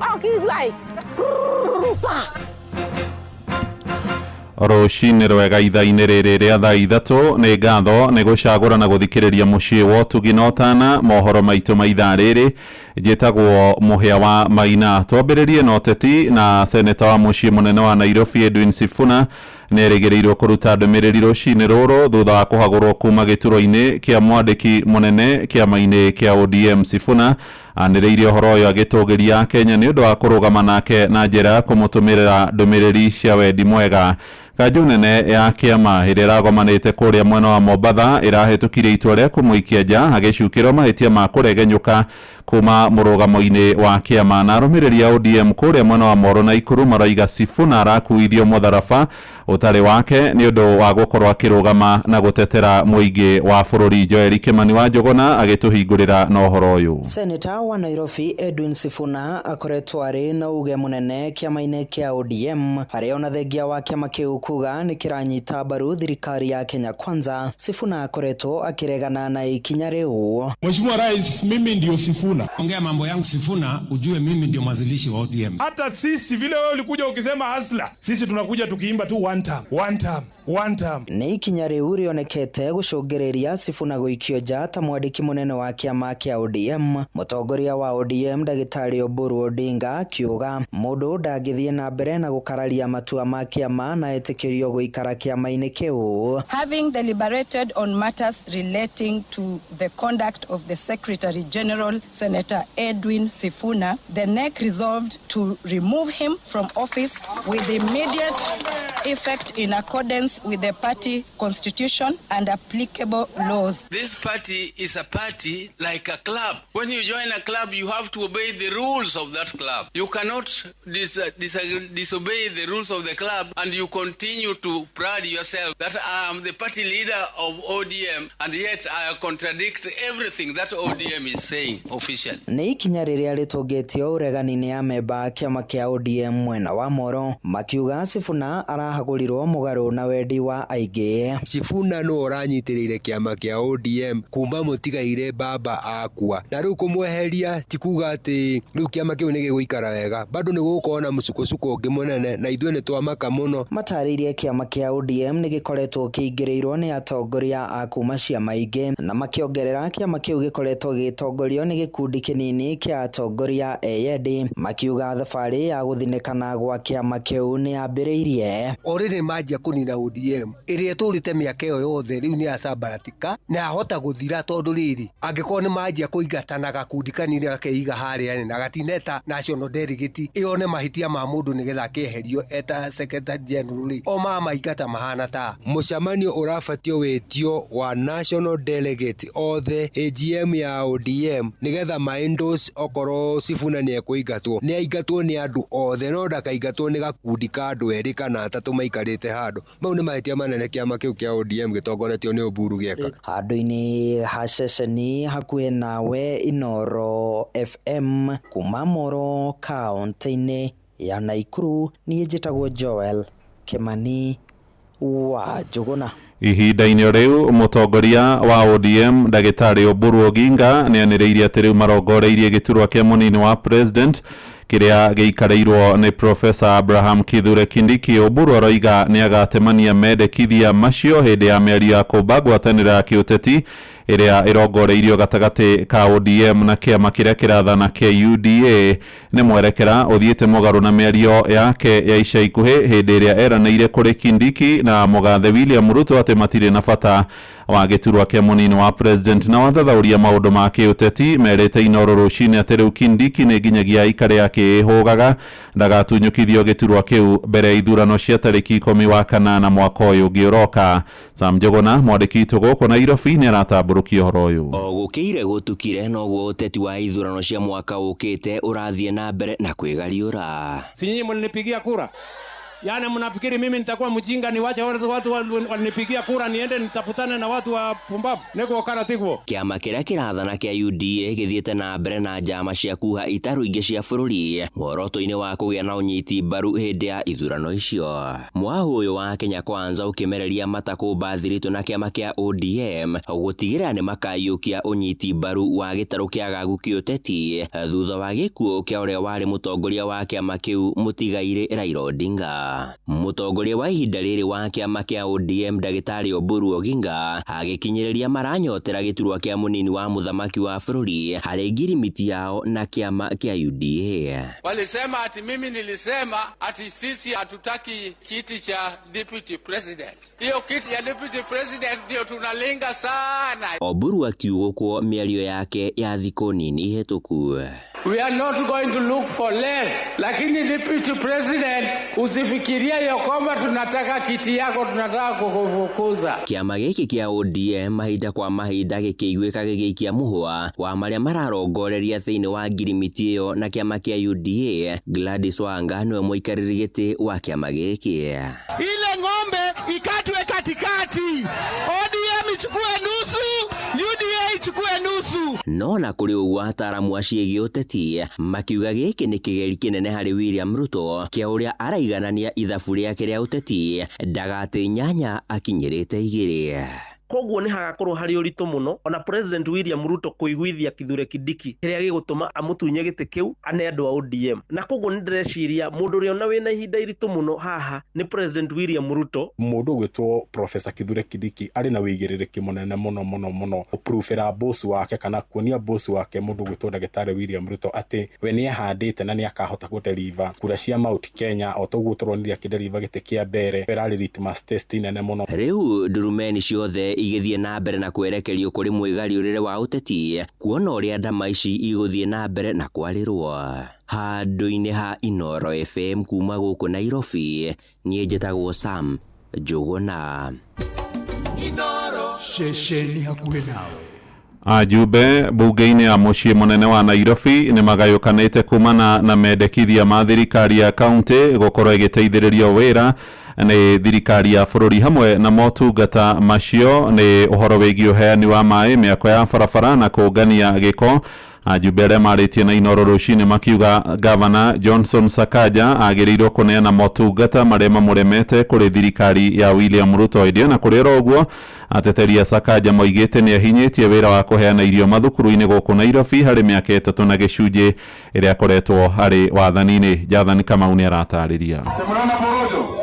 o kĩigua ĩ pa. Rũcinĩ rwega ithaa-inĩ rĩrĩ rĩa thaa 3 nĩ ngatho nĩ gũcagũra na gũthikĩrĩria mũciĩ wa ũtugi na ũtana mohoro maitũ ma ithaa rĩrĩ. Njĩtagwo Mũhĩa wa Maina. Twambĩrĩrie na ũteti na seneta wa mũciĩ mũnene wa Nairobi Edwin Sifuna nĩ erĩgĩrĩirwo kũruta ndũmĩrĩri rũcinĩ rũrũ thutha wa kũhagũrwo kuma gĩturwa-inĩ kĩa mwandĩki mũnene kĩama-inĩ kĩa ODM. Sifuna anĩrĩire ũhoro ũyũ agĩtũgĩria Kenya nĩ ũndũ wa kũrũgama nake na njĩra ya kũmũtũmĩra ndũmĩrĩri cia wendi mwega. Kanjũ nene ya kĩama ĩrĩa ĩragomanĩte kũrĩa mwena wa Mombatha ĩrahĩtũkirie itua rĩa kũmũikia nja agĩcukĩrwo mahĩtia ma kũregenyũka kuma mũrũgamo-inĩ wa kĩama. Na arũmĩrĩri a ODM kũrĩa mwena wa Moro na Ikuru maroiga Sifuna arakuithio mũtharaba ũtarĩ wake nĩ ũndũ wa gũkorwo akĩrũgama na gũtetera mũingĩ wa bũrũri. Joel Kimani wa Njũgũna agĩtũhingũrĩra na ũhoro ũyũ. Seneta wa Nairobi Edwin Sifuna akoretwo arĩ na uge mũnene kĩama-inĩ kĩa ODM, harĩa ona thengia wa kĩama kĩu kuga nĩ kĩranyita mbaru thirikari ya Kenya Kwanza. Sifuna akoretwo akĩregana na ikinya rĩu. Mheshimiwa Rais, mimi ndio Sifuna. Ongea mambo yangu Sifuna, ujue mimi ndio mwanzilishi wa ODM. Hata sisi vile wewe ulikuja ukisema hasla, sisi tunakuja tukiimba tu one term, one term, one term. Nĩ ikinya rĩu rĩonekete gũcũngĩrĩria Sifuna gũikio nja ta mwandĩki mũnene wa kĩama kĩa ODM. Mũtongoria wa ODM Ndagĩtarĩ Oburu Odinga akiuga mũndũ ndangĩthiĩ na mbere na gũkararia matua ma kĩama na etĩkĩrio gũikara kĩama-inĩ kĩu. Having deliberated on matters relating to the conduct of the Secretary General, Senator Edwin Sifuna, the NEC resolved to remove him from office with immediate effect in accordance with the party constitution and applicable laws. This party is a party like a club. When you join a club, you have to obey the rules of that club. You cannot disobey the rules of the club and you continue to pride yourself that I am the party leader of ODM and yet I contradict everything that ODM is saying officially. Nĩ ikinya rĩrĩa rĩtũngĩtio ũregani-inĩ amemba a kĩama kĩa ODM mwena wa Moro makiuga Sifuna arahagũrirwo mũgarũ na wendi wa aingĩ. Sifuna nũ ũranyitĩrĩire kĩama kĩa ODM kuma mũtigaire baba akua, na rĩu kũmweheria ti kuga atĩ rĩu kĩama kĩu nĩ gĩgũikara wega, bado nĩ gũgũkorwo na mũsukosuko ũngĩ mũnene na ithuĩ nĩ twamaka mũno. Matarĩirie kĩama kĩa ODM nĩ gĩkoretwo kĩingĩrĩirwo nĩ atongoria a kuma ciama ingĩ, na makĩongerera kĩama kĩu gĩkoretwo gĩgĩtongorio nĩ gĩkundi kĩnini kĩa atongoria eyendi, makiuga thabarĩ ya gũthinĩkana gwa kĩama kĩu nĩ yambĩrĩirie. Already manjia kũnina ODM ĩrĩa ĩtũrĩte mĩaka ĩyo yothe rĩu nĩ yacambaratika na yahota gũthira, tondũ rĩrĩ angĩkorwo nĩ manjia kũingatana gakundi kanini gakeiga harĩa na gatineta national delegate ĩone mahĩtia ma mũndũ nĩgetha akĩeherio eta secretary general rĩ, o mamaingata mahana ta mũcemanio ũrabatio wĩtio wa national delegate othe AGM ya ODM nĩgetha ma-endorse okorwo Sifuna nĩ ekũingatwo, nĩ aingatwo nĩ andũ othe no ndakaingatwo nĩ gakundi ka andũ erĩ kana atatũ maikarĩte handũ. Mau nĩ mahĩtia manene kĩama kĩu kĩa ODM gĩtongoretio nĩ Oburu gĩeka. Handũ-inĩ ha ceceni hakuhĩ nawe Inooro FM kuma Moro kaũntĩ-inĩ ya Naikuru, niĩ njĩtagwo Joel Kimani wa Njũgũna. Ihinda-inĩ rĩu mũtongoria wa ODM Ndagĩtarĩ Oburu Oginga nĩanĩrĩirie atĩ rĩu marongoreirie gĩturwa kĩa mũnini wa president kĩrĩa gĩikarĩirwo nĩ Professor Abraham Kithure Kindiki. Oburu aroiga nĩagatemania mendekithia macio hĩndĩ ya mĩario ya kũmba ngwatanĩro ya kĩũteti ĩrĩa ĩrongoreirio gatagatĩ ka ODM na kĩama kĩrĩa kĩrathana kĩa UDA. Nĩ mwerekera ũthiĩte mũgarũ na mĩario yake ya ica ikuhĩ hĩndĩ ĩrĩa eranĩire kũrĩ Kindiki na mũgathe William Ruto atĩ matirĩ na bata wa gĩturwa kĩa mũnini wa president. Na wathathaũria maũndũ ma kĩũteti merĩte Inooro rũcinĩ atĩ rĩu Kindiki nĩ nginyagia aikare akĩĩhũgaga ndagatunyũkithio gĩturwa kĩu mbere ya ithurano cia tarĩki 10 wa kanana mwaka ũyũ ũngĩ ũroka. Sam Njũgũna mwandĩki witũ gũkũ Nairobi nĩ aratambũrũkia ũhoro ũyũ. O gũkĩire gũtukire noguo ũteti wa ithurano cia mwaka ũkĩte ũrathiĩ na mbere na kwĩgariũra. Si nyinyi mlinipigia kura? Yaani mnafikiri mimi nitakuwa mjinga niwache watu walinipigia kura niende nitafutane na watu wa pumbavu? Niguo kana tiguo? Kĩama kĩrĩa kĩrathana kĩa UDA gĩthiĩte na mbere na njama cia kuha itaru ingĩ cia bũrũri muoroto-inĩ wa kũgĩa na ũnyiti mbaru hĩndĩ ya ithurano icio. Mwahu ũyũ wa Kenya Kwanza ũkĩmereria mata kũmba thiritũ na kĩama kĩa ODM gũtigĩrĩra nĩ makaiyũkia ũnyiti mbaru wa gĩtarũ kĩagagu kĩũteti thutha wa gĩkuũ kĩa ũrĩa warĩ mũtongoria wa kĩama kĩu mũtigairĩ Raila Odinga. Mũtongoria wa ihinda rĩrĩ wa kĩama kĩa ODM Ndagĩtarĩ Oburu Oginga agĩkinyĩrĩria maranyotera gĩturwa kĩa mũnini wa mũthamaki wa bũrũri harĩ ngirimiti yao na kĩama kĩa UDA. Walisema ati mimi nilisema ati sisi hatutaki kiti cha deputy president. Hiyo kiti ya deputy president ndio tunalenga sana. Oburu akiugũkwo mĩario yake ya thikũ nini hĩtũku. We are not going to look for less. Lakini deputy president usifikiri Usifikirie ya kwamba tunataka kiti yako, tunataka kukufukuza. Kĩama gĩkĩ kĩa ODM mahinda kwa mahinda gĩkĩiguĩka gĩgĩikia mũhwa wa marĩa mararongoreria thĩinĩ wa ngirimiti ĩyo na kĩama kĩa UDA. Gladys Wanga nĩwe mũikarĩri gĩtĩ wa kĩama gĩkĩ. Ile ng'ombe ikatwe katikati, ODM ichukue nusu, UDA ichukue nusu. No na kũrĩ ũguo ataaramu a ciĩgiĩ ũteti makiuga gĩkĩ nĩ kĩgeri kĩnene harĩ William Ruto kĩa ũrĩa araiganania ithabu rĩake rĩa ũteti ndagate inyanya akinyĩrĩte igĩrĩ. Koguo nĩ hagakorwo harĩ ũritũ mũno ona President William Ruto kũiguithia Kithure Kindiki kĩrĩa gĩgũtũma amũtunye gĩtĩ kĩu ane andũ a ODM. Na koguo nĩ ndĩreciria mũndũ ũrĩa ona wĩna ihinda iritũ mũno haha nĩ President William Ruto. Mũndũ ũgwĩtwo Professor Kithure Kindiki arĩ na wĩigĩrĩrĩki mũnene mũno mũno mũno gũpruvĩra boss wake kana kuonia boss wake mũndũ ũgwĩtwo ndagĩtarĩ William Ruto atĩ we nĩ ehandĩte na nĩ akahota gũdeliver kura cia Mount Kenya o toguo tũronire akĩdeliver gĩtĩ kĩa mbere ĩrarĩ litmus test nene mũno. Rĩu ndurumeni ciothe igĩthiĩ na mbere na kwerekerio kũrĩ mwĩgariũrĩre wa ũteti kuona ũrĩa ndama ici igũthiĩ na mbere na kwarĩrwo. Handũ-inĩ ha Inooro FM kuma gũkũ Nairobi, niĩ njĩtagwo Sam Njũgũna. Ceceni hakuhĩ nawe. Ajumbe bunge-inĩ ya mũciĩ mũnene wa Nairobi nĩ magayũkanĩte kumana na mendekithia ma thirikari ya kaunti gũkorwo ĩgĩteithĩrĩrio wĩra nĩ thirikari ya bũrũri hamwe na motungata macio nĩ ũhoro wĩgiĩ ũheani wa maĩ, mĩako ya barabara na kũngania gĩko. Ajumbe arĩa marĩtie na Inooro rũcinĩ makiuga Gavana Johnson Sakaja agĩrĩirwo kũneana motungata marĩa mamũremete kũrĩ thirikari ya William Ruto. Ĩndĩ ona kũrĩ oro ũguo, ateteri a Sakaja moigĩte nĩ ahinyĩtie wĩra wa kũheana irio mathukuru-inĩ gũkũ Nairobi harĩ mĩaka 3 na gĩcunjĩ ĩrĩa akoretwo arĩ wathani-inĩ. Jathani Kamau nĩ aratarĩria. Simnaona porojo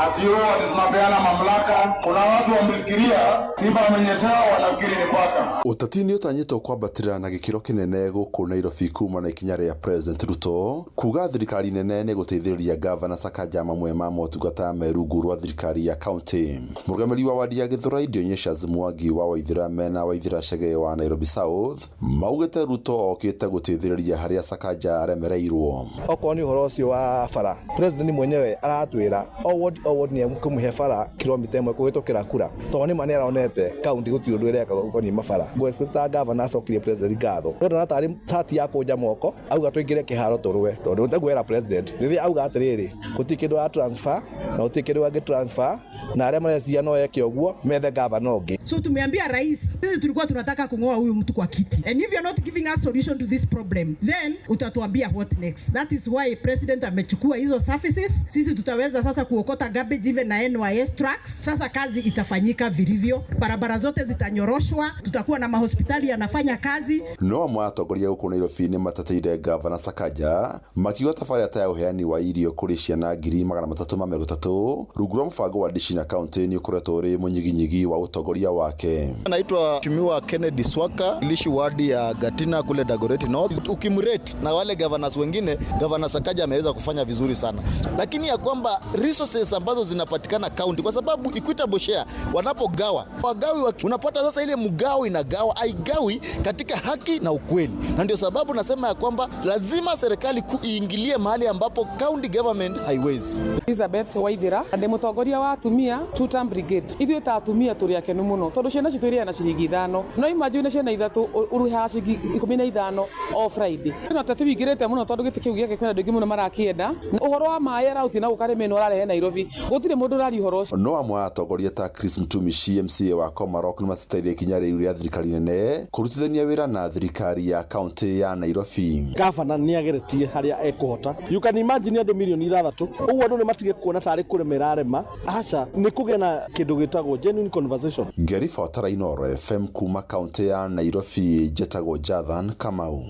ati ati tunapeana mamlaka. Kuna watu wamefikiria simba wamenyeshewa, wanafikiri ni paka. Ũteti nĩ ũtanyĩtwo kwambatĩra na gĩkĩro kĩnene gũkũ Nairobi kuma na ikinya rĩa President Ruto kuga thirikari nene nĩ gũteithĩrĩria Gavana Sakaja mamwe ma motungata me rungu rwa thirikari ya kaunti. Mũrũgamĩrĩri wa wadi ya Githurai Dionysius Mwangi wa Waithira mena Waithira Chege wa Nairobi South maugĩte Ruto okĩte gũteithĩrĩria harĩa Sakaja aremereirwo. Okorwo nĩ ũhoro ũcio wa bara, President mwenyewe aratwĩra o ward o ward nĩ ekũmũhe bara kilomita 1 kũhĩtũkĩra kura, tondũ nĩ ma nĩ aronete kaunti gũtirĩ ũndũ ĩreka ũkoniĩ mabara. Ngũ expect gavana acokirie president ngatho no ndona tarĩ tati ya kũnja moko auga tũingĩre kĩharo tũrũe, tondũ nĩguo president rĩrĩa auga atĩrĩrĩ gũtirĩ kĩndũ ya transfer na gũtirĩ kĩndũ angĩ transfer na arĩa mareciria no eke ũguo methe gavana ũngĩ. So tumeambia rais, sisi tulikuwa tunataka kung'oa huyu mtu kwa kiti, and if you're not giving us solution to this problem then utatuambia what next. That is why president amechukua hizo services. Sisi tutaweza sasa kuokota garbage even na NYS trucks. Sasa kazi itafanyika vilivyo, barabara zote zitanyoroshwa, tutakuwa na mahospitali yanafanya kazi. No amwe atongoria gũkũ Nairobi nĩ matetĩire Gavana Sakaja makiuga tabarĩra ta ya ũheani wa irio kũrĩ ciana 330 rungu rwa mũbango wa Dishi na kaunti nĩ ũkoretwo ũrĩ mũnyiginyigi wa ũtongoria wake. Naitwa Mheshimiwa Kennedy Swaka, lishi wadi ya Gatina kule Dagoretti North. Ukimrate na wale governors wengine, Gavana Sakaja ameweza kufanya vizuri sana, lakini ya kwamba resources ambazo zinapatikana county, kwa sababu equitable share wanapogawa wagawi, unapata sasa ile mgao inagawa aigawi katika haki na ukweli, na ndio sababu nasema ya kwamba lazima serikali kuu iingilie mahali ambapo county government haiwezi. Elizabeth Waithira ndi mutongoria wa atumia Tutam Brigade. Ithuĩ ta atumia tũrĩ akenu mũno tondũ ciana citũ irĩaga na ciringi 5, no imagine ciana 3 ũrĩhaga ciringi 15 o Friday. No teti wingĩrĩte mũno tondũ gĩtĩ kĩu gĩake kwĩna andũ aingĩ mũno marakĩenda. Ũhoro wa maĩ arauti na gũka rĩmĩ ũrarehe Nairobi, gũtirĩ mũndũ ũraria ũhoro ũcio. No amwe a atongoria ta Chris Mtumishi MCA wa Komarok nĩ mateteire ikinya rĩu rĩa thirikari nene kũrutithania wĩra na thirikari ya kaunti ya Nairobi. Gavana nĩ ageretie harĩa ekũhota. You can imagine andũ milioni 6 ũguo andũ nĩ matige kuona tarĩ kũremera arema, aca nĩ kũgĩa na kĩndũ gĩtagwo genuine conversation. Ngĩribotera Inooro FM kuma kaunti ya Nairobi, njĩtagwo Jathan Kamau.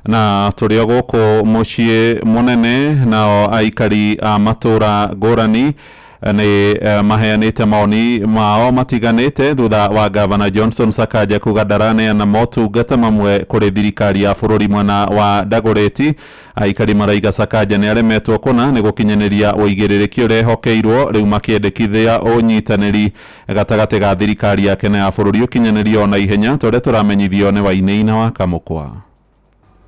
Na tũrĩ o gũkũ mũciĩ mũnene, nao aikari a matũra ngũrani nĩ maheanĩte maoni mao matiganĩte thutha wa Gavana Johnson Sakaja kuga ndaraneana motungata mamwe kũrĩ thirikari ya bũrũri mwena wa Dagoretti. Aikari maraiga Sakaja nĩ aremetwo kũna nĩ gũkinyanĩria ũigĩrĩrĩki ũrĩa ehokeirwo, rĩu makĩendekithia ũnyitanĩri gatagatĩ ga thirikari yake na ya bũrũri ũkinyanĩrio na ihenya, ta ũrĩa tũramenyithio nĩ Wainaina wa Kamũkwa.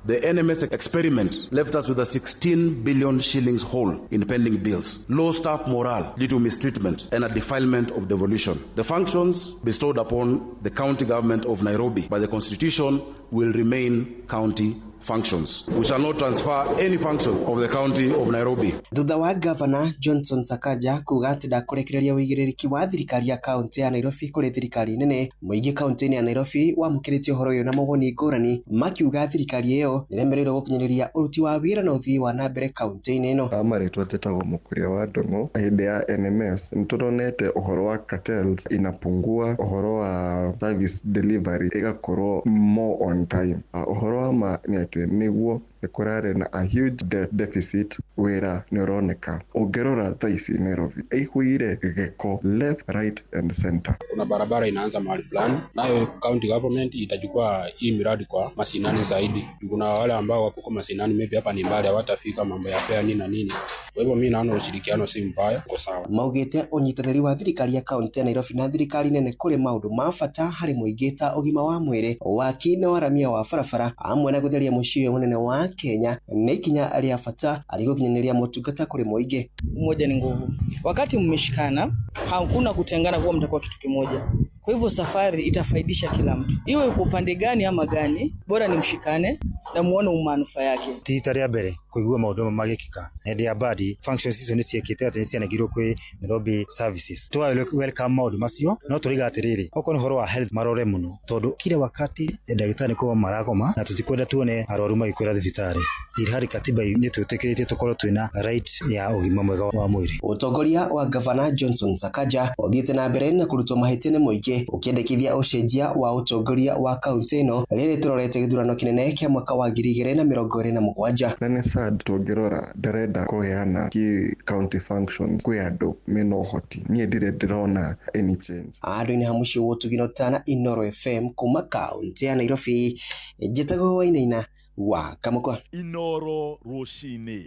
The NMS experiment left us with a 16 billion shillings hole in pending bills, low staff morale due to mistreatment, and a defilement of devolution. The functions bestowed upon the county government of Nairobi by the Constitution will remain county functions. We shall not transfer any function of the county of Nairobi. Thutha wa Gavana Johnson Sakaja kuga atĩ ndakũrekereria ũigĩrĩrĩki wa thirikari ya kaunti ya Nairobi kũrĩ thirikari nene, mũingĩ kaunti-inĩ ya Nairobi wamũkĩrĩte ũhoro ũyũ na mawoni ngũrani, makiuga thirikari ĩyo nĩremereirwo gũkinyanĩria ũruti wa wĩra na ũthii wa na mbere kaunti-inĩ ĩno. Marĩtwa njĩtagwo Mũkũrĩa wa Ndong'o. Hĩndĩ ya NMS nĩtũronete ũhoro wa cartels inapungua, ũhoro wa service delivery ĩgakorwo more on time. Ũhoro wa ma nĩ atĩ nĩguo nĩ kũrarĩ na a huge debt deficit, wĩra nĩ ũroneka. Ũngĩrora thaa ici Nairobi ĩihũire gĩko left, right and center. Kuna barabara inaanza mahali fulani, nayo county government itachukua hii miradi kwa masinani zaidi. Kuna wale ambao wako masinani, maybe hapa ni mbali, hawatafika mambo ya fare nini na nini. Kwa hivyo mimi naona ushirikiano si mbaya, uko sawa. Maugĩte ũnyitanĩri wa thirikari ya kaunti ya Nairobi na thirikari nene kũrĩ maũndũ ma bata harĩ mũingĩ ta ũgima wa mwĩrĩ, waki na waramia wa barabara hamwe na gũtheria mũciĩ ũyũ mũnene wa Kenya nĩ ikinya rĩa bata harĩ gũkinyanĩria motungata kũrĩ mũingĩ. Umoja ni nguvu. Wakati mmeshikana, hakuna kutengana, kuwa mtakuwa kitu kimoja. Kwa hivyo safari itafaidisha kila mtu, iwe uko upande gani ama gani, bora ni mshikane na muone manufaa yake. Ti rita rĩa mbere kũigua maũndũ magĩkĩka hĩndĩ ya Mbadi, functions icio nĩ ciekĩte atĩ nĩ cianengirwo kwĩ Nairobi Services. Twa welcome maũndũ macio, no tũriga atĩrĩrĩ, okorwo nĩ ũhoro wa health marore mũno, tondũ kila wakati ndagĩtarĩ nĩ maragoma na tũtikwenda tuone arwaru magĩkwĩra thibitarĩ, ilhali katiba nĩ twĩtĩkĩrĩtie tũkorwo twĩna right ya ũgima mwega wa mwĩrĩ. Ũtongoria wa Gavana Johnson Sakaja ũthiĩte na mbere na kũrutwo mahĩtia nĩ mũingĩ ũkĩendekithia ũcenjia wa ũtongoria wa kaunti ĩno rĩrĩ tũrorete gĩthurano kĩnene kĩa mwaka wa 2027. Na nĩ sad tũngĩrora ndarenda kũheana key county functions kwĩ andũ mena ũhoti, niĩ ndirĩ ndĩrona any change. Andũ-inĩ ha mũciĩ wa Ũtugi na Ũtana, Inooro FM kuma kaunti ya Nairobi, njĩtagwo Wainaina wa Kamũkwa. Inooro rũcinĩ.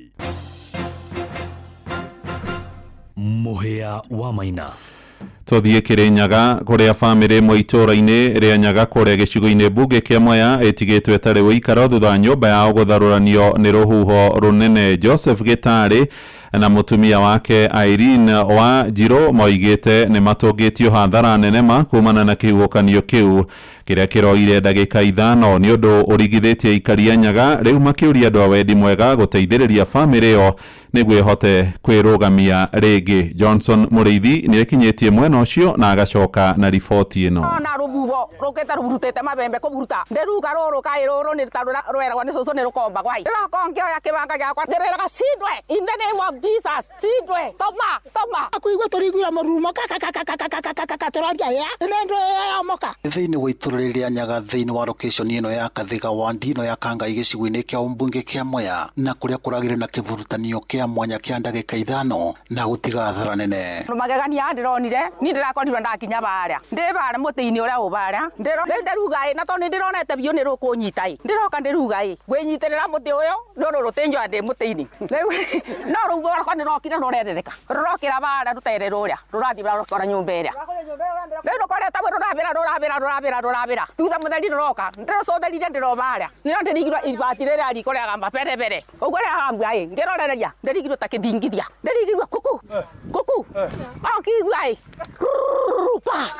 Mũhĩa wa Maina. Tũthiĩ Kĩrĩnyaga kũrĩa bamĩrĩ ĩmwe itũũra-inĩ rĩa Nyaga kũrĩa gĩcigo-inĩ mbunge kĩa Mwea ĩtigĩtwo ĩtarĩ ũikaro thutha wa nyũmba yao gũtharũranio nĩ rũhuho rũnene. Joseph Gĩtarĩ na mũtumia wake Irene wa Njirũ moigĩte nĩ matũngĩtio hathara nene ma kumana na kĩhuhũkanio kĩu kĩrĩa kĩroire ndagĩka 5 nĩ ũndũ ũrigithĩtie aikari a Nyaga rĩu makĩũria andũ a wendi mwega gũteithĩrĩria bamĩrĩ ĩyo nĩguo ĩhote kwĩrũgamia rĩngĩ. Johnson Mũrĩithi nĩ ekinyĩtie mwena ũcio na agacoka na riboti ĩno. Na rũhuho rũkĩte rũburutĩte mabembe kũburuta ndĩruga rũrũ kaĩ rũrũ nĩ ta rweragwo nĩ cũcũ nĩ rũkomba gwai ndĩroka ngĩoya kĩbanga gĩakwa ndĩreraga cindwe in the name of Jesus cindwe toma toma kuigua tũriguira mũrurumo kakakakakakakaka tũroria ya nĩ ndũ yomoka. Thĩinĩ wa itũũra rĩrĩa Nyaga thĩinĩ wa location ĩno ya Kathiga wa Ndino ya Kangai gĩcigo-inĩ kĩa ũmbunge kĩa Mwea na kũrĩa kũragĩrĩ na kĩburutanio kĩa mwanya kĩa ndagĩka 5 na gũtiga hathara nene. Magegania ndĩronire ni ndĩrakorirwo ndakinya barĩa ndĩ barĩa mũtĩ-inĩ ũrĩa ũ barĩa ndĩruga ĩ na tondũ nĩndĩronete biũ nĩ rũkũnyita ĩ ndĩroka ndĩruga ĩ ngwĩnyitĩrĩra mũtĩ ũyũ rũrũ rũtĩnjoa ndĩ mũtĩ-inĩ rĩu no rũu rwakwa nĩrokire rũrerereka rũrokĩra barĩa rũtere rũrĩa rũrathiĩ rũrakora nyũmba ĩrĩa rĩu rũkorete rũrabĩra rũrabĩra rũrabĩra rũrabĩra thutha mũtheri rũroka ndĩrũcũthĩrire ndĩro barĩa nĩro ndĩrigirwo ibati rĩrĩa riko rĩagamba bere bere ũguo rĩagambia ĩ ngĩrorereria ndĩrigirwo ta kĩthingithia ndĩrigirwo kuku kuku okigua ĩ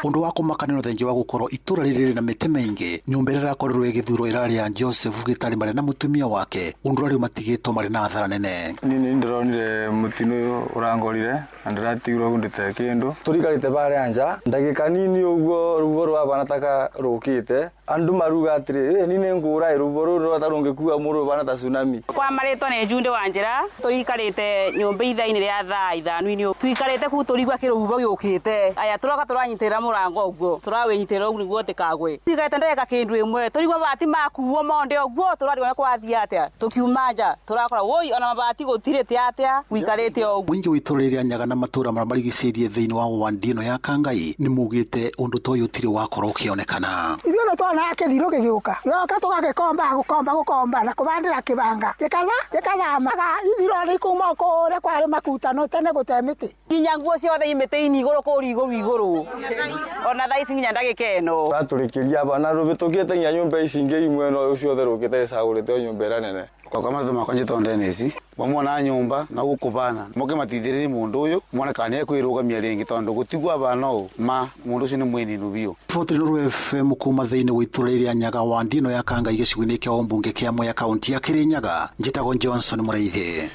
Ũndũ wa kũmakania nĩ thengia wa gũkorwo itũũra rĩrĩ rĩna mĩtĩ mĩingĩ nyũmba ĩrĩa ĩrakorirwo ĩgĩthurwo ĩrarĩ ya Joseph Gĩtarĩ marĩ na mũtumia wake ũndũ ũrĩa rĩu matigĩtwo marĩ na hathara nene. Niĩ nĩ ndĩronire mũtino ũyũ ũrangorire na ndĩratigirwo ndĩte kĩndũ tũrikarĩte barĩa nja ndagĩka nini ũguo rũhuho rwabana taka rũkĩte andũ maruga atĩrĩ ni nĩ ngũra rũhuho rũrũ rwata rũngĩkua mũndũ rũbana ta tsunami. Kwa marĩtwa nĩ Junde wa Njĩra tũrikarĩte nyũmba ithaa-inĩ rĩa thaa 5 tũikarĩte kũu tũrigua kĩrũhuho gĩũkĩte aya tũroka tũranyitĩrĩra mũrango ũguo tũrawĩnyitĩrĩra ũguo nĩguo tĩkagwe tũikarĩte ndagĩka kĩndũ ĩmwe tũrigua mabati makuo monde ũguo tũrarigwo nĩ kwathiĩ atĩa tũkiuma nja tũrakora woi ona mabati gũtirĩ tĩ atĩa gũikarĩte o ũguo. Mũingĩ wa itũũra rĩrĩa Nyaga na matũũra marĩa marigicĩirie thĩinĩ wa wandi ĩno ya Kangai nĩ maugĩte ũndũ ta ũyũ ũtirĩ wakorwo ũkĩonekana. Ithuĩ ona Tuona kithiro gigĩũka gĩoka tũgagĩkomba gũkomba gũkomba na kũbandĩra kĩbanga gĩkatha gĩkathamaga ithiro nĩ kuma kũrĩa kwarĩ makutano tene gũte mĩtĩ. Nginya nguo ciothe i mĩtĩ-inĩ igũrũ kũrĩa igũrũ igũrũ ona thaa ici nginya ndagĩka ĩno Ratũrĩkĩria bana rũbĩtũkĩte nginya nyũmba ici ingĩ imwe no ciothe rũkĩte rĩcagũrĩte o nyũmba ĩrĩa nene. Kwa maritũ makwa njĩtagwo Dennis wamwona nyũmba na gũkũbana moke matithĩrĩrie mũndũ ũyũ mone kana nĩekwĩrũgamia rĩngĩ tondũ gũtigua bana ũũ ma mũndũ ũcio nĩ mwĩninu biũ. Riboti Nuru FM kuma thĩinĩ wa itũra rĩa Nyaga wa Ndino ya Kangai gĩcigo-inĩ kĩa ũmbunge kĩa Mwea kaunti ya Kirinyaga. Njĩtagwo Johnson Mũraithi.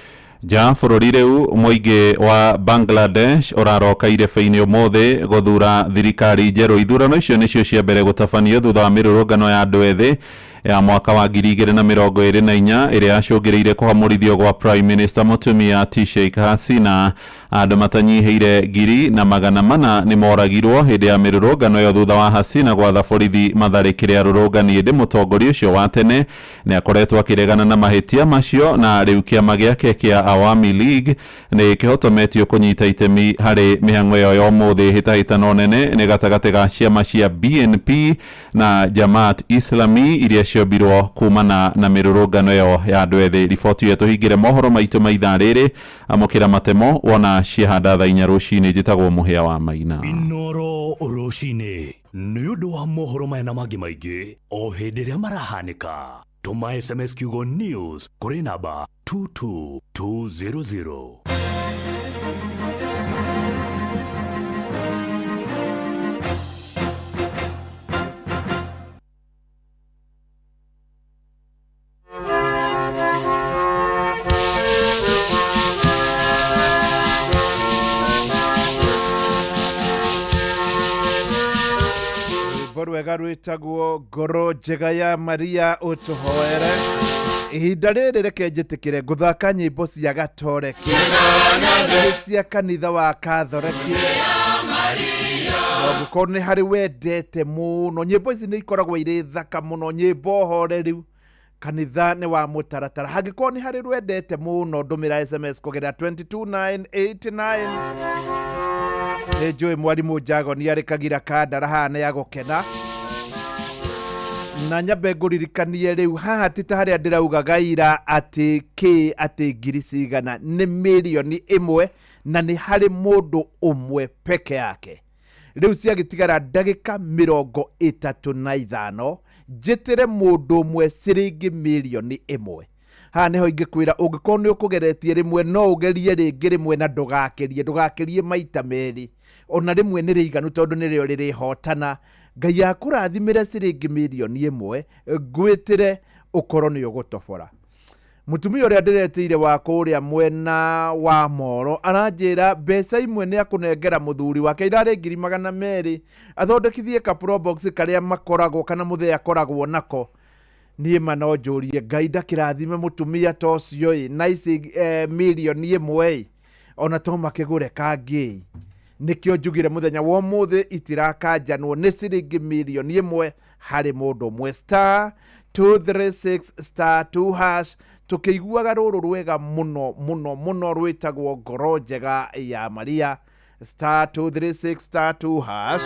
Nja bũrũri rĩu mũingĩ wa Bangladesh ũraroka irebe-inĩ ũmũthĩ gũthura thirikari njerũ. Ithurano icio nĩcio cia mbere gũtabanio thutha wa mĩrũrũngano ya andũ ethĩ ya mwaka wa 2024 ĩrĩa yacũngĩrĩirie kũhamũrithio gwa Prime Minister mũtumia ti Sheikh Hasina. Andũ matanyihĩire 1,400 nĩ moragirwo hĩndĩ ya mĩrũrũngano ĩyo thutha wa Hasina gwatha borithi matharĩkĩre arũrũngani, ĩndĩ mũtongoria ũcio wa tene nĩ akoretwo akĩregana na mahĩtia macio na rĩu kĩama gĩake kĩa Awami League nĩ kĩhotometio kũnyita itemi harĩ mĩhang'o ĩyo ya ũmũthĩ. Hĩtahĩtano nene nĩ gatagatĩ ga ciama cia BNP na Jamaat Islami iria ciombirwo kumana na mĩrũrũngano ĩyo ya andũ ethĩ. Riboti ĩyo tũhingĩre mohoro maitũ ma ithaa rĩrĩ. Amũkĩra matemo wona ciahanda thaa 4 rũcinĩ. Njĩtagwo Mũhĩa wa Maina. Inoro rũcinĩ nĩ ũndũ wa mohoro maya na mangĩ maingĩ o hĩndĩ ĩrĩa marahanĩka. Tũma SMS kiugo news kũrĩ namba 22200. Rwĩmbo rwega rwĩtagwo ngoro njega ya Maria ũtũhoere. Ihinda rĩrĩ reke njĩtĩkĩre ngũthaka nyĩmbo cia gatoreki cia kanitha wa Kathoreki. Ũngĩkorwo nĩ harĩ wendete mũno nyĩmbo ici nĩ ikoragwo irĩ thaka mũno, nyĩmbo horeru, kanitha nĩ wa mũtaratara. Hangĩkorwo nĩ harĩ rwendete mũno ndũmĩra SMS kũgerera 22989. Nĩ njũĩ mwarimũ Njagoni arĩ Kagira Kandara haha nĩ agũkena. Na nyambe ngũririkanie rĩu haha ti ta harĩa ndĩraugaga ira atĩ kĩ atĩ ngiri cigana, nĩ 1,000,000 na nĩ harĩ mũndũ ũmwe peke yake. Rĩu ciagĩtigara ndagĩka 35 njĩtĩre mũndũ ũmwe ciringi 1,000,000. Haha nĩho ingĩkwĩra ũngĩkorwo nĩ ũkũgeretie rĩmwe no ũgerie rĩngĩ rĩmwe na ndũgakĩrie maita merĩ, ona rĩmwe nĩ rĩiganu tondũ nĩrĩo rĩrĩhotana. Ngai akũrathimĩre ciringi 1,000,000 ngwĩtĩre ũkorwo nĩ ũgũtobora. Mũtumia ũrĩa ndĩretĩire wa kũrĩa mwena wa Moro aranjĩra mbeca imwe nĩ akũnengera mũthuri wake irarĩ 200,000 athondekithie ka probox karĩa makoragwo kana mũthee akoragwo nako. Niĩ ma no njũrie Ngai ndakĩrathime mũtumia ta ũcio ĩ na ici 1,000,000 ĩ ona to makĩgũre kangĩ. Nĩkĩo njugire mũthenya wa ũmũthĩ itirakanjanwo nĩ ciringi 1,000,000 harĩ mũndũ ũmwe. Star 236 star 2 hash. Tũkĩiguaga rũrũ rwega mũno mũno mũno rwĩtagwo ngoro njega ya Maria. Star 236 star 2 hash.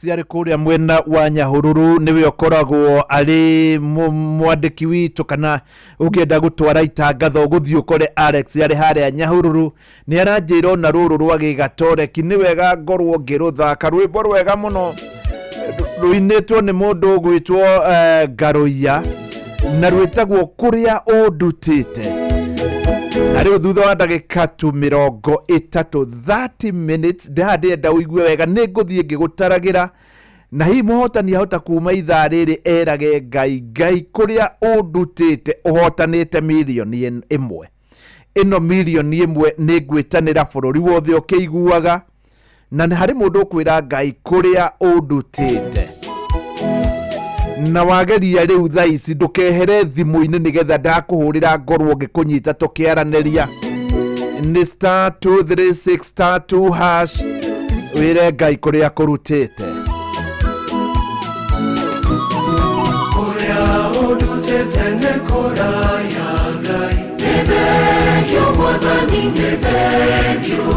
Alex arĩ kũrĩa mwena wa Nyahururu, nĩwe ũkoragwo arĩ mwandĩki witũ, kana ũngĩenda gũtwara itangatho ũgũthiĩ ũkore Alex arĩ harĩa Nyahururu. Nĩ aranjĩra ona rũrũ rwa gĩgatoreki nĩ wega ngorwo ngĩrũthaka, rwĩmbo rwega mũno rũinĩtwo nĩ mũndũ ũgwĩtwo Ngaruiya na rwĩtagwo Kũrĩa Ũndutĩte. Na rĩu thutha wa ndagĩka tu 30, 30 minutes, ndĩhaha ndĩrenda ũigue wega, nĩ ngũthiĩ ngĩgũtaragĩra, na hihi mũhotani ahota kuma ithaa rĩrĩ erage Ngai, Ngai kũrĩa ũndutĩte ũhotanĩte 1 million. Ĩno 1 million nĩ ngwĩtanĩra bũrũri wothe ũkĩiguaga, na nĩ harĩ mũndũ ũkwĩra Ngai kũrĩa ũndutĩte. Na wageria rĩu thaa ici ndũkehere thimũ-inĩ, nĩgetha ndakũhũrĩra ngorwo ngĩkũnyita tũkĩaranĩria. Nĩ *236 *2# wĩre Ngai kũrĩa kũrutĩte. Kũrĩa ũndutĩte nĩ kũraya, Ngai. Nĩ thengiũ, Mwathani, nĩ thengiũ.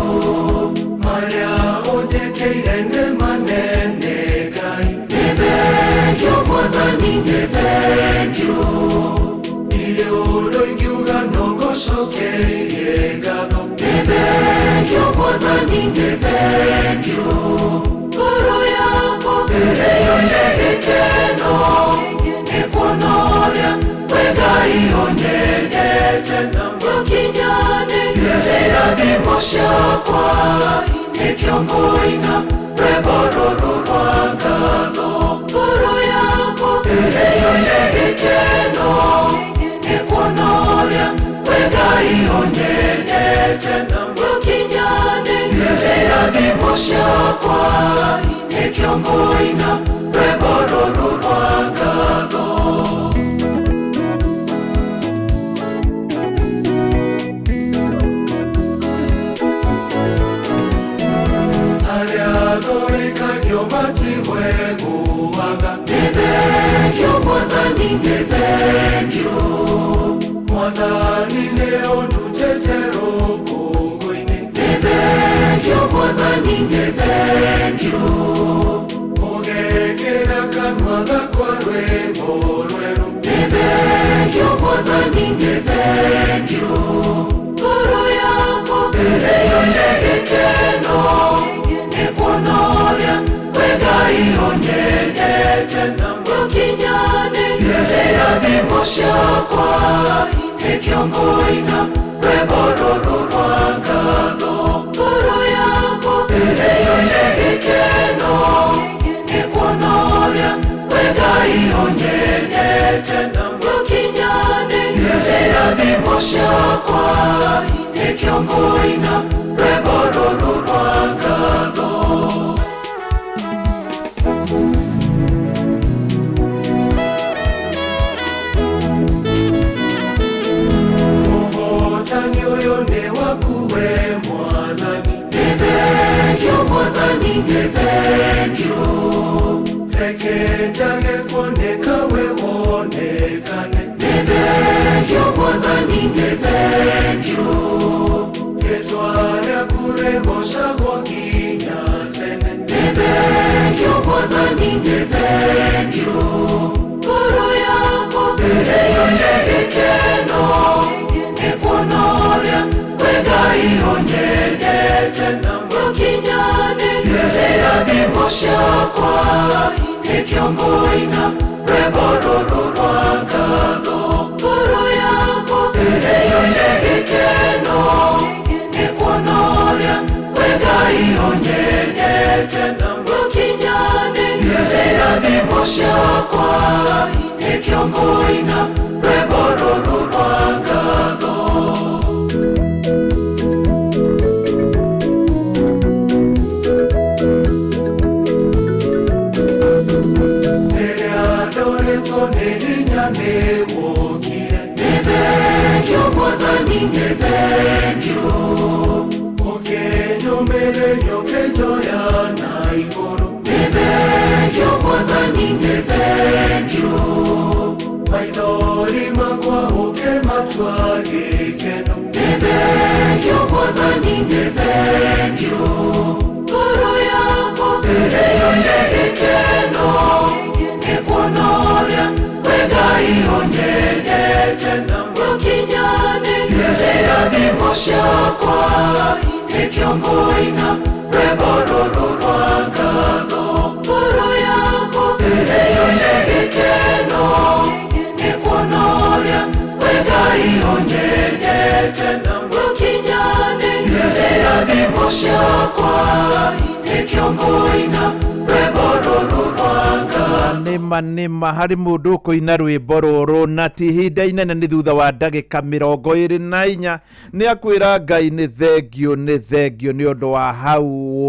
Marĩa ũnjĩkĩire nĩ manene, Ngai. Nĩ thengiũ, Mwathani, nĩ thengiũ. Ndirĩ ũndũ ingiuga no ngũcokeirie ngatho. Nĩ thengiũ, Mwathani, nĩ thengiũ. Ngoro yakwa ĩiyũire gĩkeno nĩ kuona ũrĩa we Ngai ũnyendete. Nĩũkinyanĩirie irathimo ciakwa, nĩkĩo ngũina rwĩmbo rũrũ rwa ngatho. Ngoro yakwa ĩiyũire gĩkeno nĩ kuona ũrĩa we Ngai ũnyendete. Nĩũkinyanĩirie irathimo ciakwa, nĩkĩo ngũina rwĩmbo rũrũ rwa ngatho. Arĩa thũrĩkagio matigweguaga. Nĩ thengiũ, Mwathani, nĩ thengiũ. Mwathani, nĩ ũndutĩte rũkũngũ-inĩ. Nĩ thengiũ, Mwathani, nĩ thengiũ. Ũgekĩra kanua gakwa rwĩmbo rwerũ. Nĩ thengiũ, Mwathani, nĩ thengiũ. Ngoro yakwa ĩiyũire gĩkeno nĩ kuona ũrĩa we Ngai ũnyendete. Nĩũkinyanĩirie irathimo ciakwa, nĩkĩo ngũina rwĩmbo rũrũ rwa ngatho. Ngoro yakwa ĩiyũire gĩkeno nĩ kuona ũrĩa we Ngai ũnyendete. Nĩũkinyanĩirie irathimo ciakwa, nĩkĩo ngũina rwĩmbo rũrũ rwa ngatho. Ũhotani ũyũ nĩ waku we Mwathani. Nĩ thengiũ, Mwathani, nĩ thengiũ. Reke njage kuoneka we wonekane. Nĩ thengiũ, Mwathani, nĩ thengiũ. Rĩtwa rĩaku rĩgocagwo nginya tene. Nĩ thengiũ, Mwathani, nĩ thengiũ. Ngoro yakwa ĩiyũire gĩkeno nĩ kuona ũrĩa we Ngai ũnyendete. Nĩũkinyanĩirie irathimo ciakwa, nĩkĩo ngũina rwĩmbo rũrũ rwa ngatho. Ngoro yakwa ĩiyũire gĩkeno nĩ kuona ũrĩa we Ngai ũnyendete. Nĩũkinyanĩirie irathimo ciakwa, nĩkĩo ngũina rwĩmbo rũrũ rwa ngatho. Rĩrĩa ndorĩtwo nĩ hinya nĩ wokire. Nĩ thengiũ, Mwathani, nĩ thengiũ. Ũkĩnyũmĩrĩria ũkĩnjoya na igũrũ. Nĩ thengiũ, Mwathani, nĩ thengiũ. Maithori makwa ũkĩmatua gĩkeno. Nĩ thengiũ, Mwathani, nĩ thengiũ. Ngoro yakwa ĩiyũire gĩkeno. Nĩma nĩma harĩ mũndũ ũkũina rwĩmbo rũrũ na ti ihinda inene nĩ thutha wa ndagĩka 24 nĩ akwĩra Ngai nĩ thengio nĩ thengio nĩ ũndũ wa hau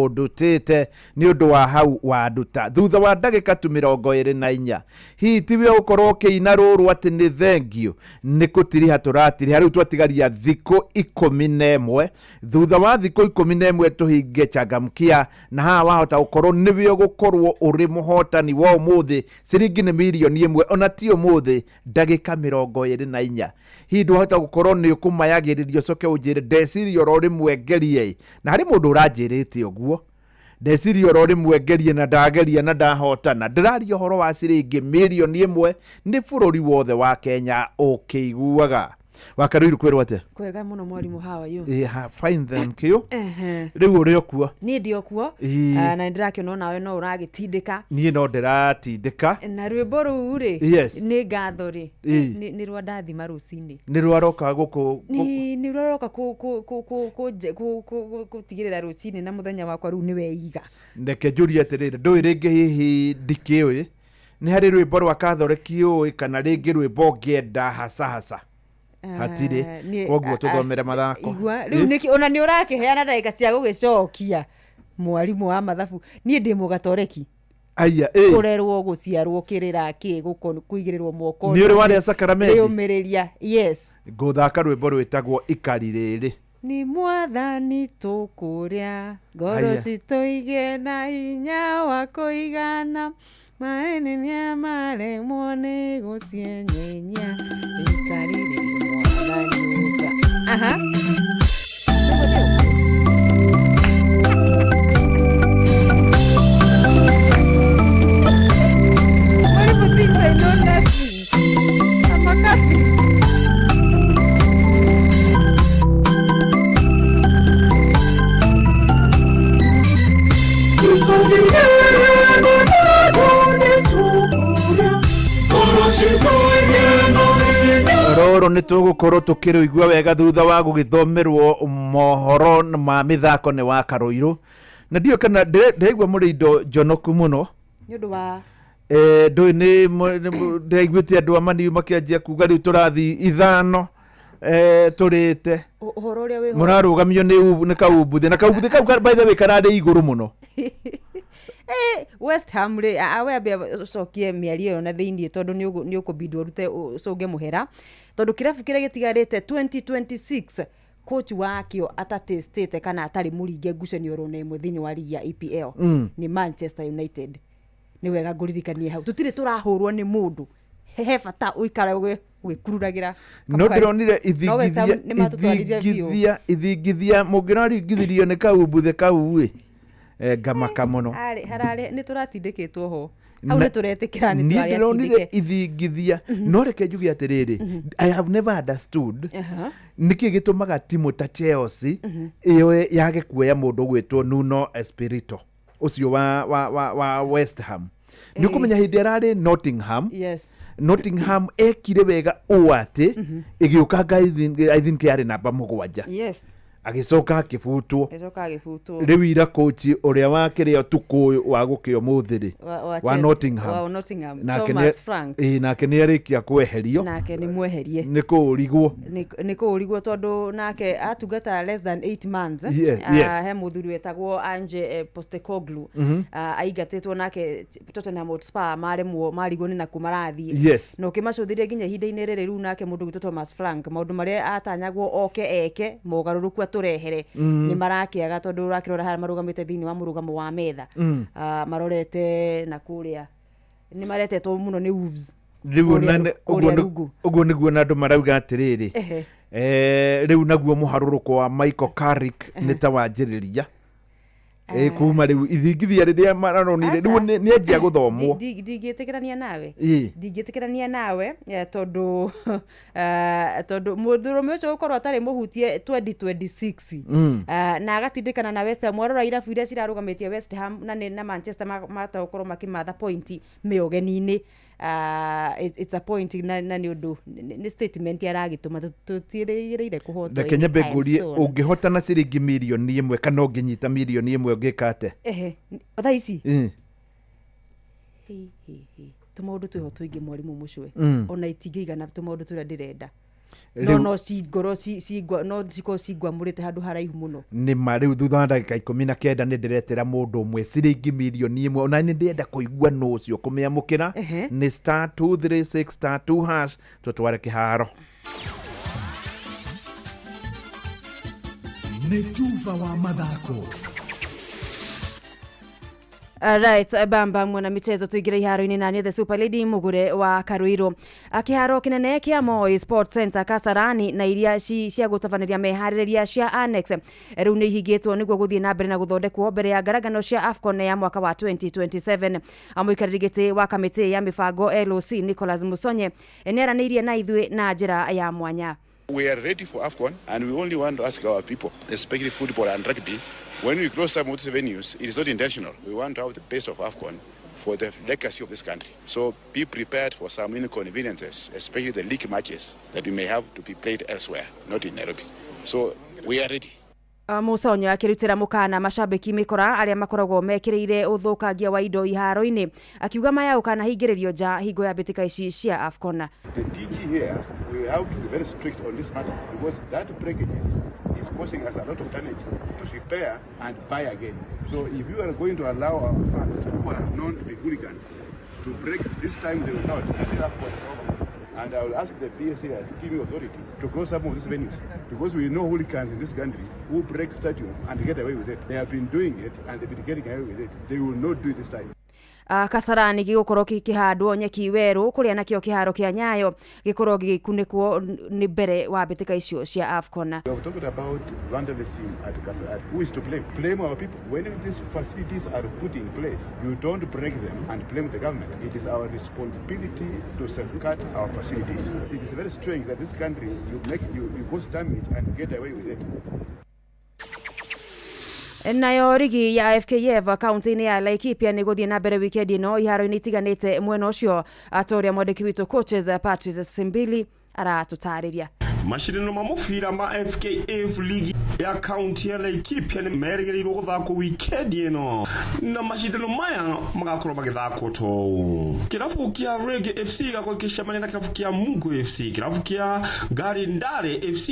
ũndutĩte nĩ ũndũ wa hau wanduta thutha wa ndagĩka tu 24. Hihi tiwe ũgũkorwo ũkĩina rũrũ atĩ nĩ thengio nĩ kũtiriha tũratiriha rĩu twatigaria thikũ 11 thutha wa thikũ 11 tũhinge changamkia na haha wahota gũkorwo nĩwe ũgũkorwo ũrĩ mũhotani wa ũmũthĩ ciringi nĩ mirioni 1 ona ti ũmũthĩ ndagĩka 24. Hihi ndwahota gũkorwo nĩ ũkũmayagĩrĩria ũcoke ũnjĩre ndeciria oro rĩmwe ngerie na harĩ mũndũ ũranjĩrĩte ũguo ndeciria oro rĩmwe ngerie na ndageria na ndahotana ndĩraria ũhoro wa ciringi mirioni 1 nĩ bũrũri wothe wa Kenya ũkĩiguaga. Wakarũiru kwĩrwo atĩa? Kwega mũno mwarimũ, how are you? Yeah, fine, thank you. Ehe. Rĩu ũrĩ okuo? Niĩ ndĩ o kuo. Ĩĩ. Ah, na nĩ ndĩrakĩona onawe no ũragĩtindĩka. Niĩ no ndĩratindĩka. Na rwĩmbo rũu rĩ, Yes. nĩ ngatho rĩ, Ĩĩ. nĩ rwa ndathima rũcinĩ. Nĩ rwaroka gũkũ? Nĩ rũroka gũtigĩrĩra rũcinĩ na mũthenya wakwa rĩu nĩ weiga. Reke njũrie atĩrĩrĩ, ndũĩ rĩngĩ hihi ndikĩũĩ nĩ harĩ rwĩmbo rwa katholeki ũĩ kana rĩngĩ rwĩmbo ũngĩenda haca haca? Hatirĩ. Ah, Koguo ah, tũthomere mathako. Igua rĩu nĩkĩ ona nĩ ũrakĩheana ndagĩka cia gũgĩcokia mwarimũ wa mathabu. Niĩ ndĩ mũgatoreki. Aya, ĩ. Kũrerwo, gũciarwo, kĩrĩra kĩ gũkũ kũigĩrĩrwo moko. Nĩ ũrĩ warĩa sakaramenti? Rĩũmĩrĩria, yes. Ngũthaka rwĩmbo rwĩtagwo ikari rĩrĩ. Nĩ mwathani tũkũrĩa ngoro Haya. citũ igĩe na hinya wa kũigana maĩ nĩ maremwo nĩ gũcienyenya ikari rĩrĩ mwathani ũka. Aha. Mwalimu thinks I know nothing. I'm a Catholic. Rũrũ nĩ tũgũkorwo tũkĩrũigua wega thutha wa gũgĩthomerwo mohoro ma mĩthako nĩ wa Karũirũ na ndiũĩ kana ndĩraigua mũrĩ indo njonoku mũno. Nĩ ũndũ wa Ndũĩ nĩ ndĩraiguĩte andũ a maniu makĩanjia kuga rĩu tũrathi 5 tũrĩte. Ũhoro ũrĩa wĩho. Mũrarũgamio nĩ kaumbuthĩ na kaumbuthĩ kau by the way kararĩ igũrũ mũno. West Ham rĩ, we ambe ũcokie mĩario ĩyo na thĩiniĩ tondũ nĩ ũkũbindwo ũrute ũcũnge mũhera tondũ kĩrabu kĩrĩa gĩtigarĩte 2026 coach wakĩo atatĩstĩte kana atarĩ mũringe ngucanio oro na ĩmwe thĩinĩ wa ligi ya EPL nĩ Manchester United. Nĩ wega ngũririkanie hau tũtirĩ tũrahũrwo nĩ mũndũ, he bata ũikare gwĩkururagĩra. No ndĩronire No West Ham ithingithia nĩ matũtwarire biũ. Ithingithia mũngĩraringithirio nĩ kaumbuthĩ kau ĩ, ngamaka mũno. Hararĩ nĩ tũratindĩkĩtwo ho hau nĩ tũretĩkĩra nĩ Niĩ twarĩ ndĩronire atindĩke. ithingithia no reke njuge atĩrĩrĩ, I have never understood nĩkĩ gĩtũmaga timu ta Chelsea ĩyo yage kuoya mũndũ gwĩtwo Nuno Espirito ũcio wa West Ham. Nĩ ũkũmenya hĩndĩ ararĩ Nottingham. Nottingham ekire wega ũũ atĩ ĩgĩũkanga I think yarĩ namba 7. Agĩcoka akĩbutwo. Agĩcoka agĩbutwo. Rĩu ira coach ũrĩa wakĩrĩa ũtukũ ũyũ wa gũkĩa ũmũthĩ rĩ wa wa Nottingham wa Nottingham nake Thomas Frank. Ĩĩ, nake nĩ arĩkia kweherio. Nake nĩ mweherie. Nĩ kũũrigwo. Nĩ kũũrigwo tondũ nake atungata less than 8 months. Yes. He mũthuri wetagwo Ange Postecoglou. Aingatĩtwo nake Tottenham Hotspur maremwo marigwo nĩ nakũ marathiĩ. Na ũkĩmacũthĩria nginya ihinda-inĩ rĩrĩ rĩu nake mũndũ gwĩtwo Thomas Frank maũndũ marĩa atanyagwo oke eke mogarũrũku atũrehere nĩ marakĩaga tondũ ũrakĩrora harĩa marũgamĩte thĩinĩ wa mũrũgamo wa metha. Ah, marorete na kũrĩa nĩ maretetwo mũno nĩ Wolves. Rĩu ona Kũrĩa rungu. Ũguo nĩguo na andũ marauga atĩrĩrĩ, rĩu naguo mũharũrũko wa Michael Carrick nĩ ta wanjĩrĩria. Kuma rĩu ithingithia rĩrĩa maronire rĩu nĩ anjia gũthomwo. Ndingĩtĩkĩrania nawe. Ndingĩtĩkĩrania nawe tondũ mũndũrũme ũcio gũkorwo atarĩ mũhutie 2026 na agatindĩkana na West Ham, warora irabu iria cirarũgamĩtie West Ham na Manchester mahota gũkorwo makĩmatha point mĩũgeni-inĩ. It's a point na nĩ ũndũ nĩ statement aragĩtũma tũtirĩgĩrĩire kũhotwo Reke nyambe anytime ngũrie, soon. ũngĩhotana ciringi mirioni 1 kana ũngĩnyita mirioni 1 ũngĩka atĩa? Ehe, thaa ici. Hi, hi, hi. Tũmaũndũ twĩho tũingĩ mwarimũ mũcwe ona itingĩigana tũmaũndũ tũrĩa ndĩrenda no no cingoro cingwa no cikorwo cingwamũrĩte handũ haraihu mũno. Nĩ ma rĩu thutha wa ndagĩka 19 nĩ ndĩretera mũndũ ũmwe ciringi mirioni 1 ona nĩ ndĩrenda kũigua nũ ũcio kũmĩamũkĩra nĩ star 236 star 2 hash tũtware kĩharo. Nĩ tuba wa mathako. Right, bamba mwana michezo tuingire iharo-inĩ na the Super Lady Mugure wa Karuiro. Kĩharo kĩnene kĩa Moi Sports Center Kasarani na iria cia gũtabanĩria meharĩrĩria cia Annex rĩu nĩ ihingĩtwo nĩguo gũthiĩ na mbere na gũthondekwo mbere ya ngarangano cia AFCON ya mwaka wa 2027. Mũikarĩri gĩtĩ wa kamĩtĩ ya mĩbango LOC Nicholas Musonye nĩaranĩirie na ithuĩ na njĩra ya mwanya. We are ready for AFCON and we only want to ask our people, especially football and rugby, when we close some of these venues, it is not intentional. We want to have the best of AFCON for the legacy of this country. So be prepared for some inconveniences, especially the league matches that we may have to be played elsewhere, not in Nairobi. So we are ready. Musonyo akĩrutĩra mũkana macambĩki mĩkora arĩa makoragwo mekĩrĩire ũthũkangia wa indo iharo-inĩ akiuga maya ũkanahingĩrĩrio nja hingo ya mbĩtĩka ici cia AFCON. The DG here, we have to be very strict on these matters because that breakage is causing us a lot of damage to repair and buy again. So if you are going to allow our fans who are known to be hooligans to break this time, they will not. Until AFCON is over. And I will ask the PSA to give me authority to close some of these venues because we know hooligans in this country who break stadium and get away with it. They have been doing it and they've been getting away with it. They will not do it this time. Kasarani gĩgũkorwo kĩhandwo nyeki werũ kũrĩa nakĩo kĩharo kĩa Nyayo gĩkorwo gĩgĩkunĩkwo nĩ mbere wa mbĩtĩka icio cia AFCON. We have talked about vandalism at Kasarani. Who is to blame? Blame our people. When these facilities are put in place, you don't break them and blame the government. It is our responsibility to safeguard our facilities. It is very strange that this country you cause damage and get away with it. Nayo rigi ya FKF kaunti-inĩ ya Laikipia nĩ gũthiĩ na mbere wikendi ĩno iharo-inĩ itiganĩte mwena ũcio atoria mwandĩki witũ coaches Patrice Simbili aratũtarĩria. Mashindano ma mũbira ma FKF League ya kaunti ya Laikipia nĩ merĩgĩrĩirwo gũthakwo wikendi ĩno na mashindano maya magakorwo magĩthakwo to kĩrabu kĩa Rege FC gĩgakorwo gĩkĩcemania na kĩrabu kĩa Mungu FC, kĩrabu kĩa Garindare FC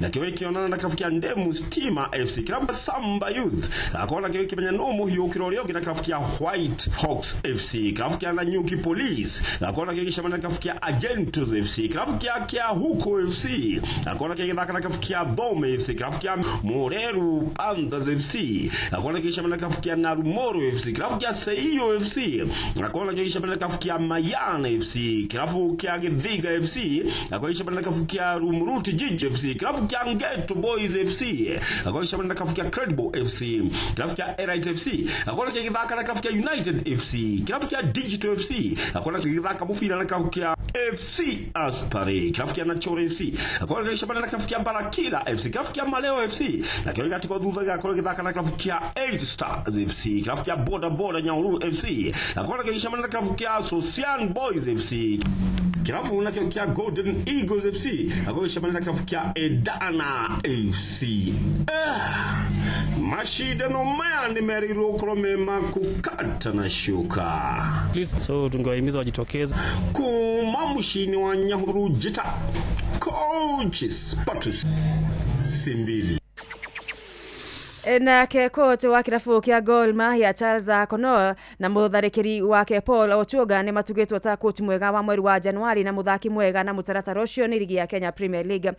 nakĩo gĩkĩonana na kĩrabu kĩa Ndemu Stima FC, kĩrabu kĩa Samba Youth gĩgakorwo nakĩo gĩkĩmenya nũ mũhiũkĩro ũrĩa ũngĩ na kĩrabu kĩa White Hawks FC, kĩrabu kĩa Nanyuki Police gĩgakorwo nakĩo gĩgĩcemania na kĩrabu kĩa Agentos FC, kĩrabu kĩa Kĩahuko FC gĩgakorwo nakĩo gĩgĩthaka na kĩrabu kĩa Thome FC, kĩrabu kĩa Mureru Panthers FC gĩgakorwo gĩgĩcemania na kĩrabu kĩa Narumoro FC, kĩrabu kĩa Seiyo FC gĩgakorwo gĩgĩcemania na kĩrabu kĩa Mayana FC, kĩrabu kĩa Githiga FC gĩgakorwo gĩgĩcemania na kĩrabu kĩa Rumuruti Jiji FC, kĩrabu kĩa Ngeto Boys FC gĩgakorwo gĩgĩcemania na kĩrabu kĩa Credible FC, kĩrabu kĩa Elite FC gĩgakorwo gĩgĩthaka na kĩrabu kĩa United FC, kĩrabu kĩa Digital FC gĩgakorwo gĩgĩthaka mũbira na kĩrabu kĩa FC Aspari, kĩrabu kĩa Nachore FC gĩgakorwo gĩgĩcemania na kĩrabu kĩa Barakira FC, kĩrabu kĩa Maleo FC nakĩo gĩgatigwo thutha gĩgakorwo gĩgĩthaka na kĩrabu kĩa 8 Stars FC, kĩrabu kĩa Boda Boda Nyahururu FC gĩgakorwo gĩgĩcemania na kĩrabu kĩa Sosian Boys FC, kĩrabu nakĩo kĩa Golden Eagles FC gĩgakorwo gĩgĩcemania na kĩrabu kĩa Edana FC. Mashindano maya nĩ merĩgĩrĩirwo gũkorwo me ma kũkata na shuka. So tungewahimiza wajitokeze. Kuma mũciĩ-inĩ wa Nyahururu njĩta Coaches Patrice Simbili. Nake coach wa kĩrabu kĩa Gor Mahia Charles Akono na mũtharĩkĩri wake Paul Ochuoga nĩ matugĩtwo ta coach mwega wa mweri wa Januari na mũthaki mwega na mũtaratara ũcio nĩ ligi ya Kenya Premier League.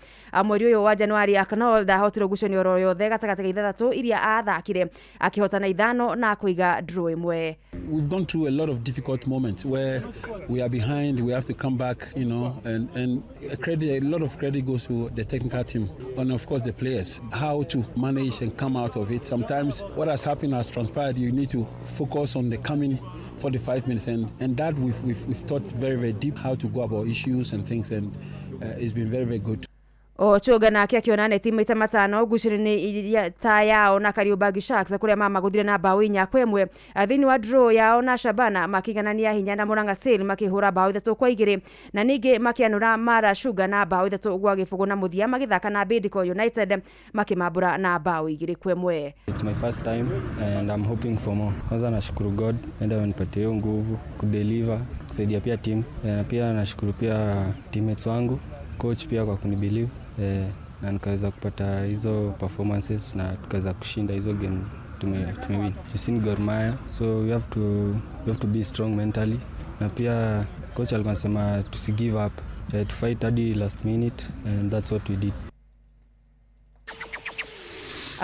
Mweri ũyũ wa Januari Akono ndahotire ngucanio oro yothe gatagatĩ ga ithathatũ iria athakire akĩhotana 5 na kũiga draw 1. We've gone through a lot of difficult moments where we are behind, we have to come back, you know, and credit, a lot of credit goes to the technical team and of course the players, how to manage and come out of it. Sometimes what has happened has transpired. You need to focus on the coming 45 minutes and that we've thought very, very deep how to go about issues and things, and it's been very, very good. Ochunga nake akiona neti maita matano ngucanio-inĩ ta yao na Kariobangi Sharks kuria mamaguthire na bao 4-1. Thĩinĩ wa draw yao na Shabana makiganania hinya na Murang'a Seal makĩhũra bao 3-2, na ningĩ makĩanũra Mara Sugar na bao 3-0, na mũthia magĩthaka na Bidco United makĩmambũra na bao 2-1. It's my first time and I'm hoping for more. Kwanza nashukuru God enda amenipatia hiyo nguvu kudeliver, kusaidia pia team, na pia nashukuru pia teammates wangu, coach pia kwa kunibelieve, na nikaweza kupata hizo performances na tukaweza kushinda hizo game tumewin. Tusini Gor Mahia, so we have to be strong mentally, na pia coach alikuwa anasema tusi give up, to fight hadi last minute, and that's what we did.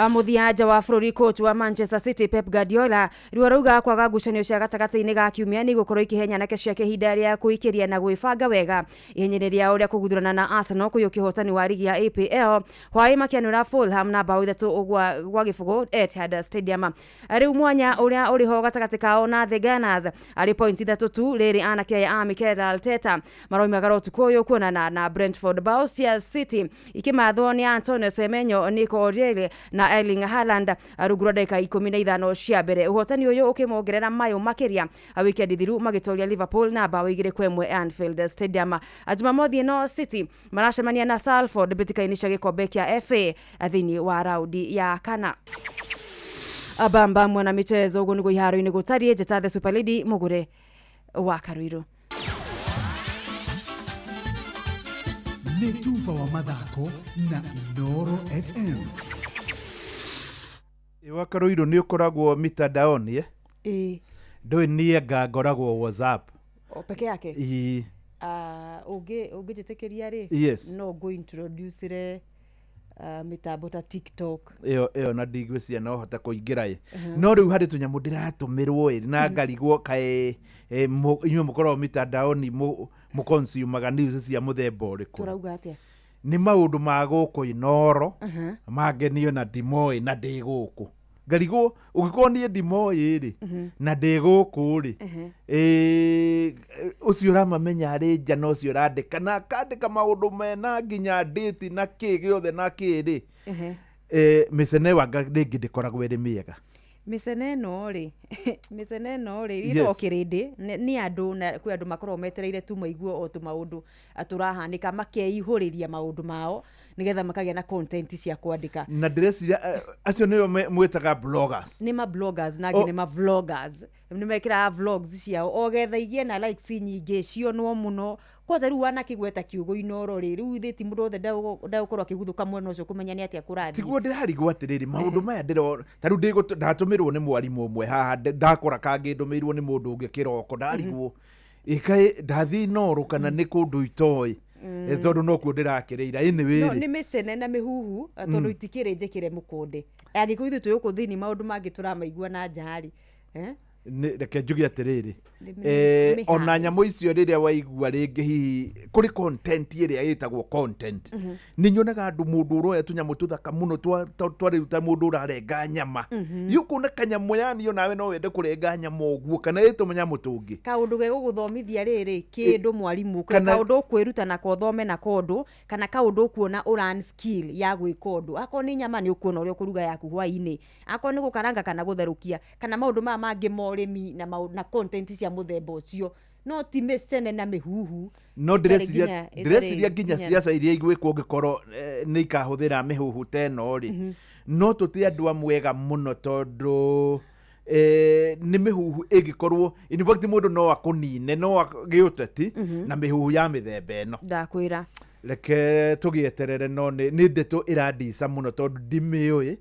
Mũthia wa bũrũri coach wa Manchester City Pep Guardiola rĩu arauga kwaga ngucanio cia gatagatĩ-inĩ ga kiumia nĩ igũkorwo ikĩhe nyanake ciake ihinda rĩa kũikĩria na gwĩbanga wega ihenya-inĩ rĩao rĩa kũguthũrana na Arsenal kũiyũkia ũhotani wa rigi ya APL hwaĩ makĩanũra Fulham na bao 3-0 Etihad Stadium. Rĩu mwanya ũrĩa ũrĩ ho gatagatĩ kao na The Gunners arĩ point 3 tu, rĩrĩ anake aya a Mikel Arteta maroimagara ũtukũ ũyũ kuonana na Brentford. Bao cia City ikĩmathwo nĩ Antonio Semenyo, Nico O'Reilly na Erling Haaland rungu rwa ndagĩka 15 cia mbere. Ũhotani ũyũ ũkĩmongerera mayũ makĩria wikendi thiru magĩtoria Liverpool na bao 2-1 Anfield Stadium. Jumamothi ĩno City maracemania na Salford mbĩtĩka-inĩ cia gĩkombe kĩa FA thĩinĩ wa raundi ya kana. Abamba mwana michezo ũguo nĩguo iharo-inĩ gũtariĩ. Njĩta The Super Lady Mũgũre wa Karuiru. Nĩ tuba wa mathako na Inooro FM. Wa Karuiru nĩ ũkoragwo mitandaoni eh? Ĩĩ. Ndũĩ niĩ anga ngoragwo WhatsApp. O peke yake? Ĩĩ. Ũngĩnjĩtĩkĩria rĩ? Yes. No ngũ introduce mĩtambo ta TikTok. Ĩyo na ndigwĩciria no hote kũingĩra ĩ. No rĩu harĩ tũnyamũ ndĩratũmĩrwo ĩ na ngarigwo kaĩ inyuĩ mũkoragwo mitandaoni mũconsumaga news cia mũthemba ũrĩkũ? Tũrauga atĩa? Nĩ maũndũ ma gũkũ Inooro mangenio na ndimoĩ na ndĩ gũkũ. Ngarigwo ũngĩkorwo niĩ ndimoĩ rĩ na ndĩ gũkũ rĩ, ũcio ũramamenya arĩ nja na ũcio ũrandĩka na akandĩka maũndũ mena nginya date na kĩ gĩothe na kĩ rĩ, mĩcene wanga rĩngĩ ndĩkoragwo ĩrĩ mĩega. Mĩcene ĩno rĩ, mĩcene ĩno rĩ, ĩtagwo kĩrĩndĩ, nĩ andũ na kwĩ andũ makoragwo metereire tu maigue o tũmaũndũ tũrahanĩka makeihũrĩria maũndũ mao nĩgetha makagĩa na content cia kwandĩka. Na ndĩreciria acio nĩo mwĩtaga bloggers. Nĩ ma bloggers na angĩ nĩ ma vloggers. Nĩ mekĩraga vlogs ciao o getha igĩe na likes nyingĩ cionwo mũno. Kwanza rĩu wanakĩgweta kiugo Inooro rĩ, rĩu ithe ti mũndũ wothe ndagũkorwo akĩguthũka mwena ũcio kũmenya nĩ atĩa kũrathiĩ. Tiguo ndĩrarigwo atĩrĩrĩ maũndũ maya ndĩro ta rĩu ndatũmĩrwo nĩ mwarimũ ũmwe haha ndakora kangĩ ndũmĩirwo nĩ mũndũ ũngĩ kĩroko ndarigwo ĩkaĩ ndathiĩ Inooro kana nĩ kũndũ itoĩ, tondũ nokuo ndĩrakĩrĩira. Anyway no nĩ mĩcene na mĩhuhu tondũ itikĩrĩ njĩkĩre mũkũndĩ. Angĩkorwo ithuĩ twĩ gũkũ thĩinĩ maũndũ mangĩ tũramaigua na nja rĩ, reke njuge atĩrĩrĩ, ona nyamũ icio rĩrĩa waigua rĩngĩ hihi kũrĩ content ĩrĩa ĩtagwo content, nĩ nyonaga andũ mũndũ ũroya tũnyamũ tũthaka mũno twa rĩu ta mũndũ ũrarenga nyama, yũkuona kanyamũ yani onawe no wende kũrenga nyama ũguo kana ĩ tũnyamũ tũngĩ. Kaũndũ gegũgũthomithia rĩrĩ kĩndũ mwarimũ, kaũndũ ũkwĩruta nako ũthome nako ũndũ, kana kaũndũ ũkuona ũran skill ya gwĩka ũndũ. Akorwo nĩ nyama nĩ ũkuona ũrĩa ũkũruga yaku hwaĩ-inĩ, akorwo nĩ gũkaranga kana gũtherũkia, kana maũndũ maya mangĩ ma ũrĩmi na content cia mũthemba ũcio, no ti mĩcene na mĩhuhu. No ndĩreciria nginya ciaca iria igwĩkwo ũngĩkorwo nĩ ikahũthĩra mĩhuhu ta ĩno rĩ, no tũti andũ amwega mũno tondũ nĩ mĩhuhu ĩngĩkorwo in fact mũndũ no akũnine no gĩũteti na mĩhuhu ya mĩthemba ĩno. Ndakwĩra reke tũgĩeterere, no nĩ ndeto ĩrandica mũno tondũ ndimĩũĩ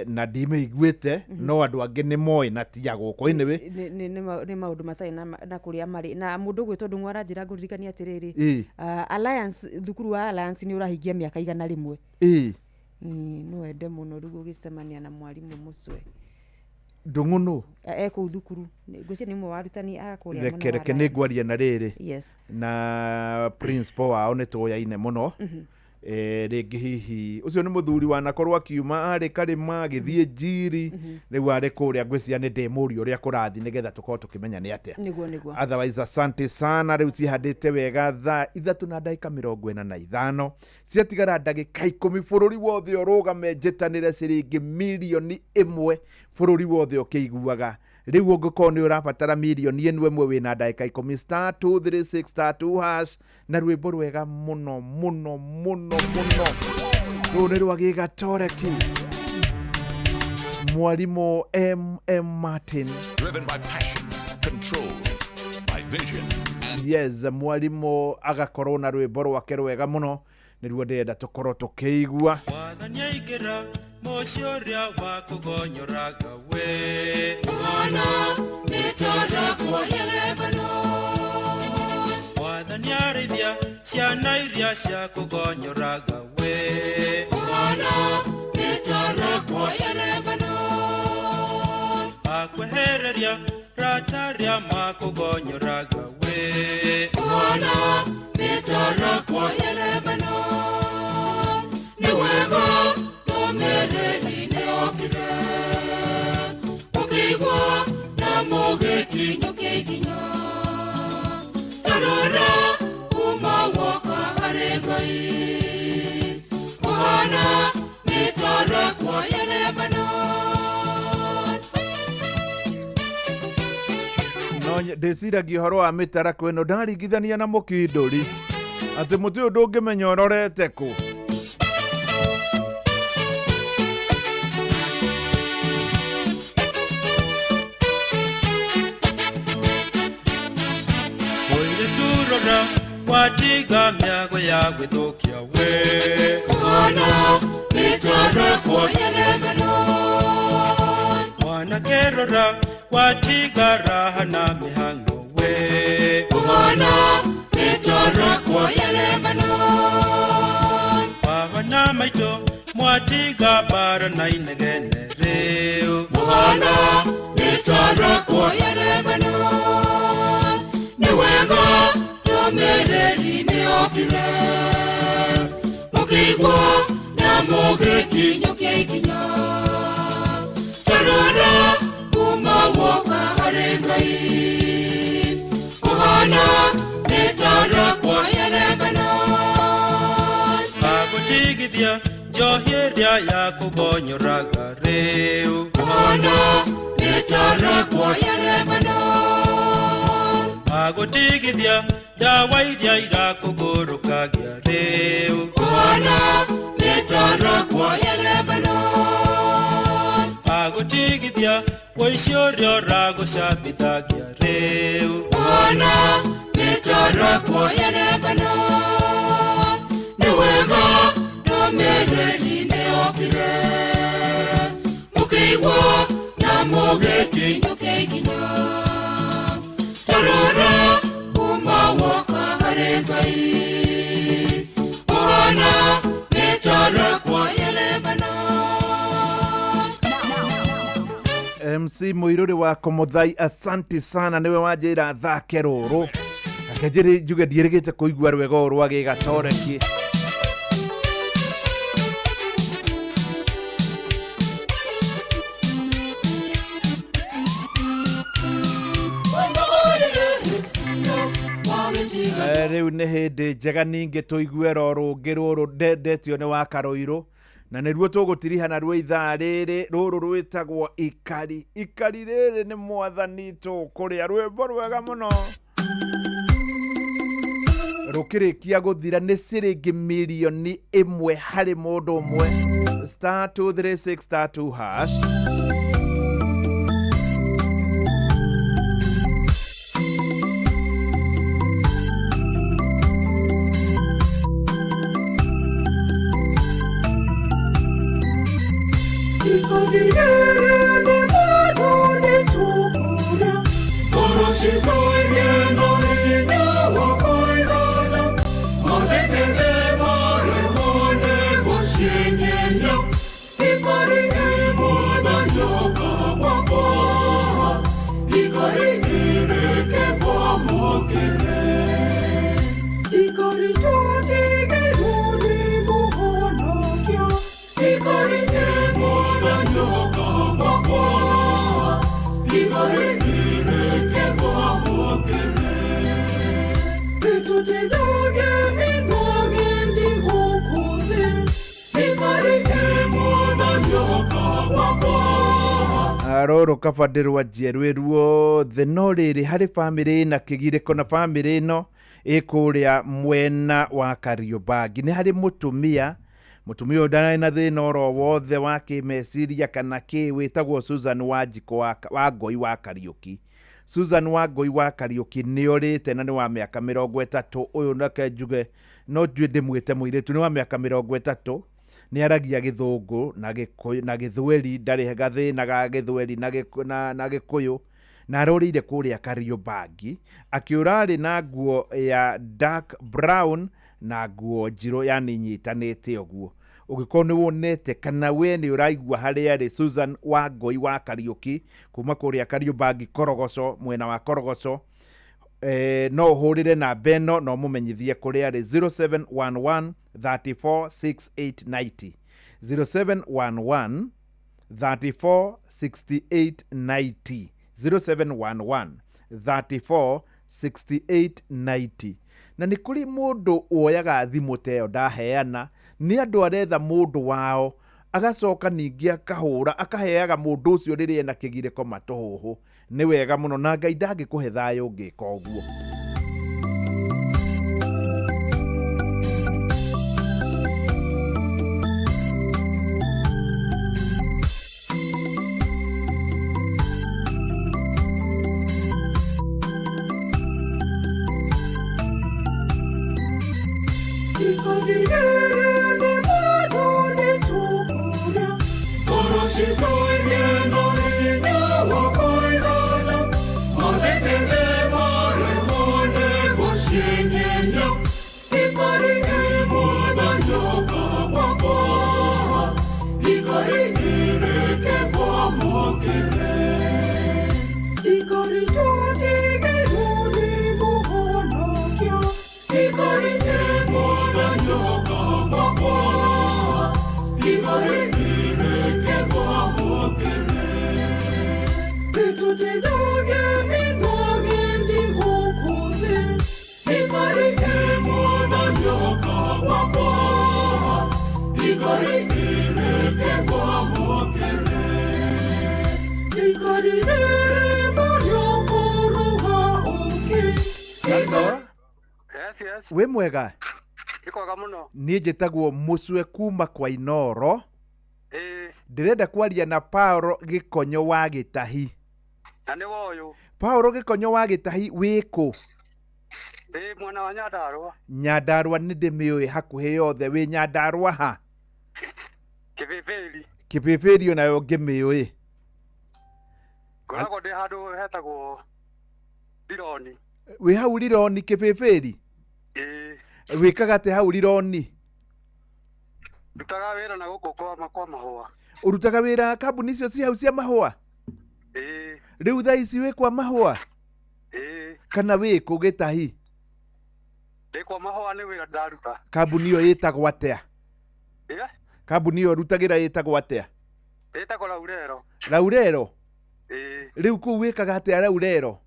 na ndimĩiguĩte, no andũ angĩ nĩ moĩ na ti a gũkũ. Anyway nĩ maũndũ matarĩ na kũrĩa marĩ. Na mũndũ ũgwĩtwo Ndung'u aranjĩra ngũririkanie atĩrĩrĩ, Alliance, thukuru wa Alliance nĩ ũrahingia mĩaka 101. No wende mũno rĩu gũgĩcemania na mwarimũ Mũcwe. Ndung'u nũ? Ekũu thukuru, ngwĩciria nĩ ũmwe wa arutani a kũrĩa mwena wa Reke nĩ ngwaria na rĩrĩ Yes. na principal wao nĩ tũyaine mũno. Rĩngĩ hihi ũcio nĩ mũthuri wanakorwo akiuma arĩ karĩma agĩthiĩ njiri, rĩu arĩ kũrĩa ngwĩciria nĩ ndĩmũria ũrĩa kũrathiĩ nĩgetha tũkorwo tũkĩmenya nĩ atĩa. Nĩguo nĩguo. Otherwise asante sana. Rĩu cihandĩte wega 3:45 ciatigara ndagĩka 10 bũrũri wothe ũrũgame njĩtanĩre ciringi 1 million bũrũri wothe ũkĩiguaga. Rĩu ũngĩkorwo nĩ ũrabatara 1 million wĩna ndagĩka 10, *236*2# na rwĩmbo rwega mũno mũno mũno mũno. Rũrũ nĩ rwa Gĩgatoreki, mwarimũ M Martin. Driven by passion, controlled by vision. Yes, mwarimũ agakorwo na rwĩmbo rwake rwega mũno, nĩruo ndĩrenda tũkorwo tũkĩigua. Mwathani aingĩra mũciĩ ũrĩa wa kũgonyoraga we. Mwana nĩtũrakuoya Lebanon. Mwathani arĩithia ciana iria cia kũgonyoraga we. Mwana nĩtũrakuoya Lebanon. Akwehereria rata rĩa makũgonyoraga we. Mwana nĩtũrakuoya Lebanon. Nĩ wega ndũmĩrĩri nĩyokire, mũkĩigua na mũgĩkinyũkia ikinya. Tarora kuma woka harĩ Ngai. Mũhana nĩtũrakuoya Lebanon. No ndĩciragia ũhoro wa mĩtarakwa ĩno ndaringithania na mũkindũri, atĩ mũtĩ ũyũ ndũngĩmenya ũrorete kũ. Mũirĩtu rora watiga mĩago ya gwĩthũkia we. Mwana nĩtũrakuoya Lebanon. Mwanake rora watiga raha na mĩhang'o we. Mwana nĩtũrakuoya Lebanon. Baba na maitũ mwatiga mbara na inegene rĩu. Mwana nĩtũrakuoya Lebanon. Nĩ wega ndũmĩrĩri nĩyokire, mũkĩigua na mũgĩkinyũkia ikinya. Tarora kuma woka harĩ Ngai. Mũhana nĩtũrakuoya Lebanon. Agũtigithia njohi ĩrĩa ya kũgonyoraga rĩu. Mũhana nĩtũrakuoya Lebanon. Agũtigithia ndawa iria irakũgũrũkagia rĩu. Mũhana nĩtũrakuoya Lebanon. Agũtigithia ũici ũrĩa ũragũcambithagia rĩu. Mwana nĩtũrakuoya Lebanon. Nĩ wega ndũmĩrĩri nĩyokire, mũkĩigua na mũgĩkinyũkia ikinya. Tarora kuma woka harĩ Ngai. Mwana nĩtũrakuoya Lebanon. MC Mũirũrĩ wa Komothai, asanti sana, nĩwe wanjĩra thake rũrũ. Reke njĩrĩ njuge ndiĩrĩgĩte kũigua rwega ũrũ rwa Gĩgatoreki. Rĩu nĩ hĩndĩ njega ningĩ tũigue ro rũngĩ rũrũ ndendetio nĩ wa Karũirũ, na nĩruo tũgũtiriha naruo ithaa rĩrĩ. Rũrũ rwĩtagwo Ikari. Ikari rĩrĩ nĩ mwathani tũkũrĩa, rwĩmbo rwega mũno. Rũkĩrĩkia gũthira nĩ ciringi 1 million harĩ mũndũ ũmwe, *236*2#. Ikari. Rũrũ kaba ndĩrwanjie rwĩ ruothe no rĩrĩ harĩ bamĩrĩ ĩna kĩgirĩko na bamĩrĩ ĩno ĩ kũrĩa mwena wa Kariobangi. Nĩ harĩ mũtumia ũyũ ndarĩ na thĩna oro wothe wa kĩmeciria kana kĩ, wĩtagwo Susan Wanjikũ wa Ngoi wa Kariũki. Susan Wangoi wa Kariũki nĩ orĩte na nĩ wa mĩaka 30. Ũyũ nake njuge no njuĩ ndĩmwĩte mũirĩtu, nĩ wa mĩaka 30. Nĩ aragia gĩthũngũ na gĩkũyũ na gĩthweri, ndarĩ gathĩna ga gĩthweri na gĩkũyũ, na arorĩire kũrĩa Kariobangi. Akĩũra arĩ na nguo ya dark brown na nguo njirũ, yani nyitanĩte ũguo. Ũngĩkorwo nĩ wonete kana we nĩ ũraigua harĩa arĩ Susan Wangoi wa Kariũki kuma kũrĩa Kariobangi Korogoco, mwena wa Korogoco, no ũhũrĩre namba ĩno na ũmũmenyithie kũrĩa arĩ 0711 34 6890, 0711 34 6890, 0711 34 6890. Na nĩ kũrĩ mũndũ woyaga thimũ ta ĩyo ndaheana, nĩ andũ aretha mũndũ wao, agacoka ningĩ akahũra akaheaga mũndũ ũcio rĩrĩa ena kĩgirĩko matũhũhũ. Nĩ wega mũno na Ngai ndangĩkũhe thayũ ũngĩka ũguo. Yes. Wĩ mwega? Nĩ kwega mũno. Niĩ njĩtagwo Mũcwe kuma kwa Inoro. Ndĩrenda kwaria na Paul Gĩkonyo wa Gĩtahi. Na nĩ woyũ. Paul Gĩkonyo wa Gĩtahi wĩ kũ? Ndĩ mwena wa Nyandarũa. Nyandarũa nĩ ndĩmĩũĩ hakuhĩ yothe. Wĩ Nyandarũa ha? Kĩbĩbĩri. Kĩbĩbĩri onayo ngĩmĩũĩ. Ngoragwo ndĩ handũ hetagwo Rironi. Wĩ hau Rironi Kĩbĩbĩri? Ĩĩ. Wĩkaga atĩa hau Rironi? Ndutaga wĩra na gũkũ kwa mahũa. Ũrutaga wĩra kambuni icio ci hau cia mahũa? Ĩĩ. Rĩu thaa ici wĩ kwa mahũa? Ĩĩ. Kana wĩ kũ Gĩtahi? Ndĩ kwa mahũa, nĩ wĩra ndaruta. Kambuni ĩyo ĩtagwo atĩa? Ĩĩ? Kambuni ĩyo ũrutagĩra ĩtagwo atĩa? Ĩtagwo Laurero. Laurero? Ĩĩ. Rĩu kũu wĩkaga atĩa Laurero?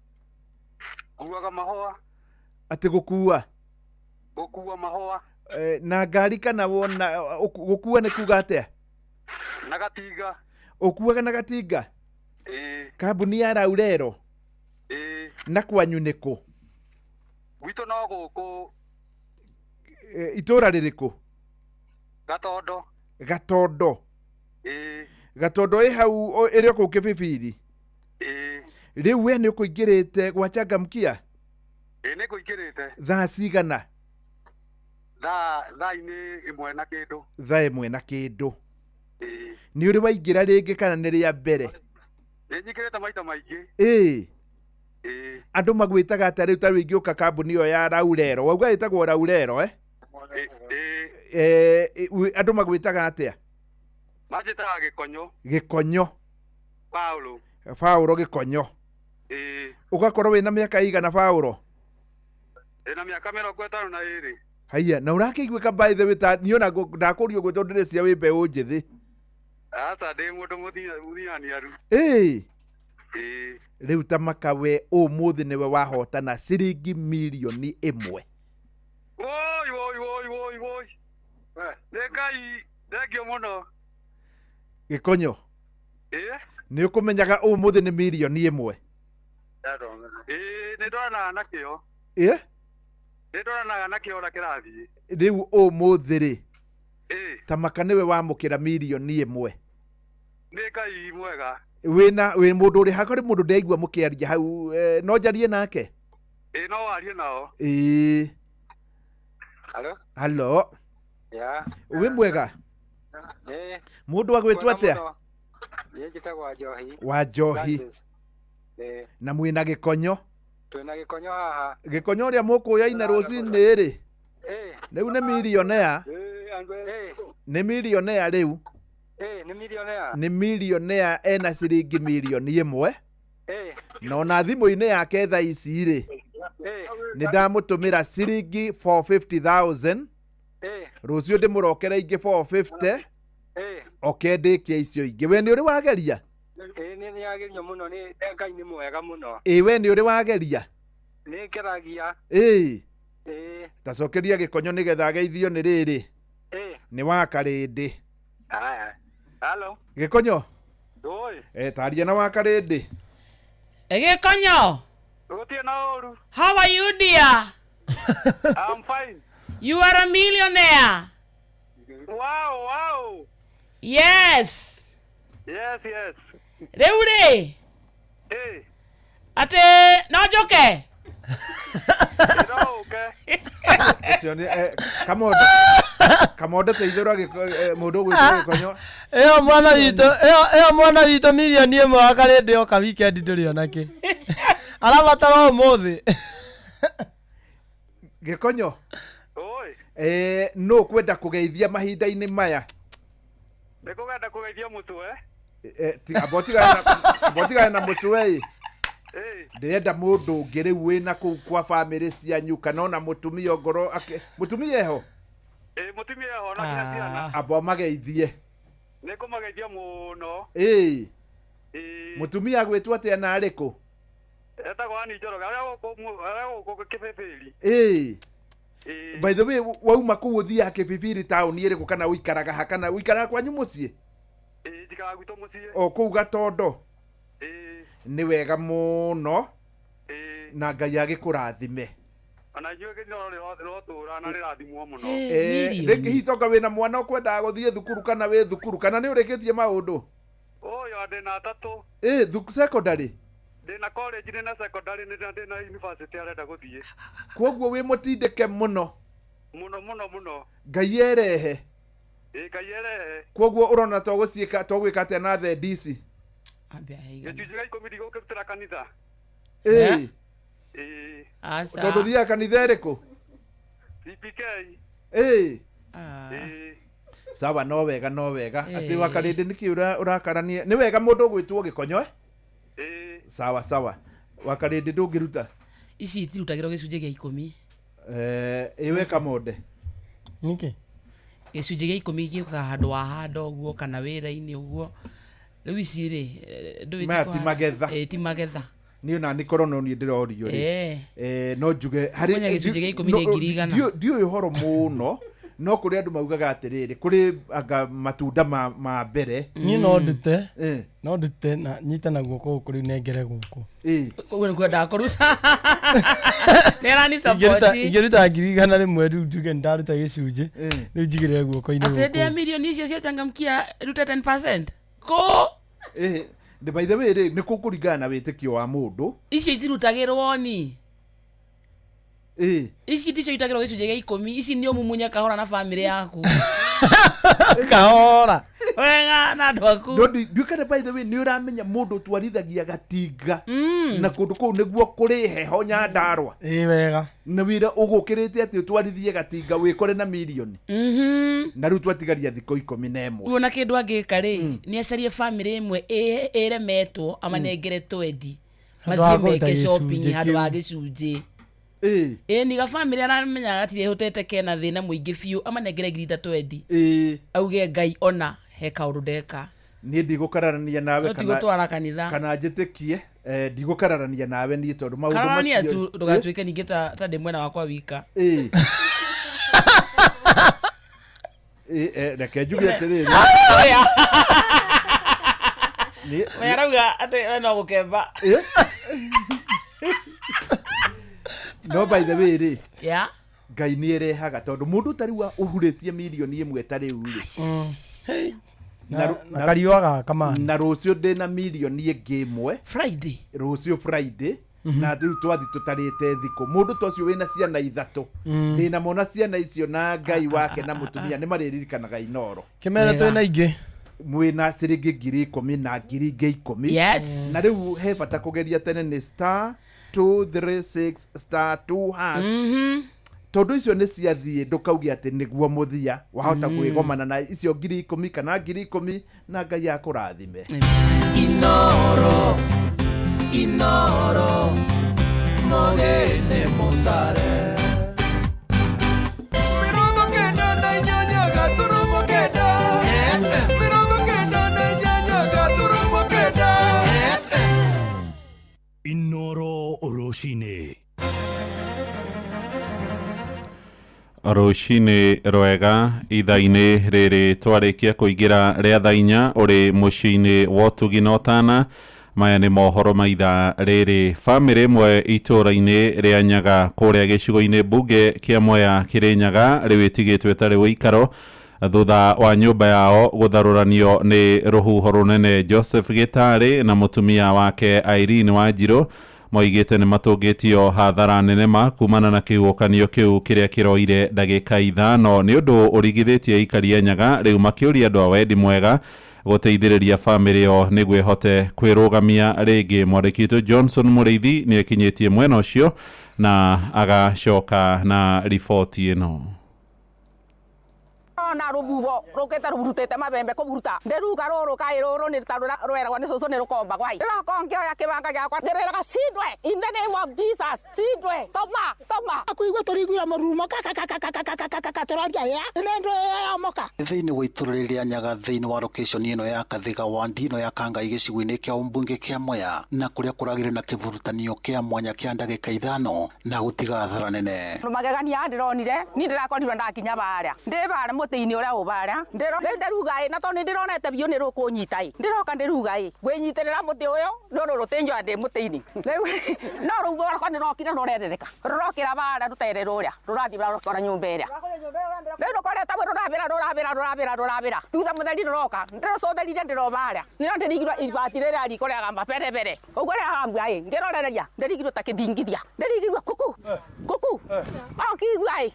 Nguaga mahũa. Atĩ gũkua? Gũkua mahũa. Na ngari kana wona gũkua nĩ kuga atĩa? Na gatinga. Ũkuaga na gatinga? Ĩĩ. Kambuni ya Laurero? Ĩĩ. Na kwanyu nĩ kũ? Gwitũ no gũkũ. Itũra rĩrĩkũ? Gatondo. Gatondo? Ĩĩ. Gatondo ĩ hau ĩrĩ o kũu Kĩbĩbĩri? Ĩĩ. Rĩu we nĩ ũkũingĩrĩte gwa Changamkia? Ĩĩ nĩ ngũingĩrĩte. Thaa cigana? Thaa-inĩ 1 na kĩndũ. Thaa 1 na kĩndũ. Ĩĩ. Nĩ ũrĩ waingĩra rĩngĩ kana nĩ rĩa mbere? Nĩ nyingĩrĩte maita maingĩ. Ĩĩ. Ĩĩ. Andũ magwĩtaga atĩa rĩu ta rĩu ingĩũka kambuni ĩyo ya Laurero? Wauga ĩtagwo Laurero, eh? Ĩĩ. Andũ magwĩtaga atĩa? Manjĩtaga Gĩkonyo. Gĩkonyo. Paulo. Paulo Gĩkonyo. Ĩĩ. Ũgakorwo wĩna mĩaka igana Paulo? Ndĩna mĩaka 52. Haiya, na ũrakĩiguĩka by the way ta niĩ ona ndakũria ũguo tondũ ndĩrecia wĩ mbeũ njĩthĩ. Aca ndĩ mũndũ mũthianiaru. Ĩĩ. Ĩĩ. Rĩu ta makawe ũmũthĩ nĩwe wahotana ciringi mirioni 1. Woi woi woi woi woi. Nĩ Ngai, thengio mũno. Gĩkonyo. Ĩĩ. Nĩ ũkũmenyaga ũmũthĩ nĩ mirioni ĩmwe. Ĩĩ, nĩ ndoranaga nakĩo. Ĩ? Nĩ ndoranaga nakĩo ũrĩa kĩrathiĩ. Rĩu ũmũthĩ rĩ, Ĩĩ. ta maka nĩwe wamũkĩra mirioni ĩmwe. Nĩ Ngai mwega. Wĩna wĩ mũndũ ũrĩ hakũrĩ mũndũ ndĩraigua mũkĩaria hau no njarie nake? Ĩĩ, no warie nao. Ĩĩ. Halo? Halo. Ya. Wĩ mwega? Ĩĩ. Mũndũ agwĩtwo atĩa? Niĩ njĩtagwo Wanjohi. Wanjohi. Francis. Ĩĩ. Na mwĩna gĩkonyo. Twĩna gĩkonyo haha. Gĩkonyo ũrĩa mũkũyaine rũcinĩ rĩ. Ĩĩ. Rĩu nĩ milionea. Ĩĩ. Nĩ milionea rĩu. Ĩĩ, nĩ milionea. Nĩ milionea ena ciringi mirioni ĩmwe. Ĩĩ. Na ona thimũ-inĩ yake thaa ici rĩ, Ĩĩ. nĩ ndamũtũmĩra ciringi 450,000. Ĩĩ. Rũciũ ndĩmũrokere ingĩ 450. Ĩĩ. Oke ndĩkie icio ingĩ. We nĩ ũrĩ wageria? Ĩĩ, nĩ nĩagerio mũno nĩ Ngai nĩ mwega mũno. Ĩ we nĩ ũrĩ wageria? Nĩ ngeragia. Ĩĩ. Ĩĩ. Ta cokeria gĩkonyo nĩgetha ageithio nĩ rĩrĩ. Ĩĩ. Nĩ wa Karĩndĩ. Haya. Halo. Gĩkonyo. Oi. Taria na wa Karĩndĩ. Gĩkonyo. Gũtirĩ na ũru. How are you dear? I'm fine. You are a millionaire. Wow, wow. Yes. Yes, yes. Rĩu rĩ. Ĩĩ. Atĩ no njoke? Ũcio nĩ Kamondo. Kamondo teithũra mũndũ ũgwĩtwo Gĩkonyo. Ĩyo mwana witũ, ĩyo mwana witũ mirioni ĩmwe wa Karĩndĩ oka weekend ndũrĩ ona kĩ. Arabatara ũmũthĩ. Gĩkonyo. Nũ ũkwenda kũgeithia mahinda-inĩ maya? Nĩ kũgenda kũgeithia mũcũwe. Amba ũtigane na mũcũwe ĩ. Ndĩrenda mũndũ ũngĩ rĩu wĩna kũu kwa bamĩrĩ cianyu kana ona mũtumia ongorwo mũtumia eho? Ĩĩ, mũtumia eho na nginya ciana. Amba ũmageithie. Nĩ ngũmageithia mũno. Ĩĩ. Mũtumia agwĩtwo atĩa na arĩ kũ? Etagwo Ann Njoroge, arĩa gũkũ Kĩbĩbĩri. Ĩĩ. By the way, wauma kũu ũthiaga Kĩbibiri taũni ĩrĩkũ kana ũikaraga ha kana ũikaraga kwanyu mũciĩ? Ĩĩ, njikaraga gwitũ mũciĩ. O kũu Gatondo? Nĩ wega mũno. Na Ngai agĩkũrathime. Ona inyuĩ gĩthurano rĩrotũra na rĩrathimwo mũno. Rĩngĩ hihi tonga wĩna mwana ũkwendaga gũthiĩ thukuru kana wĩ thukuru kana nĩ ũrĩkĩtie maũndũ? Ũyũ ndĩna atatũ. Ĩĩ, secondary? Ndĩna college, ndĩna secondary, ndĩna university arenda gũthiĩ. Koguo wĩ mũtindĩke mũno. Mũno mũno mũno. Ngai erehe. Ĩĩ, Ngai erehe. Koguo ũrona tũgũciĩka tũgwĩka atĩa na thendi ici? Gĩcunjĩ gĩa ikũmi ndigũkĩrutĩra kanitha. Ĩĩ. Ĩĩ. Tondũ ũthiaga kanitha ĩrĩkũ? CPK. Ĩĩ. Ĩĩ. Sawa, no wega, no wega. Atĩ wa Karĩndĩ nĩkĩ ũrakarania? Nĩ wega mũndũ ũgwĩtwo Gĩkonyo eh? Sawa sawa. Wa Karĩndĩ ndũngĩruta? Ici itirutagĩrwo gĩcunjĩ gĩa ikũmi. Ĩ we Kamonde. Nĩkĩ? Gĩcunjĩ gĩa ikũmi gĩũkaga handũ wa handa ũguo kana wĩra-inĩ ũguo. Rĩu ici rĩ, ndũĩ Maya ti magetha. Ĩĩ, ti magetha. Niĩ ona nĩ korwo no niĩ ndĩrorio rĩ. No njuge harĩ gĩcunjĩ gĩa ikũmi nĩ ngiri igana. Ndiũĩ ũhoro mũno no kũrĩ andũ maugaga atĩrĩrĩ kũrĩ anga matunda ma mbere. Niĩ no ndute. No ndute na nyite na guoko gũkũ rĩu nengere gũkũ. Koguo nĩ kwendaga kũruta. Nĩ arani support. Ingĩruta ngiri igana rĩmwe rĩu njuge nĩ ndaruta gĩcunjĩ rĩu njigĩrĩre guoko-inĩ Atĩ ndĩa gũkũ. mirioni icio cia changamkia rute 10%. Kũ? By the way rĩ nĩ kũkũringana na wĩtĩkio wa mũndũ. Icio itirutagĩrwo ni. Ici ticio itagĩrwo gĩcunjĩ gĩa ikũmi. Ici nĩ ũmumunye kahora na bamĩrĩ yaku. Kahora. Wega na andũ aku. No ndiũkane by the way nĩ ũramenya mũndũ ũtwarithagia gatinga na kũndũ kũu nĩguo kũrĩ heho Nyandarũa. Ĩĩ wega. Na wĩra ũgũkĩrĩte atĩ ũtwarithie gatinga wĩkore na mirioni. Na rĩu twatigaria thikũ 11. Rĩu ona kĩndũ angĩka rĩ nĩ acarie bamĩrĩ ĩmwe ĩremetwo amanengere twendi. Handũ ha Mathiĩ kũruta meke shopping gĩcunjĩ handũ ha kĩu. gĩcunjĩ. Ĩĩ niga bamĩrĩ aramenya gatirĩ hotete kena thĩna mũingĩ biũ amanengere ngiri ta twendi. Auge Ngai ona he kaũndũ ndeka. Niĩ ndigũkararania nawe No ti gũtwara kanitha. kana njĩtĩkie ndigũkararania nawe niĩ tondũ maũndũ Kararania macio tu ndũgatuĩke ningĩ ta ndĩ mwena wakwa wika. Ĩĩ. Reke njuge atĩrĩrĩ. We arauga atĩ we no gũkemba. No by the way rĩ, Yeah. Ngai nĩ erehaga tondũ mũndũ ta rĩu ũhurĩtie mirioni ĩmwe ta rĩu rĩ. Na kariũa gaka man. Na rũciũ ndĩna mirioni ĩngĩ ĩmwe Friday, rũciũ Friday, na rĩu twathi tũtarĩte thikũ mũndũ ta ũcio wĩna ciana ithatũ, ndĩna mona ciana icio na Ngai wake na mũtumia nĩ marĩririkanaga Inoro. Kĩmere twĩna ingĩ. Mwĩna ciringi 10,000 na 10,000. Yes. Na rĩu he bata kũgeria tene nĩ star 236 star 2 hash. Tondũ icio nĩ ciathiĩ ndũkauge atĩ nĩguo mũthia wahota kwĩgomana na icio 10,000 kana 10,000 na Ngai akũrathime. Inoro, Inoro, mogene mutare. 98.9 FM. 99.9 FM. Inoro rũcinĩ. Rũcinĩ rwega ithaa-inĩ rĩrĩ twarĩkia kũingĩra rĩa thaa inya ũrĩ mũciĩ-inĩ wa ũtugi na ũtana. Maya nĩ mohoro ma ithaa rĩrĩ. Bamĩrĩ ĩmwe itũũra-inĩ rĩa Nyaga kũrĩa gĩcigo-inĩ mbunge kĩa Mwea Kĩrĩnyaga rĩu ĩtigĩtwo ĩtarĩ ũikaro thutha wa nyũmba yao gũtharũranio nĩ rũhuho rũnene. Joseph Gĩtarĩ na mũtumia wake Irene Wanjirũ moigĩte nĩ matũngĩtio hathara nene ma kumana na kĩhuhũkanio kĩu kĩrĩa kĩroire ndagĩka 5. Nĩ ũndũ ũrigithĩtie aikari a Nyaga rĩu makĩũria andũ a wendi mwega gũteithĩrĩria bamĩrĩ ĩyo nĩguo ĩhote kwĩrũgamia rĩngĩ. Mwandĩki witũ Johnson Mũrĩithi nĩ ekinyĩtie mwena ũcio na agacoka na riboti ĩno. Na rubuho rukite rurutite mabembe kuburuta nderuga ruru kai ruru ni ta rweragwo ni cucu ni rukomba gwai ndiroko ngioya kibanga giakwa ndireraga cindwe in the name of Jesus cindwe toma toma kuigua turiguira murumo ka turaria ya nendo ya moka. Thĩinĩ wa itũũra rĩrĩa Nyaga thĩinĩ wa location ĩno ya Kathiga wa Ndino ya Kangai gĩcigo-inĩ kĩa ũmbunge kĩa Mwea na kũrĩa kũragĩrĩ na kĩburutanio kĩa mwanya kĩa ndagĩka 5 na gũtiga hathara nene. Magegania ndironire ni ndirakorirwo ndakinya baria ndi baria mũtĩ-inĩ ũrĩa ũbaria ndĩruga ĩ na tondũ nĩndĩronete biũ nĩ rũkũnyita ĩ ndĩroka ndĩruga ĩ ngwĩnyitĩrĩra mũtĩ ũyũ rũrũ rũtĩnjoa ndĩ mũtĩ-inĩ rĩu no rũu rwakwa nĩrokire rũrerereka rũrokĩra baria rũtere rũrĩa rũrathiĩ rũrakora nyũmba ĩrĩa rĩu rũkorete rũrabĩra rũrabĩra rũrabĩra rũrabĩra thutha mũtheri rũroka ndĩrũcũthĩrire ndĩro baria nĩro ndĩrigirwo ibati rĩrĩa riko rĩagamba bere bere ũguo rĩagambia ĩ ngĩrorereria ndĩrigirwo ta kĩthingithia ndĩrigirwo kuku kuku o kĩigua ĩ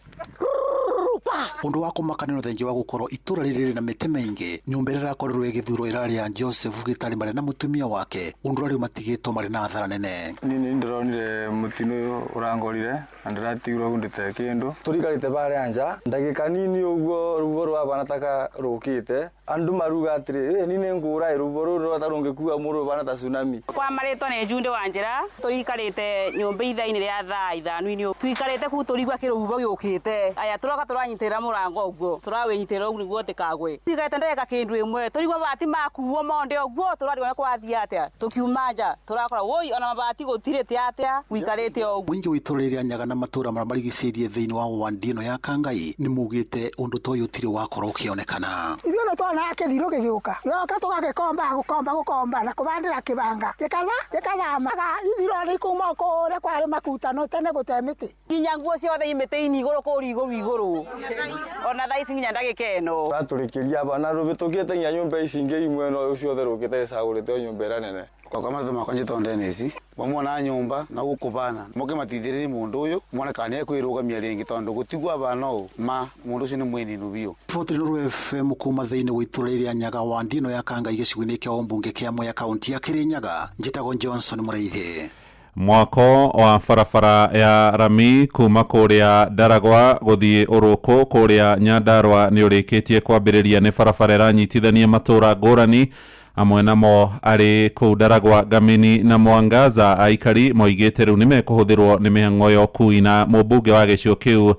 Ũndũ wa kũmakania thengia wa gũkorwo itũũra rĩrĩ rĩna mĩtĩ mĩingĩ nyũmba ĩrĩa ĩrakorirwo ĩgĩthurwo ĩrarĩ ya Joseph Gĩtarĩ marĩ na mũtumia wake ũndũ ũrĩa rĩu matigĩtwo marĩ na hathara nene. Nĩ ndĩronire mũtino ũyũ ũrangorire na ndĩratigirwo ndĩte kĩndũ tũrikarĩte barĩa nja ndagĩka nini ũguo rũhuho rwabana taka rũkĩte andũ maruga atĩrĩ ni nĩ ngũra rũhuho rũrũ rwata rũngĩkua mũndũ rũbana ta tsunami. Kwa marĩtwa nĩ Junde wa Njĩra tũrikarĩte nyũmba ithaa-inĩ rĩa thaa 5 tũikarĩte kũu tũrigua kĩrũhuho gĩũkĩte aya tũroka tũranyitĩrĩra mũrango ũguo tũrawĩnyitĩrĩra ũguo nĩguo ndĩkagwe tũikarĩte ndagĩka kĩndũ ĩmwe tũrigua mabati makuo monde ũguo tũrarigwo nĩ kwathiĩ atĩa tũkiuma nja tũrakora woi ona mabati gũtirĩte atĩa gũikarĩte ũguo. Mũingĩ wa itũũra rĩrĩa Nyaga na matũũra marĩa marigicĩirie thĩinĩ wa wandi ĩno ya Kangai nĩ maugĩte ũndũ ta ũyũ ũtirĩ wakorwo ũkĩonekana. Ithuĩ no twonaga kĩthirũ gĩgĩũka gĩoka tũgagĩkomba gũkomba gũkomba na kũbandĩra kĩbanga gĩkathamaga ithiro nĩ kuma kũrĩa kwarĩ makutano tene gũte mĩtĩ nginya nguo ciothe i mĩtĩ-inĩ igũrũ kũrĩa igũrũ igũrũ ona thaa ici nginya ndagĩka ĩno batũrĩkĩria aba na rũbĩtũkĩte nginya nyũmba ici ingĩ imwe no ciothe rũkĩte rĩcagũrĩte o nyũmba ĩrĩa nene. Kwa marĩtwa makwa njĩtagwo Dennis wamwona nyũmba na gũkũbana moke matithĩrĩrie mũndũ ũyũ mone kana nĩekwĩrũgamia rĩngĩ tondũ gũtigua bana ũũ ma mũndũ ũcio nĩ mwĩninu biũ. Riboti FM kuma thĩinĩ wa itũũra rĩrĩa Nyaga wa Ndino ya Kangai gĩcigo-inĩ kĩa ũmbunge kĩa Mwea kaunti ya Kĩrĩnyaga njĩtagwo Johnson Mũrĩithi. Mwako wa barabara ya rami kuma kũrĩa Ndaragwa gũthiĩ Ũrũkũ kũrĩa Nyandarua nĩ ũrĩkĩtie kwambĩrĩria. Nĩ barabara ĩranyitithania matũũra ngũrani amwe namo arĩ kũu Ndaragwa, Ngamini na Mwangaza. Aikari moigĩte rĩu nĩmekũhũthĩrwo nĩ mĩhang'o ya ũkui na mũmbunge wa gĩcigo kĩu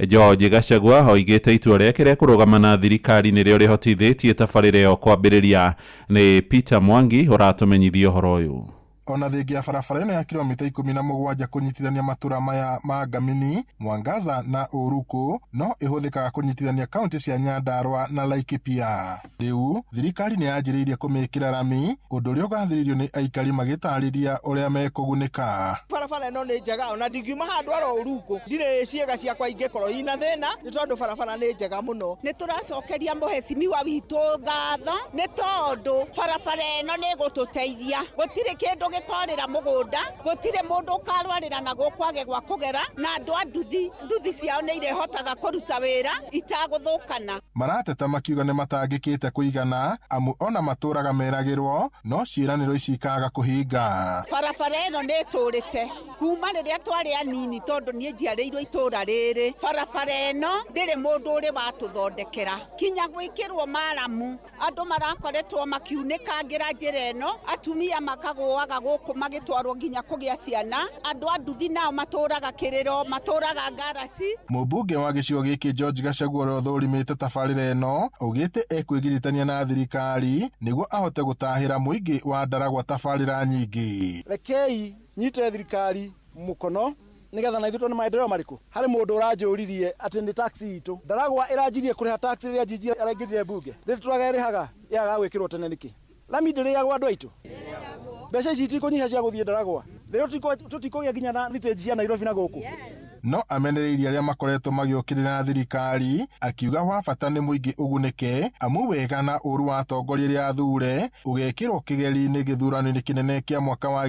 George Gachagua oigĩte itua rĩake rĩa kũrũgama na thirikari nĩrĩo rĩhotithĩtie tabarĩra ĩyo kwambĩrĩria. Nĩ Peter Mwangi ũratũmenyithia ũhoro ũyũ. Ona thengia ya barabara ĩno ya kilomita 17 kũnyitithania matũra maya ma Ngamini, Mwangaza na Ũrukũ no ĩhũthĩkaga kũnyitithania kaunti cia Nyandarua na Laikipia. Rĩu thirikari nĩ yanjĩrĩirie kũmĩkĩra rami, ũndũ ũrĩa ũgathĩrĩirio nĩ aikari magĩtarĩria ũrĩa mekũgunĩka. Barabara ĩno nĩ njega ona ndingiuma handũ aro Ũrukũ ndirĩ ciĩga ciakwa ingĩkorwo ina thĩna nĩ tondũ barabara nĩ njega mũno. Nĩ tũracokeria mũhecimiwa witũ ngatho nĩ tondũ barabara ĩno nĩ ĩgũtũteithia. Gũtirĩ kĩndũ gĩkorĩra mũgũnda, gũtirĩ mũndũ ũkarwarĩra na gũkwage gwa kũgera, na andũ a nduthi ciao nĩ irĩhotaga kũruta wĩra itagũthũkana. Marateta makiuga nĩ matangĩkĩte kũigana amu ona matũraga meragĩrwo no ciĩranĩro ici ikaga kũhinga. Barabara ĩno nĩ ĩtũrĩte kuma rĩrĩa twarĩ anini tondũ niĩ njiarĩirwo itũra rĩrĩ. Barabara ĩno ndĩrĩ mũndũ ũrĩ watũthondekera kinya gwĩkĩrwo maramu. Andũ marakoretwo makiunĩkangĩra njĩra ĩno, atumia makagũaga gũkũ magĩtwarwo nginya kũgĩa ciana. Andũ a nduthi nao matũraga kĩrĩro, matũraga ngaraci. Mũmbunge wa gĩcigo gĩkĩ George Gachagua ũrĩa ũthũrimĩte tabarĩra ĩno augĩte ekwĩgiritania na thirikari nĩguo ahote gũtahĩra mũingĩ wa Ndaragwa tabarĩra nyingĩ. Rekei nyite thirikari mũkono nigetha na ithuĩ tuone maendeleo marĩkũ. Harĩ mũndũ ũranjũririe atĩ nĩ tax itũ Ndaragwa ĩranjirie kũrĩha tax rĩrĩa Njinji araingĩrire mbunge. Rĩrĩ tũraga ĩrĩhaga yagaga gwĩkĩrwo tene nĩkĩ? Lami ndĩrĩagwo andũ aitũ. Mbeca ici itikũnyiha cia gũthiĩ Ndaragwa. Rĩu tũtikũgĩa nginya na rĩtĩnji cia Nairobi na gũkũ. No amenereirie arĩa makoretwo magĩũkĩrĩra thirikari akiuga wa bata nĩ mũingĩ ũgunĩke amu wega na ũru wa atongoria arĩa athure ũgekĩrwo kĩgeri-inĩ gĩthurano-inĩ kĩnene kĩa mwaka wa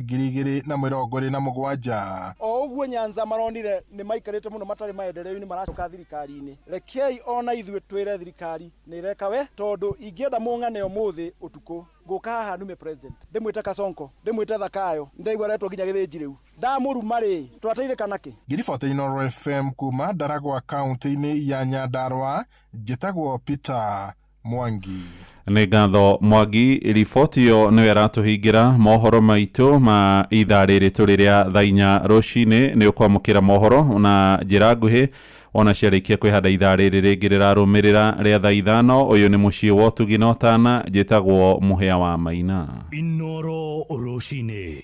2027. O ũguo Nyanza maronire nĩ maikarĩte mũno matarĩ maendeleo-inĩ maracoka thirikari-inĩ. Rekei ona ithuĩ twĩre thirikari nĩ ĩreka we, tondũ ingĩenda mũng'ane ũmũthĩ ũtukũ ngũka haha nume president ndĩmwĩte Kasonko, ndĩmwĩte Thakayo, ndaigua aretwo nginya Gĩthĩnji rĩu ndamũruma rĩ twateithĩka nakĩ? Ngiribota Inooro FM kuma Ndaragwa kaunti-inĩ ya Nyandarua, njĩtagwo Peter Mwangi. Nĩ ngatho Mwangi, riboti ĩyo nĩyo ĩratũhingĩra mohoro maitũ ma ithaa rĩrĩ tũrĩ rĩa thaa inya rũcinĩ. Nĩ ũkwamũkĩra mohoro na njĩra nguhĩ ona ciarĩkia kwĩhanda ithaa rĩrĩ rĩngĩ rĩrarũmĩrĩra rĩa thaa 5. Ũyũ nĩ mũciĩ wa ũtugi na ũtana, njĩtagwo Mũhĩa wa Maina. Inooro rũcinĩ.